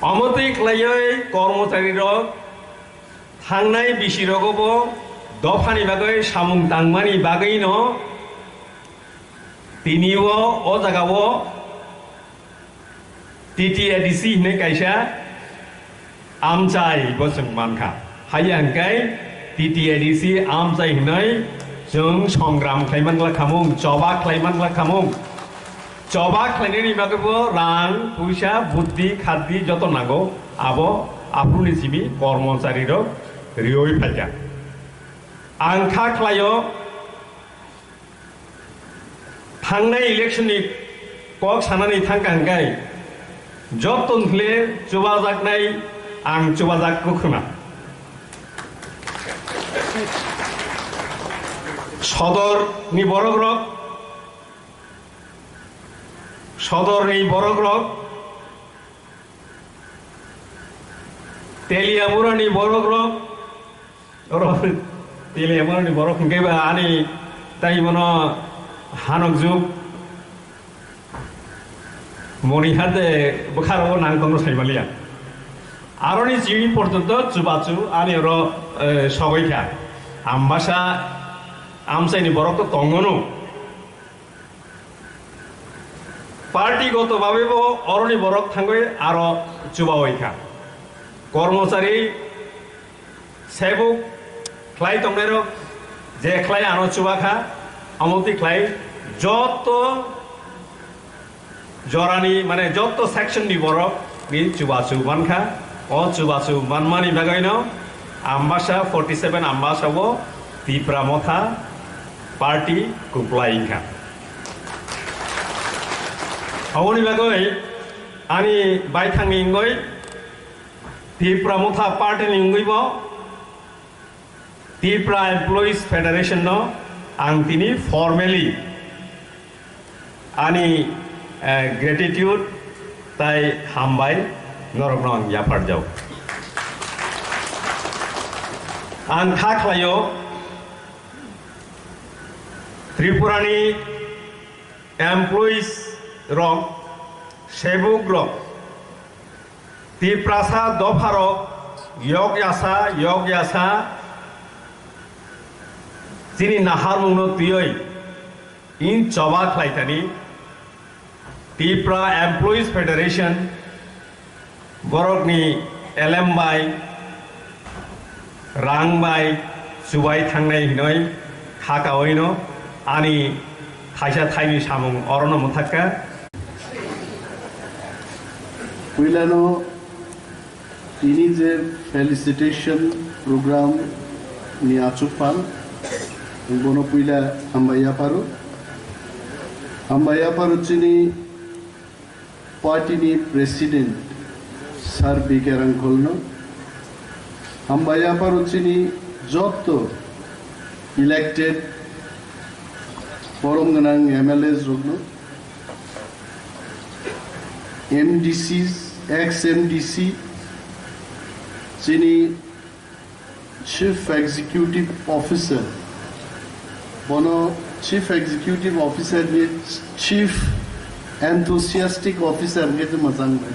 Omo twi khlaiwi kormochari rok thangnai bisi rogo bo dophani bagwi samung tangmani bagwino tini o, o jaga o T T A D C hinwi kaisa amchai bo chwng mankha. Haiya hwnkhe T T A D C amchai hinwi chwng songram khlaiman glak khamung, choba khlaiman glak khamung. Choba khlainani bagwi bo rang, puisa, buddhi, khaddi joto nango. Abo aphuruni simi kormochari rok riwi phaikha. Ang kha khlaio, thangnai election ni kok sanani thangkha hwnkhe Jottoni khle chubajaknai ang chubajak kwkhwrwng. Sodor ni borok rok, Sodor ni borok rok, Teliamura ni borok rok, oro Teliamura ni borok hwnkhe ba ani tai bono hanok juk. Moni hade bwkha rogo nang tongno sai maliya. Aroni chini porjonto chubachu ani oro, eh, sogoi kha. Ambasa amchaini borok to tongono. Party goto babe bo oroni borok thangoi aro chubaoi kha. Kormochari Sebuk khlai tongnairok je khlai ano chuba kha, omo twi khlai joto jorani, mane, joto section ni borok ni chubachu man kha. O chubachu manmani bagwino Ambasa forty seven Ambasa o Tipra Motha party kuplai wngkha. Aboni bagwi ani baithangni wngwi Tipra Motha party ni wngwi bo Tipra Employees Federation no ang tini formally ani, eh, gratitude tai hambai norokno ang yapharjao. Ang kha khlaio Tripura ni employees rok, sebuk rok, Tiprasa dopharok yok yasa, yok yasa, chini naharmungno twiwi in choba khlaithani Tipra Employees Federation borokni elem bai, rang bai chubai thangnai hinoi kha kaoino ani thaisa thaini samung orono mwthakka. Puilano tini je felicitation program ni achukphal, bono puila hambai yapharo. Hambai yapharo chini party ni president Sir B K Rangkholno. Hambai yapharo chini jotto elected borom gwnang M L As rokno, M D Cs, ex M D C, chini Chief Executive Officer, bono Chief Executive Officer ni Chief Enthusiastic Officer hwnkhe tei mwchang bai.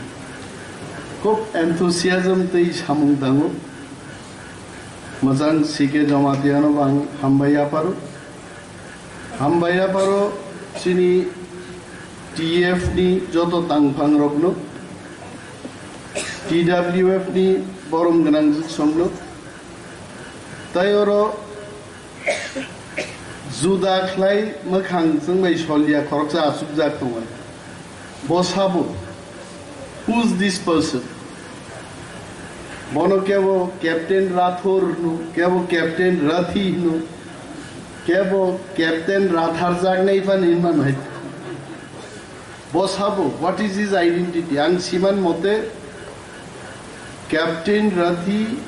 Khub enthusiasm tei samung tango. Mwchang C K Jamatia no bo ang hambai yapharo. Hambai yapharo chini T F ni joto tangphang rokno, T W F ni borom gwnang jwk songno, tai oro juda khlai mwkhang chwng bai solya khoroksa achukjak tongo. Bo sabo, who's this person? Bono kebo Captain Rathor hino, kebo Captain Rathi hino, kebo Captain Ratharjaknai phan hinma nai. Bo sabo, what is his identity? Ang siman mote, Captain Rathi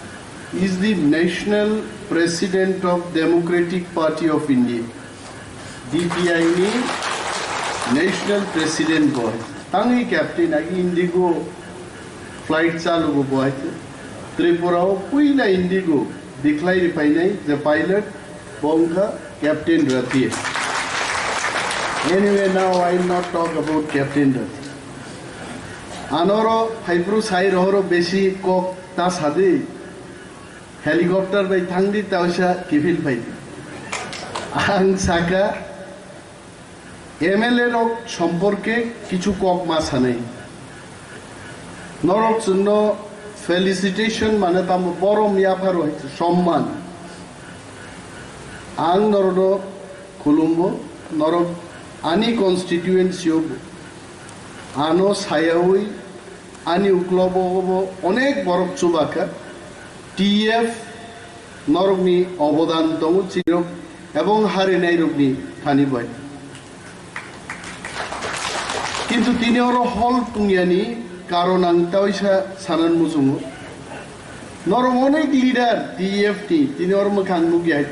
is the National President of Democratic Party of India, D P I ni National President bo. Tangwi Captain agi Indigo flight chalugo bo hai. Tripura o puila Indigo dikhlai ripainai je pilot bo wngkha Captain Rathi. Anyway, now I will not talk about Captain Rathi. Anoro phaipru sai rohoro besi kok ta sadi. Helicopter bai thangdi, tausa kiphil phaidi. Ang saka M L A rok somporke kichu kok ma sanai. Norok chwngno felicitation mane tamo borom yapharo hai somman. Ang norokno khulumbo, norok ani constituency o bo. Ano sayawi ani uklobo bo onek borok chubakha. T F norokni obodan tongo chirok ebong harinairokni thani bai. Kintu tini oro hol tungyani Karon ang taisa sanan muchungo. Norok onek leader T F ni, tini oro mwkhang nukya hai.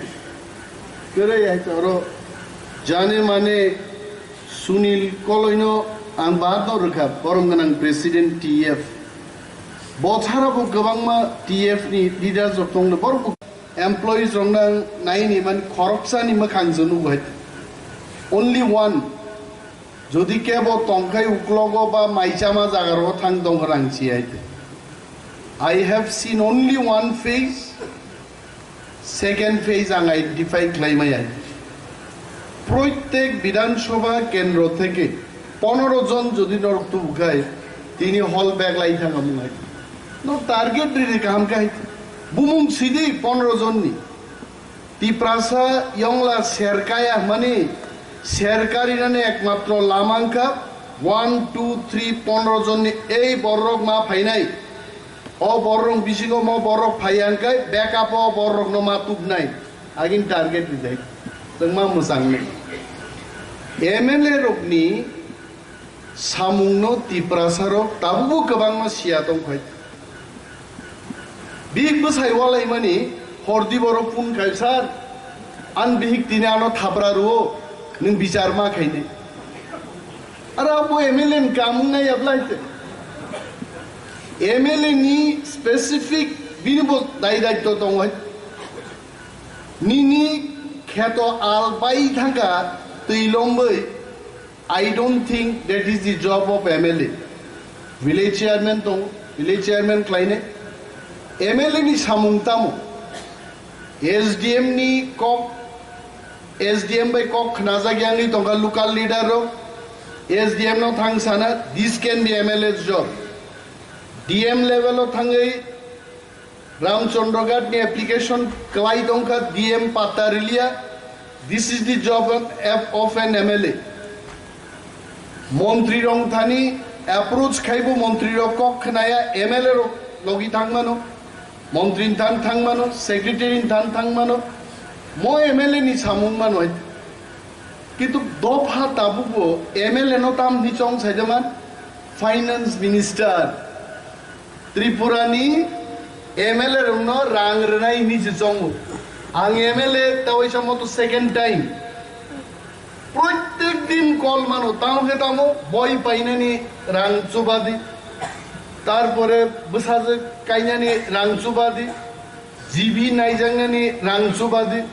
Kwrwi hai oro jane mane Sunil Koloino ang baat no rwkha, borom gwnang president T F. Bothara bo kwbangma T F ni leaders rok tongno, borok bo employees rok nang naini man khoroksa ni mwkhang se nugo hai. Only one. Jodi kebo tongkhai uklogo ba maichama jaga rogo thang tong rang si hai. I have seen only one face, second face ang identify khlai mai hai. Proitek Bidhan Sabha kendro theke ponoro jon jodi norok tubu khai, tini hall bag lai thang amung hai. No target riri kaham khai. Bumung sidi ponoro jon ni. Tiprasa yongla serkaya hwnmani serkarinani ekmatro lama wngkha one, two, three, pondro jonni ei borrok ma phainai. O borrok bisingo mo borrok phaiya hwnkhe backup o borrokno ma tubnai. Agin target rijai. Chwngma mwchangnai. M L A rokni samungno Tiprasarok tabukbo kwbangma siya tongkhai. Bihik bwsai walaimani hordi borok phone khai, "Sir, an bihik tini ano thapra rwo, nwng bichar ma khainai." Aro abo M L A ni kamung nai ablai te. M L A ni specific bini bo dai daitto tongo hai. Nini kheto al bai thangkha twi lombai. I don't think that is the job of M L A. Village chairman tong, village chairman khlaine. M L A ni samung tamo? S D M ni kok, S D M bai kok khnajak yangwi tongkha local leader rok. S D M no thang sana, this can be M L A's job. D M level o thangwi Ramchandra Ghat ni application kwlai tongkha, D M patta riliya. This is the job of, of an M L A. Montri rok thani approach khaibo montri rok kok khnaya, M L A rok logi thangmano, montri thang thangmano, secretary thang thangmano, mo M L A ni samung mano. Kintu dopha tabukbo M L A no tam ni chong saidaman finance minister. Tripura ni M L A rokno rang rwnai hinwi se chongo. Ang M L A ta waisa moto second time. Proitek din call mano, tamo khe tamo boi painani rang chubadi. Tarpore bwsajwk kainani rang chubadi. G B naijaknani rang chubadi.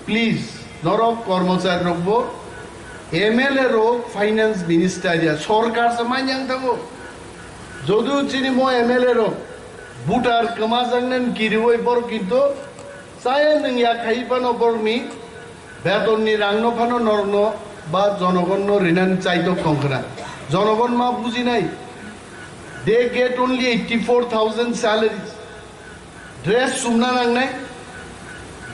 Please, norok kormochari rokbo M L A rok finance minister ya sorkar se manyang thango. Jodu chini mo M L A rok voter kwmajaknani kiriwi borok kintu chaya nwng ya khai phano borokni betonni rangno phano norokno ba jonogonno rinani chaitok tongkhna. Jonogon ma bujinai. They get only eighty-four thousand salaries. Dress sumna nangnai,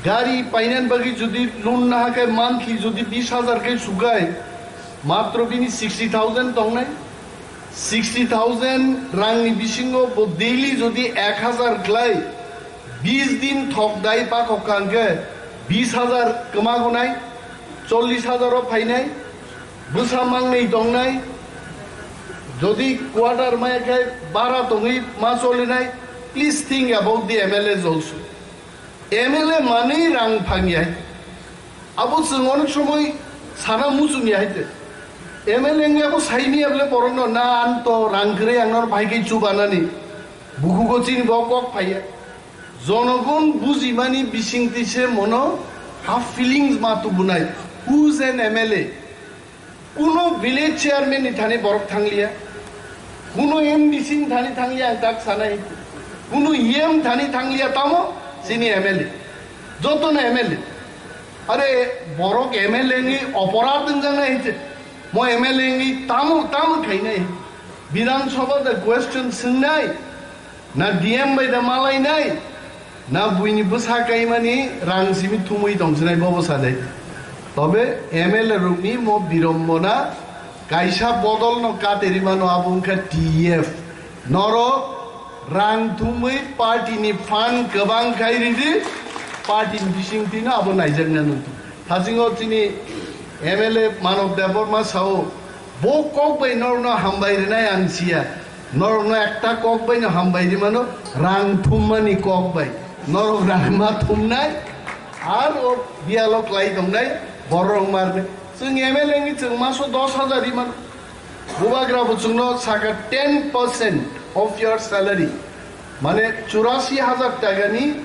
gari painan bagwi jodi loan naha khe monthly jodi bis hajar khe sugai, matro bini sixty thousand tongnai, sixty thousand rangni bisingo bo daily jodi ek hajar khlai, bis din thok dai pakhok kha hwnkhe bis hajar kwmagunai, chollish hajar o phainai, bwsa mangnwi tongnai, jodi quarter maya khe bara tongwi ma cholinai, please think about the M L As also. M L A manwi rang phangya hai. Abo chwng onek somoi sana muchungya hai te. M L A wngya abo saini able borokno na ang to rang kwrwi ang nor bai khe chubanani. Bukhugo chini bo kok phaiya. Jonogon bujimani bisingtwi se mono ha feelings ma tubunai. Who's an M L A? Kuno village chairman ni thani borok thangliya, kuno M D C ni thani thangliya, ang tak sanai, kuno E M thani thangliya, tamo chini M L A, jotono M L A. Are borok M L A ni oporadh wngjaknai hinse, mo M L A ni tamo, tamo khainai? Bidhan Sabha da question swngnai, na D M bai da malainai, na buini bwsa kaimani rang simi thumwi tongsinai bobo sadai. Tobe M L A rokni mo birombona kaisa bodolno katerimano abo wngkha T F. Norok rang thumwi party ni fund kwbang khai ridi, party ni bisingtwino abo naijakna nung. Thasingo chini M L A Manav Debbarma sao, bo kok bai norokno hambai rinai ang siya. Norokno ekta kok bai no hambai di mano, rang thummani kok bai. Norok rang ma thumnai, ar o dialog lai tongnai, borok marnai. Chwng M L A ni chwng maso dos hajar ri mano. Bubagra bo chwngno saka ten percent of your salary. Mane churasi hajar taka ni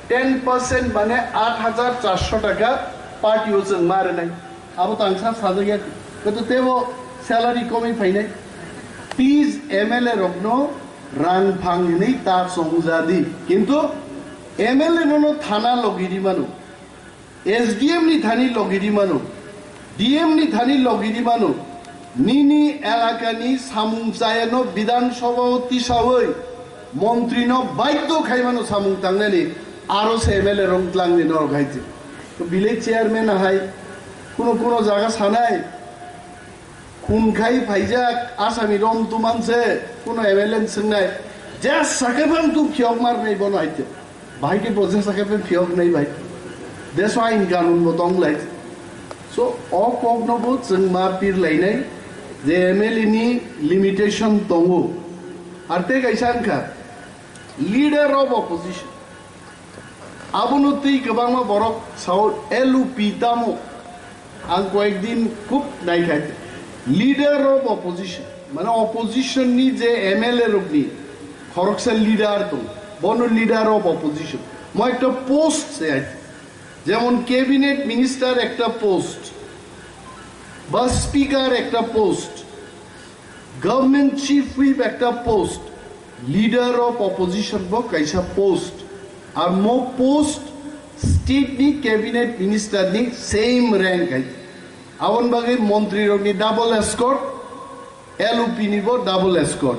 ten percent mane aat hajar charso taka party o chwng ma rwnai. Abo tangsa sajagya, koto tebo salary komwi phainai. Please, M L A rokno rang phang hinwi ta chongjadi. Kintu M L A nono thana logi di mano, S D M ni thani logi di mano, D M ni thani logi di mano. Nini elakani samung chayano Bidhan Sabha o tisawi montrino baidho khai mano samung tangnani, aro se M L A rong tlangni norok hai se. To village chairman hai kuno kuno jaga sanai, khun khai phaijak asami rom tuman se, kuno M L A ni swngnai, je sakhe phang tu phiok mar nai bono hai se. Bahai ke bo je sakhe phang phiok nai bai. Deso ain kanun bo tong lai. So, o kokno bo chwng ma pir lainai je M L A ni limitation tongo. Ar tei kaisa wngkha, leader of opposition. Abono twi kwbangma borok sao L U P tamo. Ang koyekdin khub naikha. Leader of opposition, mane opposition ni je M L A rokni khoroksa leader tong, bono leader of opposition. Mo ekta post se ai. Jemon cabinet minister ekta post, ba speaker ekta post, government chief whip ekta post, leader of opposition bo kaisa post, ar mo post state ni cabinet minister ni same rank hai. Aboni bagwi montri rokni double escort, L U P ni bo double escort.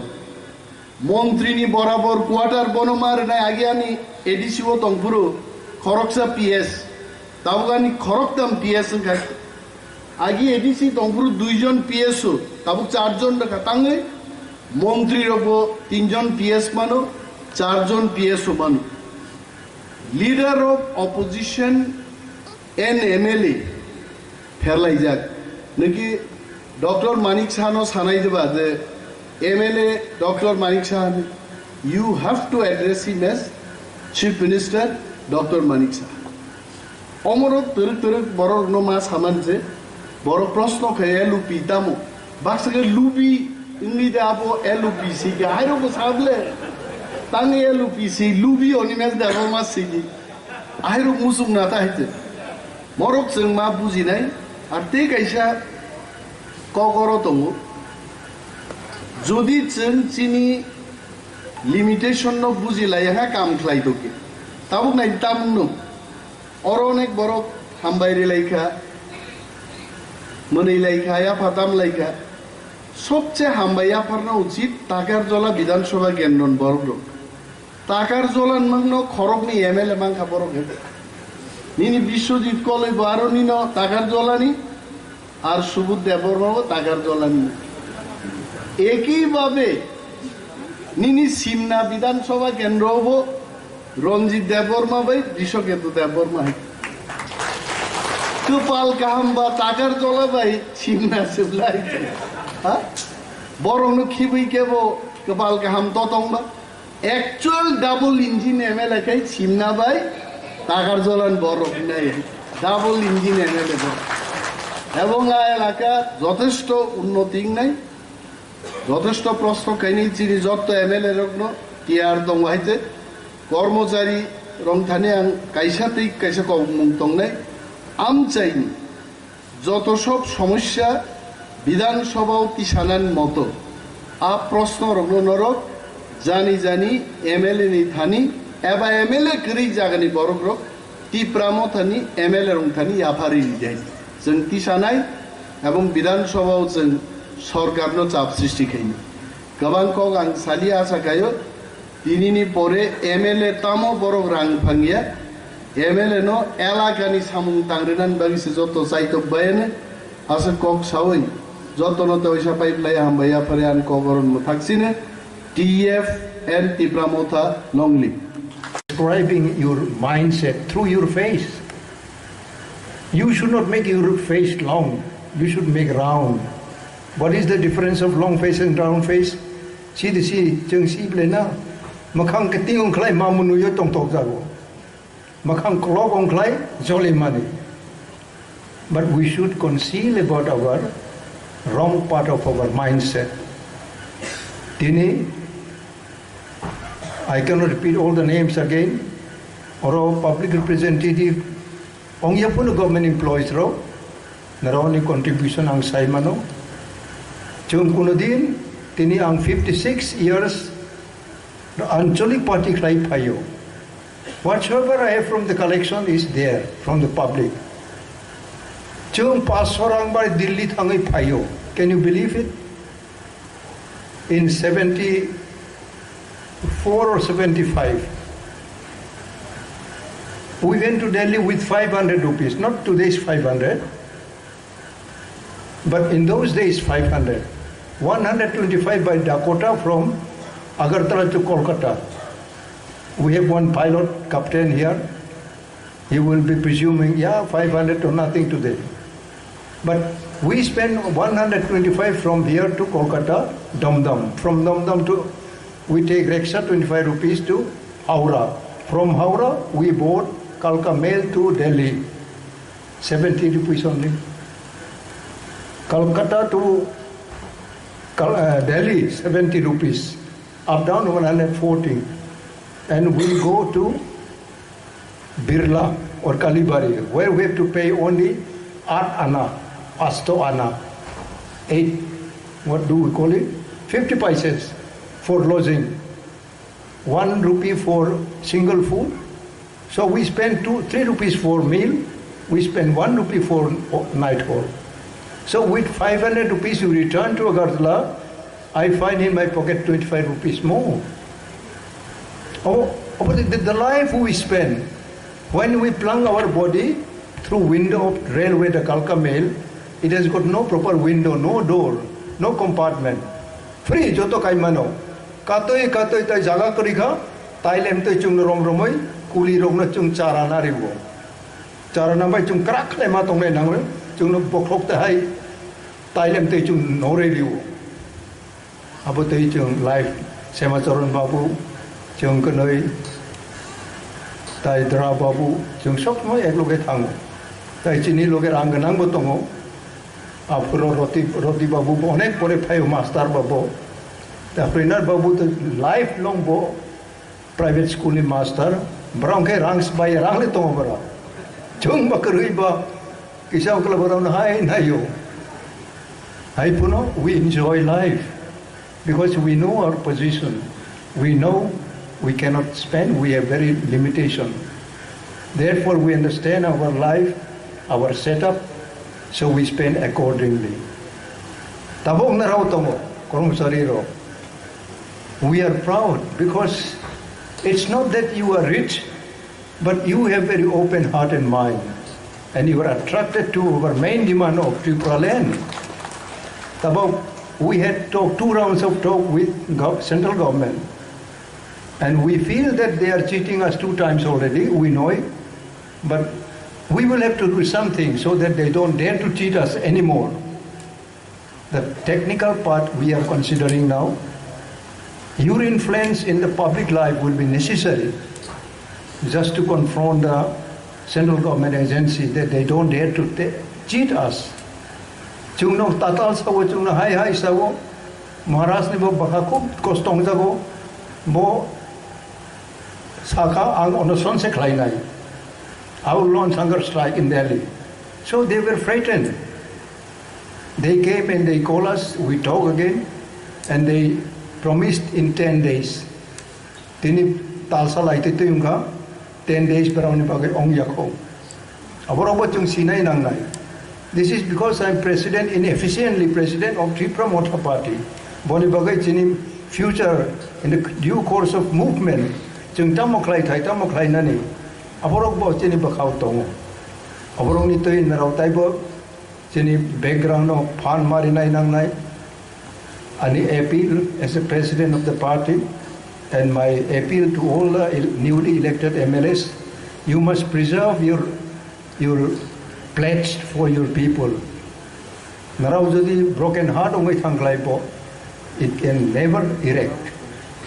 Montri ni borabor quarter bono ma rwnai agi ani A D C o tongphuru khoroksa P S, tabuk ani khoroktam P S wngkha. Agi A D C tongphuru duijon P S o, tabuk charjon rwkha tangwi. Montri rokbo tinjon P S mano, charjon P S o mano. Leader of opposition and M L A pherlaijak. Niki Doctor Manik Saha no sanai diba je M L A Doctor Manik Saha ni, you have to address him as Chief Minister Doctor Manik Saha. Omorok twrwk twrwk borok no ma saman je borok proshno khe L U P tamo. Baksa khe lubi wngwi de abo L U P si khe hairok bo sable. Tang L U P si lubi oni mes de abo ma si di. Ahirok muchung na ta haite. Morok chwng ma bujinai, ar tei kaisa kokoro tongo. Jodi chwng chini limitation no bujilai ha kam khlai toke. Tabuk nai tamung no. Oro onek borok hambai rilai kha, mwnwi lai kha, yapha tam lai kha. Sobse hambai yapharna uchit Takarjola Bidhan Sabha kendron borok rok. Takarjolan mangno khorokni M L A mangkha borok hai. Nini Biswajit Koloi bo aro nino Takarjolani, ar Subudh Debbarma bo Takarjolani. Ekibhabe nini Simna Bidhan Sabha kendro bo Ranjit Debbarma bai Brishaketu Debbarma hai. Kwpal kaham ba Takarjola bai Simna Sibla hai. Ha? Borokno khibwi kebo kwpal kaham totong ba. Actual double engine M L A khai Simna bai Takarjolan borok nai double engine M L A borok. Ebong a elaka jotesto unnoti wngnai, jotesto proshno kainwi chini jotto M L A rokno tiyar tongo hai je kormochari rok thani ang kaisa tei kaisa kokmung tongnai amchaini. Joto sob somosya Bidhan Sabha o tisanani moto, a proshno rokno norok jani jani M L A ni thani eba M L A kwrwi jagani borok rok Tipra Motha ni M L A rok thani yapharwi rijai. Chwng tisanai ebong Bidhan Sabha o chwng sorkar no chap sristi khainai. Kwbang kok ang saliya asa khaio, tinini pore M L A tamo borok rang phangya, M L A no elakani samung tangrinani bagwi se joto chaitok bayani. Aswk kok sawi jotono tei waisa pai phlai hambai yaphari ang kok oron mwthak sini T F and Tipra Motha Nongli. Describing your mindset through your face. You should not make your face long. You should make round. What is the difference of long face and round face? Sidi si, chwng si belai na, mwkhang kiting wng khlai ma mwnwi o tongthok jago. Mwkhang kolok wng khlai joli mani. But we should conceal about our wrong part of our mindset. Tini, I cannot repeat all the names again. Oro public representative ongya phano government employees rok, naroni contribution ang sai mano. Chwng kuno din, tini ang fifty six years Anchalik party khlai phaio. Whatsoever I have from the collection is there from the public. Chwng paanch sho rang bai Delhi thangwi phaio. Can you believe it? In seventy four or seventy five, we went to Delhi with five hundred rupees, not today's five hundred. But in those days, five hundred. One hundred twenty-five by Dakota from Agartala to Kolkata. We have one pilot captain here. He will be presuming, yeah, five hundred to nothing today. But we spend one hundred twenty-five from here to Kolkata, Dum Dum. From Dum Dum to, we take rickshaw, twenty-five rupees to Howrah. From Howrah, we board Kalka Mail to Delhi. Seventy rupees only. Calcutta to Kal-, uh, Delhi, seventy rupees. Up down one hundred forty. And we go to Birla or Kalibari, where we have to pay only eight ana, asto ana, eight, what do we call it? Fifty paisas for lodging. One rupee for single food. So we spend two, three rupees for meal. We spend one rupee for o-, night hall. So with five hundred rupees, you return to Agartala. I find in my pocket twenty-five rupees more. Oh, oh, but the, the life we spend when we plunge our body through window of railway, the Kalka Mail, it has got no proper window, no door, no compartment. Free, joto kaimano. Katoi, katoi, tai jaga kwrwi kha, tai lemtoi chwngno rom romoi, kuli rokno chwng chara na ribo. Chara na bai chwng krak khlai ma tongnai nangwi, chwngno bokhok ta hai, tai lemtoi chwng no rwi ribo. Abo tei chwng life Semacharan babu, chwng kwnwi, tai Dra babu, chwng sob somoi ek loge thango. Tai chini loge rang gwnang bo tongo. Aphuru Roti, Roti babu bo onek pore phaio master babu. Ta Hrinar babu to life long bo private school ni master. Borok khe rang sbai rang le tongo borok. Chwng ba kwrwi ba kisa okla borok no hai naio. Hai phano we enjoy life because we know our position. We know we cannot spend, we have very limitation. Therefore, we understand our life, our setup, so we spend accordingly. Tabok na rao tongo, kormosari rok. We are proud because it's not that you are rich, but you have very open heart and mind, and you are attracted to our main demand of Tripura land. Tabok, we had talk, two rounds of talk with gov-, central government. And we feel that they are cheating us two times already, we know it. But we will have to do something so that they don't dare to cheat us anymore. The technical part we are considering now. Your influence in the public life will be necessary just to confront the central government agency that they don't dare to ta-, cheat us. Chwngno tatal sao, chwngno hai hai sao. Maharaj ni bo bwkha khub kosto wngjago. Bo sakha, "Ang onoson se khlainai. I will launch hunger strike in Delhi." So they were frightened. They came and they call us, we talk again, and they promised in ten days. Tini talsa lai twi twi wngkha, ten days borokni bagwi ong yakho. Aborokbo chwng sinai nangnai. This is because I am president, inefficiently president of Tipra Motha Party. Boni bagwi chini future in the due course of movement, chwng tamo khlai thai, tamo khlainani, aborokbo chini bwkhao tongo. Aborokni twi narao taibo chini background o phan marinai nangnai. Ani appeal as a president of the party and my appeal to all the el-, newly elected M L As, you must preserve your, your pledge for your people. Narao jodi broken heart wngwi thangkhlai bo, It can never erect.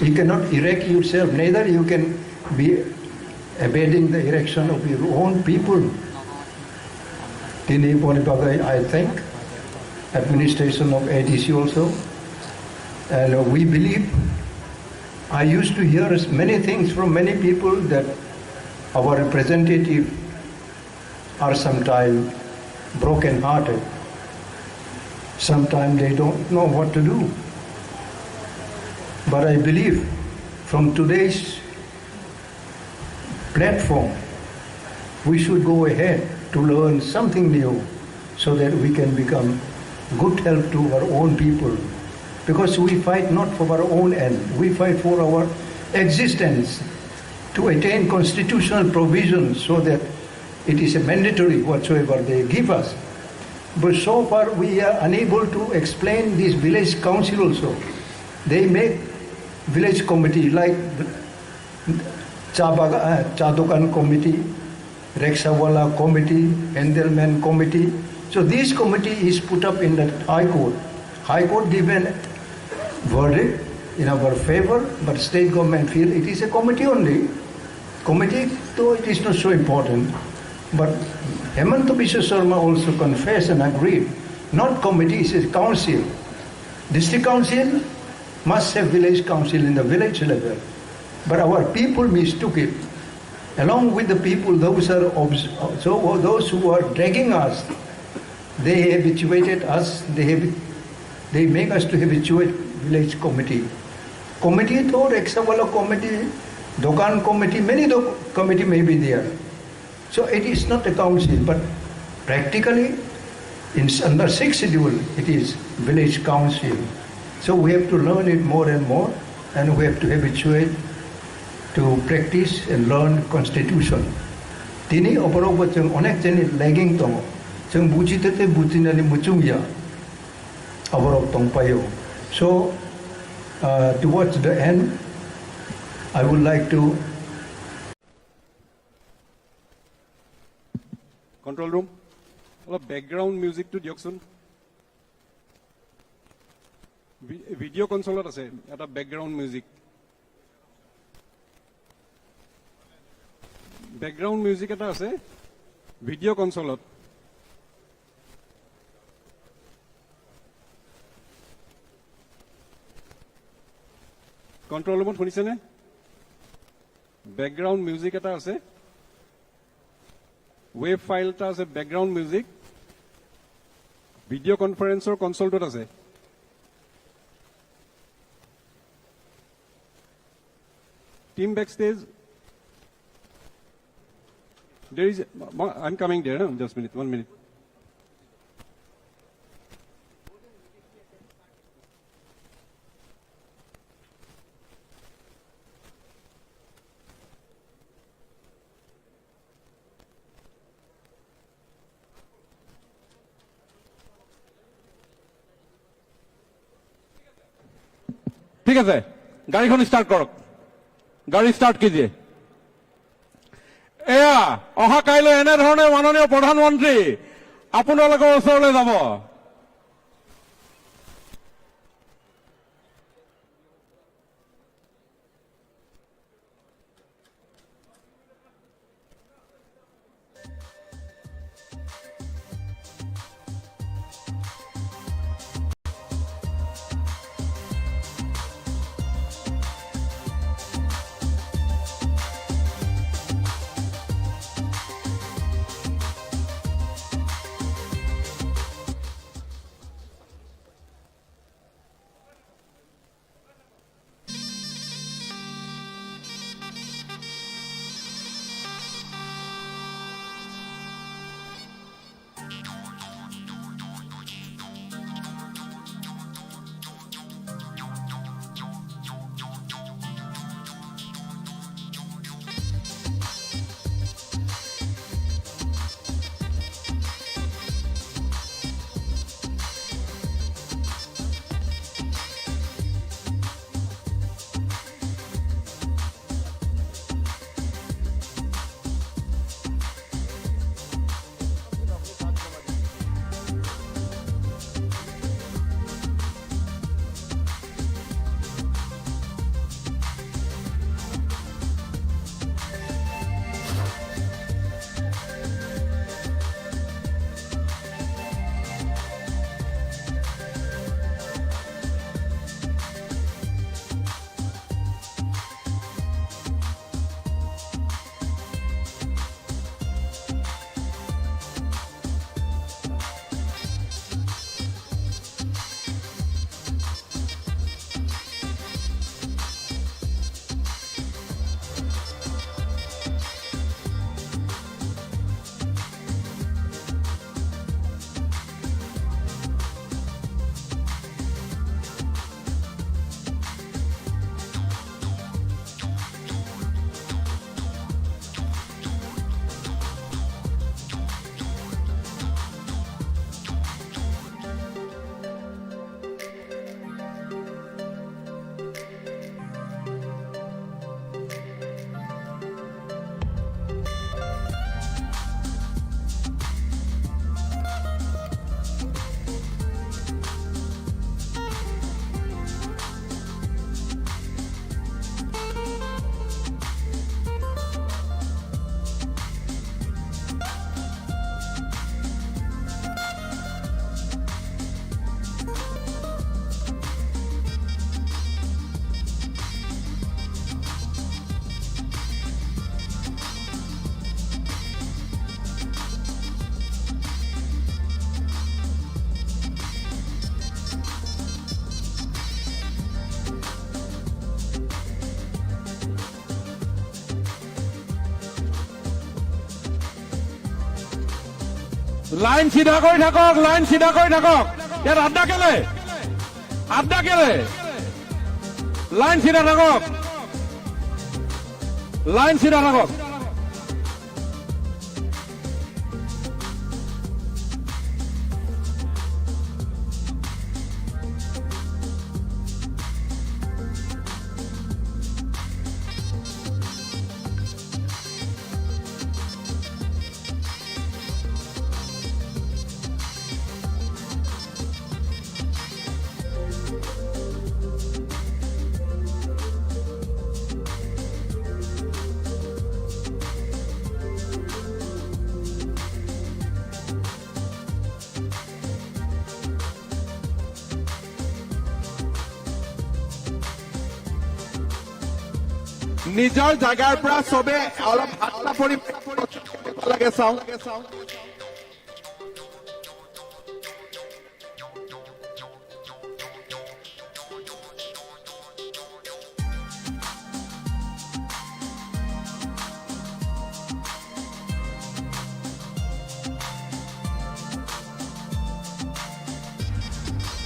You cannot erect yourself, neither you can be evading the erection of your own people. Tini boni bagwi, I think, administration of A D C also. And we believe, I used to hear many things from many people that our representative are sometimes broken-hearted. Sometimes they don't know what to do. But I believe from today's platform, we should go ahead to learn something new so that we can become good help to our own people. Because we fight not for our own end, we fight for our existence, to attain constitutional provisions so that it is a mandatory whatsoever they give us. But so far we are unable to explain this village council also. They make village committee like cha baga-, uh, cha dokan committee, rickshaw wala committee, handyman committee. So this committee is put up in the High Court. High Court given verdict in our favor, but state government feel it is a committee only. Committee, though it is not so important, but Hemanta Biswa Sarma also confessed and agreed, not committee, it is council. District council must have village council in the village level, but our people mistook it. Along with the people, those are obs-, so those who are dragging us, they habituated us, they have, they make us to habituate village committee. Committee to rickshaw wala committee, dokan committee, many do-, committee may be there. So it is not a council, but practically in s-, under sixth schedule, it is village council. So we have to learn it more and more, and we have to habituate to practice and learn constitution. Tini oborok bo chwng onek jani lagging tongo. Chwng buji tete bujinani muchung ya. Oborok tongpaio. So, uh, towards the end, I would like to Control room, অলপ বেকগ্ৰাউণ্ড মিউজিকটো দিয়কচোন। ভি-, ভিডিঅ' কনচলত আছে এটা background music. Background music এটা আছে ভিডিঅ' কনচলত। কণ্ট্ৰল ৰুমত শুনিছেনে? বেকগ্ৰাউণ্ড মিউজিক এটা আছে, ৱেভ ফাইল এটা আছে, বেকগ্ৰাউণ্ড মিউজিক ভিডিঅ' কনফাৰেন্সৰ কনচলটোত আছে। Team backstage, there is, I'm coming there, huh? Just minute, one minute. ঠিক আছে, গাড়ীখন ষ্টাৰ্ট কৰক, গাড়ী ষ্টাৰ্ট কিজিয়ে। এয়া অহা কাইলৈ এনেধৰণে মাননীয় প্ৰধানমন্ত্ৰী আপোনালোকৰ ওচৰলৈ যাব। লাইন চিধা কৰি থাকক, লাইন চিধা কৰি থাকক। ইয়াত আড্ডা কেলে? আড্ডা কেলে? লাইন চিধা থাকক, লাইন চিধা থাকক। নিজৰ জাগাৰ পৰা চবে অলপ হাত চাপৰি লাগে চাওঁ।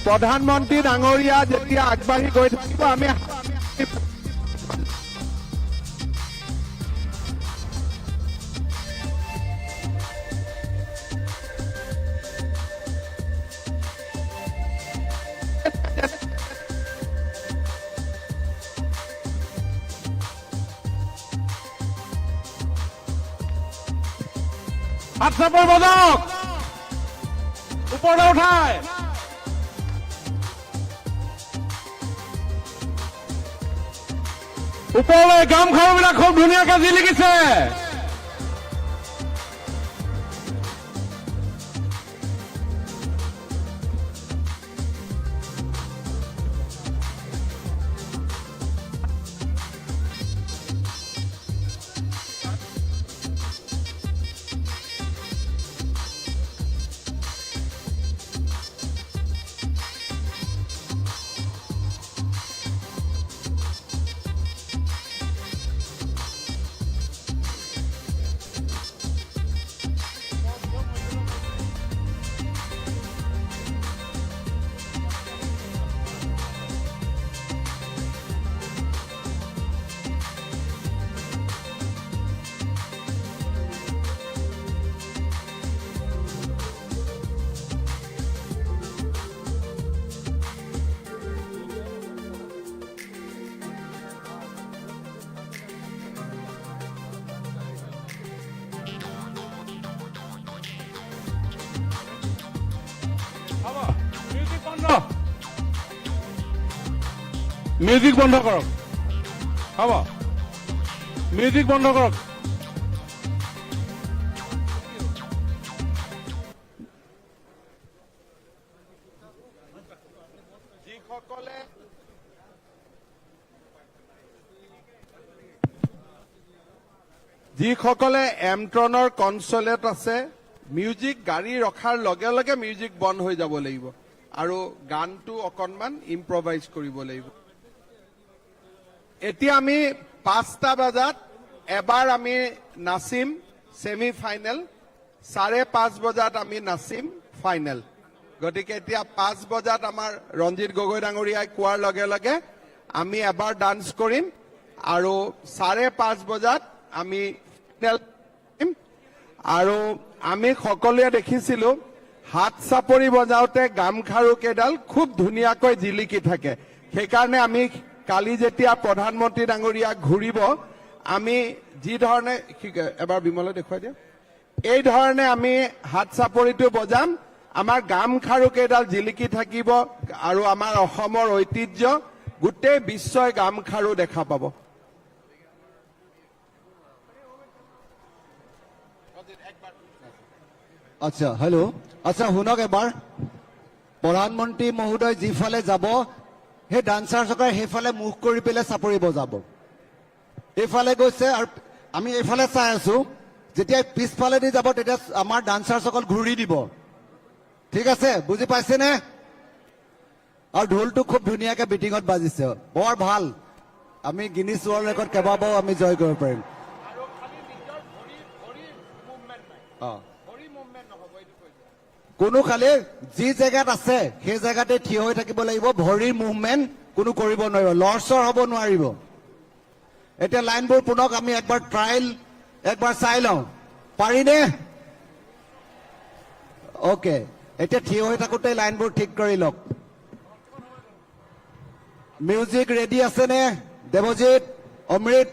প্ৰধানমন্ত্ৰী ডাঙৰীয়া যেতিয়া আগবাঢ়ি গৈ থাকিব, আমি হাত চাপৰি বজাওক, ওপৰলৈ উঠাই। ওপৰলৈ গামখাৰুবিলাক খুব ধুনীয়াকে জিলিকিছে। মিউজিক বন্ধ। মিউজিক বন্ধ কৰক। হ'ব। মিউজিক বন্ধ কৰক। যিসকলে যিসকলে এমট্ৰনৰ কনচলেট আছে, মিউজিক গাড়ী ৰখাৰ লগে লগে মিউজিক বন্ধ হৈ যাব লাগিব আৰু গানটো অকণমান ইম্প্ৰভাইজ কৰিব লাগিব। এতিয়া আমি পাঁচটা বজাত এবাৰ আমি নাচিম ছেমি ফাইনেল, চাৰে পাঁচ বজাত আমি নাচিম ফাইনেল। গতিকে এতিয়া পাঁচ বজাত আমাৰ ৰঞ্জিত গগৈ ডাঙৰীয়াই কোৱাৰ লগে লগে আমি এবাৰ ডান্স কৰিম আৰু চাৰে পাঁচ বজাত আমি ফাইনেল কৰিম। আৰু আমি সকলোৱে দেখিছিলো, হাত চাপৰি বজাওঁতে গামখাৰু কেইডাল খুব ধুনীয়াকৈ জিলিকি থাকে। সেইকাৰণে আমি কালি যেতিয়া প্ৰধানমন্ত্ৰী ডাঙৰীয়া ঘূৰিব, আমি যি ধৰণে, এবাৰ বিমলে দেখুৱাই দিয়া। এই ধৰণে আমি হাত চাপৰিটো বজাম, আমাৰ গামখাৰু কেইডাল জিলিকি থাকিব আৰু আমাৰ অসমৰ ঐতিহ্য গোটেই বিশ্বই গামখাৰু দেখা পাব। আচ্ছা, হেল্ল'। আচ্ছা, শুনক এবাৰ। প্ৰধানমন্ত্ৰী মহোদয় যিফালে যাব, সেই ডান্সাৰসকলে সেইফালে মুখ কৰি পেলাই চাপৰি বজাব। এইফালে গৈছে আৰু আমি এইফালে চাই আছো। যেতিয়া পিছফালেদি যাব, তেতিয়া আমাৰ ডান্সাৰসকল ঘূৰি দিব। ঠিক আছে, বুজি পাইছেনে? আৰু ঢোলটো খুব ধুনীয়াকে বিটিঙত বাজিছে, বৰ ভাল। আমি গিনিছ ৱৰ্ল্ড ৰেকৰ্ড কেইবাবাৰো আমি জয় কৰিব পাৰিম। অ। কোনো খালি যি জেগাত আছে, সেই জেগাতে থিয় হৈ থাকিব লাগিব। ভৰিৰ মুভমেণ্ট কোনো কৰিব নোৱাৰিব, লৰচৰ হ'ব নোৱাৰিব। এতিয়া লাইনবোৰ পুনক, আমি একবাৰ ট্ৰায়েল একবাৰ চাই লওঁ, পাৰিনে? অ'কে, এতিয়া থিয় হৈ থাকোঁতে লাইনবোৰ ঠিক কৰি লওক। মিউজিক ৰেডি আছেনে? দেৱজিত, অমৃত?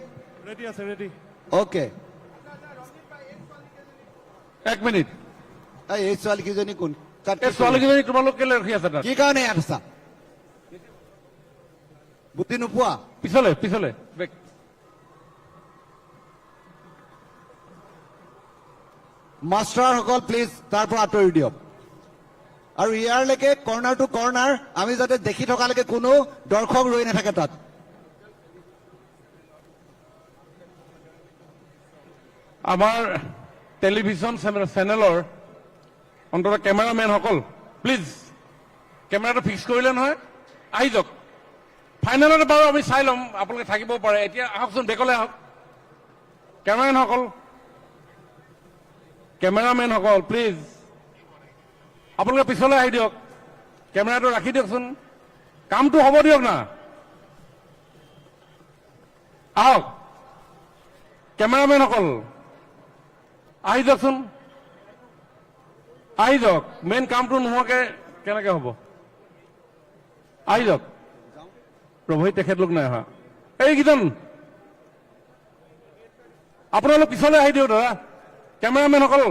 ৰেডি আছে, ৰেডি। অ'কে। এক মিনিট। এই, এই ছোৱালীকেইজনী কোন? কাক এই কি ছোৱালীকেইজনী তোমালোক কেলে ৰখি আছা তাত? কি কাৰণে ইয়াত আছা? বুদ্ধি নোপোৱা? পিছলে, পিছলে, বেক। মাষ্টাৰসকল, প্লিজ, তাৰ পৰা আঁতৰি দিয়ক। আৰু ইয়াৰলৈকে কৰ্ণাৰ টু কৰ্ণাৰ আমি যাতে দেখি থকালৈকে কোনো দৰ্শক ৰৈ নাথাকে তাত। আমাৰ টেলিভিছন চেনে-, চেনেলৰ অন্ততঃ কেমেৰামেনসকল, প্লিজ, কেমেৰাটো ফিক্স কৰিলে নহয়, আহি যাওক। ফাইনেলত বাৰু আমি চাই ল'ম, আপোনালোকে থাকিবও পাৰে। এতিয়া আহকচোন, বেকলৈ আহক। কেমেৰামেনসকল, কেমেৰামেনসকল, প্লিজ, আপোনালোকে পিছলৈ আহি দিয়ক। কেমেৰাটো ৰাখি দিয়কচোন, কামটো হ'ব দিয়ক না। আহক, কেমেৰামেনসকল, আহি যাওকচোন, আহি যাওক। মেইন কামটো নোহোৱাকে কেনেকে হ'ব? আহি যাওক। প্ৰভু, তেখেতলোক নাই অহা। এই গীতন, আপোনালোক পিছলৈ আহি দিয়ক দাদা, কেমেৰামেনসকল।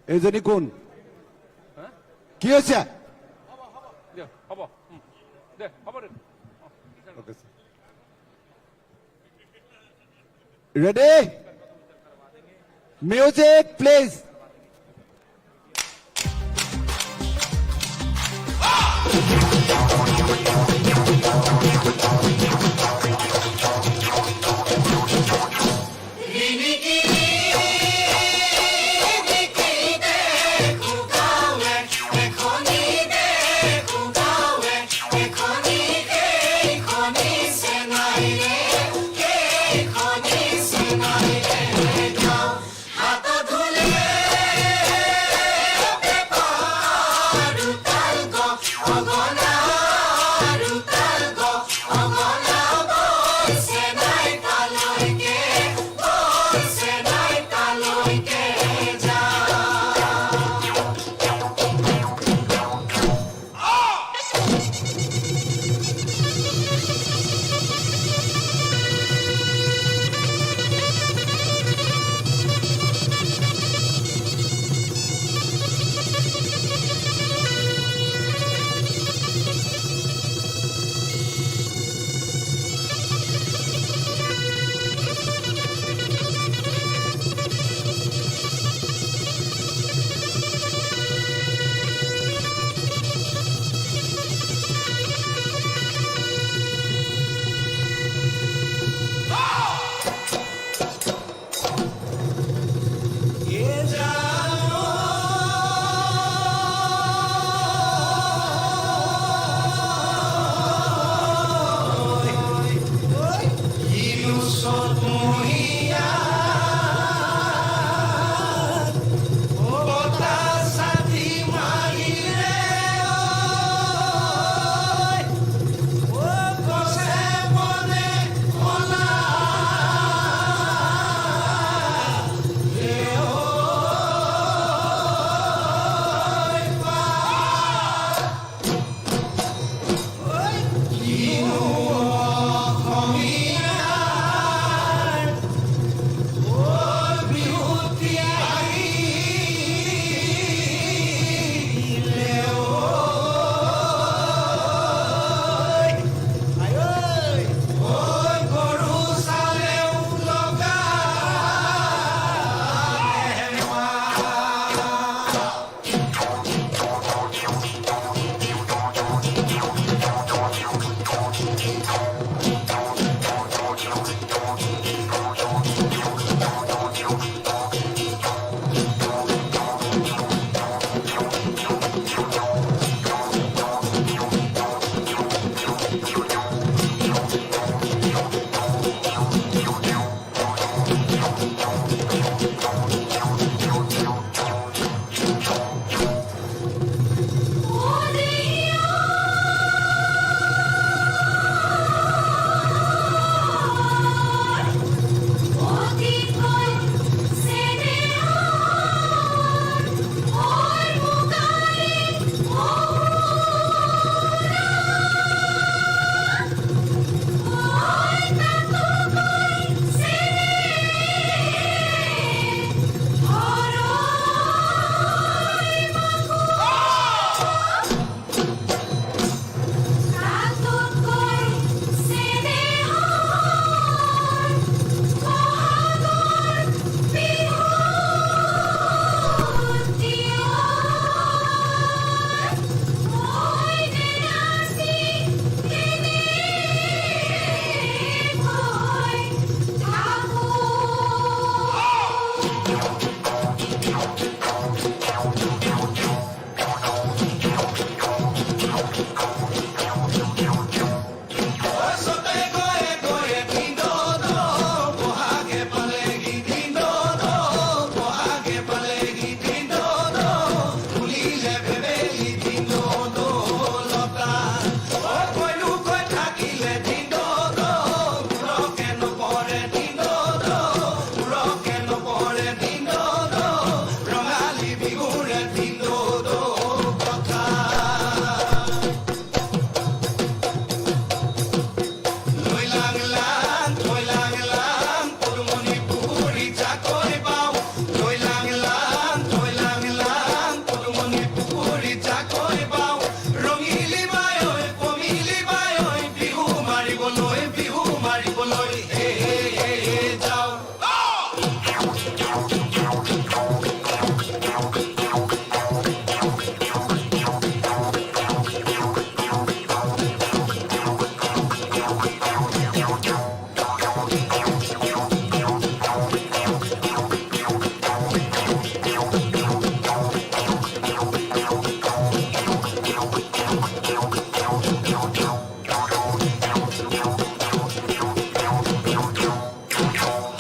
এইজনী কোন? কি হৈছে? দে, হ'ব। উম। দে, হ'ব দে। Okay, sir. Ready? Music, please.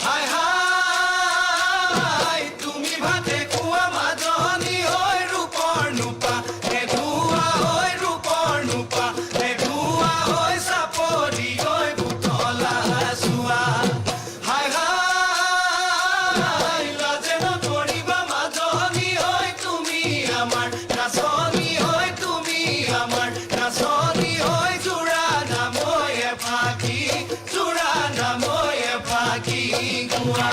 হায় হায়, তুমি ভাতে খোৱা মাজনী হৈ ৰূপৰ নোপা, এধোৱা হৈ ৰূপৰ নোপা, এধোৱা হৈ চাপৰি হৈ বুটলা চোৱা। হায় হায়, লাজে নকৰিবা মাজনী হৈ তুমি আমাৰ, নাচনী হৈ তুমি আমাৰ, নাচনী হৈ জোৰা নামৈ এফাকি, জোৰা নামৈ এফাকি গোৱা।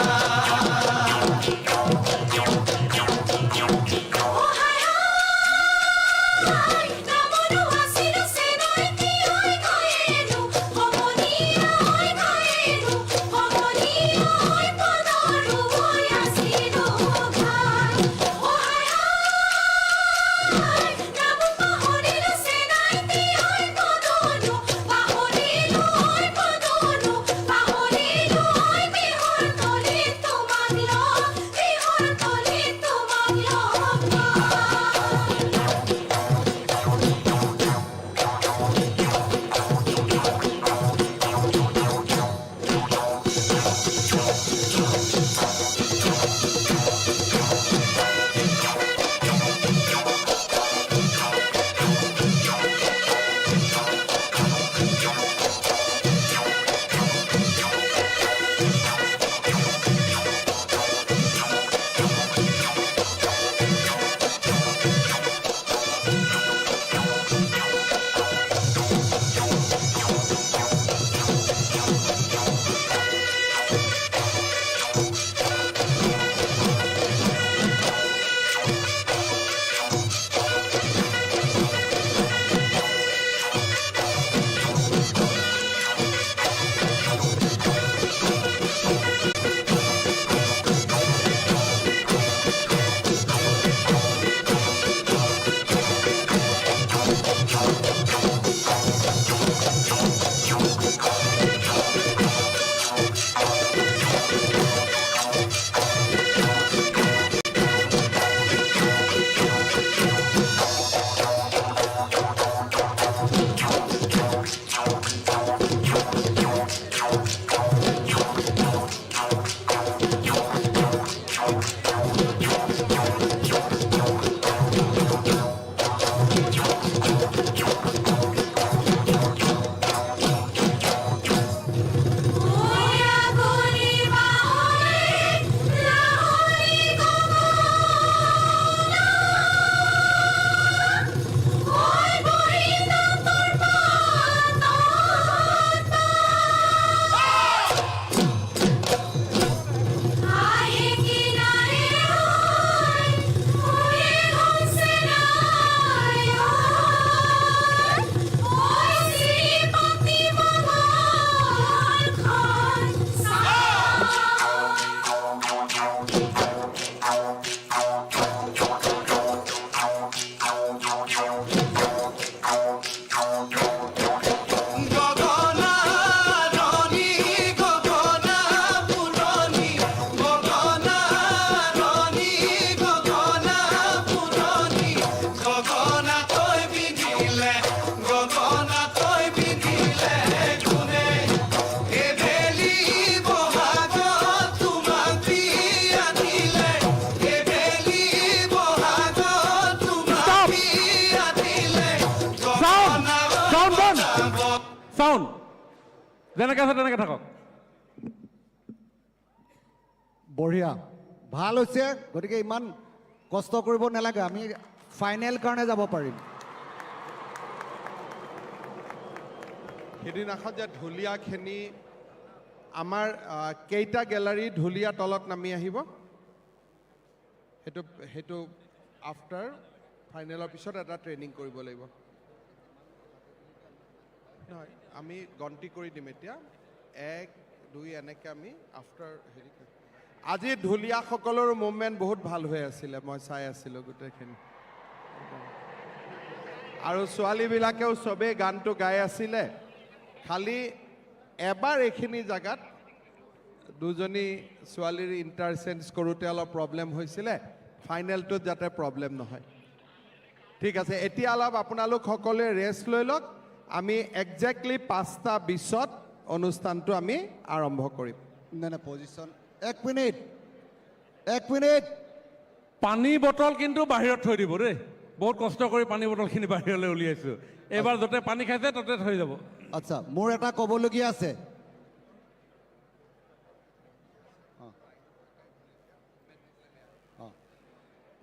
Stop! Sound! Sound বন্ধ! Sound! যেনেকে আছে তেনেকে থাকক। বঢ়িয়া, ভাল হৈছে। গতিকে ইমান কষ্ট কৰিব নালাগে, আমি ফাইনেল কাৰণে যাব পাৰিম। সিদিনাখন যে ঢুলীয়া খেনি আমাৰ, আহ, কেইটা গেলাৰী ঢুলীয়া তলত নামি আহিব? সেইটো, সেইটো আফটাৰ ফাইনেলৰ পিছত এটা ট্ৰেইনিং কৰিব লাগিব। নহয়, আমি গন্তি কৰি দিম এতিয়া। এক, দুই, এনেকে আমি আফটাৰ হেৰি কৰিম। আজি ঢুলীয়াসকলৰো মুভমেণ্ট বহুত ভাল হৈ আছিলে, মই চাই আছিলোঁ গোটেইখিনি। আৰু ছোৱালীবিলাকেও চবেই গানটো গাই আছিলে। খালি এবাৰ এইখিনি জেগাত দুজনী ছোৱালীৰ ইণ্টাৰচেঞ্জ কৰোঁতে অলপ প্ৰব্লেম হৈছিলে, ফাইনেলটোত যাতে প্ৰব্লেম নহয়। ঠিক আছে, এতিয়া অলপ আপোনালোক সকলোৱে ৰেষ্ট লৈ লওক। আমি একজেক্টলি পাঁচটা বিছত অনুষ্ঠানটো আমি আৰম্ভ কৰিম। নাই নাই, পজিশ্যন, এক মিনিট, এক মিনিট। পানী বটল কিন্তু বাহিৰত থৈ দিব দেই। বহুত কষ্ট কৰি পানী বটলখিনি বাহিৰলৈ উলিয়াইছো। এইবাৰ য'তে পানী খাইছে ত'তে থৈ যাব। আচ্ছা, মোৰ এটা ক'বলগীয়া আছে। অ। অ।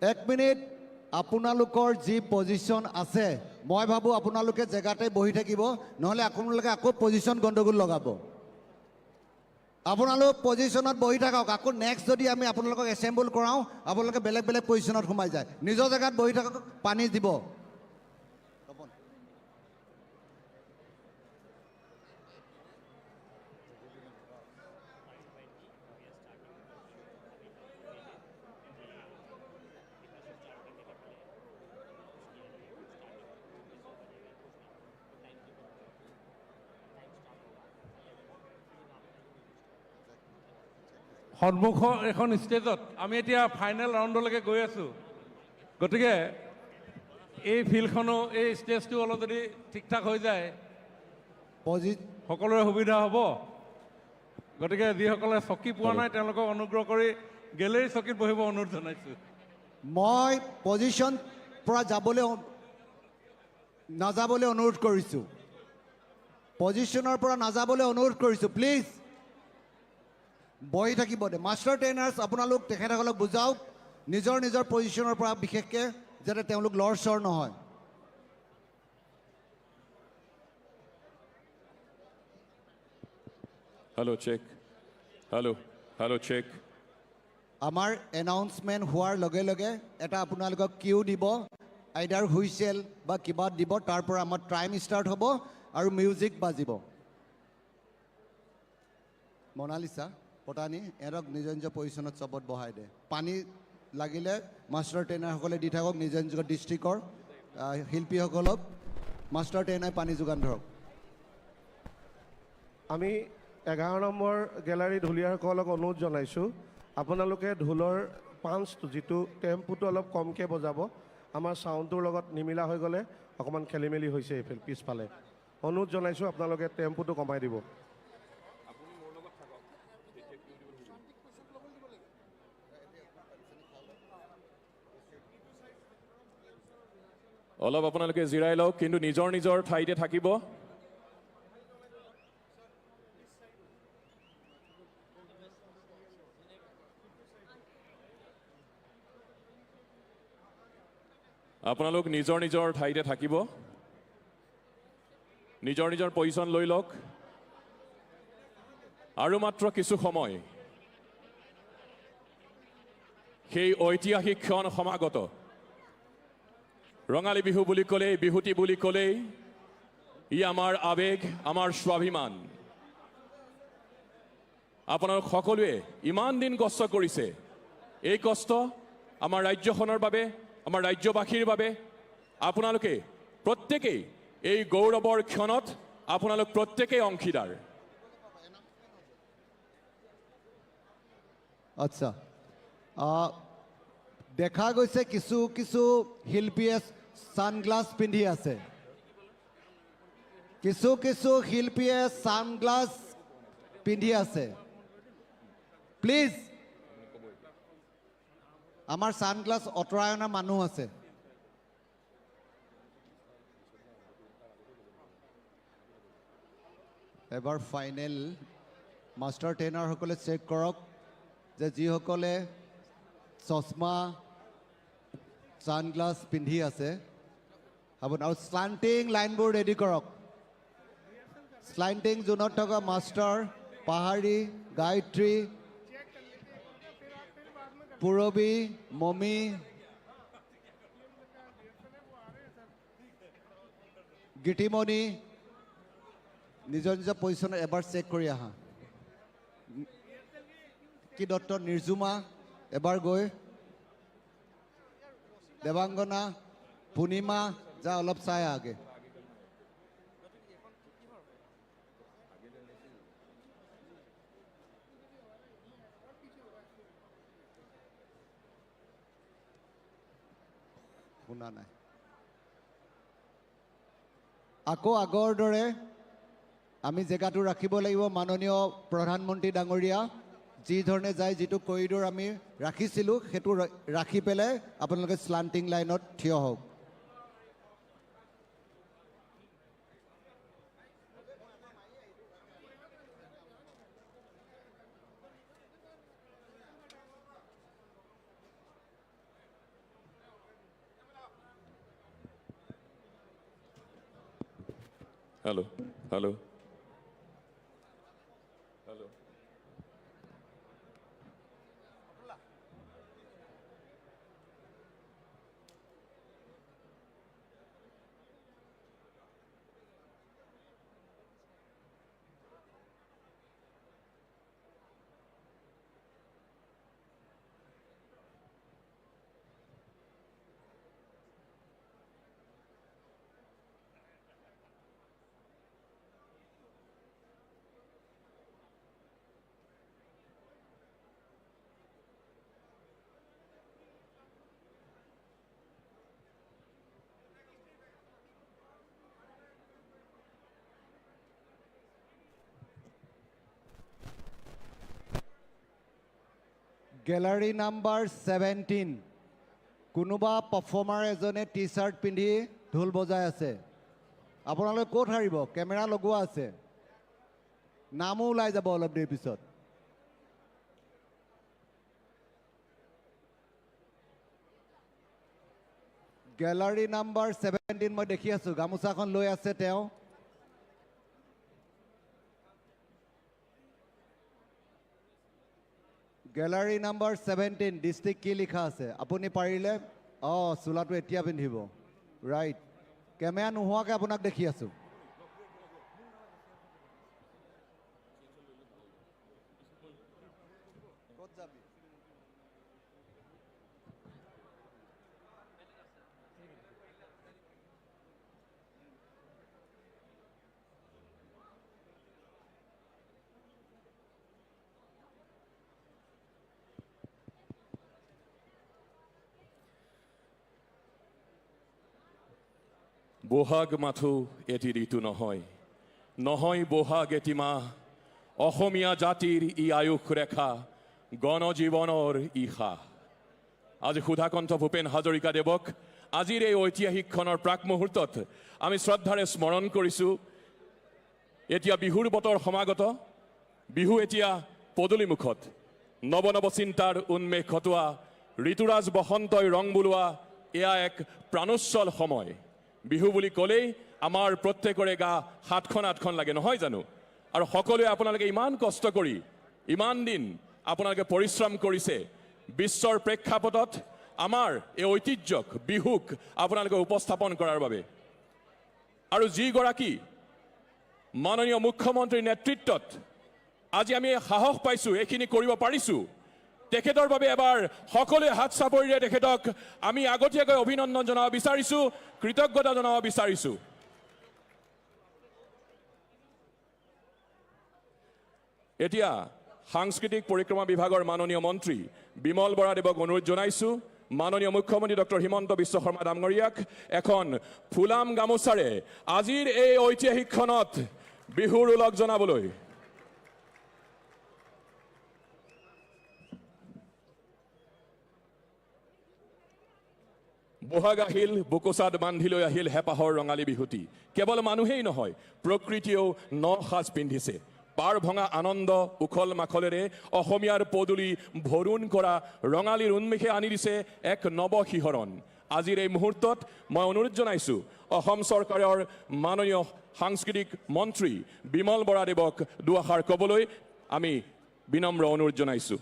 এক মিনিট, আপোনালোকৰ যি পজিশ্যন আছে, মই ভাবোঁ আপোনালোকে জেগাতে বহি থাকিব, নহ'লে আপোনালোকে আকৌ পজিশ্যন গণ্ডগোল লগাব। আপোনালোক পজিশ্যনত বহি থাকক। আকৌ নেক্সট যদি আমি আপোনালোকক এছেম্বল কৰাওঁ, আপোনালোকে বেলেগ বেলেগ পজিশ্যনত সোমাই যায়। নিজৰ জেগাত বহি থাকক, পানী দিব। সন্মুখৰ এখন ষ্টেজত আমি এতিয়া ফাইনেল ৰাউণ্ডলৈকে গৈ আছো। গতিকে এই ফিল্ডখনো, এই ষ্টেজটো অলপ যদি ঠিক ঠাক হৈ যায়, পজি সকলোৰে সুবিধা হ'ব। গতিকে যিসকলে চকী পোৱা নাই, তেওঁলোকক অনুগ্ৰহ কৰি গেলেৰী চকীত বহিব অনুৰোধ জনাইছো। মই পজিশ্যন পৰা যাবলৈ অ- নাযাবলৈ অনুৰোধ কৰিছোঁ। পজিশ্যনৰ পৰা নাযাবলৈ অনুৰোধ কৰিছোঁ, প্লিজ। বহি থাকিব দে। মাষ্টাৰ ট্ৰেইনাৰ্ছ, আপোনালোক তেখেতসকলক বুজাওক, নিজৰ নিজৰ পজিশ্যনৰ পৰা বিশেষকৈ যাতে তেওঁলোক লৰচৰ নহয়। Hello, check. Hello, hello, check. আমাৰ এনাউন্সমেণ্ট হোৱাৰ লগে লগে এটা আপোনালোকক কিউ দিব, আইডাৰ হুইচেল বা কিবা দিব। তাৰ পৰা আমাৰ টাইম ষ্টাৰ্ট হ'ব আৰু মিউজিক বাজিব। মনালিছা, পটানী, এওঁলোকক নিজৰ নিজৰ পজিশ্যনত চবত বহাই দে। পানী লাগিলে মাষ্টাৰ ট্ৰেইনাৰসকলে দি থাকক, নিজৰ নিজৰ ডিষ্ট্ৰিক্টৰ আহ, শিল্পীসকলক। মাষ্টাৰ ট্ৰেইনাৰে পানী যোগান ধৰক। আমি এঘাৰ নম্বৰ গেলাৰী ঢুলীয়াসকলক অনুৰোধ জনাইছোঁ, আপোনালোকে ঢোলৰ পাঞ্চ যিটো টেম্পোটো অলপ কমকৈ বজাব। আমাৰ চাউণ্ডটোৰ লগত নিমিলা হৈ গ'লে অকণমান খেলি মেলি হৈছে এইফালে পিছফালে। অনুৰোধ জনাইছোঁ আপোনালোকে টেম্পোটো কমাই দিব। অলপ আপোনালোকে জিৰাই লওক, কিন্তু নিজৰ নিজৰ ঠাইতে থাকিব। আপোনালোক নিজৰ নিজৰ ঠাইতে থাকিব। নিজৰ নিজৰ পজিশ্যন লৈ লওক। আৰু মাত্ৰ কিছু সময় সেই ঐতিহাসিক ক্ষণ সমাগত। ৰঙালী বিহু বুলি ক'লেই, বিহুতি বুলি ক'লেই ই আমাৰ আৱেগ, আমাৰ স্বাভিমান। আপোনালোক সকলোৱে ইমান দিন কষ্ট কৰিছে। এই কষ্ট আমাৰ ৰাজ্যখনৰ বাবে, আমাৰ ৰাজ্যবাসীৰ বাবে। আপোনালোকে প্ৰত্যেকেই এই গৌৰৱৰ ক্ষণত আপোনালোক প্ৰত্যেকেই অংশীদাৰ। আচ্ছা, আহ, দেখা গৈছে কিছু কিছু শিল্পীয়ে ছানগ্লাছ পিন্ধি আছে। কিছু কিছু শিল্পীয়ে ছানগ্লাছ পিন্ধি আছে। প্লিজ, আমাৰ ছানগ্লাছ আঁতৰাই অনা মানুহ আছে। এবাৰ ফাইনেল। মাষ্টাৰ ট্ৰেইনাৰসকলে চেক কৰক যে যিসকলে চশমা, ছানগ্লাছ পিন্ধি আছে, আপোনাৰ আৰু শ্লাণ্টিং লাইনবোৰ ৰেডি কৰক। শ্লাণ্টিং জোনত থকা মাষ্টাৰ, পাহাৰী, গায়ত্ৰী, পুৰবী, মমি, গিটিমণি, নিজৰ নিজৰ পজিশ্যনত এবাৰ চেক কৰি আহা। কি দত্ত, নিৰ্জুমা, এবাৰ গৈ। দেৱাংগনা, পূৰ্ণিমা, যা অলপ চাই আগে। শুনা নাই। আকৌ আগৰ দৰে আমি জেগাটো ৰাখিব লাগিব। মাননীয় প্ৰধানমন্ত্ৰী ডাঙৰীয়া যি ধৰণে যায়, যিটো কৰিডৰ আমি ৰাখিছিলোঁ, সেইটো ৰা-, ৰাখি পেলাই আপোনালোকে স্লাণ্টিং লাইনত থিয় হওক। Hello, hello, hello. Gallery number seventeen, কোনোবা পাৰফৰ্মাৰ এজনে টি চাৰ্ট পিন্ধি ঢোল বজাই আছে। আপোনালোকে ক'ত সাৰিব? কেমেৰা লগোৱা আছে, নামো ওলাই যাব অলপ দেৰি পিছত। গেলাৰী নাম্বাৰ ছেভেণ্টিন মই দেখি আছো, গামোচাখন লৈ আছে তেওঁ। গেলাৰী নাম্বাৰ ছেভেণ্টিন, ডিষ্ট্ৰিক্ট কি লিখা আছে? আপুনি পাৰিলে, অ, চোলাটো এতিয়া পিন্ধিব। ৰাইট, কেমেৰা নোহোৱাকে আপোনাক দেখি আছো। ক'ত যাবি? বহাগ মাথো এটি ঋতু নহয়, নহয় বহাগ এটি মাহ, অসমীয়া জাতিৰ ই আয়ুস ৰেখা, গণজীৱনৰ ই সাহ। আজি সুধাকণ্ঠ ভূপেন হাজৰিকা দেৱক আজিৰ এই ঐতিহাসিক ক্ষণৰ প্ৰাক মুহূৰ্তত আমি শ্ৰদ্ধাৰে স্মৰণ কৰিছো। এতিয়া বিহুৰ বতৰ সমাগত। বিহু এতিয়া পদূলিমুখত। নৱ নৱ চিন্তাৰ উন্মেষ ঘটোৱা, ঋতুৰাজ বসন্তই ৰং বুলোৱা, এয়া এক প্ৰাণোচ্ছল সময়। বিহু বুলি ক'লেই আমাৰ প্ৰত্যেকৰে গা সাতখন আঠখন লাগে, নহয় জানো? আৰু সকলোৱে আপোনালোকে ইমান কষ্ট কৰি, ইমান দিন আপোনালোকে পৰিশ্ৰম কৰিছে, বিশ্বৰ প্ৰেক্ষাপটত আমাৰ এই ঐতিহ্যক, বিহুক আপোনালোকে উপস্থাপন কৰাৰ বাবে। আৰু যিগৰাকী মাননীয় মুখ্যমন্ত্ৰীৰ নেতৃত্বত আজি আমি এই সাহস পাইছো, এইখিনি কৰিব পাৰিছো, তেখেতৰ বাবে এবাৰ সকলোৱে হাত চাপৰিৰে তেখেতক আমি আগতীয়াকৈ অভিনন্দন জনাব বিচাৰিছো, কৃতজ্ঞতা জনাব বিচাৰিছো। এতিয়া সাংস্কৃতিক পৰিক্ৰমা বিভাগৰ মাননীয় মন্ত্ৰী বিমল বৰা দেৱক অনুৰোধ জনাইছো, মাননীয় মুখ্যমন্ত্ৰী ডক্টৰ হিমন্ত বিশ্ব শৰ্মা ডাঙৰীয়াক এখন ফুলাম গামোচাৰে আজিৰ এই ঐতিহাসিক ক্ষণত বিহুৰ ওলগ জনাবলৈ। বহাগ আহিল, বোকোচাত বান্ধি লৈ আহিল হেঁপাহৰ ৰঙালী বিহুটি। কেৱল মানুহেই নহয়, প্ৰকৃতিয়েও ন সাজ পিন্ধিছে। পাৰ ভঙা আনন্দ উখল মাখলেৰে অসমীয়াৰ পদূলি ভৰোণ কৰা ৰঙালীৰ উন্মেষে আনি দিছে এক নৱ শিহৰণ। আজিৰ এই মুহূৰ্তত মই অনুৰোধ জনাইছো অসম চৰকাৰৰ মাননীয় সাংস্কৃতিক মন্ত্ৰী বিমল বৰা দেৱক দুআষাৰ ক'বলৈ আমি বিনম্ৰ অনুৰোধ জনাইছো।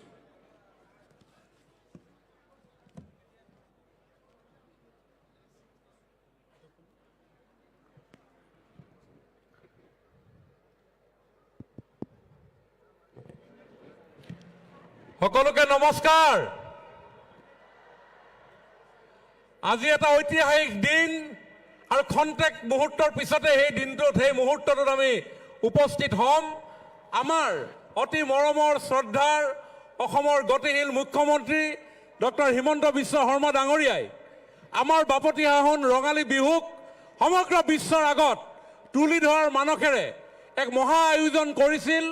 সকলোকে নমস্কাৰ। আজি এটা ঐতিহাসিক দিন আৰু খন্তেক মুহূৰ্তৰ পিছতে সেই দিনটোত, সেই মুহূৰ্তটোত আমি উপস্থিত হ'ম। আমাৰ অতি মৰমৰ শ্ৰদ্ধাৰ অসমৰ গতিশীল মুখ্যমন্ত্ৰী ডক্টৰ হিমন্ত বিশ্ব শৰ্মা ডাঙৰীয়াই আমাৰ বাপতি সাহোন ৰঙালী বিহুক সমগ্ৰ বিশ্বৰ আগত তুলি ধৰাৰ মানসেৰে এক মহা আয়োজন কৰিছিল।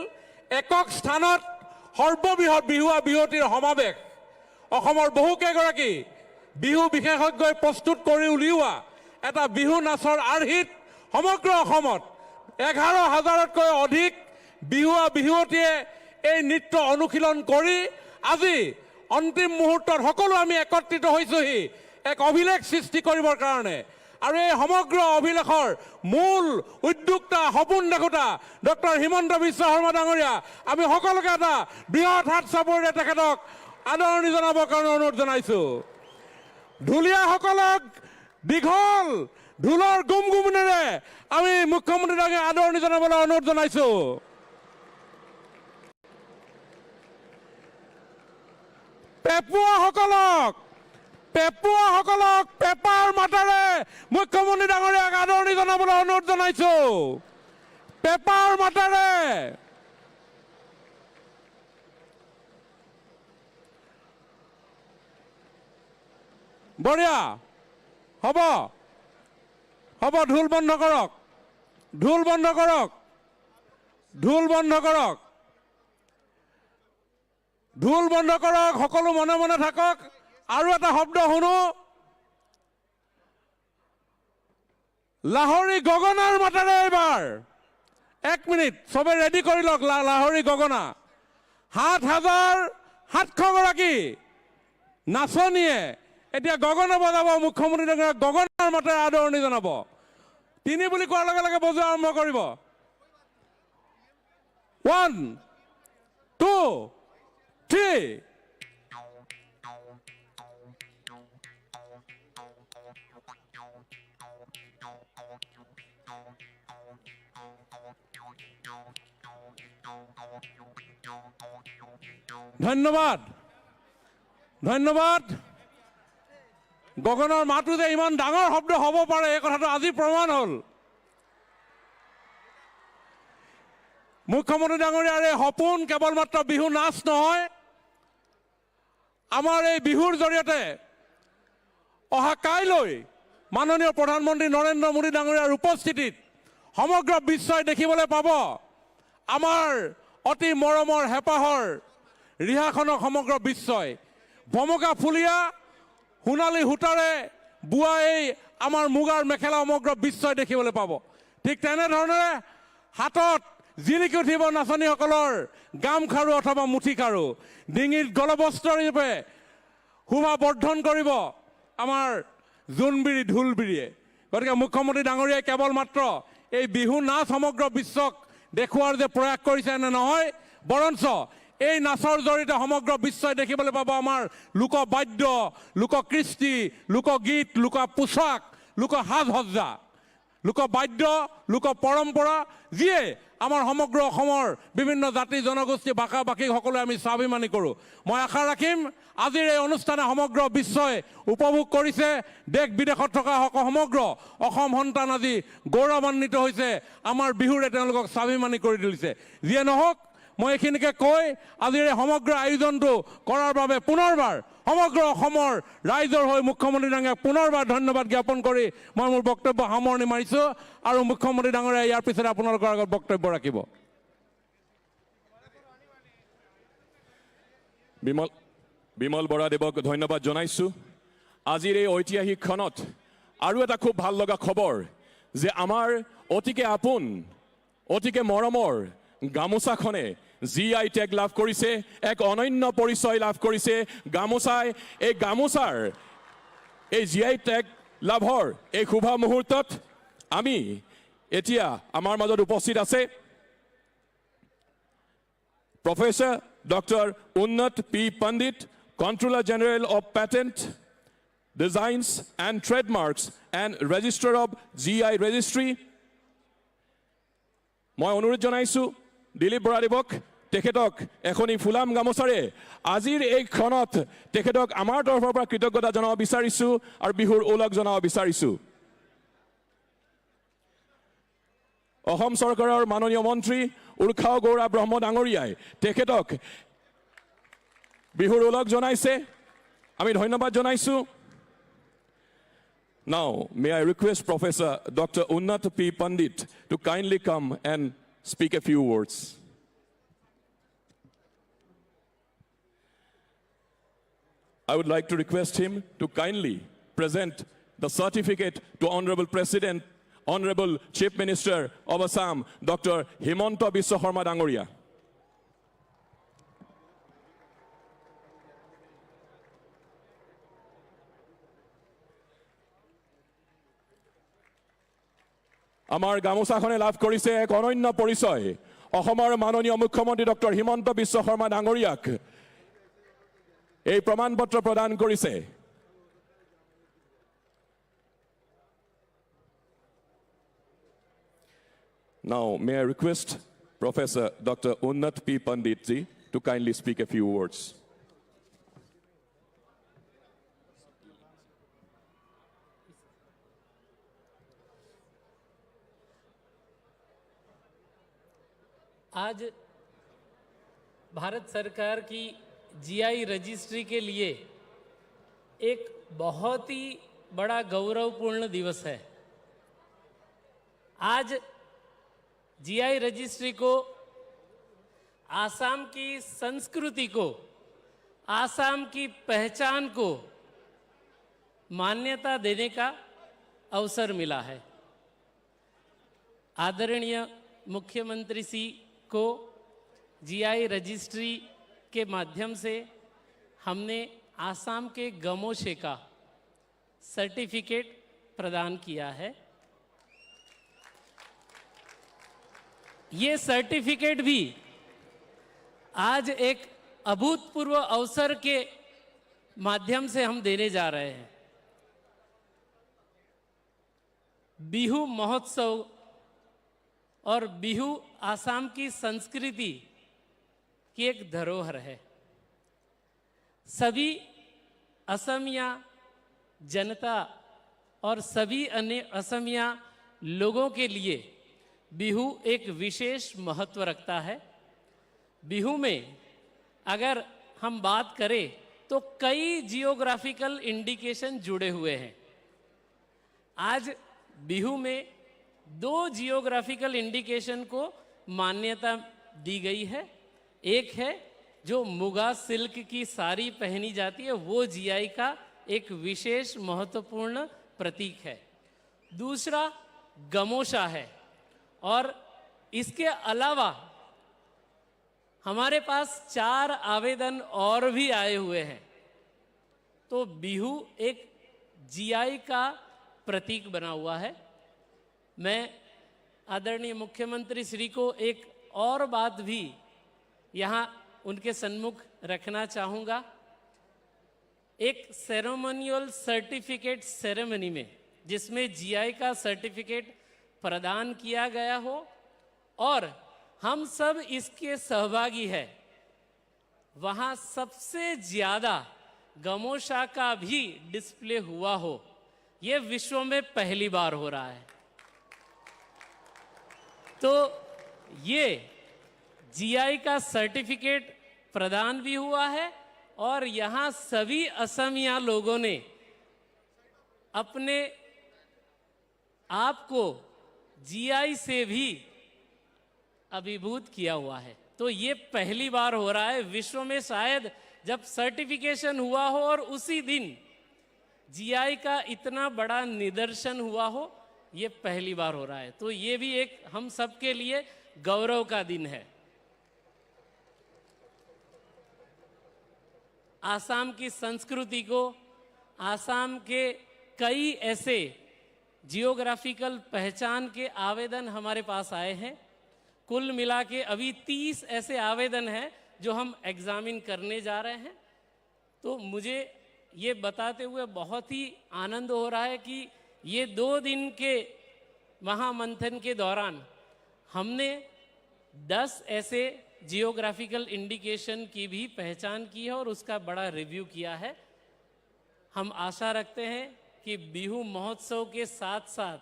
একক স্থানত সৰ্ববৃহৎ বিহুৱা বিহুৱতীৰ সমাৱেশ। অসমৰ বহুকেইগৰাকী বিহু বিশেষজ্ঞই প্ৰস্তুত কৰি উলিওৱা এটা বিহু নাচৰ আৰ্হিত সমগ্ৰ অসমত এঘাৰ হাজাৰতকৈ অধিক বিহুৱা বিহুৱতীয়ে এই নৃত্য অনুশীলন কৰি আজি অন্তিম মুহূৰ্তত সকলো আমি একত্ৰিত হৈছোহি, এক অভিলেখ সৃষ্টি কৰিবৰ কাৰণে। আৰু এই সমগ্ৰ অভিলেখৰ মূল উদ্যোক্তা, সপোন দেখোতা ডক্টৰ হিমন্ত বিশ্ব শৰ্মা ডাঙৰীয়া, আমি সকলোকে এটা বৃহৎ হাত চাপৰিৰে তেখেতক আদৰণি জনাবৰ কাৰণে অনুৰোধ জনাইছো। ঢুলীয়াসকলক দীঘল ঢোলৰ গুমগুমনিৰে আমি মুখ্যমন্ত্ৰী ডাঙৰীয়াক আদৰণি জনাবলৈ অনুৰোধ জনাইছো। পেপুৱাসকলক, পেপুৱাসকলক পেপাৰ মাতেৰে মুখ্যমন্ত্ৰী ডাঙৰীয়াক আদৰণি জনাবলৈ অনুৰোধ জনাইছো। পেপাৰ মাতেৰে। বঢ়িয়া। হ'ব, হ'ব, ঢোল বন্ধ কৰক, ঢোল বন্ধ কৰক, ঢোল বন্ধ কৰক, ঢোল বন্ধ কৰক, সকলো মনে মনে থাকক। আৰু এটা শব্দ শুনো, লাহৰি গগনাৰ মাতেৰে এইবাৰ। এক মিনিট, চবে ৰেডি কৰি লওক। লা-, লাহৰি গগনা, সাত হাজাৰ সাতশ গৰাকী নাচনীয়ে এতিয়া গগনা বজাব। মুখ্যমন্ত্ৰী ডাঙৰীয়াক গগনাৰ মাতেৰে আদৰণি জনাব। তিনি বুলি কোৱাৰ লগে লগে বজোৱা আৰম্ভ কৰিব। One, two, three. ধন্যবাদ, ধন্যবাদ। গগনাৰ মাতো যে ইমান ডাঙৰ শব্দ হ'ব পাৰে, এই কথাটো আজি প্ৰমাণ হ'ল। মুখ্যমন্ত্ৰী ডাঙৰীয়াৰ এই সপোন কেৱল মাত্ৰ বিহু নাচ নহয়, আমাৰ এই বিহুৰ জৰিয়তে অহা কাইলৈ মাননীয় প্ৰধানমন্ত্ৰী নৰেন্দ্ৰ মোদী ডাঙৰীয়াৰ উপস্থিতিত সমগ্ৰ বিশ্বই দেখিবলৈ পাব আমাৰ অতি মৰমৰ হেঁপাহৰ ৰিহাখনক সমগ্ৰ বিশ্বই ভমকা ফুলীয়া সোণালী সূতাৰে বোৱা এই আমাৰ মুগাৰ মেখেলা সমগ্ৰ বিশ্বই দেখিবলৈ পাব। ঠিক তেনেধৰণে হাতত জিলিকি উঠিব নাচনীসকলৰ গামখাৰু অথবা মুঠিখাৰু, ডিঙিত গলবস্ত্ৰ ৰূপে শোভা বৰ্ধন কৰিব আমাৰ জোনবিৰি ঢোলবিৰিয়ে। গতিকে মুখ্যমন্ত্ৰী ডাঙৰীয়াই কেৱল মাত্ৰ এই বিহু নাচ সমগ্ৰ বিশ্বক দেখুওৱাৰ যে প্ৰয়াস কৰিছে, এনে নহয়, বৰঞ্চ এই নাচৰ জৰিয়তে সমগ্ৰ বিশ্বই দেখিবলৈ পাব আমাৰ লোকবাদ্য, লোককৃষ্টি, লোকগীত, লোক পোচাক, লোক সাজসজ্জা, লোকবাদ্য, লোক পৰম্পৰা, যিয়ে আমাৰ সমগ্ৰ অসমৰ বিভিন্ন জাতি জনগোষ্ঠী, ভাষা ভাষী সকলোৱে আমি স্বাভিমানী কৰোঁ। মই আশা ৰাখিম আজিৰ এই অনুষ্ঠানে সমগ্ৰ বিশ্বই উপভোগ কৰিছে। দেশ বিদেশত থকা সক-, সমগ্ৰ অসম সন্তান আজি গৌৰৱান্বিত হৈছে, আমাৰ বিহুৰে তেওঁলোকক স্বাভিমানী কৰি তুলিছে। যিয়ে নহওক, মই এইখিনিকে কৈ আজিৰ এই সমগ্ৰ আয়োজনটো কৰাৰ বাবে পুনৰবাৰ সমগ্ৰ অসমৰ ৰাইজৰ হৈ মুখ্যমন্ত্ৰী ডাঙৰীয়াক পুনৰবাৰ ধন্যবাদ জ্ঞাপন কৰি মই মোৰ বক্তব্য সামৰণি মাৰিছো আৰু মুখ্যমন্ত্ৰী ডাঙৰীয়া ইয়াৰ পিছতে আপোনালোকৰ আগত বক্তব্য ৰাখিব। বিমল, বিমল বৰাদেৱক ধন্যবাদ জনাইছো। আজিৰ এই ঐতিহাসিক ক্ষণত আৰু এটা খুব ভাল লগা খবৰ যে আমাৰ অতিকে আপোন, অতিকে মৰমৰ গামোচাখনে জি আই টেগ লাভ কৰিছে, এক অনন্য পৰিচয় লাভ কৰিছে গামোচাই। এই গামোচাৰ এই জি আই টেগ লাভৰ এই শুভ মুহূৰ্তত আমি এতিয়া আমাৰ মাজত উপস্থিত আছে Professor Doctor Unnat P Pandit, Controller General of Patent, Designs and Trademarks and Registrar of G I Registry। মই অনুৰোধ জনাইছো দিলীপ বৰাদেৱক, তেখেতক এখনি ফুলাম গামোচাৰে আজিৰ এই ক্ষণত তেখেতক আমাৰ তৰফৰ পৰা কৃতজ্ঞতা জনাব বিচাৰিছো আৰু বিহুৰ ওলগ জনাব বিচাৰিছো। অসম চৰকাৰৰ মাননীয় মন্ত্ৰী উৰ্খাও গৌৰা ব্ৰহ্ম ডাঙৰীয়াই তেখেতক বিহুৰ ওলগ জনাইছে, আমি ধন্যবাদ জনাইছো। Now, may I request Professor Doctor Unnat P Pandit to kindly come and speak a few words. I would like to request him to kindly present the certificate to Honorable President, Honorable Chief Minister of Assam, Doctor Himanta Biswa Sarma Dangoria. আমাৰ গামোচাখনে লাভ কৰিছে এক অনন্য পৰিচয়। অসমৰ মাননীয় মুখ্যমন্ত্ৰী ডক্টৰ হিমন্ত বিশ্ব শৰ্মা ডাঙৰীয়াক এই প্ৰমাণ পত্ৰ প্ৰদান কৰিছে। Now, may I request Professor Doctor Unnat P Pandit ji to kindly speak a few words. आज भारत सरकार की जीआई रजिस्ट्री के लिए एक बहुत ही बड़ा गौरवपूर्ण दिवस है। आज जीआई रजिस्ट्री को आसाम की संस्कृति को, आसाम की पहचान को मान्यता देने का अवसर मिला है। आदरणीय मुख्यमंत्री श्री को जीआई रजिस्ट्री के माध्यम से हमने आसाम के गमोशे का सर्टिफिकेट प्रदान किया है। ये सर्टिफिकेट भी आज एक अभूतपूर्व अवसर के माध्यम से हम देने जा रहे हैं। बिहू महोत्सव और बिहू आसाम की संस्कृति की एक धरोहर है। सभी असमिया जनता और सभी अन्य असमिया लोगों के लिए बिहू एक विशेष महत्व रखता है। बिहू में अगर हम बात करें तो कई जियोग्राफिकल इंडिकेशन जुड़े हुए हैं। आज बिहू में दो जियोग्राफिकल इंडिकेशन को मान्यता दी गई है। एक है जो मुगा सिल्क की साड़ी पहनी जाती है, वो जीआई का एक विशेष महत्वपूर्ण प्रतीक है। दूसरा गमोशा है और इसके अलावा हमारे पास चार आवेदन और भी आए हुए हैं। तो बिहू एक जीआई का प्रतीक बना हुआ है। मैं आदरणीय मुख्यमंत्री श्री को एक और बात भी यहाँ उनके सन्मुख रखना चाहूँगा। एक सेरेमोनियल सर्टिफिकेट सेरेमनी में जिसमें जीआई का सर्टिफिकेट प्रदान किया गया हो और हम सब इसके सहभागी हैं, वहाँ सबसे ज्यादा गमोशा का भी डिस्प्ले हुआ हो, ये विश्व में पहली बार हो रहा है। तो ये जीआई का सर्टिफिकेट प्रदान भी हुआ है और यहाँ सभी असमिया लोगों ने अपने आप को जीआई से भी अभिभूत किया हुआ है। तो ये पहली बार हो रहा है विश्व में, शायद जब सर्टिफिकेशन हुआ हो और उसी दिन जीआई का इतना बड़ा निदर्शन हुआ हो, ये पहली बार हो रहा है। तो ये भी एक हम सबके लिए गौरव का दिन है। आसाम की संस्कृति को, आसाम के कई ऐसे जियोग्राफिकल पहचान के आवेदन हमारे पास आए हैं। कुल मिला के अभी तीस ऐसे आवेदन हैं जो हम एग्जामिन करने जा रहे हैं। तो मुझे ये बताते हुए बहुत ही आनंद हो रहा है कि ये दो दिन के महामंथन के दौरान हमने दस ऐसे जियोग्राफिकल इंडिकेशन की भी पहचान की है और उसका बड़ा रिव्यू किया है। हम आशा रखते हैं कि बिहू महोत्सव के साथ-साथ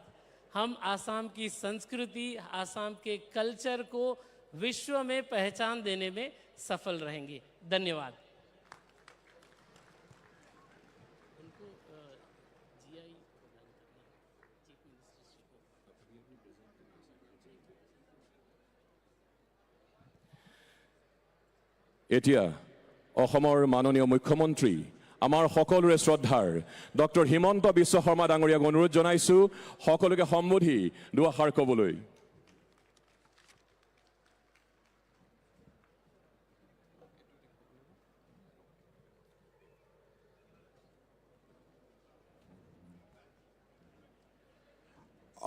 हम आसाम की संस्कृति, आसाम के कल्चर को विश्व में पहचान देने में सफल रहेंगे। धन्यवाद। उनको, अ, जीआई प्रदान এতিয়া অসমৰ মাননীয় মুখ্যমন্ত্ৰী, আমাৰ সকলোৰে শ্ৰদ্ধাৰ ডক্টৰ হিমন্ত বিশ্ব শৰ্মা ডাঙৰীয়াক অনুৰোধ জনাইছো সকলোকে সম্বোধি দুআষাৰ ক'বলৈ।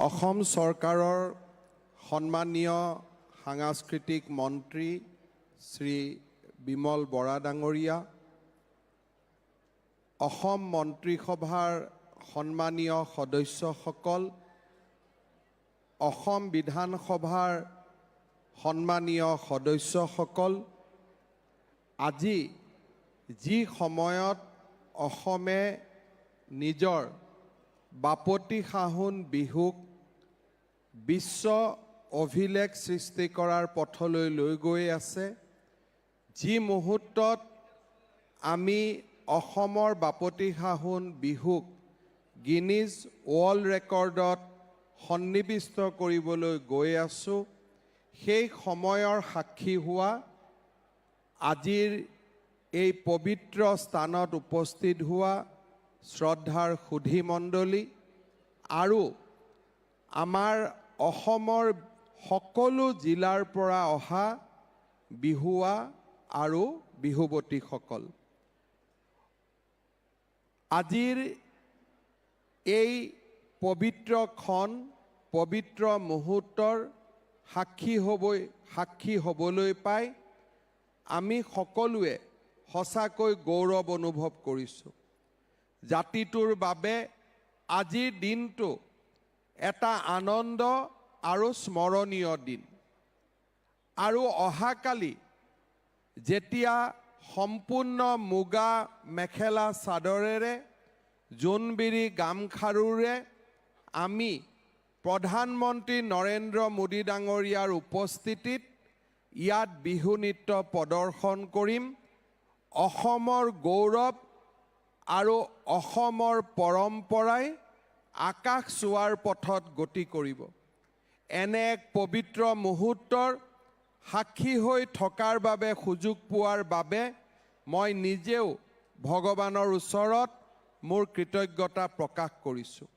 অসম চৰকাৰৰ সন্মানীয় সাংস্কৃতিক মন্ত্ৰী শ্ৰী বিমল বৰা ডাঙৰীয়া, অসম মন্ত্ৰীসভাৰ সন্মানীয় সদস্যসকল, অসম বিধানসভাৰ সন্মানীয় সদস্যসকল, আজি যি সময়ত অসমে নিজৰ বাপতি সাহোন বিহুক বিশ্ব অভিলেখ সৃষ্টি কৰাৰ পথলৈ লৈ গৈ আছে, যি মুহূৰ্তত আমি অসমৰ বাপতি সাহোন বিহুক গিনিজ ৱৰ্ল্ড ৰেকৰ্ডত সন্নিৱিষ্ট কৰিবলৈ গৈ আছো, সেই সময়ৰ সাক্ষী হোৱা আজিৰ এই পবিত্ৰ স্থানত উপস্থিত হোৱা শ্ৰদ্ধাৰ সুধী মণ্ডলী আৰু আমাৰ অসমৰ সকলো জিলাৰ পৰা অহা বিহুৱা আৰু বিহুৱতীসকল। আজিৰ এই পবিত্ৰ ক্ষণ, পবিত্ৰ মুহূৰ্তৰ সাক্ষী হ'বই, সাক্ষী হ'বলৈ পাই আমি সকলোৱে সঁচাকৈ গৌৰৱ অনুভৱ কৰিছোঁ। জাতিটোৰ বাবে আজিৰ দিনটো এটা আনন্দ আৰু স্মৰণীয় দিন। আৰু অহাকালি যেতিয়া সম্পূৰ্ণ মুগা মেখেলা চাদৰেৰে, জোনবিৰি গামখাৰুৰে আমি প্ৰধানমন্ত্ৰী নৰেন্দ্ৰ মোদী ডাঙৰীয়াৰ উপস্থিতিত ইয়াত বিহু নৃত্য প্ৰদৰ্শন কৰিম, অসমৰ গৌৰৱ আৰু অসমৰ পৰম্পৰাই আকাশ চোৱাৰ পথত গতি কৰিব। এনে এক পবিত্ৰ মুহূৰ্তৰ সাক্ষী হৈ থকাৰ বাবে সুযোগ পোৱাৰ বাবে মই নিজেও ভগৱানৰ ওচৰত মোৰ কৃতজ্ঞতা প্ৰকাশ কৰিছোঁ।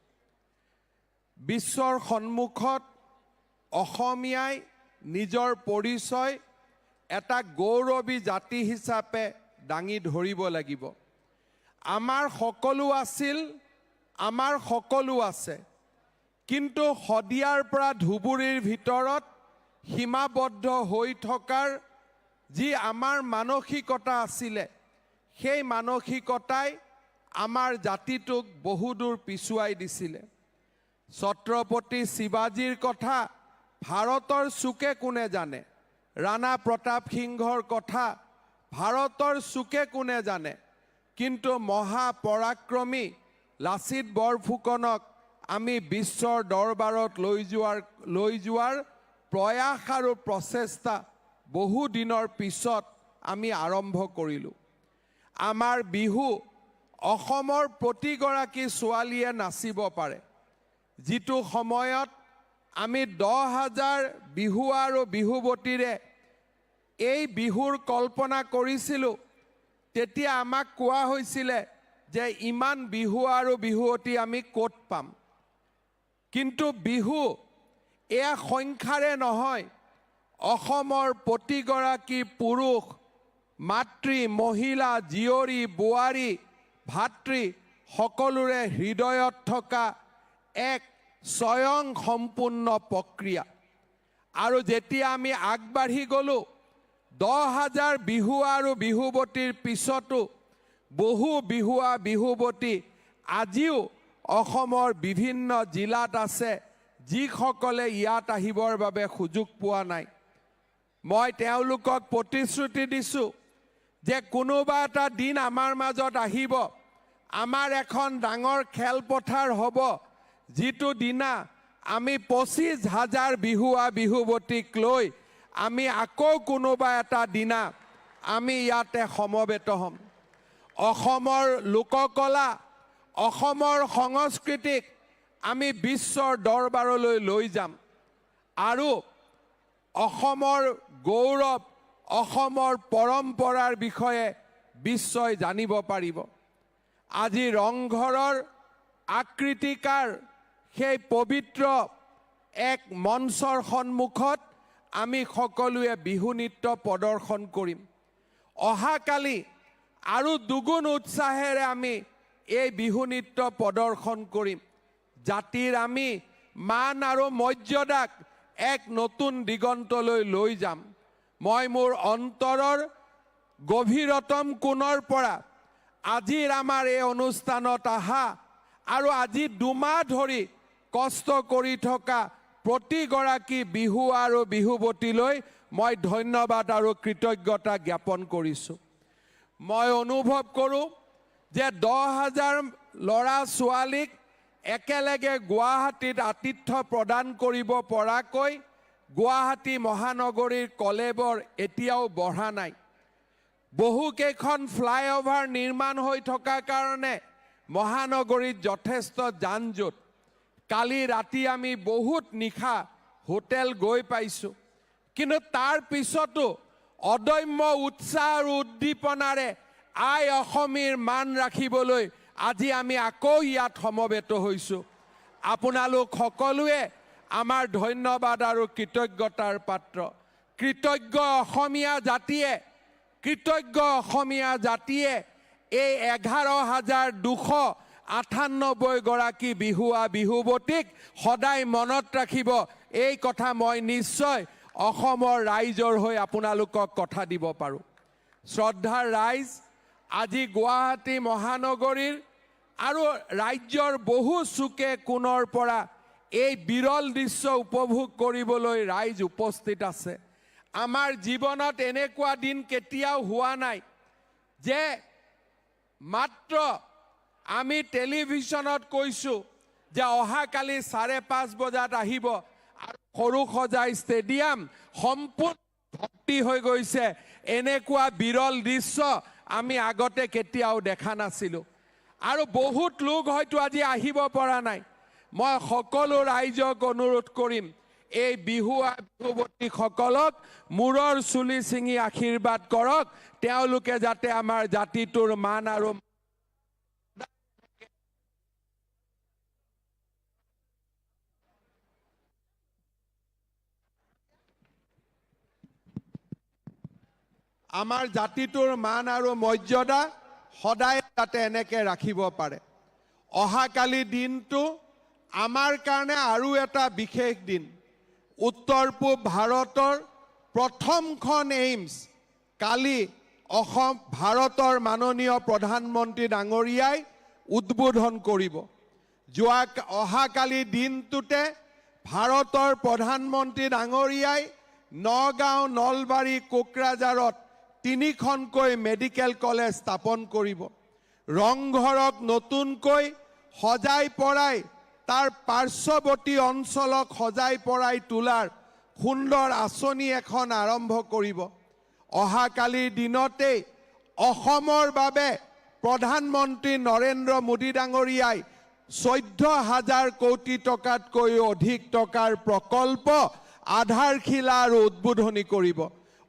বিশ্বৰ সন্মুখত অসমীয়াই নিজৰ পৰিচয় এটা গৌৰৱী জাতি হিচাপে দাঙি ধৰিব লাগিব। আমাৰ সকলো আছিল, আমাৰ সকলো আছে, কিন্তু শদিয়াৰ পৰা ধুবুৰীৰ ভিতৰত সীমাবদ্ধ হৈ থকাৰ যি আমাৰ মানসিকতা আছিলে, সেই মানসিকতাই আমাৰ জাতিটোক বহুদূৰ পিছুৱাই দিছিলে। ছত্ৰপতি শিৱাজীৰ কথা ভাৰতৰ চুকে কোণে জানে, ৰাণা প্ৰতাপ সিংহৰ কথা ভাৰতৰ চুকে কোণে জানে, কিন্তু মহাপৰাক্ৰমী লাচিত বৰফুকনক আমি বিশ্বৰ দৰবাৰত লৈ যোৱাৰ, লৈ যোৱাৰ প্ৰয়াস আৰু প্ৰচেষ্টা বহু দিনৰ পিছত আমি আৰম্ভ কৰিলোঁ। আমাৰ বিহু অসমৰ প্ৰতিগৰাকী ছোৱালীয়ে নাচিব পাৰে। যিটো সময়ত আমি দহ হাজাৰ বিহুৱা আৰু বিহুৱতীৰে এই বিহুৰ কল্পনা কৰিছিলোঁ, তেতিয়া আমাক কোৱা হৈছিলে যে ইমান বিহুৱা আৰু বিহুৱতী আমি ক'ত পাম। কিন্তু বিহু এয়া সংখ্যাৰে নহয়, অসমৰ প্ৰতিগৰাকী পুৰুষ, মাতৃ, মহিলা, জীয়ৰী, বোৱাৰী, ভাতৃ সকলোৰে হৃদয়ত থকা এক স্বয়ং সম্পূৰ্ণ প্ৰক্ৰিয়া। আৰু যেতিয়া আমি আগবাঢ়ি গ'লো, দহ হাজাৰ বিহুৱা আৰু বিহুৱতীৰ পিছতো বহু বিহুৱা বিহুৱতী আজিও অসমৰ বিভিন্ন জিলাত আছে, যিসকলে ইয়াত আহিবৰ বাবে সুযোগ পোৱা নাই। মই তেওঁলোকক প্ৰতিশ্ৰুতি দিছোঁ যে কোনোবা এটা দিন আমাৰ মাজত আহিব, আমাৰ এখন ডাঙৰ খেলপথাৰ হ'ব, যিটো দিনা আমি পঁচিছ হাজাৰ বিহুৱা বিহুৱতীক লৈ আমি আকৌ কোনোবা এটা দিনা আমি ইয়াতে সমবেত হ'ম। অসমৰ লোককলা, অসমৰ সংস্কৃতিক আমি বিশ্বৰ দৰবাৰলৈ লৈ যাম আৰু অসমৰ গৌৰৱ, অসমৰ পৰম্পৰাৰ বিষয়ে বিশ্বই জানিব পাৰিব। আজি ৰংঘৰৰ আকৃতিকাৰ সেই পবিত্ৰ এক মঞ্চৰ সন্মুখত আমি সকলোৱে বিহু নৃত্য প্ৰদৰ্শন কৰিম। অহাকালি আৰু দুগুণ উৎসাহেৰে আমি এই বিহু নৃত্য প্ৰদৰ্শন কৰিম। জাতিৰ আমি মান আৰু মৰ্যাদাক এক নতুন দিগন্তলৈ লৈ যাম। মই মোৰ অন্তৰৰ গভীৰতম কোণৰ পৰা আজিৰ আমাৰ এই অনুষ্ঠানত অহা আৰু আজি দুমাহ ধৰি কষ্ট কৰি থকা প্ৰতিগৰাকী বিহুৱা আৰু বিহুৱতীলৈ মই ধন্যবাদ আৰু কৃতজ্ঞতা জ্ঞাপন কৰিছোঁ। মই অনুভৱ কৰোঁ যে দহ হাজাৰ ল'ৰা ছোৱালীক একেলগে গুৱাহাটীত আতিথ্য প্ৰদান কৰিব পৰাকৈ গুৱাহাটী মহানগৰীৰ কলেবৰ এতিয়াও বঢ়া নাই। বহুকেইখন ফ্লাইঅভাৰ নিৰ্মাণ হৈ থকাৰ কাৰণে মহানগৰীত যথেষ্ট যান জঁট। কালি ৰাতি আমি বহুত নিশা হোটেল গৈ পাইছোঁ, কিন্তু তাৰ পিছতো অদম্য উৎসাহ আৰু উদ্দীপনাৰে আই অসমীৰ মান ৰাখিবলৈ আজি আমি আকৌ ইয়াত সমবেত হৈছোঁ। আপোনালোক সকলোৱে আমাৰ ধন্যবাদ আৰু কৃতজ্ঞতাৰ পাত্ৰ। কৃতজ্ঞ অসমীয়া জাতিয়ে, কৃতজ্ঞ অসমীয়া জাতিয়ে এই এঘাৰ হাজাৰ দুশ আঠান্নব্বৈ গৰাকী বিহুৱা বিহুৱতীক সদায় মনত ৰাখিব। এই কথা মই নিশ্চয় অসমৰ ৰাইজৰ হৈ আপোনালোকক কথা দিব পাৰোঁ। শ্ৰদ্ধাৰ ৰাইজ, আজি গুৱাহাটী মহানগৰীৰ আৰু ৰাজ্যৰ বহু চুকে কোণৰ পৰা এই বিৰল দৃশ্য উপভোগ কৰিবলৈ ৰাইজ উপস্থিত আছে। আমাৰ জীৱনত এনেকুৱা দিন কেতিয়াও হোৱা নাই যে মাত্ৰ আমি টেলিভিছনত কৈছোঁ যে অহাকালি চাৰে পাঁচ বজাত আহিব আৰু সৰুসজাই ষ্টেডিয়াম সম্পূৰ্ণ ভৰ্তি হৈ গৈছে। এনেকুৱা বিৰল দৃশ্য আমি আগতে কেতিয়াও দেখা নাছিলোঁ। আৰু বহুত লোক হয়তো আজি আহিব পৰা নাই। মই সকলো ৰাইজক অনুৰোধ কৰিম, এই বিহুৱা বিহুৱতীসকলক মূৰৰ চুলি ছিঙি আশীৰ্বাদ কৰক, তেওঁলোকে যাতে আমাৰ জাতিটোৰ মান আৰু আমাৰ জাতিটোৰ মান আৰু মৰ্যাদা সদায় যাতে এনেকে ৰাখিব পাৰে। অহাকালি দিনটো আমাৰ কাৰণে আৰু এটা বিশেষ দিন। উত্তৰ পূব ভাৰতৰ প্ৰথমখন এইমছ কালি অসম, ভাৰতৰ মাননীয় প্ৰধানমন্ত্ৰী ডাঙৰীয়াই উদ্বোধন কৰিব। যোৱা কা-, অহাকালি দিনটোতে ভাৰতৰ প্ৰধানমন্ত্ৰী ডাঙৰীয়াই নগাঁও, নলবাৰী, কোকৰাঝাৰত তিনিখনকৈ মেডিকেল কলেজ স্থাপন কৰিব। ৰংঘৰক নতুনকৈ সজাই পৰাই, তাৰ পাৰ্শ্বৱৰ্তী অঞ্চলক সজাই পৰাই তোলাৰ সুন্দৰ আঁচনি এখন আৰম্ভ কৰিব। অহাকালিৰ দিনতেই অসমৰ বাবে প্ৰধানমন্ত্ৰী নৰেন্দ্ৰ মোদী ডাঙৰীয়াই চৈধ্য হাজাৰ কোটি টকাতকৈও অধিক টকাৰ প্ৰকল্প আধাৰশিলা আৰু উদ্বোধনী কৰিব।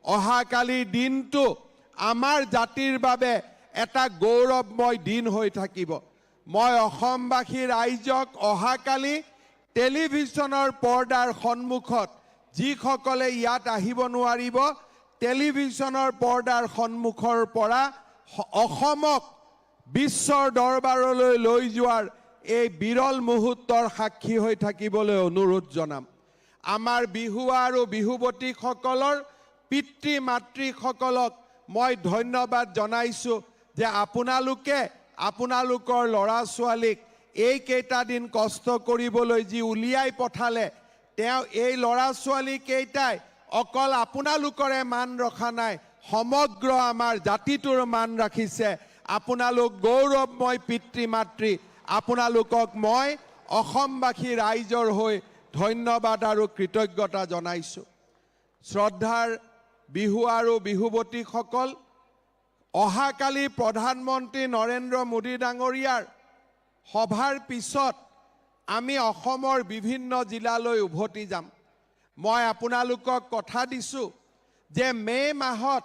অহাকালিৰ দিনটো আমাৰ জাতিৰ বাবে এটা গৌৰৱময় দিন হৈ থাকিব। মই অসমবাসী ৰাইজক অহাকালি টেলিভিছনৰ পৰ্দাৰ সন্মুখত যিসকলে ইয়াত আহিব নোৱাৰিব, টেলিভিছনৰ পৰ্দাৰ সন্মুখৰ পৰা স-, অসমক বিশ্বৰ দৰবাৰলৈ লৈ যোৱাৰ এই বিৰল মুহূৰ্তৰ সাক্ষী হৈ থাকিবলৈ অনুৰোধ জনাম। আমাৰ বিহুৱা আৰু বিহুৱতীসকলৰ পিতৃ মাতৃসকলক মই ধন্যবাদ জনাইছোঁ যে আপোনালোকে আপোনালোকৰ ল'ৰা ছোৱালীক এইকেইটা দিন কষ্ট কৰিবলৈ যি উলিয়াই পঠালে, তেওঁ এই ল'ৰা ছোৱালীকেইটাই অকল আপোনালোকৰে মান ৰখা নাই, সমগ্ৰ আমাৰ জাতিটোৰ মান ৰাখিছে। আপোনালোক গৌৰৱময় পিতৃ মাতৃ, আপোনালোকক মই অসমবাসী ৰাইজৰ হৈ ধন্যবাদ আৰু কৃতজ্ঞতা জনাইছোঁ। শ্ৰদ্ধাৰ বিহুৱা আৰু বিহুৱতীসকল, অহাকালি প্ৰধানমন্ত্ৰী নৰেন্দ্ৰ মোদী ডাঙৰীয়াৰ সভাৰ পিছত আমি অসমৰ বিভিন্ন জিলালৈ উভতি যাম। মই আপোনালোকক কথা দিছোঁ যে মে' মাহত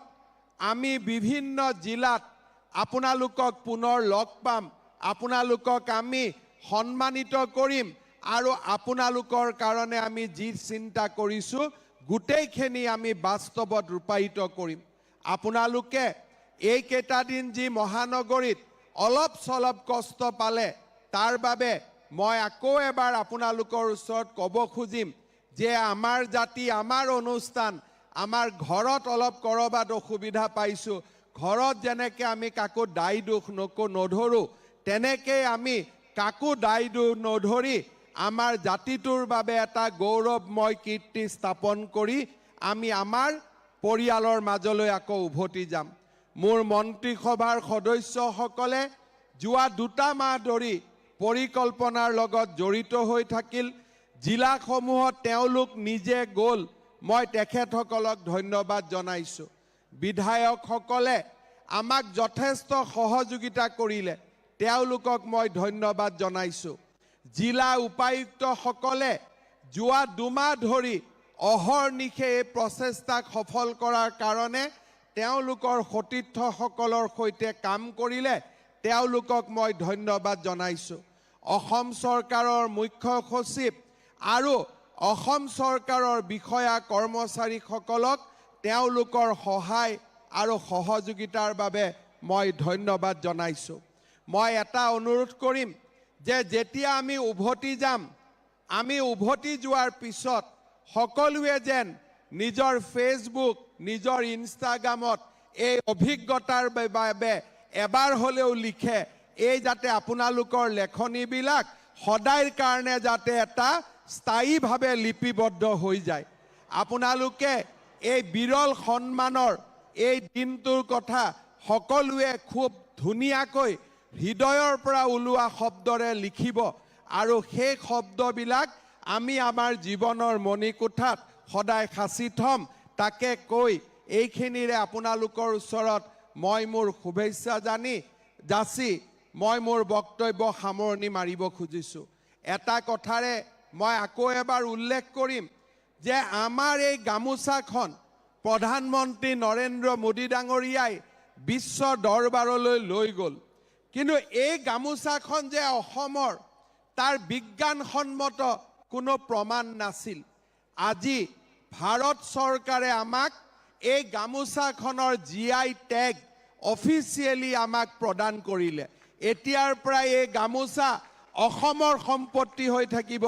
আমি বিভিন্ন জিলাত আপোনালোকক পুনৰ লগ পাম, আপোনালোকক আমি সন্মানিত কৰিম আৰু আপোনালোকৰ কাৰণে আমি যি চিন্তা কৰিছো গোটেইখিনি আমি বাস্তৱত ৰূপায়িত কৰিম। আপোনালোকে এইকেইটা দিন যি মহানগৰীত অলপ চলপ কষ্ট পালে, তাৰ বাবে মই আকৌ এবাৰ আপোনালোকৰ ওচৰত ক'ব খুজিম যে আমাৰ জাতি, আমাৰ অনুষ্ঠান, আমাৰ ঘৰত অলপ ক'ৰবাত অসুবিধা পাইছো, ঘৰত যেনেকে আমি কাকো দায় দোষ নকো নধৰো, তেনেকে আমি কাকো দায় দোষ নধৰি আমাৰ জাতিটোৰ বাবে এটা গৌৰৱময় কীৰ্তি স্থাপন কৰি আমি আমাৰ পৰিয়ালৰ মাজলৈ আকৌ উভতি যাম। মোৰ মন্ত্ৰীসভাৰ সদস্যসকলে যোৱা দুটা মাহ ধৰি পৰিকল্পনাৰ লগত জড়িত হৈ থাকিল। জিলাসমূহত তেওঁলোক নিজে গ'ল, মই তেখেতসকলক ধন্যবাদ জনাইছো। বিধায়কসকলে আমাক যথেষ্ট সহযোগিতা কৰিলে, তেওঁলোকক মই ধন্যবাদ জনাইছো। জিলা উপায়ুক্তসকলে যোৱা দুমাহ ধৰি অহৰ্নিশে এই প্ৰচেষ্টাক সফল কৰাৰ কাৰণে তেওঁলোকৰ সতীৰ্থসকলৰ সৈতে কাম কৰিলে, তেওঁলোকক মই ধন্যবাদ জনাইছো। অসম চৰকাৰৰ মুখ্য সচিব আৰু অসম চৰকাৰৰ বিষয়া কৰ্মচাৰীসকলক তেওঁলোকৰ সহায় আৰু সহযোগিতাৰ বাবে মই ধন্যবাদ জনাইছো। মই এটা অনুৰোধ কৰিম যে যেতিয়া আমি উভতি যাম, আমি উভতি যোৱাৰ পিছত সকলোৱে যেন নিজৰ Facebook, নিজৰ Instagram-ত এই অভিজ্ঞতাৰ বাবে এবাৰ হ'লেও লিখে, এই যাতে আপোনালোকৰ লেখনিবিলাক সদায়ৰ কাৰণে যাতে এটা স্থায়ীভাৱে লিপিবদ্ধ হৈ যায়। আপোনালোকে এই বিৰল সন্মানৰ এই দিনটোৰ কথা সকলোৱে খুব ধুনীয়াকৈ হৃদয়ৰ পৰা ওলোৱা শব্দৰে লিখিব আৰু সেই শব্দবিলাক আমি আমাৰ জীৱনৰ মণিকোঠাত সদায় সাঁচি থম। তাকে কৈ এইখিনিৰে আপোনালোকৰ ওচৰত মই মোৰ শুভেচ্ছা জানি, যাচি মই মোৰ বক্তব্য সামৰণি মাৰিব খুজিছো। এটা কথাৰে মই আকৌ এবাৰ উল্লেখ কৰিম যে আমাৰ এই গামোচাখন প্ৰধানমন্ত্ৰী নৰেন্দ্ৰ মোদী ডাঙৰীয়াই বিশ্ব দৰবাৰলৈ লৈ গ'ল। কিন্তু এই গামোচাখন যে অসমৰ, তাৰ বিজ্ঞানসন্মত কোনো প্ৰমাণ নাছিল। আজি ভাৰত চৰকাৰে আমাক এই গামোচাখনৰ G I tag officially আমাক প্ৰদান কৰিলে। এতিয়াৰ পৰা এই গামোচা অসমৰ সম্পত্তি হৈ থাকিব,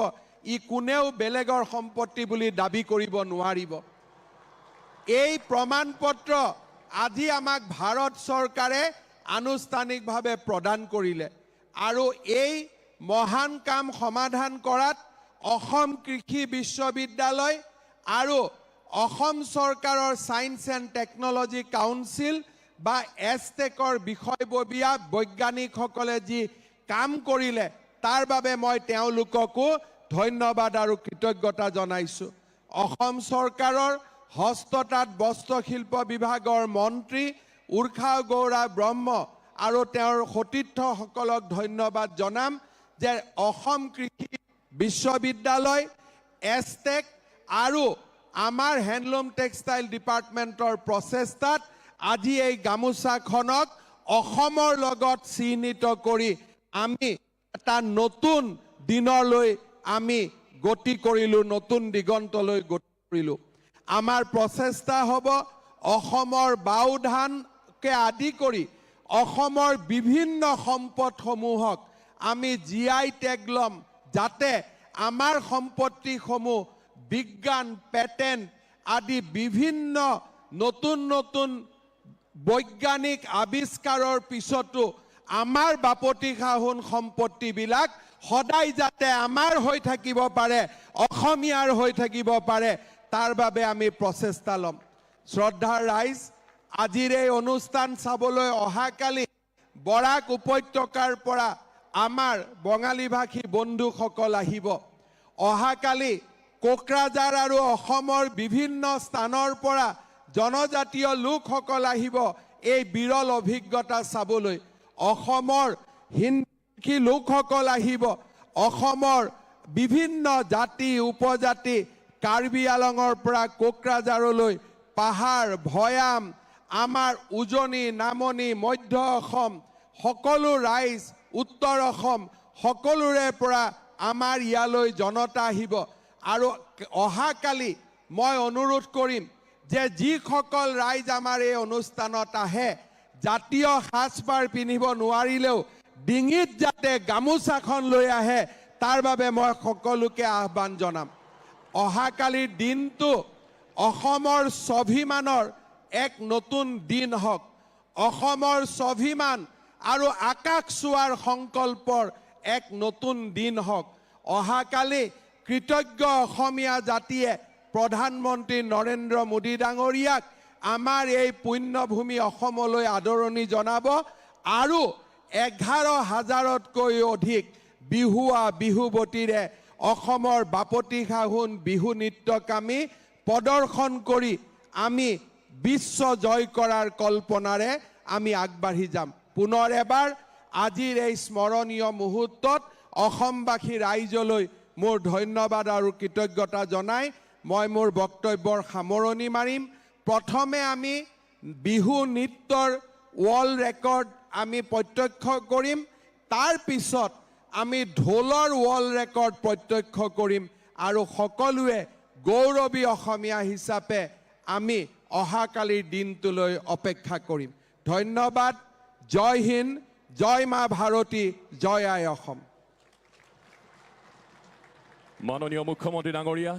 ই কোনেও বেলেগৰ সম্পত্তি বুলি দাবী কৰিব নোৱাৰিব। এই প্ৰমাণ পত্ৰ আজি আমাক ভাৰত চৰকাৰে আনুষ্ঠানিকভাৱে প্ৰদান কৰিলে আৰু এই মহান কাম সমাধান কৰাত অসম কৃষি বিশ্ববিদ্যালয় আৰু অসম চৰকাৰৰ Science and Technology Council বা এছটেকৰ বিষয়ববীয়া বৈজ্ঞানিকসকলে যি কাম কৰিলে, তাৰ বাবে মই তেওঁলোককো ধন্যবাদ আৰু কৃতজ্ঞতা জনাইছো। অসম চৰকাৰৰ হস্ততাঁত বস্ত্ৰশিল্প বিভাগৰ মন্ত্ৰী উৰ্খাও গৌৰা ব্ৰহ্ম আৰু তেওঁৰ সতীৰ্থসকলক ধন্যবাদ জনাম যে অসম কৃষি বিশ্ববিদ্যালয়, এছটেক আৰু আমাৰ হেণ্ডলুম টেক্সটাইল ডিপাৰ্টমেণ্টৰ প্ৰচেষ্টাত আজি এই গামোচাখনক অসমৰ লগত চিহ্নিত কৰি আমি এটা নতুন দিনলৈ আমি গতি কৰিলো, নতুন দিগন্তলৈ গতি কৰিলো। আমাৰ প্ৰচেষ্টা হ'ব অসমৰ বাও ধানকে আদি কৰি অসমৰ বিভিন্ন সম্পদসমূহক আমি G I tag ল'ম, যাতে আমাৰ সম্পত্তিসমূহ বিজ্ঞান, পেটেণ্ট আদি বিভিন্ন নতুন নতুন বৈজ্ঞানিক আৱিষ্কাৰৰ পিছতো আমাৰ বাপতি সাহোন সম্পত্তিবিলাক সদায় যাতে আমাৰ হৈ থাকিব পাৰে, অসমীয়াৰ হৈ থাকিব পাৰে, তাৰ বাবে আমি প্ৰচেষ্টা ল'ম। শ্ৰদ্ধাৰ ৰাইজ, আজিৰ এই অনুষ্ঠান চাবলৈ অহাকালি বৰাক উপত্যকাৰ পৰা আমাৰ বঙালী ভাষী বন্ধুসকল আহিব। অহাকালি কোকৰাঝাৰ আৰু অসমৰ বিভিন্ন স্থানৰ পৰা জনজাতীয় লোকসকল আহিব এই বিৰল অভিজ্ঞতা চাবলৈ। অসমৰ হিন্দী লোকসকল আহিব, অসমৰ বিভিন্ন জাতি উপজাতি কাৰ্বি আলঙৰ পৰা কোকৰাঝাৰলৈ পাহাৰ, ভৈয়াম, আমাৰ উজনি, নামনি, মধ্য অসম, সকলো ৰাইজ, উত্তৰ অসম, সকলোৰে পৰা আমাৰ ইয়ালৈ জনতা আহিব। আৰু অহাকালি মই অনুৰোধ কৰিম যে যিসকল ৰাইজ আমাৰ এই অনুষ্ঠানত আহে, জাতীয় সাজপাৰ পিন্ধিব নোৱাৰিলেও ডিঙিত যাতে গামোচাখন লৈ আহে, তাৰ বাবে মই সকলোকে আহ্বান জনাম। অহাকালিৰ দিনটো অসমৰ স্বাভিমানৰ এক নতুন দিন হওক, অসমৰ স্বাভিমান আৰু আকাশ চোৱাৰ সংকল্পৰ এক নতুন দিন হওক। অহাকালি কৃতজ্ঞ অসমীয়া জাতিয়ে প্ৰধানমন্ত্ৰী নৰেন্দ্ৰ মোদী ডাঙৰীয়াক আমাৰ এই পুণ্যভূমি অসমলৈ আদৰণি জনাব আৰু এঘাৰ হাজাৰতকৈ অধিক বিহুৱা বিহুৱতীৰে অসমৰ বাপতি সাহোন বিহু নৃত্যক আমি প্ৰদৰ্শন কৰি আমি বিশ্ব জয় কৰাৰ কল্পনাৰে আমি আগবাঢ়ি যাম। পুনৰ এবাৰ আজিৰ এই স্মৰণীয় মুহূৰ্তত অসমবাসী ৰাইজলৈ মোৰ ধন্যবাদ আৰু কৃতজ্ঞতা জনাই মই মোৰ বক্তব্যৰ সামৰণি মাৰিম। প্ৰথমে আমি বিহু নৃত্যৰ ৱৰ্ল্ড ৰেকৰ্ড আমি প্ৰত্যক্ষ কৰিম, তাৰ পিছত আমি ঢোলৰ ৱৰ্ল্ড ৰেকৰ্ড প্ৰত্যক্ষ কৰিম আৰু সকলোৱে গৌৰৱী অসমীয়া হিচাপে আমি অহাকালিৰ দিনটোলৈ অপেক্ষা কৰিম। ধন্যবাদ। জয় হিন্দ, জয় মা ভাৰতী, জয় আই অসম। মাননীয় মুখ্যমন্ত্ৰী ডাঙৰীয়া,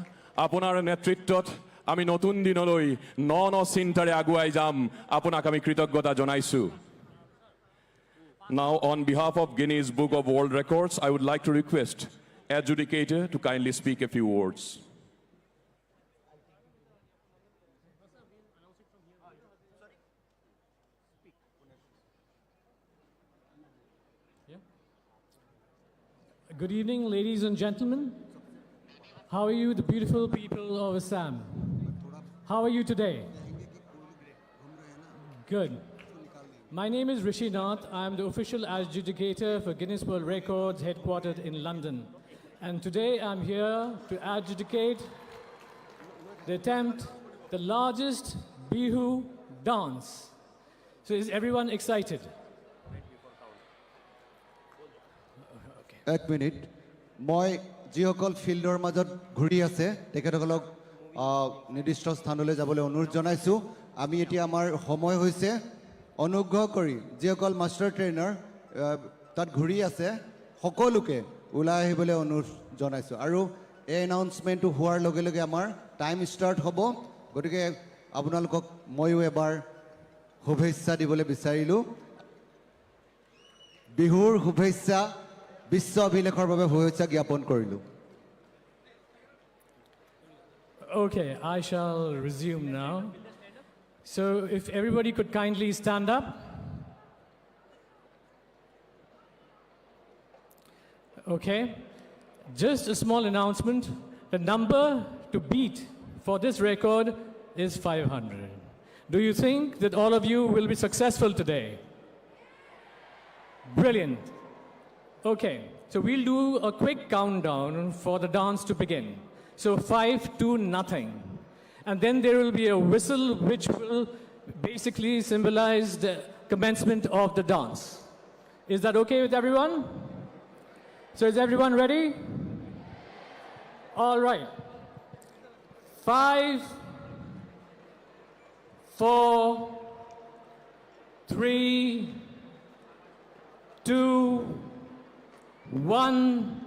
আপোনাৰ নেতৃত্বত আমি নতুন দিনলৈ ন ন চিন্তাৰে আগুৱাই যাম। আপোনাক আমি কৃতজ্ঞতা জনাইছো। Now, on behalf of Guinness Book of World Records, I would like to request adjudicator to kindly speak a few words. Good evening, ladies and gentlemen. How are you, the beautiful people of Assam? How are you today? Good. My name is Rishi Nath. I am the official adjudicator for Guinness World Records, headquartered in London. And today I'm here to adjudicate the attempt, the largest Bihu dance. So is everyone excited? এক মিনিট, মই যিসকল ফিল্ডৰ মাজত ঘূৰি আছে তেখেতসকলক আহ, নিৰ্দিষ্ট স্থানলৈ যাবলৈ অনুৰোধ জনাইছোঁ। আমি এতিয়া আমাৰ সময় হৈছে। অনুগ্ৰহ কৰি যিসকল মাষ্টাৰ ট্ৰেইনাৰ আহ, তাত ঘূৰি আছে সকলোকে ওলাই আহিবলৈ অনুৰোধ জনাইছোঁ। আৰু এই এনাউন্সমেণ্টটো হোৱাৰ লগে লগে আমাৰ টাইম ষ্টাৰ্ট হ'ব। গতিকে আপোনালোকক ময়ো এবাৰ শুভেচ্ছা দিবলৈ বিচাৰিলোঁ। বিহুৰ শুভেচ্ছা, বিশ্ব অভিলেখৰ বাবে শুভেচ্ছা জ্ঞাপন কৰিলোঁ। Okay, I shall resume now. So, if everybody could kindly stand up. Okay, just a small announcement. The number to beat for this record is five hundred. Do you think that all of you will be successful today? Brilliant. Okay, so we'll do a quick countdown for the dance to begin. So, five, two, nothing. And then there will be a whistle which will basically symbolize the commencement of the dance. Is that okay with everyone? So, is everyone ready? All right. Five, four, three, two, one.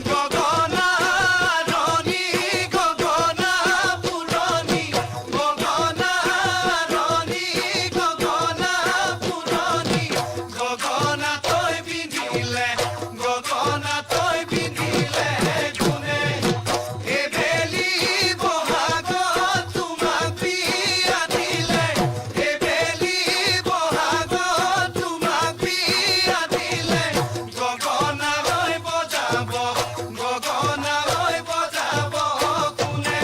Gogona roni, gogona puroni, gogona roni, gogona puroni, gogona toi binile, gogona toi binile gune. Ebeli bohago tumak biya dile, ebeli bohago tumak biya dile. Gogona roi bojabo, gogona roi bojabo kune.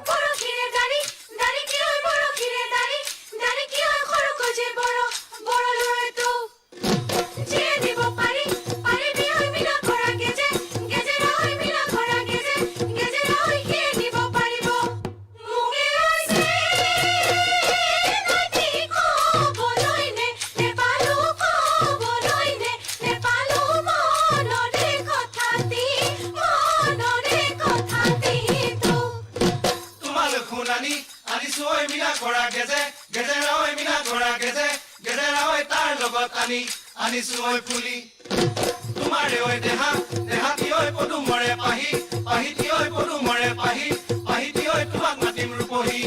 Boro kire dari, dari ki oi boro kire dari, dari ki oi khoro koje boro, boro loi tu. Jie dibo pari, pari bi oi mina khora geje, geje ra oi mina khora geje, geje ra oi ki dibo pari bo. Mugi oi se, nati ko boloi ne, Nepalu ko boloi ne, Nepalu mono de kotha ti, mono de kotha ti tu. Tumalu khunani, ani suoi mina khora geje, geje raoi mina khora geje, geje raoi tar logot ani, ani suoi phuli. Tumare oi deha, deha ti oi podumore pahi, pahi ti oi podumore pahi, pahi ti oi tumak matim rupohi.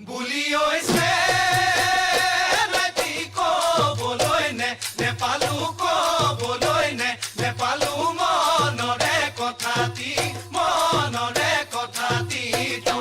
Buli oi se, nai ti ko boloi ne, Nepalu ko boloi ne, Nepalu mono de kotha ti, mono de kotha ti tu.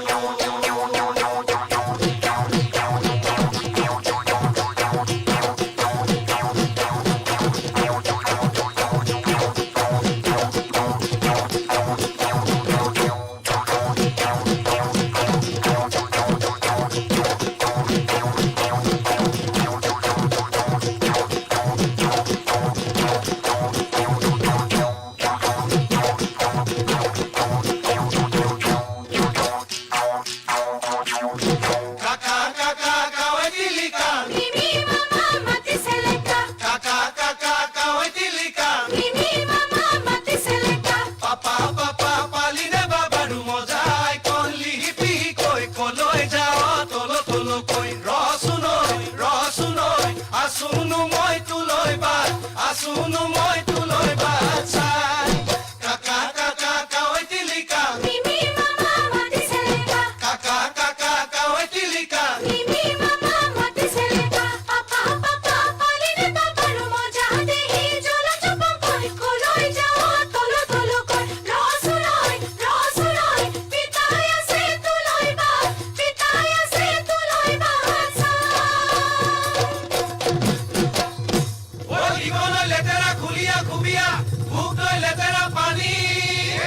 মুখ ধুই লেতেৰা পানী।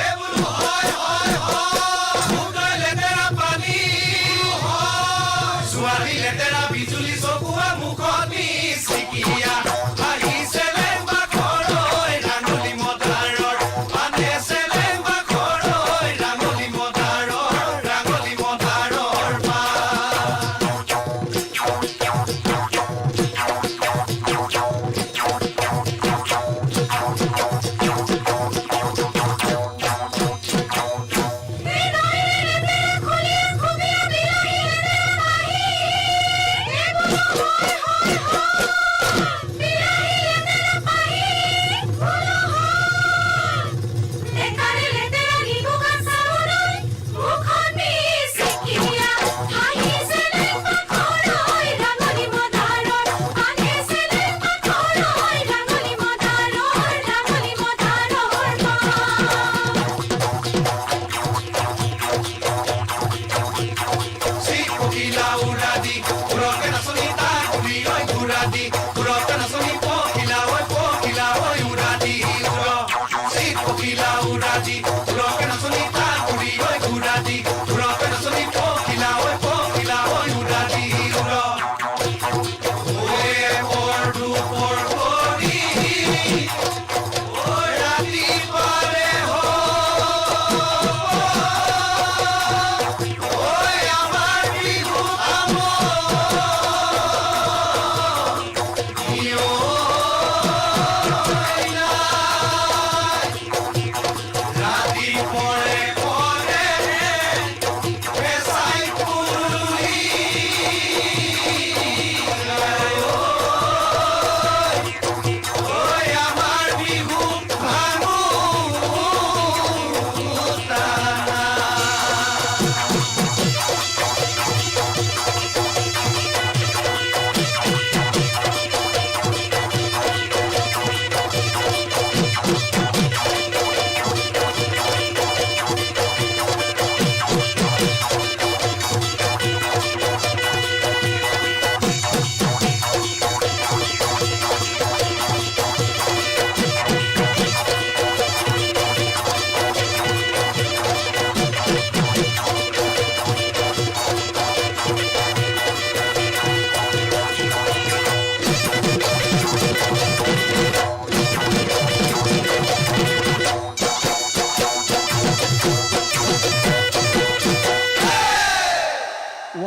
এই বোলো হয়, হয়, হয়। মুখ ধুই লেতেৰা পানী। হয়। ছোৱালী লেতেৰা বিজুলী চকুৱা মুখত মিচিকিয়া। আহি চেলেং বাখৰৈ ৰাঙলী মদাৰৰ। পানে চেলেং বাখৰৈ ৰাঙলী মদাৰৰ। ৰাঙলী মদাৰৰ মা।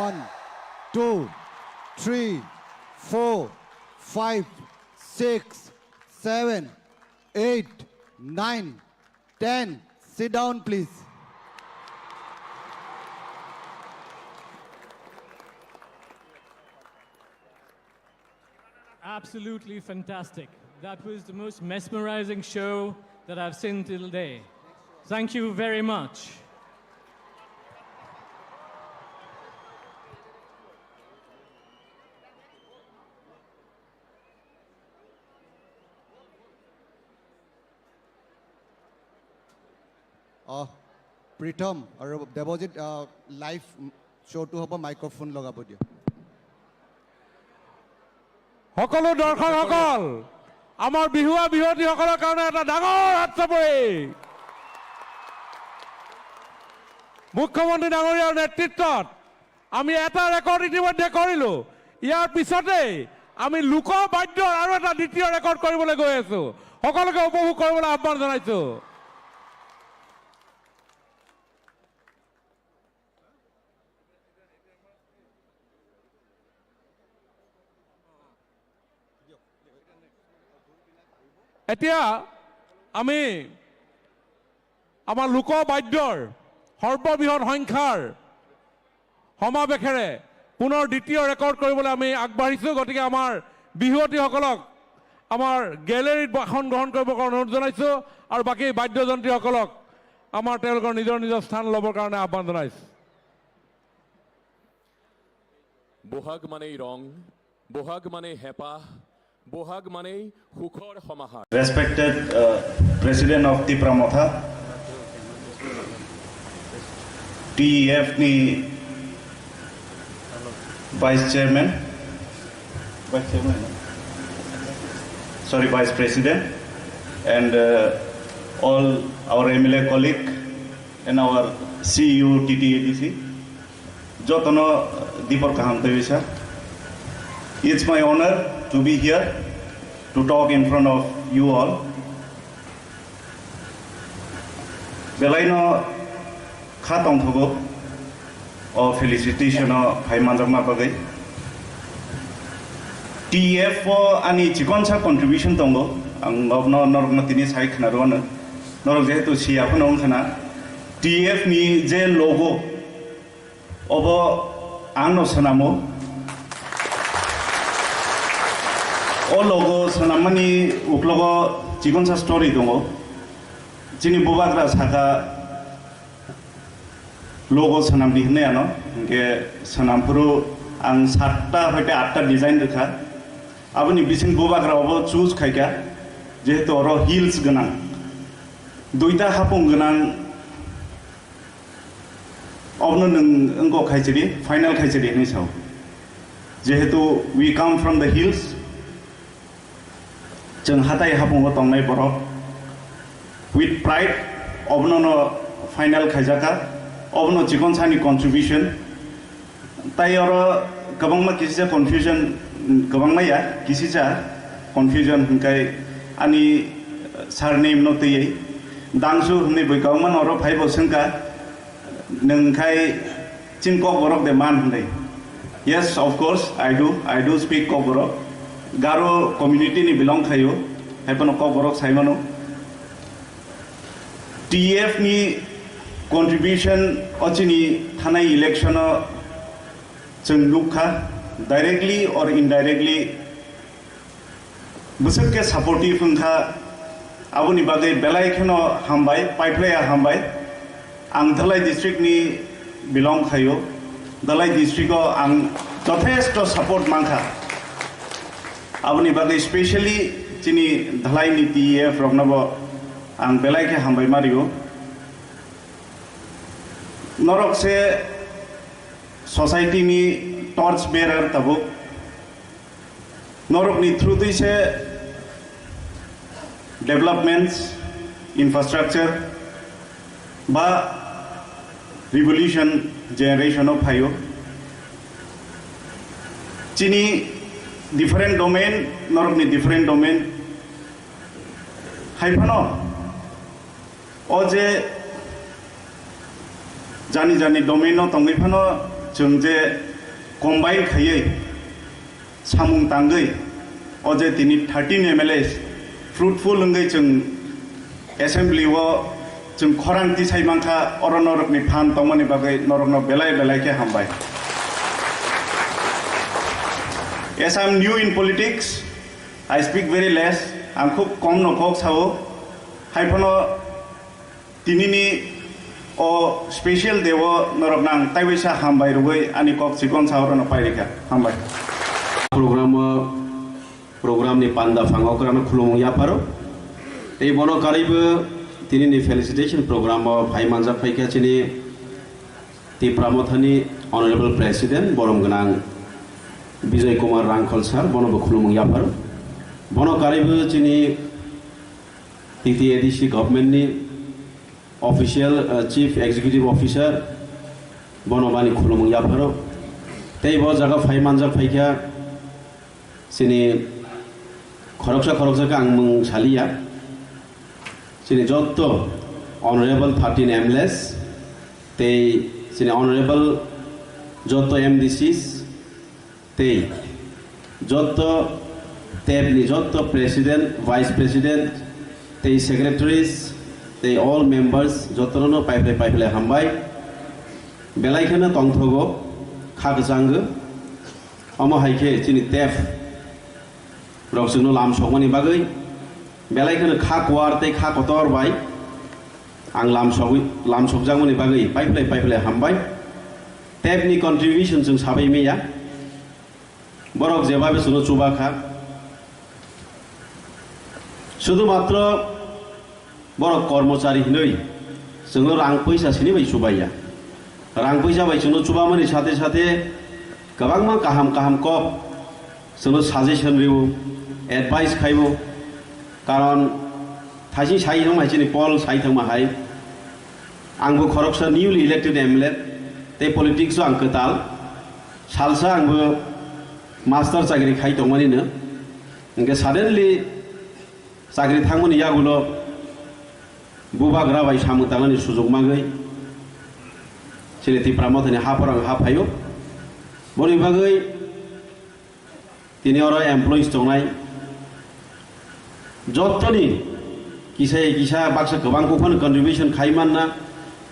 One, two, three, four, five, six, seven, eight, nine, ten. Sit down, please. Absolutely fantastic. That was the most mesmerizing show that I've seen till day. Thank you very much. অ, প্ৰীতম আৰু দেৱজিত, আহ, লাইভ শ্ব'টো হ'ব, মাইক্ৰফোন লগাব দিয়ক। সকলো দৰ্শকসকল, আমাৰ বিহুৱা বিহুৱতীসকলৰ কাৰণে এটা ডাঙৰ হাত চাপৰি। মুখ্যমন্ত্ৰী ডাঙৰীয়াৰ নেতৃত্বত আমি এটা ৰেকৰ্ড ইতিমধ্যে কৰিলো। ইয়াৰ পিছতেই আমি লোক বাদ্যৰ আৰু এটা দ্বিতীয় ৰেকৰ্ড কৰিবলৈ গৈ আছো। সকলোকে উপভোগ কৰিবলৈ আহ্বান জনাইছো। এতিয়া আমি আমাৰ লোক বাদ্যৰ সৰ্ববৃহৎ সংখ্যাৰ সমাৱেশেৰে পুনৰ দ্বিতীয় ৰেকৰ্ড কৰিবলৈ আমি আগবাঢ়িছো। গতিকে আমাৰ বিহুৱতীসকলক আমাৰ গেলেৰীত আসন গ্ৰহণ কৰিবৰ কাৰণে অনুৰোধ জনাইছো আৰু বাকী বাদ্যযন্ত্ৰীসকলক আমাৰ তেওঁলোকৰ নিজৰ নিজৰ স্থান ল'বৰ কাৰণে আহ্বান জনাইছো। বহাগ মানেই ৰং, বহাগ মানেই হেঁপাহ, বহাগ মানেই সুখৰ সমাহাৰ। Respected, uh, President of Tipra Motha, T E F ni Vice Chairman, Vice Chairman, no? Sorry, Vice President, and uh, all our M L A colleague and our C E O T T A D C, jotono dipor kaham tei sir. It's my honor to be here to talk in front of you all. Belaino kha tongthogo o felicitation o phai manjakna bagwi. T F o ani chikonsa contribution tongo, ang norokno norokno tini sai khna rwno. Norok jehetu siya phano wngkhana, T F ni je logo, obo ang no swnamo. O logo swnammani uklogo chikonsa story tongo. Chini bubagra saka logo swnamdi hwnwi ano, hwnkhe swnamphuru ang satta hoite atta design rwkha. Aboni bising bubagra obo choose khaikha, jehetu oro hills gwnang, duita hapung gwnang. Obono nwng wngkok khaisidi, final khaisidi hwnwi sao. Jehetu we come from the hills, chwng hatai hapungo tongnai borok, with pride obono no final khaijaka, obono chikonsani contribution. Tai oro kwbangma kisisa confusion, kwbangma ya, kisisa confusion hwnkhe ani surname no twiwi Dangsu hwnwi bui kwbangma no oro phaibo swngkha, nwng khai chini Kokborok de man hwnwi. Yes, of course, I do, I do speak Kokborok. Garo community ni belong khaio, haiphano Kokborok saimano. T F ni contribution o chini thanai election o chwng nukha, directly or indirectly bwswk khe supportive wngkha, aboni bagwi belai kheno hambai, paiphlaiya hambai. Ang Dhalai district ni belong khaio, Dhalai district o ang jothesto support mankha, aboni bagwi specially chini Dhalai ni T F roknobo ang belai khe hambai mario. Norok se society ni torch bearer tabuk. Norok ni through twi se developments, infrastructure ba revolution generation o phaio. Chini different domain, norok ni different domain. Haiphano o je jani jani domain no tongwi phano chwng je combine khaiwi samung tangwi o je tini thirteen M L As fruitful wngwi chwng assembly o chwng khorang tisai mankha, oro norokni phan tongmani bagwi norokno belai belai khe hambai. As I am new in politics, I speak very less, ang khub kom no kok sao, haiphano tinini o special day o norokno ang taiwisa hambai rwgwi ani kok chikon saorano pairikha. Hambai. Program o, program ni panda phango kwrwngno khulumung yapharo. Tei bono karwibo tinini felicitation program o phai manjak phaikha chini Tipra Mothani Honorable President borom gwnang Bijoy Kumar Rangkhol sir, bono bo khulumung yapharo. Bono karwibo chini T T A D C government ni official, uh, Chief Executive Officer, bono bani khulumung yapharo. Tei bo jaga phai manjak phaikha chini khoroksa khoroksa khe ang mung saliya. Chini jotto honorable thirteen M L As tei chini honorable jotto M D Cs, tei jotto tep ni jotto president, vice president, tei secretaries, tei all members, jotto no paiphlai paiphlai hambai. Belai kheno tongthogo, kha kwchango. Omo hai khe chini tep rok chwngno lam sokmani bagwi belai kheno kha kuar tei kha kotor bai ang lam sogwi, lam sokjakmani bagwi paiphlai paiphlai hambai. Tep ni contribution chwng sabai maya. Borok jebabe chwngno chuba kha. Sudhumatro borok kormochari hinwi chwngno rang poisa sini bai chubaiya. Rang poisa bai chwngno chubamani sathe sathe kwbangma kaham kaham kok chwngno suggestion rwo, advice khaibo. Karon Haising sai tongma hai chini Paul sai tongma hai. Angbo khoroksa newly elected M L A, tei politics o ang kwtal. Salsa angbo master chakri khai tongmani no. Hingke suddenly chakri thangmani yagulo bubagra bai samung tangnani sujok magwi chini Tipra Mothani haphar ang haphaio. Boni bagwi tini oro employees tongnai jottoni kisa kisa baksa kwbang kok phano contribution khai manna,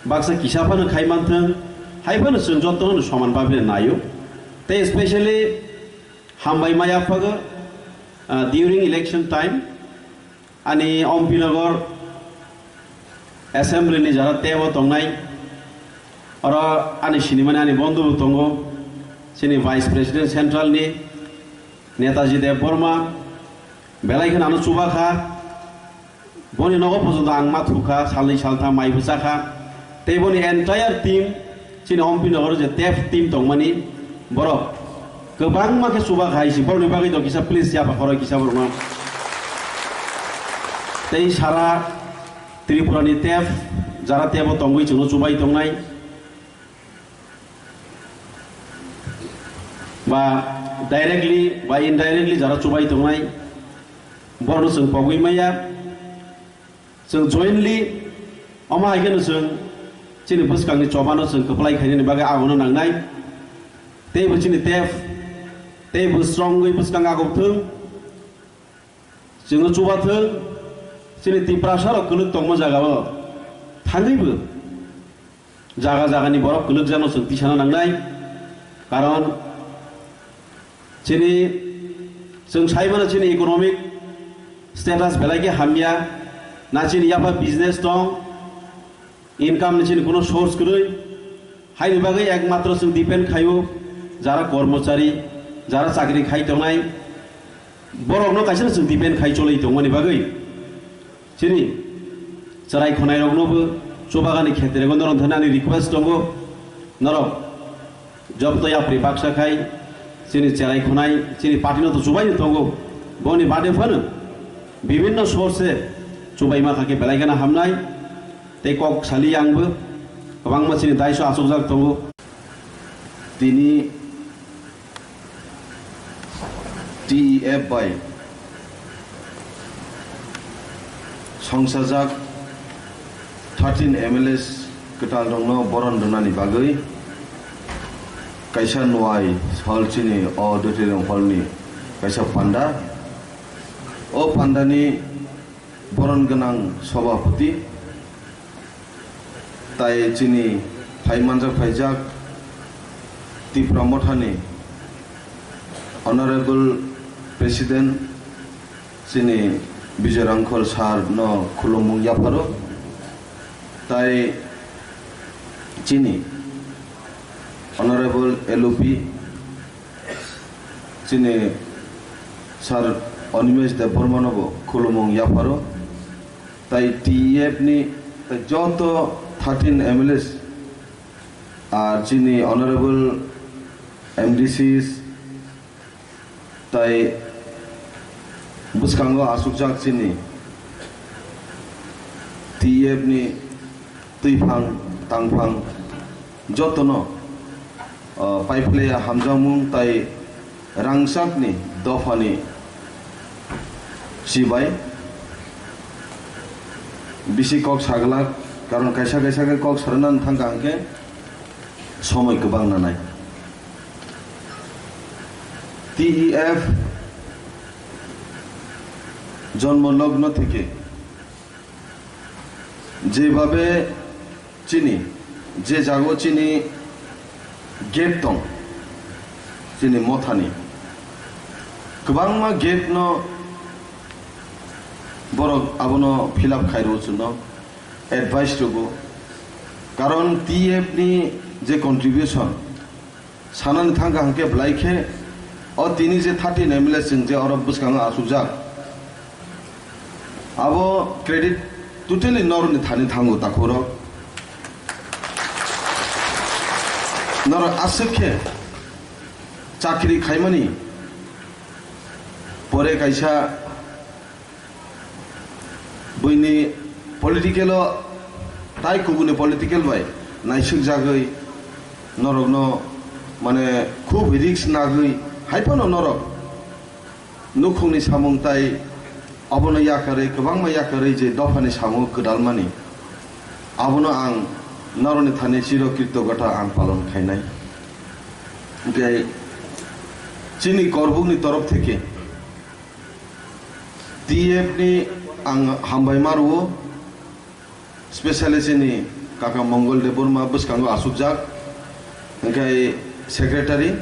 baksa kisa phano khai manthwng, hai phano chwng jottono soman bhabe naio. Tei specially hambai maya phago, ah, during election time, ani Ompinagar assembly ni jara tebo tongnai, oro ani sinimani ani bondhu bo tongo, chini Vice President Central ni Netaji Debbarma, belai kheno ano chuba kha, boni nogo pojonto ang ma thukha, salnwi saltham mai bwchakha, tei boni entire team, chini Ompinagar je tep team tongmani, borok kwbangma khe chuba khai si, borokni bagwi do kisa please yapha khoroi kisa borokno. Tei sara Tripura ni tep, jara tebo tongwi chwngno chubai tongnai, ba directly ba indirectly jara chubai tongnai, borokno chwng pogwi maya. Chwng jointly omo hai kheno chwng chini bwskangni chobano chwng kwplai khainani bagwi agono nangnai. Teibo chini tep, teibo strongwi bwskang agok thung. Chwngno chubathwng, chini Tiprasa rok kwlwk tongma jagao thangwibo jaga jagani borok kwlwkjakno chwng tisana nangnai. Karon chini, chwng sai mano chini economic status belai khe hamya, na chini yapha business tong, income ni chini kuno source kwrwi, haini bagwi ekmatro chwng depend khaio jara kormochari, jara chakri khai tongnai, borokno kaisa chwng depend khai cholwi tongmani bagwi. Chini chwrai khwnairoknobo chubagani khetrego norok thani ani request tongo, norok jobto yapri baksa khai chini chwrai khwnai chini party no to chubaino tongo, boni bade phano bibinno source chubaima thangkhe belai kheno hamnai. Tei kok sali angbo kwbangma chini daiso achukjak tongo. Tini T E F bai songsajak thirteen M L As kwtalrokno boron rwnani bagwi kaisa nuai hall chini auditorium hall ni kaisa panda. O pandani boron gwnang sobhapoti tai chini phai manjak phaijak Tipra Mothani Honorable President chini Bijoy Rangkhol sir no khulumung yapharo, tai chini Honorable L O P chini sir Animesh Debbarma no bo khulumung yapharo, tai T E F ni tai joto thirteen M L As ar chini Honorable M D Cs tai bwskango asukjak chini T E F ni twiphang tangphang jotono, o, paiphlaiya hamjakmung tai rangchakni dophani chibai bisi kok saglak, karon kaisa kaisa khe kok sarwna thangkha hwnkhe somoi kwbang nanai. T E F জন্ম লগ্ন থেকে যেভাবে chini, je jago chini gap tong, chini mothani kwbangma gap no borok abono fill up khairo chwngno advice rwgo. Karon T F ni je contribution, sanani thangkha hwnkhe belai khe o tini je thirteen M L A chwng je oro bwskango achukjak, abo credit totally norokni thani thango, takhurok. Norok aswk khe chakri khaimani pore kaisa Buini political o tai kubuni political bai naisuk jagwi norokno mane khub risk nagwi hai phano norok nukhungni samung tai abono yakarwi kwbangma yakarwi je dophani samung kwdalmani abono ang norokni thani chiro kritogota ang palon khainai. Hwnkhe chini korbukni torof theke T F ni ang hambai ma rwo, specially chini kaka Mongol Debbarma bwskango asukjak, hwnkhe secretary,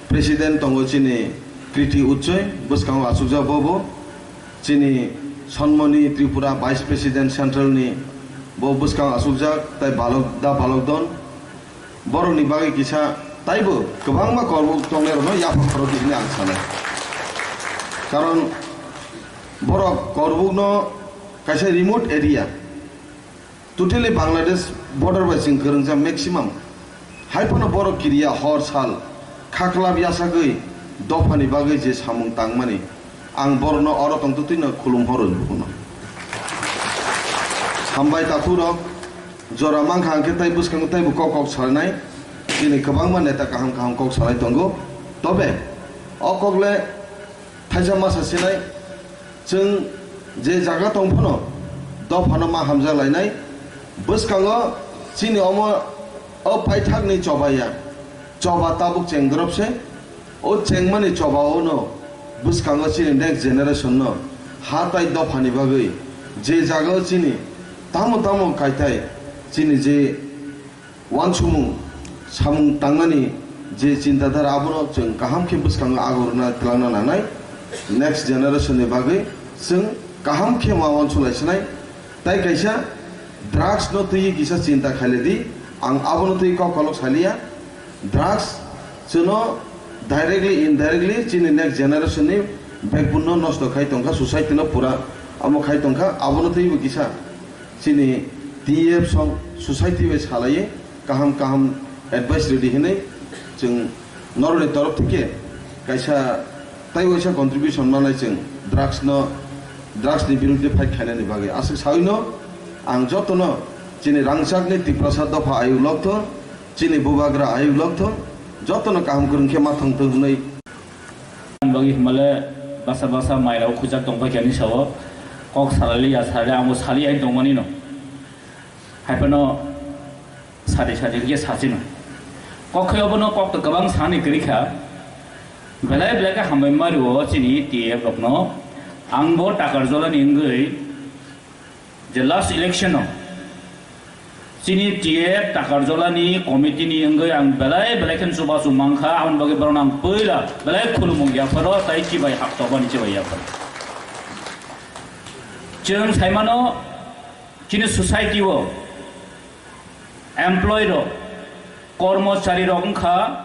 president tongo chini Kriti Uchoi bwskango asukjak, bo bo chini Sonmoni Tripura vice president central ni bo bwskango asukjak, tai balok da balok don. Borokni bagwi kisa taibo kwbangma korbuk tongnairokno yaphang khorokdi hwnwi ang sanai. Karon borok korbukno kaisa remote area, totally Bangladesh border bai chwng kwrwngsa maximum. Hai phano borok kiriya hor sal khaklap yasagwi dophani bagwi je samung tangmani, ang borokno oro tongtwtwino khulum horwi bukuno. Hambai takhurok, jora mankha hwnkhe tai bwskango taibo kok kok sanai. Chini kwbangma neta kaham kaham kok sanai tongo. Tobe o kok le thaisa masa sinai, chwng je jaga tong phano dophano ma hamjak lainai. Bwskango chini omo o paithakni chobaiya, choba tabuk chengdrop se. O chengmani chobaono bwskango chini next generation no ha tai dophani bagwi je jagao chini tamo tamo kaitai chini je wansukmung samung tangnani je chinta dhara abono chwng kaham khe bwskango agorna twlangna nangnai, next generation ni bagwi chwng kaham khe ma wansuk laisinai. Tai kaisa drugs no twi kisa chinta khailedi, ang abono twi kok kolok saliya. Drugs chwno directly, indirectly chini next generation ni backbone no nosto khai tongkha, society no pura amo khai tongkha. Abono twibo kisa chini T F song society bai salaiwi kaham kaham advice rwdi hinwi chwng norokni torof theke kaisa tai waisa contribution manai chwng drugs no, drugs ni birudde fight khainani bagwi. Aswk sawi no ang jotono chini rangchakni Tiprasa dopha ayuk lokthong, chini bubagra ayuk lokthong, jotono kaham kwrwng khe ma thangthong hwnwi. Bagwi hwnmale basa basa mairao khujak tongphai khe ani sao kok salali ya salali amo sali ai tongmani no. Hai phano sadi sadi khe sachino. Kok khe obono kok to kwbang sani kwrwi kha. Belai belai khe hambai mario chini T F rokno. Ang bo Takarjolani wngwi je last election o chini T F Takarjolani committee ni wngwi ang belai belai khe chubachu mankha, aboni bagwi borokno ang puila belai khulumung yapharo tai chibai haptokmani chibai yapharo. Chwng saimano chini society o employee rok, kormochari rok wngkha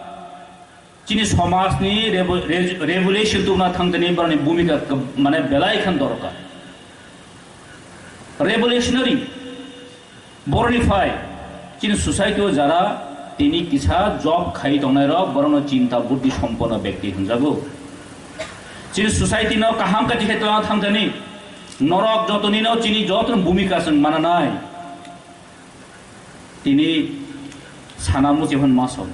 chini somajni revo-, re-, revolution tubuna thangtani borokni bhumika kab-, mane belai khan dorkar. Revolutionary borokni phai chini society o jara tini kisa job khai tongnai rok borokno chinta buddhi somponno bekti hwnjago. Chini society no kaham kachi khai tongna thangtani norok jotonino chini jotono bhumika chwng mananai. Tini sana muchung hwn ma song.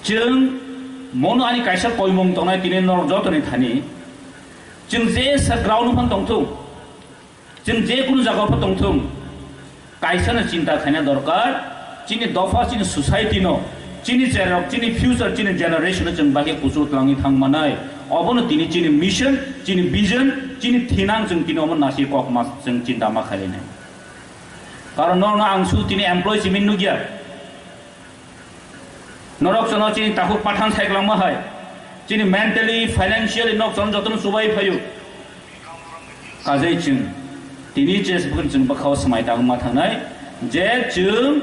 Chwng mono ani kaisa koimung tongnai tini norok jotoni thani. Chwng je sa ground phano tongthung, chwng je kunu jaga phano tongthung, kaisa no chinta khaina dorkar. Chini dopha, chini society no, chini cherok, chini future, chini generation no chwng bagwi kuchuk twlangwi thang manai. Obono tini chini mission, chini vision, chini thinang chwng tini omo nasi kok ma chwng chinta ma khainai. Karon norokno ang su tini employee simi nukya. Norok chwngno chini takhuk pathan saikwlangma hai. Chini mentally, financially nok chwng jotono chubai phaio. Kajai chwng tini je se bukhun chwng bwkhao swmai tangma thangnai je chwng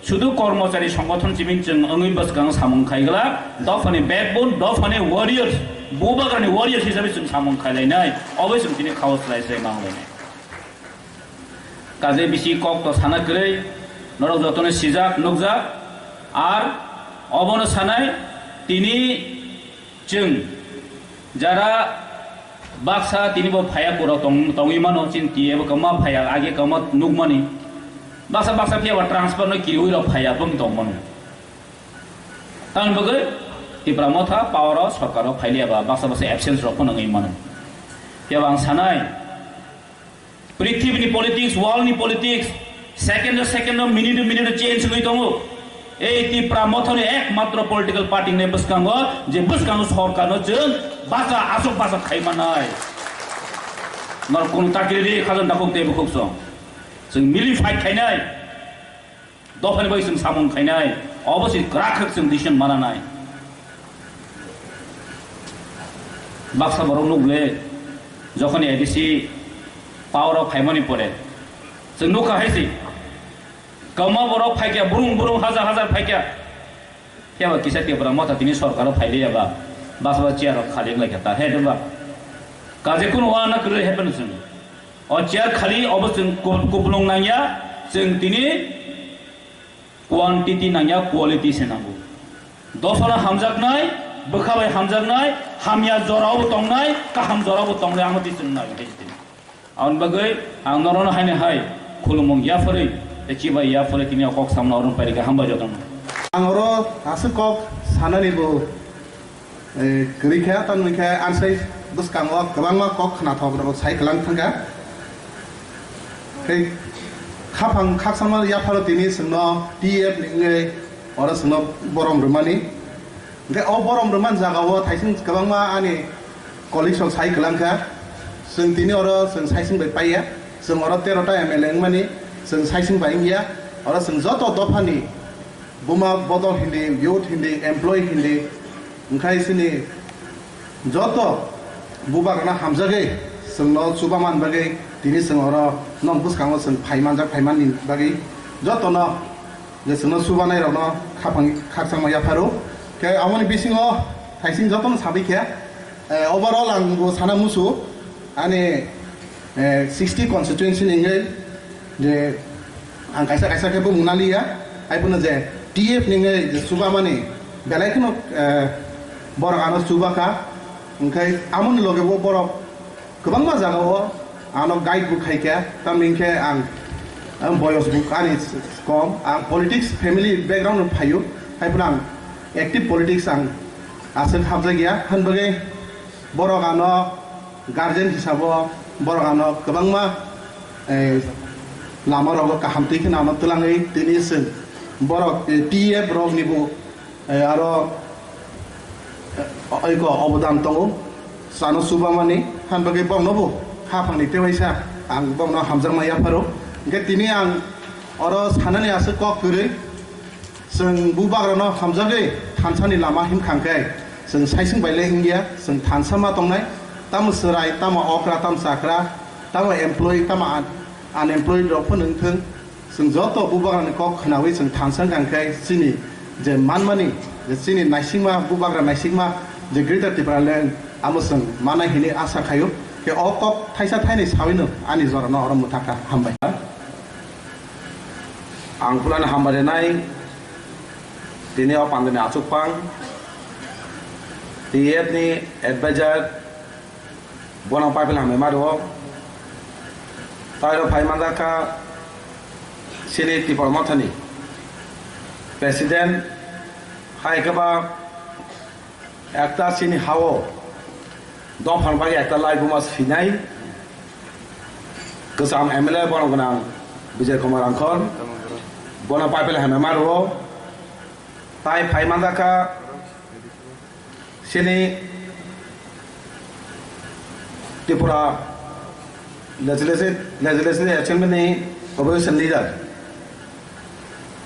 sudu kormochari songgothon simi chwng wngwi bwskang samung khaigwla dophani backbone, dophani warriors, bubagrani warriors hisabe chwng samung khailainai. Obo chwng tini khao swlai swlai ma wnglainai. Kaje bisi kok to sana kwrwi, norok jotono sijak, nukjak, ar obono sanai, tini chwng jara Baksa tini bo phaiya kura tong-, tongwi mano, chini T F kama phaiya, age kama nukmani. Baksa, baksa phiya ba transfer no kiriwi rok phaiya bwng tong mano. Tamni bagwi Tipra Motha power o, sorkar o phailiya ba baksa, baksa absence rok phano wngwi mano. Phiya ba ang sanai, Prithibini politics, world ni politics, second o second o, minute o minute o change wngwi tongo. Ei Tipra Mothani ekmatro political party ni bwskango, je bwskango sorkarno chwng bacha, aswk bacha khai manai. Nor kunu takiri ri khajan dakuk tei bukhuk song. Chwng mili fight khainai. Dophani bai chwng samung khainai, obo se kwrak khe chwng decision mananai. Baksa borok nukle, jokhoni A D C power o phaimani pore, chwng nukha hai se, kwma borok phaikya, burung burung hajar hajar phaikya. Phiya ba kisa Tipra Motha tini sorkar o phailiya ba, baksa ba chair rok khali wnglaikha ta, he ba. Kaje kunu wana kwrwi happen chwng. O chair khali obo chwng ku-, kupulung nangya, chwng tini quantity nangya, quality se nango. Dophano hamjaknai, bwkha bai hamjaknai, hamya jorao bo tongnai, kaham jorao bo tongnai, ang twi chwng nai, tei tini. Aboni bagwi ang norokno haino hai khulumung yapharwi, tei chibai yapharwi tini o kok samno orong pairikha, hambai jotono. Ang oro aswk kok sanani bo eh, kwrwi khe, tamni khe ansai bwskango kwbangma kok khnathok rok sai kwlang thangkha. Tei khaphang khakchangma yapharo tini chwngno T F ni wngwi oro chwngno borom rwmani. Hwnkhe o borom rwmani jagao thaising kwbangma ani colleagues rok sai kwlang kha. Chwng tini oro chwng saising bai paiya. Chwng oro tero ta M L A wngmani chwng saising bai wngya. Oro chwng joto dophani buma bodol hindi, youth hindi, employee hindi, wngkhai chini joto bubagrano hamjagwi chwngno chubaman bagwi tini chwng oro nok bwskango chwng phai manjak, phai manni bagwi jotono je chwngno chubanai rokno khaphang khakchangma yapharo. Khe aboni bisingo thaising jotono sabai khe, eh, overall ang bo sana musu ani eh, sixty constituency ni wngwi je ang kaisa kaisa khe bumung naliya, hai phano je T F ni wngwi je chubamani belai kheno, eh, borok ano chubakha, hwnkhe amoni loge bo borok kwbangma jagao ano guide bo khaikha, tamni hwnkhe ang, ang boyos bo ani kom, ang politics family background no phaio, hai phano ang active politics ang aswk hapjakya, han bagwi borok ano guardian hisabo borok ano kwbangma, eh, lama rogo kaham twi kheno ano twlangwi tini chwng borok, eh, T F rok nibo, eh, aro, eh, oiko obodan tongo chano chubamani, han bagwi bokno bo khaphangni tewaisa ang bokno hamjakma yapharo. Hwnkhe tini ang oro sanani aswk kok kwrwi. Chwng bubagrano hamjagwi thansani lama himkha hwnkhe, chwng saising bai le wngya, chwng thansa ma tongnai, tamo chwrai, tamo okra, tamo chakra, tamo employee, tamo un-, unemployed rok phano wngthwng, chwng joto bubagrani kok khwnawi chwng thansa wngkha hwnkhe chini je manmani, je chini naisingma, bubagra naisingma je Greater Tipraland, amo chwng manai hinwi asa khaio. Khe o kok thaisa thainwi sawino ani jorano oro mwthakha. Hambai. Ang phulano hambai rwnai tini o pandani achukphang, T F ni advisor, bono paipil hambai ma rwo. Tairo phai manjakha chini Tipra Mothani president, hai khe ba ekta chini hao dophani bagwi ekta laibuma sinai. Kwcham M L A borok gwnang Bijay Kumar Rangkhol, bono paipel hamya ma rwo. Tai phai manjakha chini Tripura Legislative, Legislative Assembly ni opposition leader.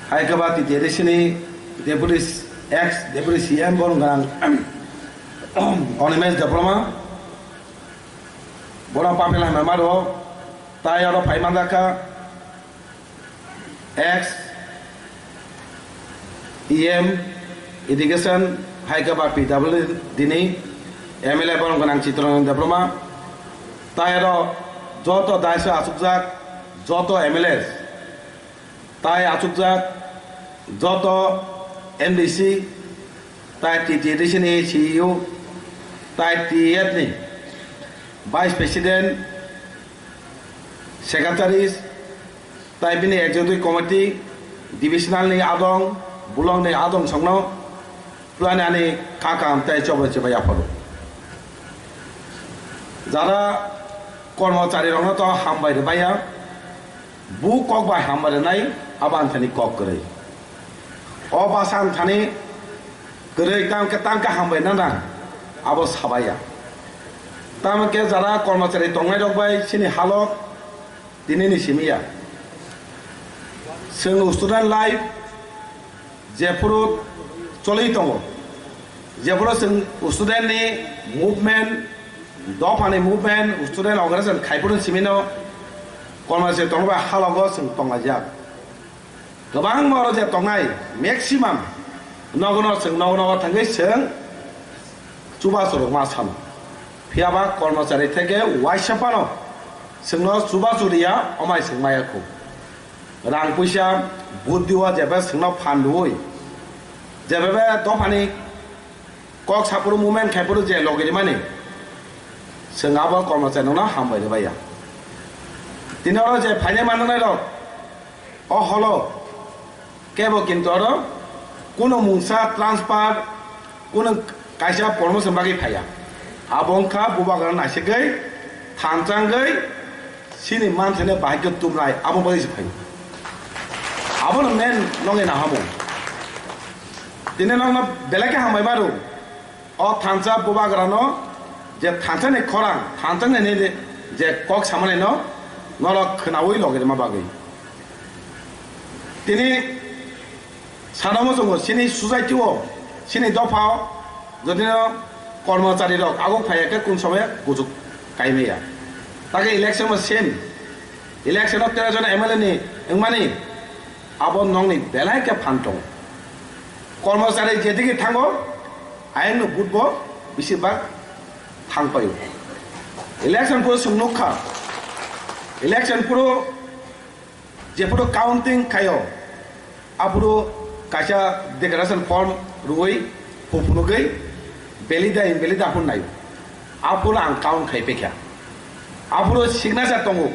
Hai khe ba T T A D C ni deputy, ex deputy C M borok gwnang Animesh Debbarma. Bono papel hamya ma rwo, tai oro phai manjakha ex E M education, hai khe ba P W D ni M L A borok gwnang Chittaranjan Debbarma, tai oro joto daisa achukjak joto M L A, tai achukjak joto M D C, tai T T A D C ni C E O, tai T F ni Vice President, Secretaries, tai bini Executive Committee, Divisional ni adong, Bulong ni adong songno pulani ani kakam tai chobo chibai aphuru. Jara kormochari rokno to hambai rwbaiya, bu kok bai hambai rwnai, abo ang thani kok kwrwi. O basa ang thani kwrwi tang khe tang khe hambai nana, abo sabaiya. Tamo khe jara kormochari tongnai rok bai chini halok tini ni simi ya. Chwng student life jephuru choli tongo, jephuru chwng student ni movement, dopha ni movement, student organization khai phuru simi no kormochari tongba halogo chwng tonglaijak. Kwbangma oro je tongnai maximum nogo no chwng nogo nogo thangwi chwng chubachu rwkma sano. Phiyaba kormochari theke waisa phano chwngno chubachu riya, omai chwng maya khu. Rang puisa, buddhi o jebe chwngno phan rwui, jebe be dophani kok saphuru movement khaiphuru je logi rimani, chwng abo kormochari no hambai rwbaiya. Tini oro je phainai manjaknai rok, o holo kebo kintu oro kuno mungsa transfer, kuno kaisa promotion bagwi phaiya. Abo wngkha bubagra naisigwi, thanchangwi, chini manthai no bahai khe tubnai, abo bagwi se phai. Abono main nongni nahamung. Tini nokno belai khe hambai maro. O thansa bubagrano je thansa ni khorang, thansa ni je kok samani no norok khwnaui logi rima bagwi. Tini Sano muchungo chini society o, chini dopha o, jodi no kormochari rok aguk phaiya khe kun somoya kuchuk kaimaya. Take election o same. Election o tero jon M L A ni wngmani abo nongni belai khe phan tongo. Kormochari jedigi thango, ayang no vote bo bisi bak thang paio. Election puro chwng nukha. Election puro Jephuru counting khaio, aphuru kaisa declaration form rwui huphunugwi valid da invalid da phuru naio. Aphuru ang count khai pekha. Aphuru signature tongo.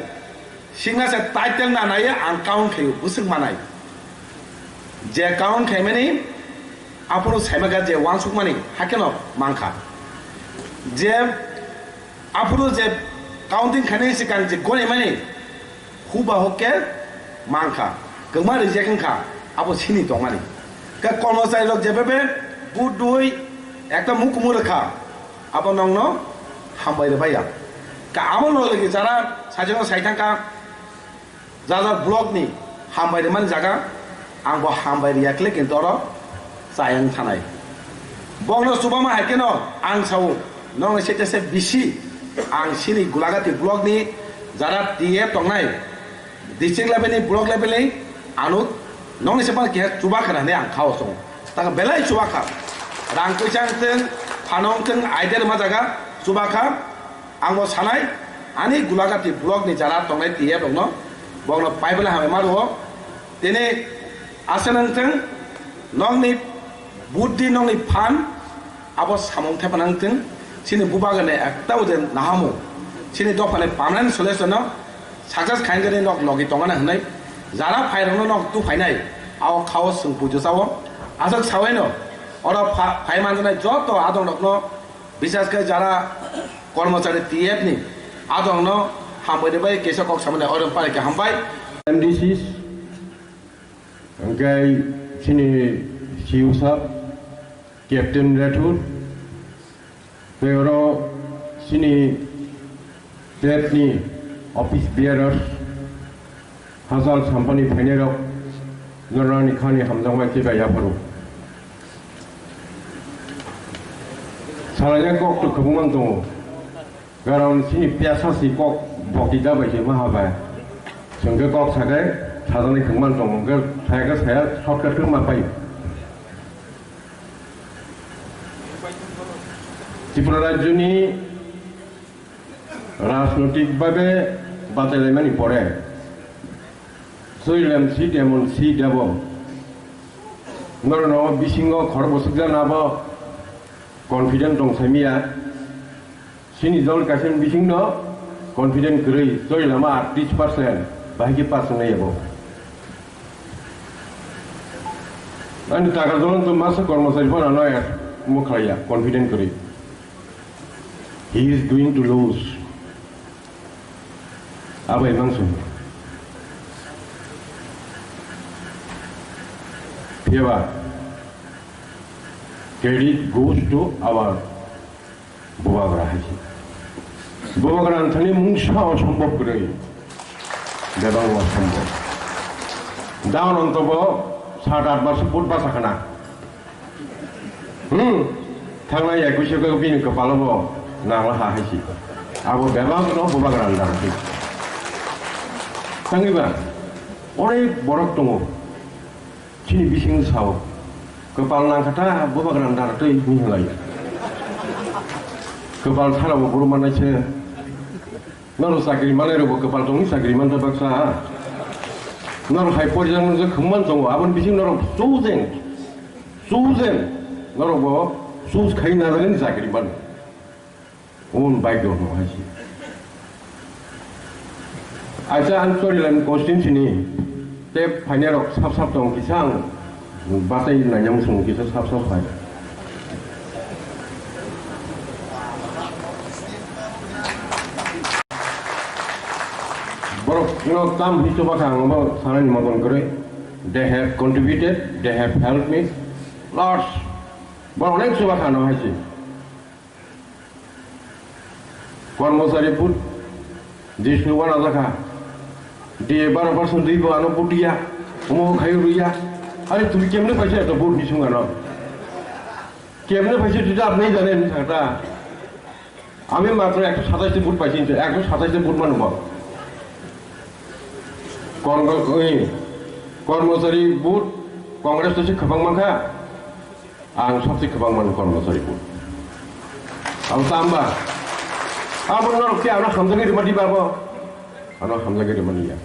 Signature title na naiya ang count khaio, bwswk manai. Je count khaimani aphuru saimaka je wansukmani hakeno mankha. Je Aphuru je counting khainai swkang je gonaimani huba hok khe mankha, kwma reject wngkha, abo sini tongmani. Khe kormochari rok jebebe vote dui ekta mukumu rwkha, abo nongno hambai rwbaiya. Khe abo logi logi jara sajwkno sai thangkha, Jajak block ni hambai rwmani jaga ang bo hambai rwya khle kintu oro chayang thanai. Bokno chubama hai kheno ang sao, nokni sete se bisi ang sini Gulagati block ni jara T F tongnai, district level ni, block level ni, ano nokni se phano keha chubakha hinwi ang khao tongo. Taka belai chubakha, rang kwchang tong, phanong tong, aide rwma jaga chubakha. Ang bo sanai, ani Gulagati block ni jara tongnai T F rokno, bokno paibela hamai ma rwo. Tini asa nang thung, nokni buddhi, nokni phan, abo samung thepa nang thung, chini bubagra ni ekta ode nahamu, chini dopha ni permanent solution no success khainani nok logi tongana hinai, jara phai rokno nok tu phainai, ao khao sung pujo sao, aswk sawaino, oro pha-, phai manjanai joto adong rokno, Bisas khe jara kormochari T F ni adongno hambai rwbai kisa kok samani orom pare khe hambai. M D Cs, hwnkhe chini C E O sir, Captain Rathore, tei oro chini T F ni office bearers, Hachal sampani phainairok norokni khani hamjakmai khe bai yapharo. Salaijak kok to kwbangma tongo. Karon chini piyasa si kok bokti da bai se maha bai. Chwng khe kok sakai sajaknai kwbangma tongo. Hwnkhe saya khe saya shortcut khe ma pai. Tripura rajyoni rajnotik bhabe bachailaimani pore Soilem si demon si debo. Norokno bisingo khorok bwswk jana bo confident tong saimiya. Chini dol kaisa bisingno confident kwrwi choli lama aatris percent bahai khe pass wngnai abo. Ani taga jolong to masa kormosari phano no ya mo khlaiya confident kwrwi. He is going to lose. Abo imang sung. Phiyaba credit goes to our Bubagra hai se. Bubagra ang thani mungsa osombob kwrwi. Bebak osombob. Down on tobo sat at bar se vote basa khana. Hmm. Thangna ekwis o bini kwpalo bo nangla ha hai se. Abo bebak no Bubagra ang dang se. Thangwi ba onek borok tongo. Chini bising sao, kwpal nangkha ta Bubagra nara twi hinlai. Kwpal sara bo guru manai se. Noro chakri manai rok bo kwpal tongni chakri man ta baksa. Noro hai porjang nung je khumman tongo, abon bising noro chosen, chosen. Noro bo choose khai na jani chakri man. Omo bagyo no hai se. Acha ang chori lani constituency ni te phainai rok sap sap tong kisa ang bachai nai nang sung kisa sap sap phai. Borok no tam hi chuba kha ang bo sanani moton kwrwi. They have contributed, they have helped me lots. Borok onek chuba kha no hai se. Kormosari vote, Jishnu wana jakha. D A baro percent dui bo ano vote ya. Omo khai ruya. Are tumi kemne paisa eto vote ni sung ano. Kemne paisa tui da apni jane ni thangta. Ami matro ekso satais vote paisi, ekso satais vote manu ba. Kon-, oi, Kormosari vote, Congress to se khapang mankha. Ang sabse kwbang mano kormosari bo. Ang tamba. Abo norok khe ano hamjagwi rwmani babo. Ano hamjagwi rwmani ya.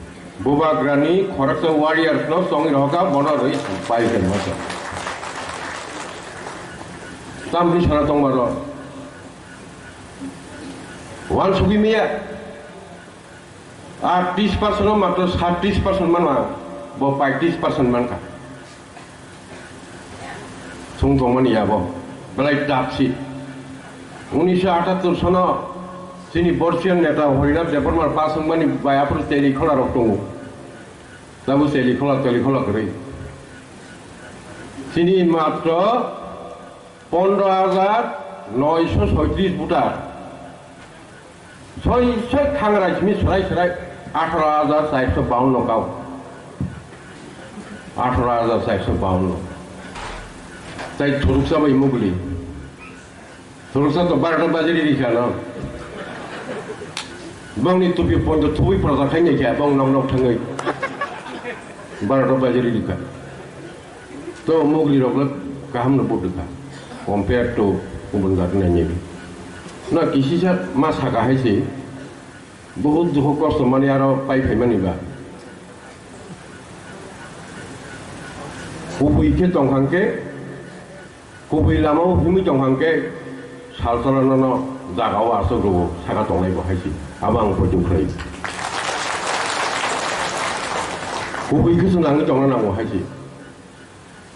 Bubagrani khoroksa warriors no chongwi rohoka bono rwi pai khe masa. Tamni sana tongmaro. Wan sugi miya. Ar tris percent o matro sat tris percent manma, bo paitis percent mankha. Sung tongmani abo, belai dapsi. Unisho atattor sono chini Borsian neta Harinath Debbarma pass wngmani bai aphuru teli khola rok tongo. Tabuk teli khola, teli khola kwrwi. Chini matro pondro hajar noisho soitris voter. Soi soi khangra simi swrai swrai atharo hajar chairso bawanno kau. Atharo hajar chairso bawanno. Tai thuruksa bai mugli. Thuruksa to barota bajari rikha no. Bongni tupi ponjo thubui proja khainai kha bong nok nok thangwi. Barota bajari rikha. To mugli rok le kaham no budukha. Compare to kubun jat nai nai. Na kisisa ma saka hai se. Bahut dukho kosto mani aro pai phaimani ba. Kubui khe tongkha khe, kubui lama o himwi tongkha khe, sal salano no jaga o aswk rwo saka tongnai bo hai se. Abo ang poito khlai. Kubui khe se nangwi tongna nango hai se.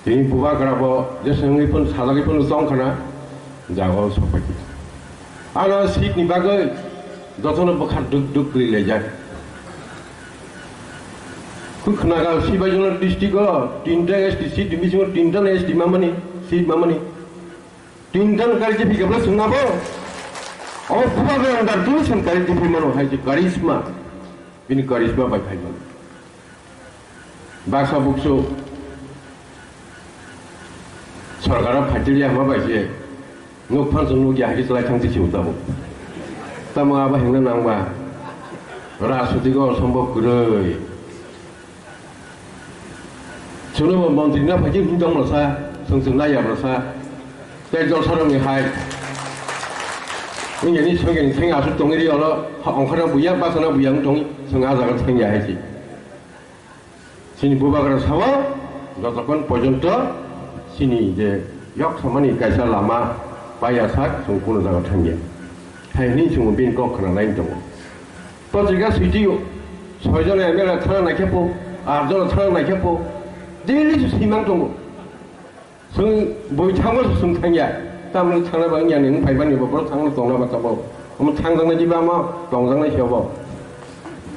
Tini bubagra bo jeswngwi phun sajagwi phun chong khana jaga o sokphaikha. Ano seat ni bagwi jotono bwkha duk duk kwrwi laijak. Khwnaga Sibaijala district o tinta S T seat ni bisingo tinta S T mamani seat mamani. Tinta no kari jepi kebla swngnabo. O bubagra ang dar tini swn kari jepi mano hai je karisma. Bini karisma bai phai mano. Baksa buksu sorkaro phaitiliya hwnba bai se nuk phan chwng nukya hai khe chwlai thang se se utabo. Tamo abo hwnna nangba rajnitiko osombo kwrwi. Chwngno bo montri na phaikhe hwn tong rwsa, chwng chwng naiya rwsa. Tei jolsarokni hai. Wngya ni swngya ni thengya aswk tongwi ri oro ongkhorna buya, baksa na buya wng tongwi, chwng ah jaga thengya hai se. Chini bubagra sao, jotokhon porjonto chini je yok samani kaisa lama paiya sak, chwng kuno jaga thangya. Hai hwnwi chwng bini kok khna nai tongo. Patrika switio, soi jona M L A thana naikhe po, aat jona thana naikhe po, daily se swimang tongo. Chwng bui thango se chwng thangya, tamni thangna ba wngya ni wng phaibani bo borok thangno tongna ba tabok. Omo thangjaknai diba omo tongjaknai se obo.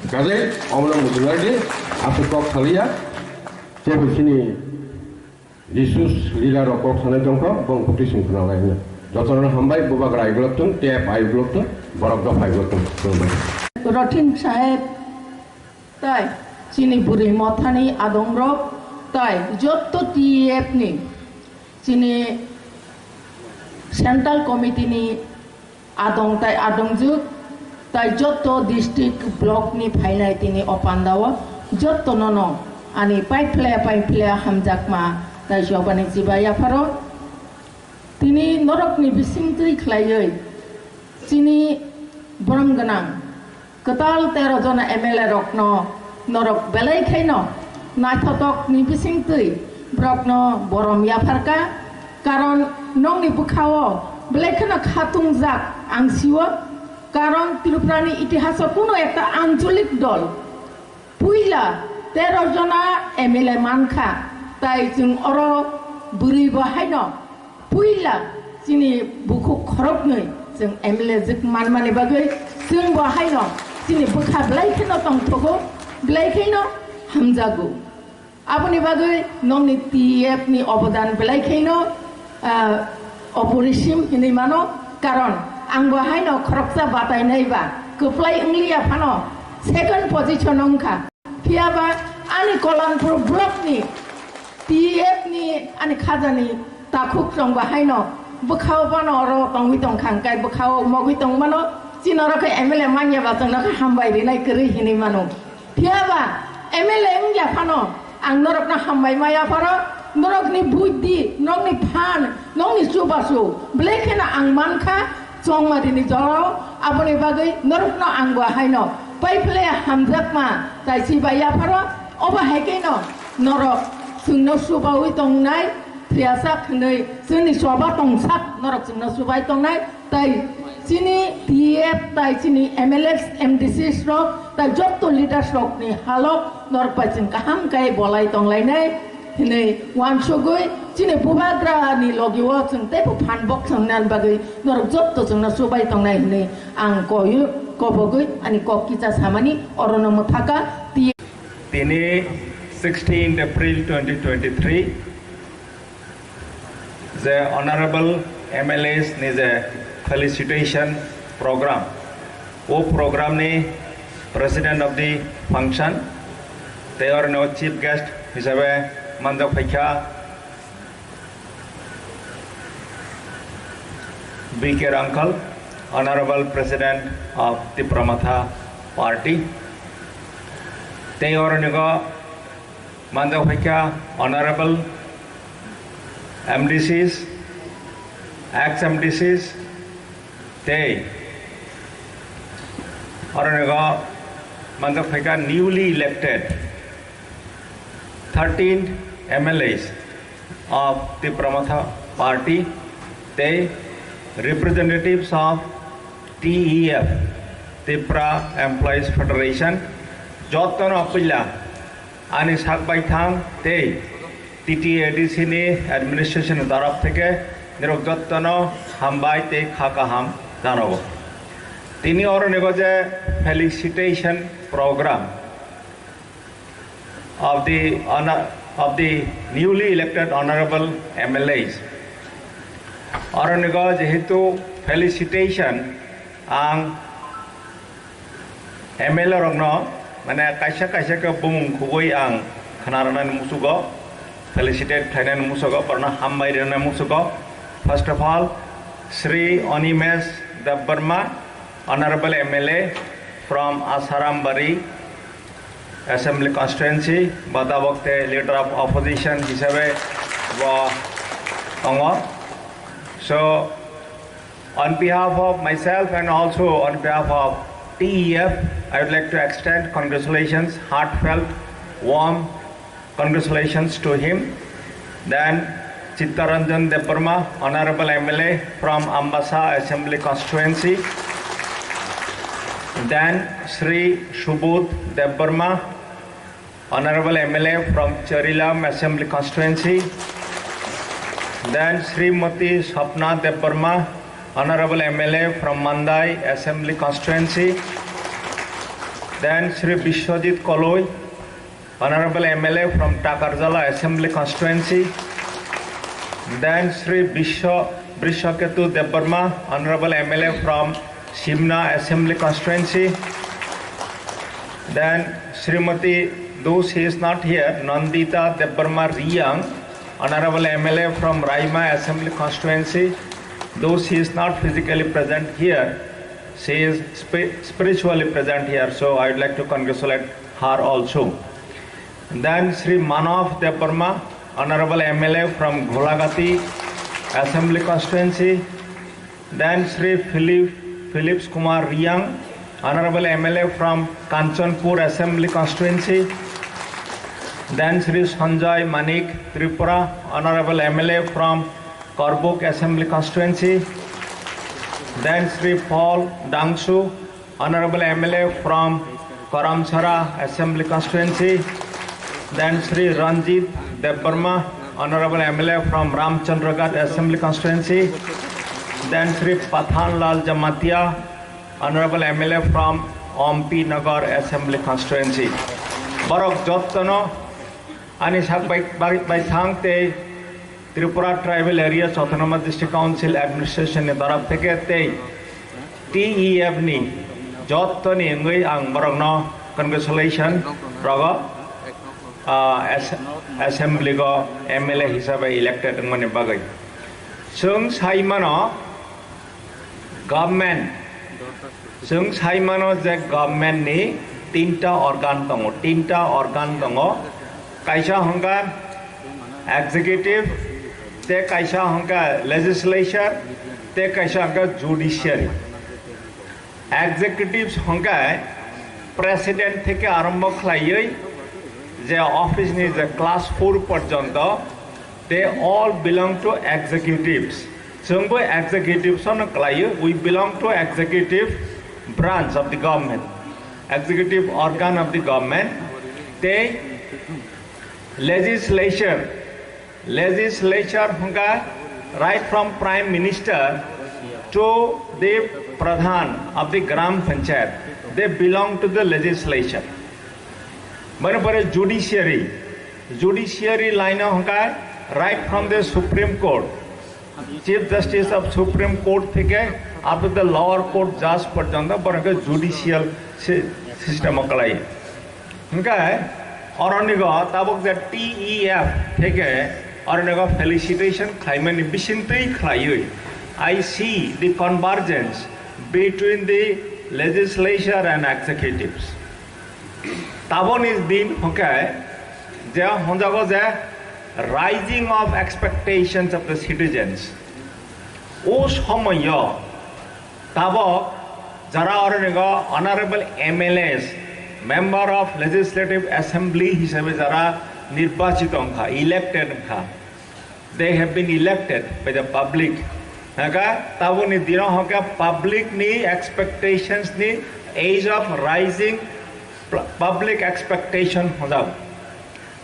Kaje omono muchungnai di, aswk kok thaliya, teibo chini Resource leader rok kok sanai tongkha, bong koti sing khna lai hwnwi. Jotono hambai, bubagra ai glok thung, tep ai glok thung, borok dopha ai glok thung. Khulumbai. Rothin Saheb, tai chini bwrwi mothani adongrok, tai jotto T E F ni chini Central Committee ni adong tai adongjwk tai jotto district block ni phainai tini o pandao jotto nono ani paiphlaya paiphlaya hamjakma tai jobani chiba yapharo tini norokni bisingtwi khlaiwi chini borom gwnang kwtal tero jona M L A rokno norok belai khaino naithotokni bisingtwi borokno borom yapharkha. Karon nokni bwkhao belai kheno khatungjak ang sio. Karon Tripurani itihaso kuno ekta ancholik dol puila tero jona M L A mankha, tai chwng oro bwrwi bo haino puila chini bukhuk khoroknwi chwng M L A jwk manmani bagwi chwng bo haino chini bwkha belai kheno tongthogo, belai kheno hamjago. Aboni bagwi nokni T E F ni obodan belai kheno, ah, oporisim hinwi mano, karon ang bo haino khoroksa batainai ba kwplai wngliya phano second position wngkha. Phiya ba ani Kolanpur block ni T E F ni ani khajani takhuk rong ba haino bwkhao bano oro tongwi tongkha, hwnkhe bwkhao mogwi tongmano, chini oro khe M L A manya ba chwngno khe hambai rinai kwrwi hinwi mano. Phiya ba M L A wngya phano ang norokno hambai maya pharo, norokni buddhi, norokni phan, norokni chubachu belai kheno ang mankha chongmarini jorao, aboni bagwi norokno ang bo haino paiphlaya hamjakma tai chibai yapharo, obo hai kheno norok chwngno chubaui tongnai, phiyasak hwnwi chwngni choba tongsak norok chwngno chubai tongnai. Tai chini T F, tai chini M L As, M D Cs rok, tai jotto leaders rok ni halok norok bai chwng kaham khe bolai tonglainai hinwi uansugwi chini bubagra ni logi o chwng teibo phan bok chwng nan bagwi norok jotto chwngno chubai tongnai hinwi ang koyu kobogwi ani kok kisa samani orono mwthaka T F. Tini sixteenth April twenty twenty-three, je honorable M L As ni je felicitation program, o program ni president of the function, tei oro no chief guest hisabe manjak phaikha B K Rangkhal, honorable president of Tipra Motha party, tei oro no manjak phaikha honorable M D Cs, ex M D Cs, tei oro no manjak phaikha newly elected thirteen M L As of Tipra Motha party tei representatives of T E F, Tipra Employees Federation, jotono puila ani sak baithang tei T T A D C ni administration ni torop theke nirok jottono hambai tei kha kaham janago. Tini oro nigo je felicitation program of the honor, of the newly elected honorable M L As. Oro nigo jehetu felicitation ang M L A rokno, mane, kaisa kaisa khe bumung khugui ang khna rwnani muchugo, felicitate khlainani muchugo, borokno hambai rwnani muchugo. First of all, Shri Animesh Debbarma, Honorable M L A from Asaram Bari Assembly Constituency, ba tabok te Leader of Opposition hisabe bo tongo. So, on behalf of myself and also on behalf of T E F, I would like to extend congratulations, heartfelt, warm congratulations to him. Then Chittaranjan Debbarma, Honorable M L A from Ambasa Assembly Constituency. Then Shri Subodh Debbarma, Honorable M L A from Charilam Assembly Constituency. Then Srimati Sapna Debbarma, Honorable M L A from Mandai Assembly Constituency. Then Shri Biswajit Koloi, Honorable M L A from Takarjala Assembly Constituency. Then Shri Biswa, Brishaketu Debbarma, Honorable M L A from Simna Assembly Constituency. Then Srimati, though she is not here, Nandita Debbarma Riyang, Honorable M L A from Raima Assembly Constituency, though she is not physically present here, she is spi- spiritually present here, so I would like to congratulate her also. Then Shri Manav Debbarma, Honorable M L A from Gholagati Assembly Constituency. Then Shri Philip, Philips Kumar Riyang, Honorable M L A from Kanchanpur Assembly Constituency. Then Shri Sanjay Manik Tripura, Honorable M L A from Korbuk Assembly Constituency. Then Shri Paul Dangsu, Honorable M L A from Karamchara Assembly Constituency. Then Shri Ranjit Debbarma, Honorable M L A from Ramchandraghat Assembly Constituency. Then Shri Pathan Lal Jamatia, Honorable M L A from Ompi Nagar Assembly Constituency. Borok jottono ani sak bai, bai, bai thang tei Tripura Tribal Areas Autonomous District Council Administration ni torop theke tei T E F ni jottoni wngwi ang borokno congratulation rogo, ah, as-, assembly go M L A hisabe elected wngmani bagwi. Chwng sai mano, government, chwng sai mano je government ni tinta organ tongo, tinta organ tongo, kaisa hwnkha executive, tei kaisa hwnkha legislature, tei kaisa hwnkha judiciary. Executives hwnkha president theke arombo khlaiwi je office ni je class four porjonto, they all belong to executives. Chwngbo executives no khlaio, we belong to executive branch of the government, executive organ of the government. Tei legislature, legislature hwnkha right from Prime Minister to the Pradhan of the Gram Panchayat, they belong to the legislature. Bani pore judiciary, judiciary line o hwnkha right from the Supreme Court, Chief Justice of Supreme Court theke up to the lower court judge porjonto borok judicial si-, system o kwlai. Hwnkhe oronigo tabuk je T E F theke oronigo felicitation khlaimani bisingtwi khlaiwi, I see the convergence between the legislature and executives. Taboni din hwnkhe je honjago je rising of expectations of the citizens. O somoyo tabok jara oronigo honorable M L As, Member of Legislative Assembly hisabe jara nirbachito wngkha, elected wngkha, they have been elected by the public. Haka taboni dino haka public ni expectations ni age of rising pl-, public expectation hojak.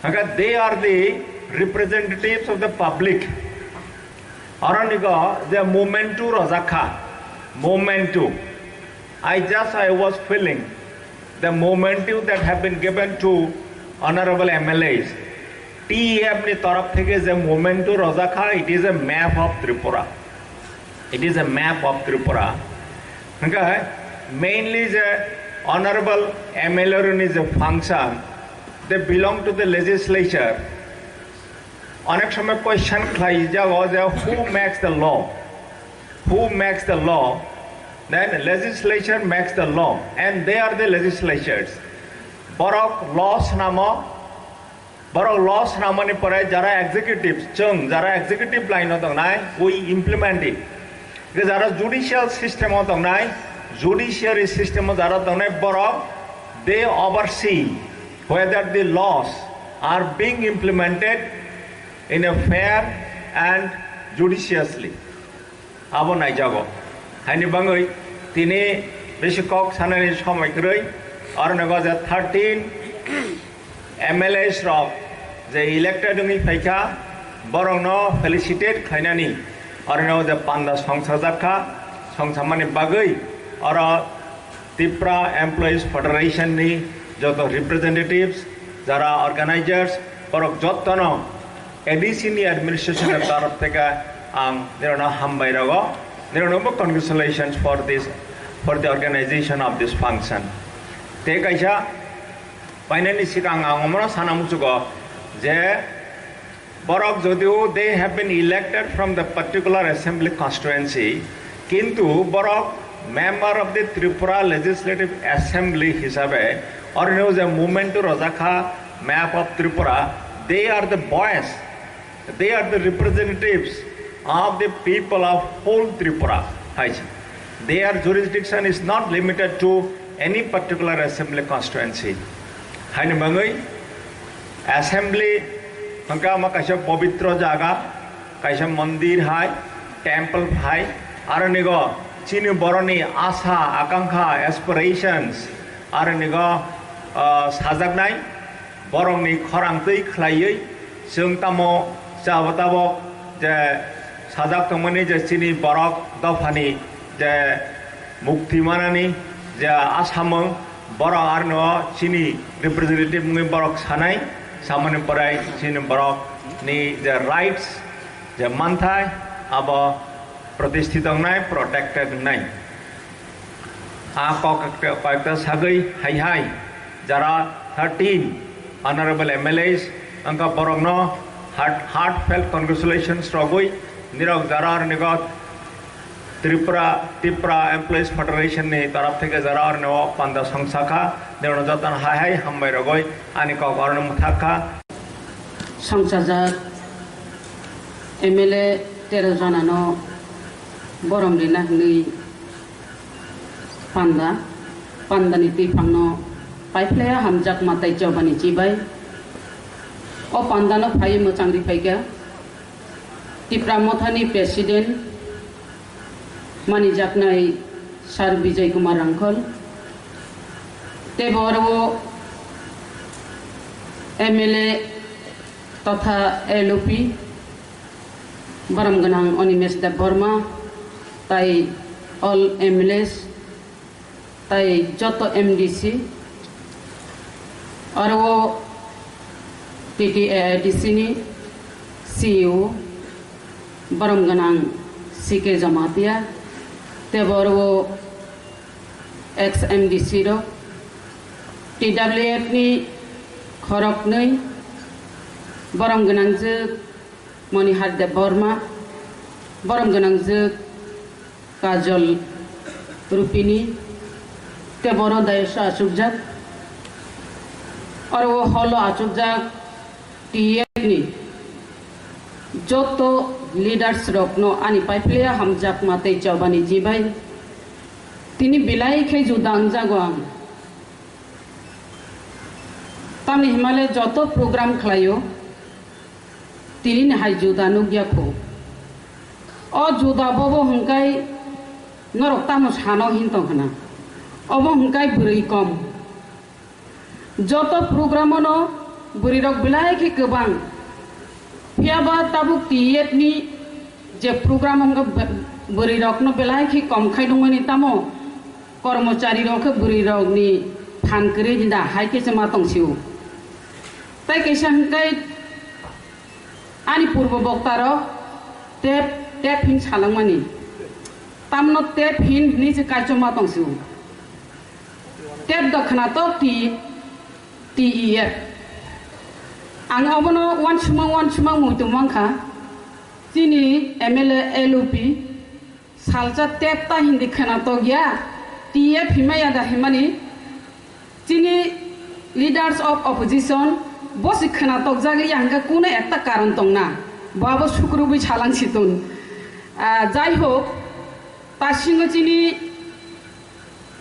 Haka they are the representatives of the public. Oronigo the momentu rojakha, momentu. I just, I was feeling the momentum that have been given to honorable M L As. T E F ni torop theke je momentum rojakha, it is a map of Tripura. It is a map of Tripura. Hwnkhe mainly je honorable M L A rokni je function, they belong to the legislature. Onek somoy question khlai jago je who makes the law? Who makes the law? Then legislature makes the law and they are the legislatures. Borok law swnamo, borok law swnamoni pore jara executive, chwng jara executive line o tongnai, we implement it. Jara judicial system o tongnai, judiciary system o jara tongnai borok, they oversee whether the laws are being implemented in a fair and judiciously. Abo naijago. Haini bangwi tini Bisi kok sanani somoi kwrwi, oro nogo je thirteen M L As rok je elected wngwi phaikha, borokno felicitate khlainani oro nogo je panda songsajak kha, songsamani bagwi oro Tipra Employees Federation ni joto representatives, jara organizers, borok jottono A D C ni administration ni taraf theke ang nirokno hambai rogo, nirokno bo congratulations for this, for the organization of this function. Tei kaisa painani sikang ang omono sana muchugo je borok jodio they have been elected from the particular assembly constituency, kintu borok member of the Tripura Legislative Assembly hisabe oro je movement rojakha, map of Tripura, they are the voice, they are the representatives of the people of whole Tripura. Hai se. Their jurisdiction is not limited to any particular assembly constituency. Haini bagwi assembly hwnkha ma kaisa pobitro jaga, kaisa mondir hai, temple hai, aro nigo chini boroni asa, akankha, aspirations, aro nigo, ah, sajaknai. Borokni khorang twi khlaiwi chwng tamo chabo tabok je sajak tongmani je chini borok dophani je mukti manani je asamung, borok arno chini representative wngwi borok sanai, samani pore chini borokni je rights je manthai abo protishthit wngnai, protected wngnai. A kok ekta, kok ekta sagwi hai hai jara thirteen honorable M L As wngkha borokno heart-, heartfelt congratulations rogwi nirok jara rwnigo Tripura, Tipra Employees Federation ni taraf theke jara rwnigo panda songsakha nirokno jotono hai hai hambai rogwi ani kok orono mwthakha. Songsajak M L A tero jonano borom rina hwnwi panda, pandani twiphangno paiphlaiya hamjakma tei chobani chibai. O pandano phaiwi mwchang riphaikha Tipra Mothani President manijaknai Sir Bijay Kumar Rangkhol, tei bo oro M L A totha L O P borom gwnang Animesh Debbarma, tai all M L As, tai joto M D C, oro T T A A D C ni C E O, borom gwnang C K Jamatia, tei bo oro ex M D C rok, T W F ni khoroknwi, borom gwnangjwk Monihar Debbarma, borom gwnangjwk Kajol Rupini, tei boro dayos o achukjak. Oro o hall o achukjak T F ni joto leaders rokno ani paiphlaiya hamjakma tei chobani chibai. Tini belai khe juda wngjago ang. Tamni himale joto program khlaio, tini ni hai juda nukya kho. O juda bobo hwnkai norok tamo sano hin tong khna. Obo hwnkai bwrwi kom. Joto program ono bwrwi rok belai khe kwbang. Phiya ba tabuk T F ni je program wngkha bwrwi rokno belai khe kom khai nungmani tamo. Kormochari rok khe bwrwi rokni phan kwrwi da hai khe se ma tong sio. Tai kaisa hwnkhe ani purbo bokta rok tep tep hin salangmani. Tamno tep hin hwnwi se kaichoma tong sio. Tep do khwnatok T, T E F. Ang obono uansukmang uansukmang muitu mankha. Chini M L A L O P Salsa tep ta hindi khwnatok ya, T F himaya da himani, chini leaders of opposition, bosi khwnatok jagwi ya hwnkhe kuno ekta karon tongna, bo abo sukrubwi salang siton. Ah, jai hok, ta singo chini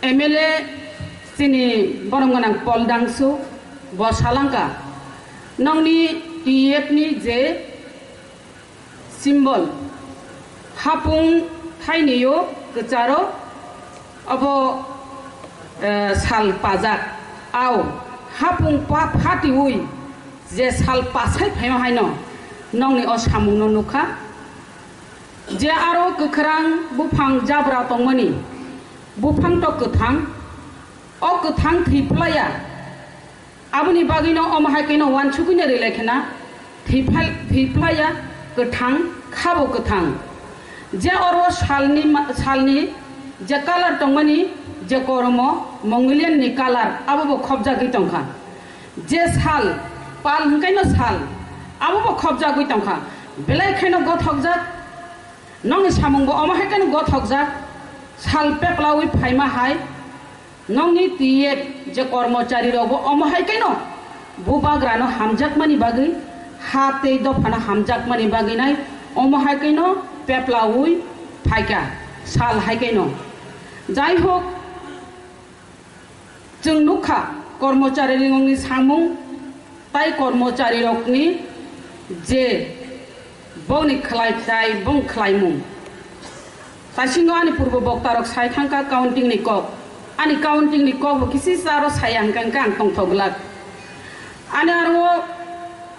M L A chini borom gwnang Pol Dangsu, bo salangka, nongni T F ni je symbol, hapung thainio kwcharo, abo Eh, sal pajak, au, hapung pa phatiui je sal pasai phaima haino nongni o samungno nukha. Je aro kwkhrang buphang jabra tongmani, buphang to kwthang, o kwthang thwi phlaiya. Aboni bagwino omo hai kheno uansugwino rwlai khna thwi phal-, thwi phlaiya, kwthang, khabo kwthang. Je oro salni ma-, salni je colour tongmani, je kormo Mongolian ni colour, abo bo khopjagwi tongkha. Je sal, pal hwnkhaino sal, abo bo khopjagwi tongkha. Belai kheno gothokjak, nongni samung bo omo hai kheno gothokjak, sal peplaui phaima hai. Nongni T F je kormochari rok bo omo hai kheno bubagrano hamjakmani bagwi, ha tei dophano hamjakmani bagwi nai omo hai kheno peplaui phaikha sal hai kheno. Jai hok, chwng nukha kormochari rokni samung, tai kormochari rokni je bongni khlai khlai bong khlaimung. Taisingo ani purbo bokta rok sai thangkha counting ni kok. Ani counting ni kok bo kisi sa aro saya hwnkha hwnkhe ang tongthok glak. Ani aro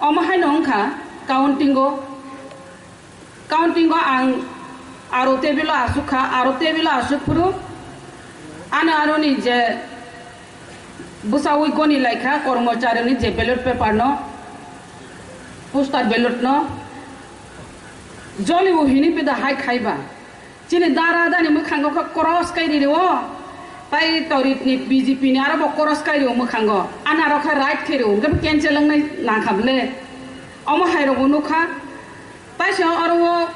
omo haino wngkha counting o. Counting o ang aro table o asuk kha, aro table o asuk phuru ani aro ni je bwsaui goni lai kha kormochari ni je ballot paper no, postal ballot no joli o hini pida hai khaiba. Chini dara dani mwkhango khe cross kai ri o. Tai torit ni B J P ni aro bo cross kai ri o mwkhango. Ani aro khe right khe ri o. Hwnkhe bo cancel wngnai nang kha bwle. Omo hai rok bo nukha. Taisa oro o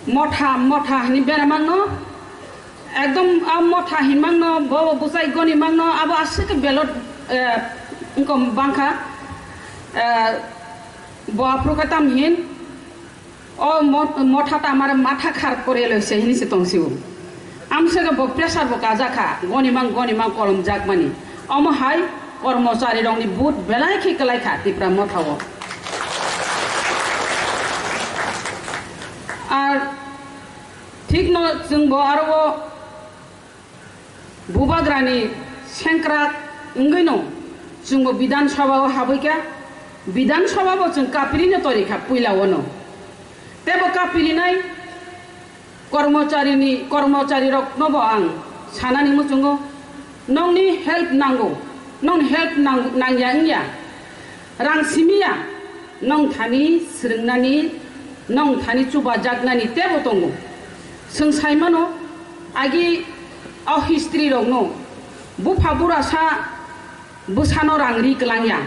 motha, motha hinwi beramang no, ekdom a motha hinmang no, bo bwsai goni mang no, abo aswk khe ballot, eh, wngkha bangkha, eh, bo aphuru khe tam hin, o mo-, motha ta amare matha khar kore loise hinwi se tong si o. Amswkhe bo pressure bo kajak kha, gonimang gonimang kolomjakmani. Omo hai kormochari rokni vote belai khe kwlai kha Tipra Motha o. Ar thikno chwng bo aro o bubagrani sengkrak wngwino chwng bo Bidhan Sabha o habwi kha. Bidhan Sabha bo chwng kapirino tori kha puila o no. Tebo kapirinai Kormocharini, kormochariroknobo ang sanani muchungo, nongni help nango, nongni help nang-, nangya wngya, rang simiya, nong thani swrwngnani, nong thani chubajaknani tebo tongo. Chwng saimano, agi o history rokno, bupha burasa bwsano rang ri kwlangya,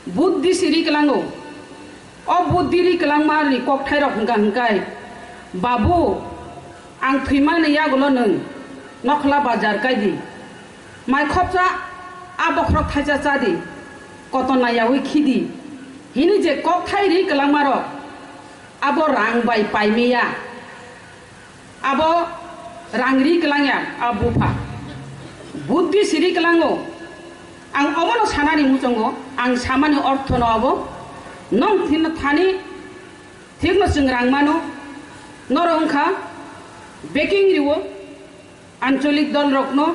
buddhi si ri kwlango. O buddhi ri kwlangma ni kokthairok hwnkha hwnkhe, "Babu, ang thwimani yagulo nwng nokhla bajar kai di, mai khopsa a bokhorok thaisa cha di, koton nayaui khi di," hini je kokthai ri kwlangmarok abo rang bai paimiya. Abo rang ri kwlangya, a bupha. Buddhi si ri kwlango. Ang obono sanani muchungo, ang samani orthono abo. Nong thin-, thani thikno chwng rang mano. Norok wngkha backing riwo, ancholik dolrokno,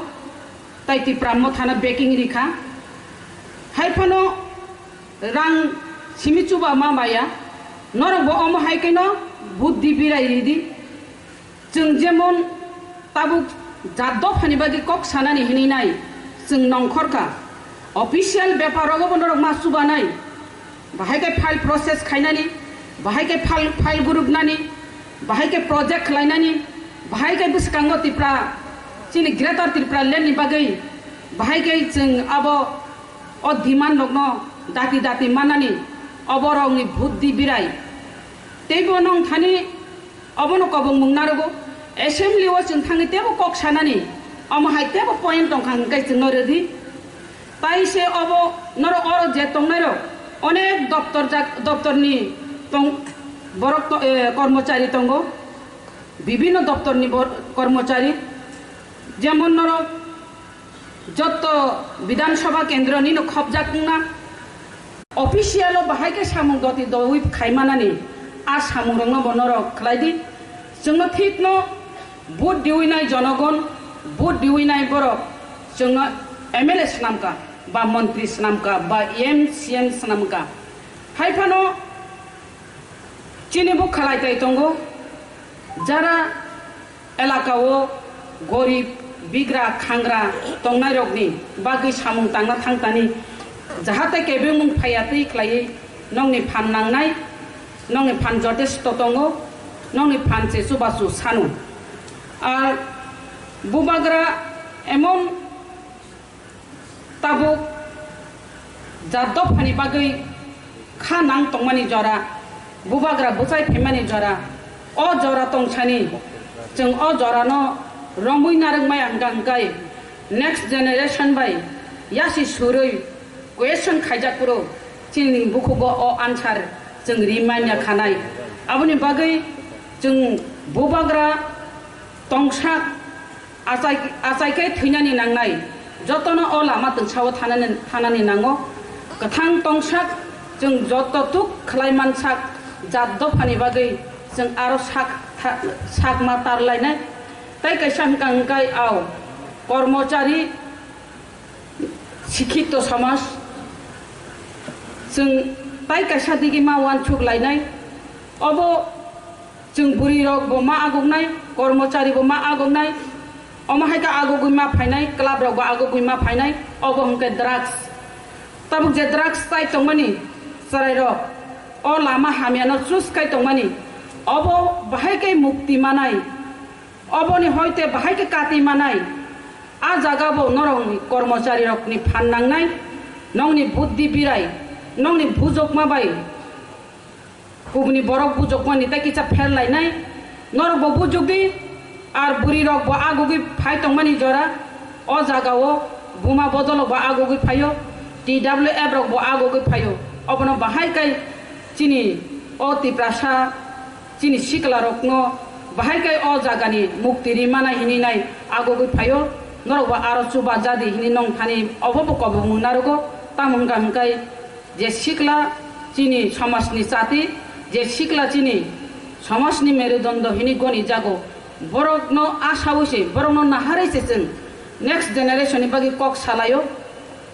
tai Tipra Mothano backing rikha. Haiphano rang simi chuba ma baya. Norokbo omo hai kheno buddhi birai ridi. Chwng jemon tabuk jat dophani bagwi kok sanani hinwi nai, chwng nongkhor kha. Official bepar rogo bo norok ma chubanai. Bahai khe file process khainani, bahai khe file, file guruknani, bahai khe project khlainani, bahai khe bwskango Tipra, chini Greater Tripura Land ni bagwi, bahai khe chwng abo o demand rokno dati dati manani, oborokni buddhi birai. Teibo nong thani Obono kobongmung narogo, assembly o chwng thangwi teibo kok sanani, omo hai teibo point tongkha hwnkhe chwngno rwdi. Tai se obo norok oro je tongnairok onek doptor jak-, doptorni tong-, borok to-, eh, kormochari tongo, bibhinno doptorni bor-, kormochari, jemon norok Jotto Bidhan Sabha kendro nino khopjak wngna. Official o bahai khe samung doti dowi khaimanani a samung rokno bo norok khlai di. Chwngno thikno vote diwi nai jonogon, Vote riwinai borok chwngno M L A swnamkha, ba montri swnamkha, ba M C M swnamkha. Hai phano chini bo khalai tai tongo, jara elakao gorib, bigra, khangra tongnairokni bagwi samung tangna thangtani, jahate kebengmung phaiya twi khlaiwi nokni phan nangnai, nokni phan jotesto tongo, nokni phan se chubachu sanu. Ar bubagra emon tabuk jat dophani bagwi kha nang tongmani jora, bubagra bwchai phaimani jora, o jora tongsani chwng o jorano romwi narwkmaya hwnkha hwnkhe next generation bai yasi surwi question khaijak phuru chini bukhugo o answer chwng ri manya khanai. Aboni bagwi chwng bubagra tongsak achai, achai khe thwinani nangnai, jotono o lama twngsao thanani, thanani nango. Kwthang tongsak chwng joto tuk khlai mansak jat dophani bagwi chwng aro sak tha-, sak ma tar lainai. Tai kaisa hwnkha hwnkhe ao kormochari sikhito somaj chwng tai kaisa digi ma uansuk lainai. Obo chwng bwrwi rok bo ma aguknai, kormochari bo ma aguknai, omo hai khe agugwi ma phainai, club rok bo agugwi ma phainai, obo hwnkhe drugs. Tabuk je drugs chai tongmani chwrai rok o lama hamya no choose khai tongmani, obo bahai khe mukti manai, oboni hoite bahai khe kati manai. A jaga bo norokni kormochari rokni phan nangnai, nokni buddhi birai, nokni bujokma bai kubuni borok bujokmani tei kisa pher lainai. Norok bo bujuk di, ar bwrwi rok bo agugwi phai tongmani jora, o jaga o buma bodol bo agugwi phaio, T W F rok bo agugwi phaio. Obono bahai kai chini o Tiprasa chini sikla rokno bahai kai o jagani mukti ri mana hini nai agugwi phaio. Norok bo aro chuba jadi hini nong thani obo bo kobong narogo, tamo hwnkha hwnkhe je sikla chini somajni chati, je sikla chini somajni merudondo hini goni jago, borokno asaui se, borokno naharwi se chwng next generation ni bagwi kok salaio,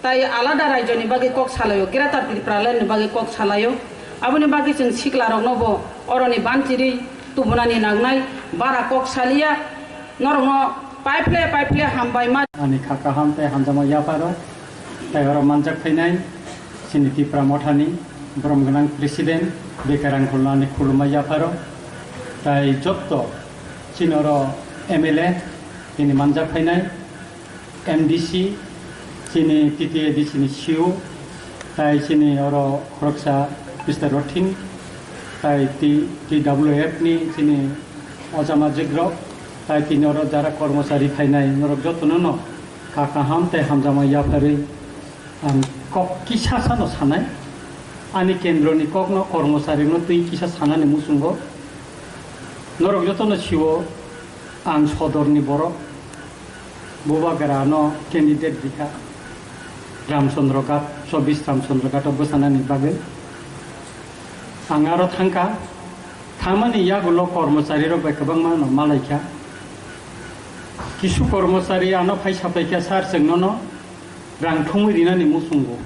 tai alada raijo ni bagwi kok salaio, Greater Tipraland ni bagwi kok salaio. Aboni bagwi chwng sikla rokno bo oroni banchiri tubunani nangnai, bara kok salia, norokno paiphle paiphle hambai ma. Ani kha kaham tei hamjakma yapharo, tei oro manjak phainai chini Tipra Mothani borom gwnang President Bekarang Khulnani khulumma yapharo, tai jotto chini oro M L A tini manjak phainai, M D C, chini T T A D C ni C E O, tai chini oro khoroksa Mister Rothing, tai T-, T W F ni chini ojama jigrok, tai tini oro jara kormochari phainai, norok jotono no kha kaham tei hamjakma yapharwi ang kok kisa sano sanai. Ani kendroni kokno, kormochari no twi kisa sanani muchungo. Norok jotono sio ang sodorni borok. Bubagra no candidate rikha Ramchandra Ghat, chobbish Ramchandra Ghat o bwsanani bagwi. Ang aro thangkha, thangmani yagulo kormochari rok bai kwbangma no malaikha. Kisu kormochari ano phai saplaikha, "Sir, chwng nono rang thumwi rinani muchungo."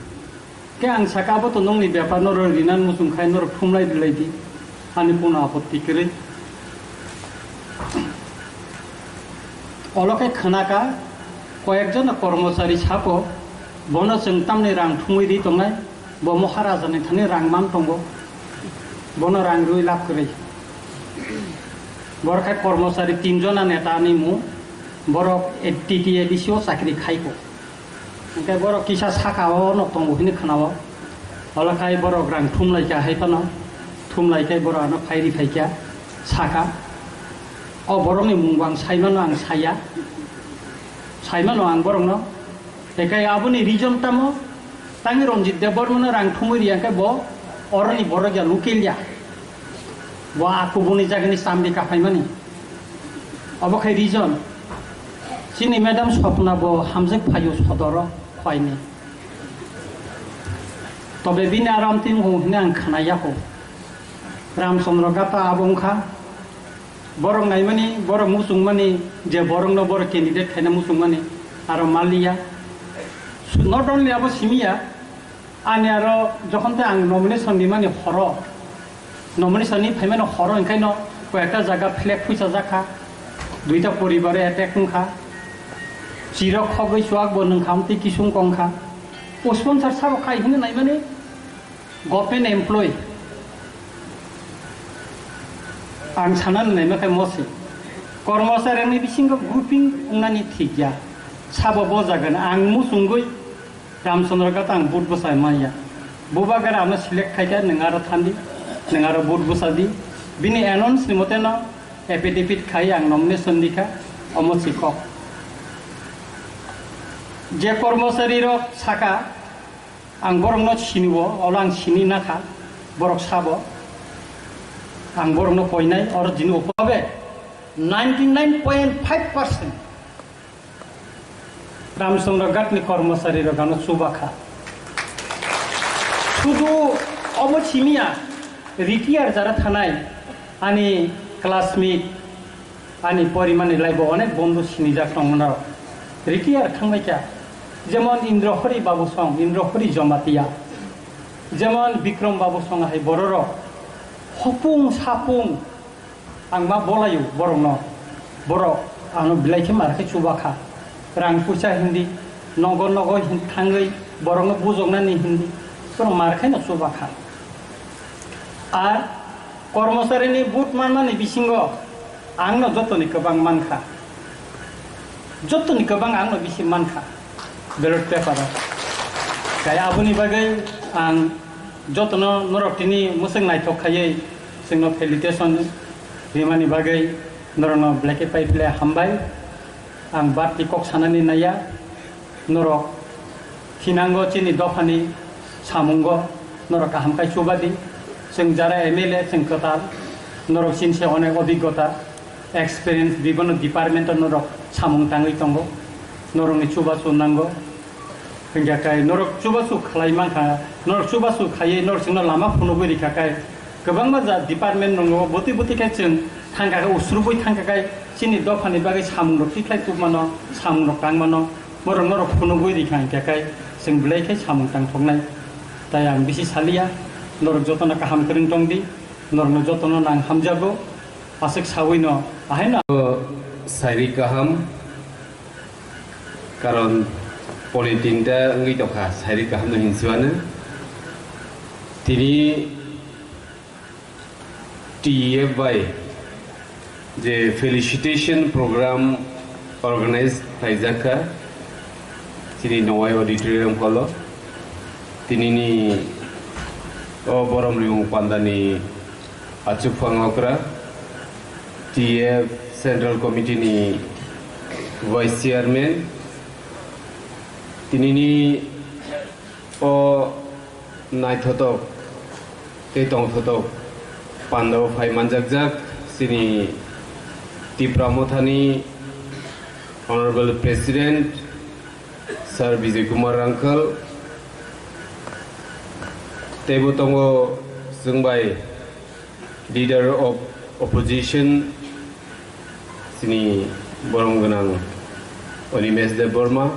Khe ang saka, "Abo to nongni bepar, norok rinan muchung khai norok thumlai rwlai di, ani kono apotti kwrwi." Olo khe khwnaka koyekjona kormochari sako, "Bono chwng tamni rang thumwi ri tongnai, bo Maharaja ni thani rang man tongo, bono rang rwi lab kwrwi." Borok khe kormochari tinjona neta ni mung, borok T T A D C o chakri khaiko. Hingke borok kisa saka o no tongo hini khwnao. Olo khai borok rang thumlaikha hai phano. Thumlaikhai borok ano phairi phaikha saka. O borokni mungbo ang saimano, ang saya. Saimano ang borokno. Hekai aboni reason tamo? Tangwi Ranjit Debbarmano rang thumwi riyangkhe bo oroni borok ya, local ya. Bo a kubuni jagani chamri kaphaimani. Obo khai reason. Chini madam Swapna bo hamjak phaio sodoro khaini. Tobe bini aram tin hwnwi ang khwnaya kho. Ramchandra Gata abo wngkha Borok naimani, borok muchungmani, je borokno borok candidate khaina muchungmani, aro maliya. Not only abo simiya, ani aro jokhon tei ang nomination nimani horo, nomination ni phaimani horo, hinkhaino koyekta jaga flag phuisa jakha, duita poribare attack wngkha, chirok khogwi chuak bo nwngkha, amtwi kisung kongkha. O sponsor sabo khai hwnwi naimani, government employee, ang sanani naima khe mosi. Kormocharirokni bisingo grouping wngnani thik ya. Sabo bo jagani ang muchungwi Ramchandra Ghat ang vote bwsa manya. Bubagra ano select khaikha, nwng aro thandi, nwng aro vote bwsa di. Bini announce ni mote no affidavit khai ang nomination dikha, omo si kok. Je kormochari rok saka, ang borokno siniwo, olo ang sini nakha, borok sabo. Ang borokno koinai, oro jini upabe ninety nine point five percent Ramchandra Ghat ni kormochari rok ano chubakha. Sudu obo simiya, retire jara thanai ani classmate, ani porimani laibo onek bondhu sinijak tongmano. Retire thangbaikha. Jemon Indrahori Babu Song, Indrahori Jamatia. Jemon Bikram Babu Song hai bororok. Hopung sapung ang ma bolayo borokno. Borok ano belai khe mar khe chubakha. Rang puisa hindi, nogo nogo hin thangwi borokno bujoknani hindi. Borok mar khe no chubakha. Ar kormocharini vote manmani bisingo ang no jotoni kwbang mankha. Jotoni kwbang ang no bisi mankha ballot paper o. Kai aboni bagwi ang jotono norok tini mwswk naithok khaiwi chwngno felicitation rimani bagwi norokno belai khe pai phle hambai. Ang bati kok sanani naiya. Norok thinango chini dophani samungo norok kaham khai chubadi. Chwng jara M L A chwng kwtal, norok chini se onek obiggota, experience bibono department o norok samung tangwi tongo. Norokni chubachu nango. Hingkha kai norok chubachu khlai mankha, norok chubachu khaiwi norok chwngno lama phunugwi rikha kai. Kwbangma ja department rongo bwtwi bwtwi khe chwng thangkha khe, usrubwi thangkha kai, chini dophani bagwi samungrok tikhlai tubmano, samungrok tangmano, borok norok phunugwi rikha hingkha kai chwng belai khe samung tangthoknai. Tai ang bisi saliya, norok jotono kaham kwrwng tongdi, norokno jotono nang hamjago, aswk sawino ahaino. Sairi kaham, karon polythene ta wngwi tongkha, sairi kaham no hinsiwano. Tini T E F bai je felicitation program organize khlaijak kha chini Nowai Auditorium hall o. Tinini o borom rimung pandani achukphang okra, T E F Central Committee ni Vice Chairman, tinini o naithotok tei tongthotok pandao phai manjakjak chini Tipra Mothani Honorable President Sir Bijay Kumar Rangkhal, teibo tongo chwng bai Leader of Opposition, chini borom gwnang Animesh Debbarma,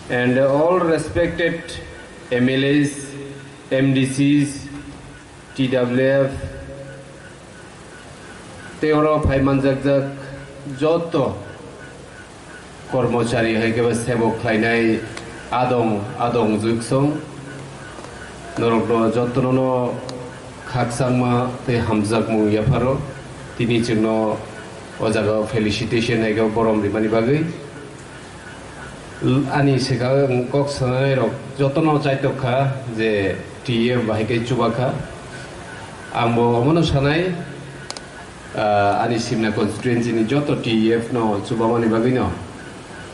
and all respected M L As, M D Cs, T W F, tei oro phai manjakjak joto kormochari hai khe sebok khlainai adong adong juksong norokno jotono no khakchangma tei hamjakmung yapharo tini chwngno o jaga felicitation hai khe borom rimani bagwi. Ani swkang kok sanai rok jotono chaitok kha je T F bahai khe chuba kha. Ang bo omono sanai, ah, ani Simna constituency ni joto T F no chubamani bagwi no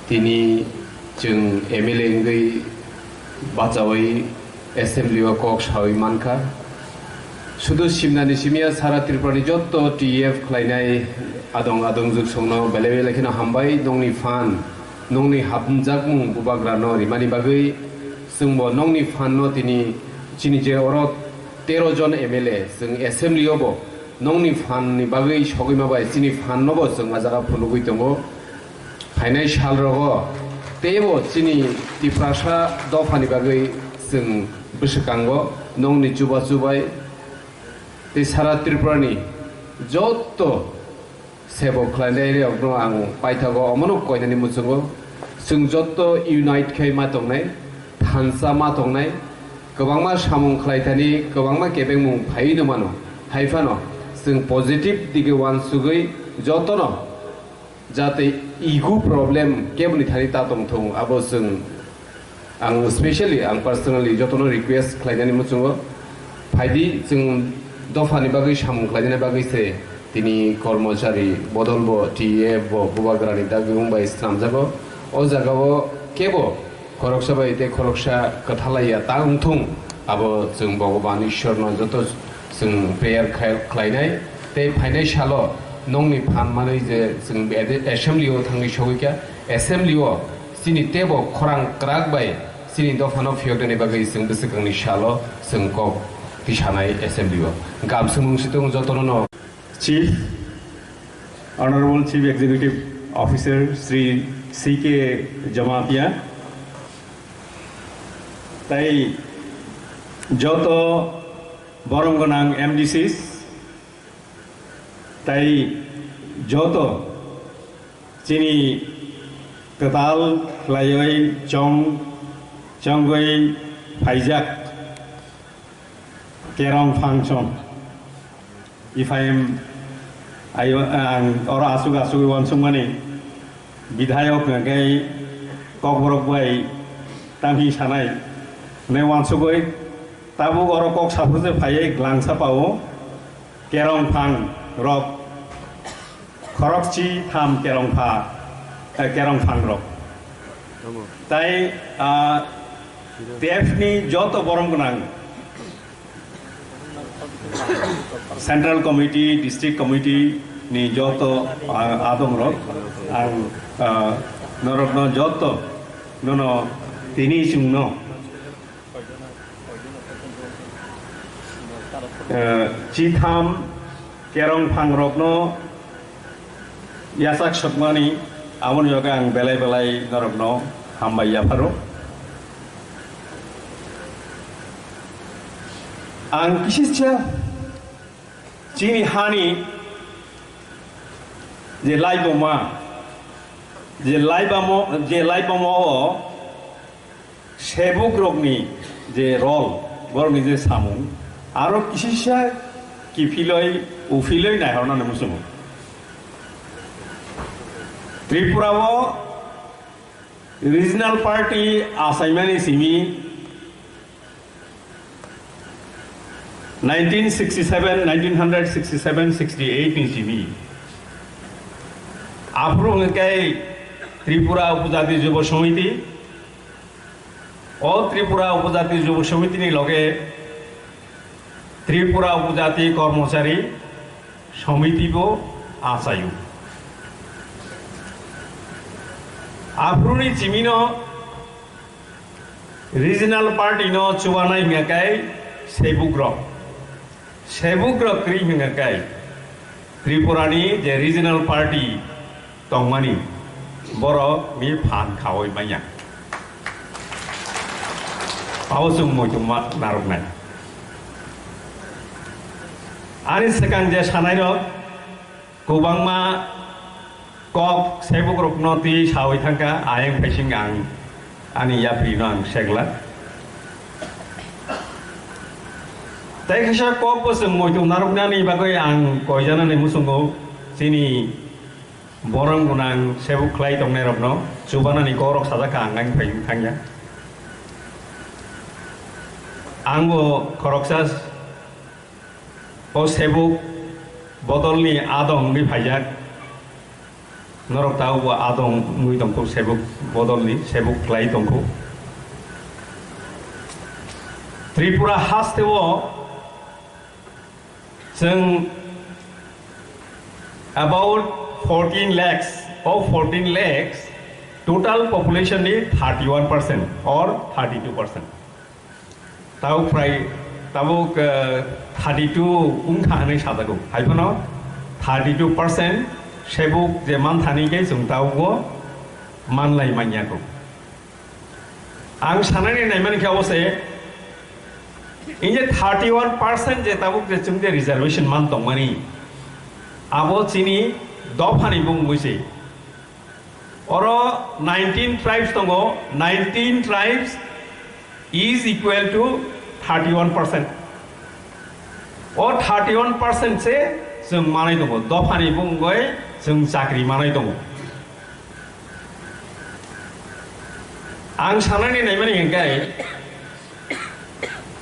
tini chwng M L A wngwi bachaui assembly o kok saui mankha. Sudu Simna ni simi ya sara Tripura ni joto T F khlainai adong adong juksong no belai belai kheno hambai, nongni phan, nongni hapmung jakmung bubagra no rimani bagwi. Chwng bo nongni phan no tini chini je oro tero jon M L A chwng assembly o bo Nongni phan ni bagwi sogwi ma bai chini phan no bo chwng a jaga phunugwi tongo. Phainai sal rogo teibo chini Tiprasa dopha ni bagwi chwng bwswkango nongni chubachu bai tei sara Tripura ni jotto sebo khlainai rokno ang paithago, omono koinani muchungo. Chwng jotto unite khai ma tongnai, thansa ma tongnai, kwbangma samung khlaithani, kwbangma kebengmung phaiwi no mano. Hai phano chwng positive dige uansugwi jotono jate ego problem keboni thani ta tongthung, abo chwng Ang specially, ang personally jotono request khlainani muchungo, phaidi chwng dophani bagwi samung khlainani bagwi se tini kormochari bodol bo, T A F bo, bubagrani dagwimung bai swnamjago. O jagao kebo khoroksa bai tei khoroksa kwthalaiya ta wngthung, abo chwng Bhogoban Ishwarno joto chwng prayer khai-, khlainai. Tei phainai salo nongni phan manwi je chwng assembly o thangwi sogwi kha, assembly o chini teibo khorang kwrak bai chini dophano phiyoknani bagwi chwng bwswkangni salo chwng kok tisanai assembly o. Gam swngmung situng jotono no. Chief, Honorable Chief Executive Officer Shri C K Jamatia, tai joto borom gwnang M D Cs, tai joto chini kwtal khlaiwi chong, chongwi phaijak kerong function. Iphai ayo ang oro asuk asuk uansukmani bidhayok hwnkhe kokborok bai tamhi sanai hwnwi uansugwi tabuk oro kok saphurjak phaiwi glangsa pao. Kerong phang rok khorokchi tham kerong pha, eh, kerong phang rok. Tai, ah, T A F ni joto borom gwnang Central Committee, District Committee ni joto, ah, adong rok ang, ah, norokno joto nono tini chwngno Eh, chitham kerong phangrokno yachak sokmani, aboni bagwi ang belai belai norokno hambai yapharo. Ang kisisa chini hani je laiboma, je laibamo, je laibamo o Sebukrokni je role, borokni je samung, aro kisisa kiphilwi, uphilwi naihornani muchungo. Tripura o regional party achaimani simi nineteen sixty-seven, nineteen hundred sixty-seven, sixty-eight ni simi. Aphuru hwnkhe Tripura Upajati Jubo Samiti, O Tripura Upajati Jubo Samiti ni loge Tripura Upajati Kormochari Samiti bo achaio. Aphuruni chimino regional party no chubanai hingka kai sebukrok. Sebukrok kwrwi hwnka khe Tripura ni je regional party tongmani, borok ni phan khaui manya. Abo chwng muitu ma-, narwknai. Ani swkang je sanai rok kwbangma kok sebukrokno twi saui thangkha, ayang phaising ang ani yapri no ang segla. Tei kaisa kok bo chwng muitu narwknani bagwi ang koijanani muchungo chini borom gwnang sebuk khlai tongnai rokno chubanani kokrok sajak kha ang ang phaising thangya. Ang bo khoroksa O sebuk bodolni adong wngwi phaijak. Norok tabukbo adong wngwi tongkhu, sebuk bodolni sebuk khlai tongkhu. Tripura hasteo chwng about fourteen lakhs, o fourteen lakhs total population ni thirty-one percent or thirty-two percent. Tao prai Tabuk, eh, thirty two wngkha hwnwi sajago. Hai phano thirty two percent sebuk je manthani khe chwng tabukbo manlai manya kho. Ang sanani naimani khe abo se, in je thirty one percent je tabuk je chwng je reservation man tongmani, abo chini dophani bumungwi se. Oro nineteen tribes tongo, nineteen tribes is equal to thirty one percent. O thirty one percent se chwng manai tongo, dophani bumungwi chwng chakri manai tongo. Ang sanani naimani hwnkhe,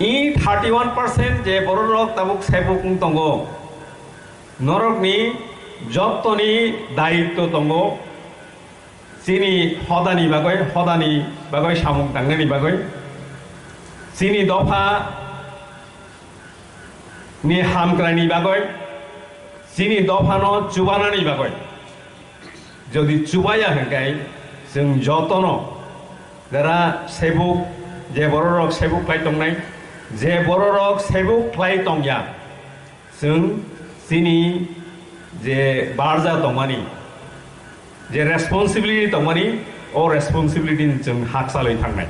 i thirty one percent je bororok tabuk sebuk wng tongo, norokni jottoni daitto tongo, chini hodani bagwi, hodani bagwi samung tangnani bagwi, chini dopha ni hamkraini bagwi, chini dophano chubanani bagwi. Jodi chubaya hwnkhe chwng jotono jara sebuk, je bororok sebuk khlai tongnai, je bororok sebuk khlai tongya, chwng chini je barja tongmani, je responsibility tongmani, o responsibility ni chwng hakchalwi thangnai.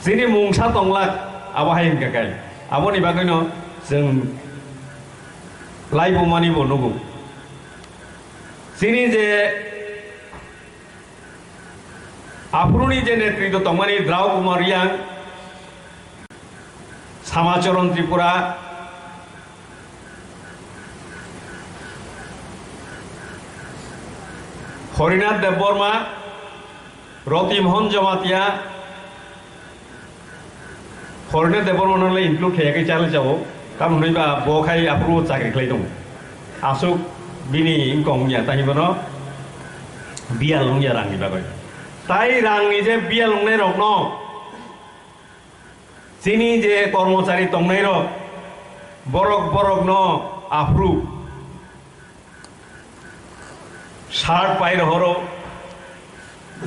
Chini mungsa tonglak, abo hai hwnkha khe, aboni bagwino chwng laibumani bo nugo. Chini je aphuruni je netritw tongmani Drau Kumar Reang, Samacharan Tripura, Harinath Debbarma, Roti Mohan Jamatia, Harinath Debbarma no le include khaiyakhe chale chao, tamoni ba bo khai aphuru chakri khlai tongo. Aswk bini wngkong wngya, tani bono biyal wngya rangni bagwi. Tai rangni je biyal wngnai rokno, chini je kormochari tongnai rok, borok borokno aphuru shirt pai rohoro,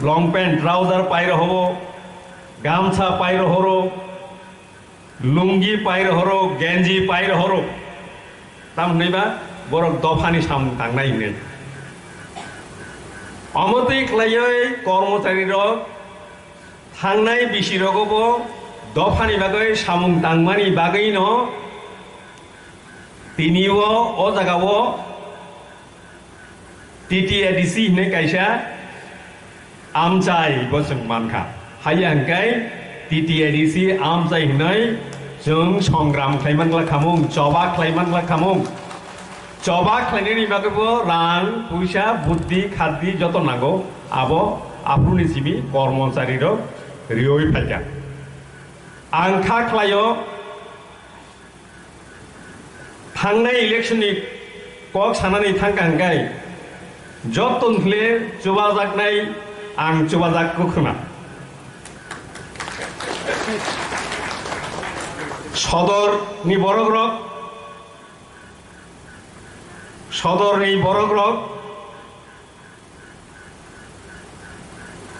long pant, trouser pai rohobo, gamsa pai rohoro, lungi pai rohoro, genji pai rohoro. Tamoni ba borok dophani samung tangnai hwnwi. Omo twi khlaiwi kormochari rok thangnai bisi rogo bo dophani bagwi samung tangmani bagwino tini o, o jaga o T T A D C hinwi kaisa amchai bo chwng mankha. Haiya hwnkhe T T A D C amchai hinwi chwng songram khlai mangla khamung, choba khlai mangla khamung. Choba khlainani bagwi bo rang, puisa, buddhi, khaddi joto nango. Abo aphuruni simi kormochari rok riwi phaikha. Ang kha khlaio, thangnai election ni kok sanani thangkha hwnkhe joto ni khle chubajaknai ang chubajak kwkhwna. Sodor ni borok rok, Sodor ni borok rok,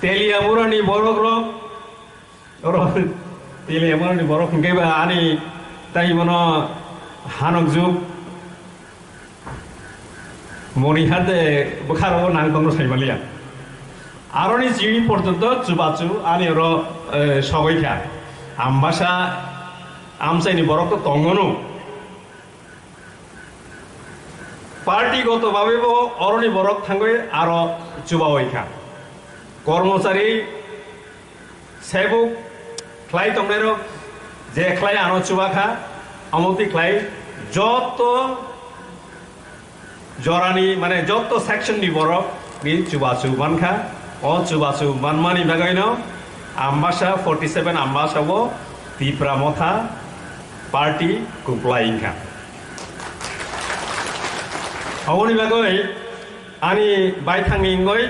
Teliamura ni borok rok, oro Teliamura ni borok hwnkhe ba ani tai bono hanok juk moni hade bwkharo nang tongno sai maliya. Aroni chini porjonto chubachu ani oro, eh, sogoi kha. Ambasa amchai ni borok to tongono. Party goto babe bo oroni borok thangwi aro chubawi kha. Kormochari, sebuk khlai tongnairok je khlai ano chuba kha, omo twi khlai joto jorani, mane, joto section ni borok ni chubachu mankha. O chubachu manmani bagwino Ambasa forty seven Ambasa o Tipra Motha party kwplai wngkha. Aboni bagwi ani baithangni wngwi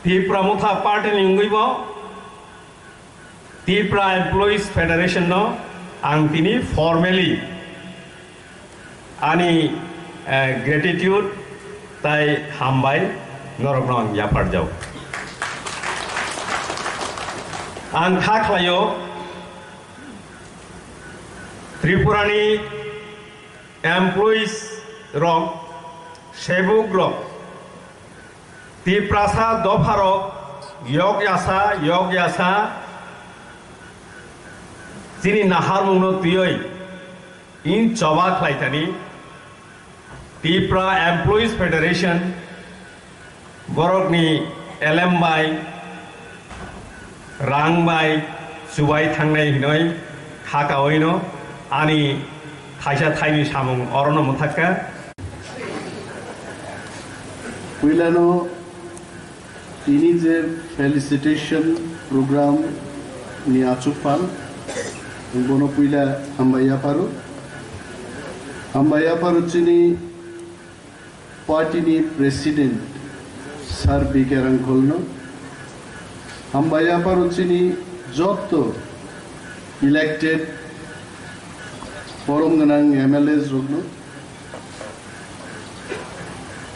Tipra Motha party ni wngwi bo Tipra Employees Federation no ang tini formally ani, eh, gratitude tai hambai norokno ang yapharjao. Ang kha khlaio, Tripurani employees rok, sebuk rok, Tiprasa dopharok yok yasa, yok yasa, chini naharmungno twiwi in choba khlaitani Tipra Employees Federation borokni elem bai, rang bai chubai thangnai hinoi kha kaoino ani thaisa thaini samung orono mwthakha. Puilano tini je felicitation program ni achukphang, bono puila hambai yapharo. Hambai yapharo chini party ni president Sir B K Rangkholno. Hambai yapharo chini jotto elected borom gwnang M L As rokno,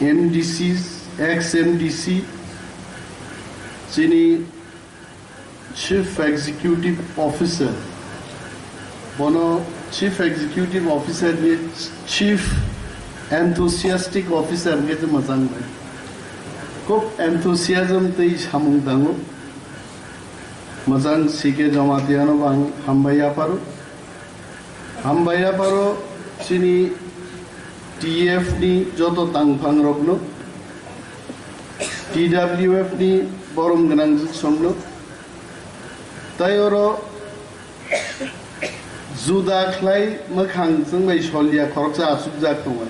M D Cs, ex M D C, chini Chief Executive Officer, bono Chief Executive Officer ni Chief Enthusiastic Officer hwnkhe tongma chang bai. Khub enthusiasm tei samung tango. Mwchang C K Jamatia no ang hambai yapharo. Hambai yapharo chini T F ni joto tangphang rokno, T W F ni borom gwnang songno, tai oro juda khlai mwkhang chwng bai solya khoroksa achukjak tongo.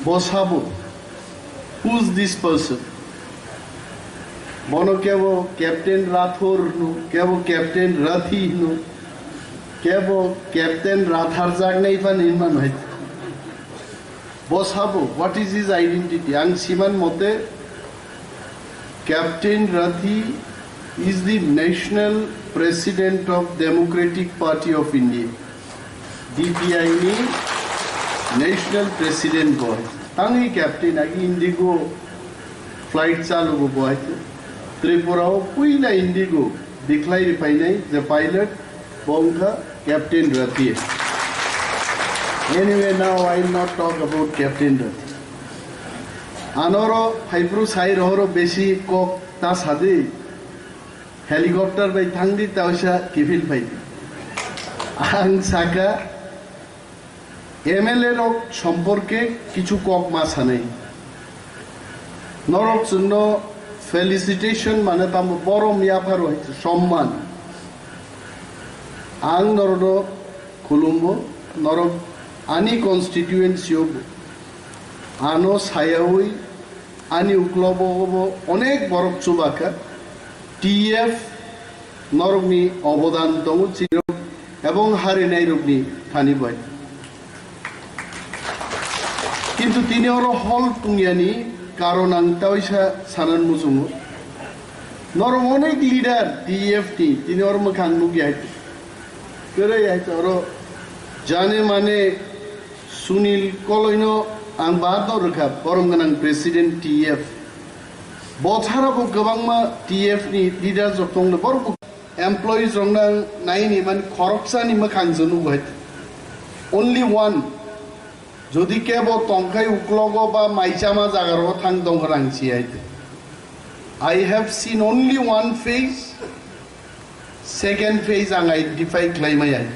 Bo sabo, who's this person? Bono kebo Captain Rathor hino, kebo Captain Rathi hino, kebo Captain Ratharjaknai phano hinmano hai. Bo sabo, what is his identity? Ang siman mote, Captain Rathi is the National President of Democratic Party of India, D P I ni National President bo. Tangwi Captain agi Indigo flight chalugo bo hai. Tripura o puila Indigo bikhlai ri phainai je pilot, bo wngkha Captain Rathi. Anyway, now I will not talk about Captain Rathi. Anoro phaipru sai rohoro besi kok ta sadi. Helicopter bai thangdi, ta oisa kiphil phaidi. Ang saka M L A rok somporke kichu kok ma sanai. Norok chwngno felicitation mane tamo borom yapharo hai somman. Ang norokno khulumo, norok ani constituency o bo. Ano sayawi ani uklogo bo onek borok chubakha. T F norokni obodan tongo chirok ebong harinairokni thani bai. Kintu tini oro hol tungyani karon ang taisa sanan muchungo. Norok onek leader T F ni tini oro mwkhang nukya hai. Kwrwi hai oro jane mane Sunil Koloino ang baat no rwkha, borom gwnang President T F. Bothara bo kwbangma T F ni leaders rok tongno, borok bo employees rok nang naini man khoroksa ni mwkhang je nugo hai. Only one. Jodi kebo tongkhai uklogo ba maichama jaga ro thang dong rang si hai. I have seen only one face. Second phase ang identify khlaimaya.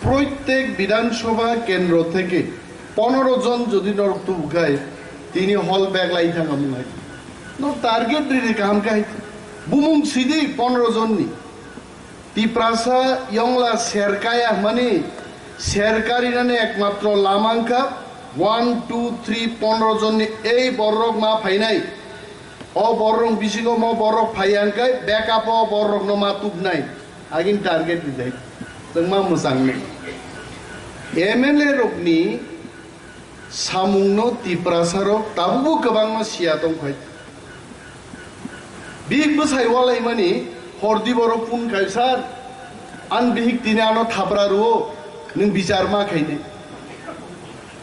Proitek Bidhan Sabha kendro theke ponero jon jodi norok tubukhai, tini hall bag lai thang amung hai. No target riri kaham khai. Bumung sidi ponero jon ni. Tiprasa yongla serkaya mani serkari nani ekmatro lamangkha one, two, three, ponero jon ni ei borok ma phainai. O borok bisingo mo borok phai hwnkhe backup o borok no ma tubnai. Agin target rijai. Tongma mwchang nai. M L A rokni samungno Tiprasa rok tabukbo kwbangma siya tongphai. Big bwsai walaimani hordi borok phone khai, "Sir, an bihik tini ano thapra rwo, nwng bichar ma khainai."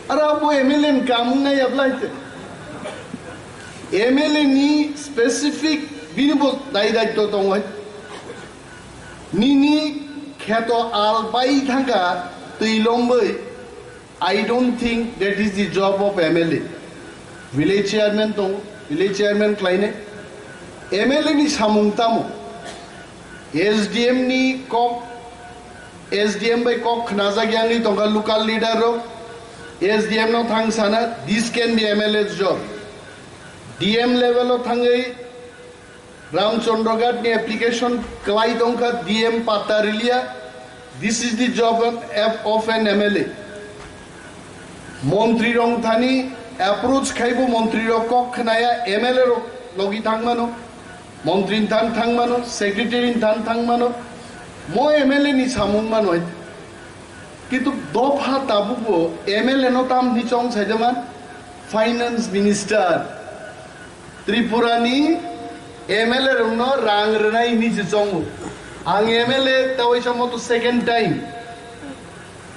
Aro abo M L A ni kamung nai ablai te. M L A ni specific bini bo dai daitto tongo hai. Nini Kheto al pai thangkha twi lomwi. I don't think that is the job of M L A. Village chairman tong, village chairman khlainai. M L A ni samung tamo? S D M ni kok, S D M bai kok khnajak yangwi tongkha local leader rok. S D M no thang sana, this can be M L A's job. D M level o thangwi Ramchandra Ghat ni application kwlai tongkha, D M patta riliya. This is the job of, of an M L A. Montri rok thani approach khaibo montri rok kok khnaya, M L A rok logi thangmano, montri than thangmano, secretary than thangmano, mo M L A ni samung mano. Kintu dopha tabukbo M L A no tam ni chong saida man, finance minister. Tripura ni M L A rokno rang rwnai hinwi se chongo. Ang M L A tawaisa moto second time.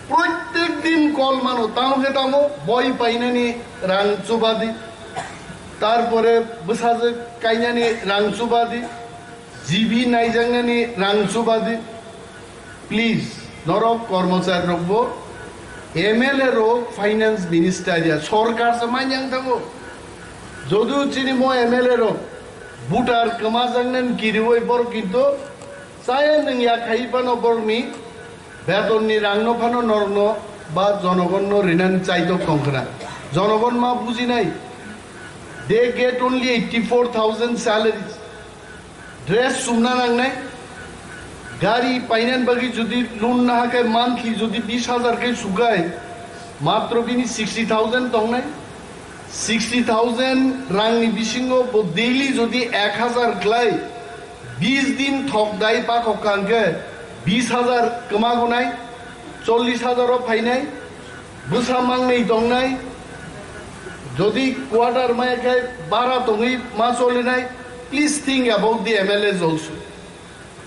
Proitek din call mano, tamo khe tamo boi painani rang chubadi, tarpore bwsajwk kainani rang chubadi, G B naijaknani rang chubadi. Please, norok kormochari rokbo, M L A rok, finance minister ya, sorkar se manyang thango. Jodu chini mo M L A rok, voter kwmajaknani kiriwi borok kintu chaya nwng ya khai phano borokni betonni rangno phano norokno ba jonogonno rinani chaitok tongkhna. Jonogon ma bujinai. They get only eighty-four thousand salaries. Dress sumna nangnai, gari painan bagwi jodi loan naha khe monthly jodi bis hajar khe sugai, matro bini sixty thousand tongnai. Sixty thousand rangni bisingo bo daily jodi ek hajar khlai, bis din thok dai pakhok kha hwnkhe bis hajar kwma gonai, chollish hajar o phainai. Bwsa mangnwi tongnai, jodi quarter maya khe bara tongwi ma cholinai, please think about the M L As also.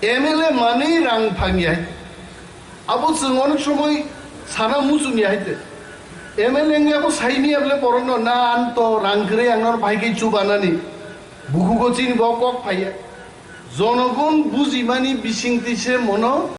M L A manwi rang phangya hai. Abo chwng onek somoi sana muchungya hai te. M L A wngya abo saini able borokno na anto rang kwrwi ang norok bai khe chubanani. Bukhugo chini bo kok phaiya. Jonogon bujimani bisingtwi se mono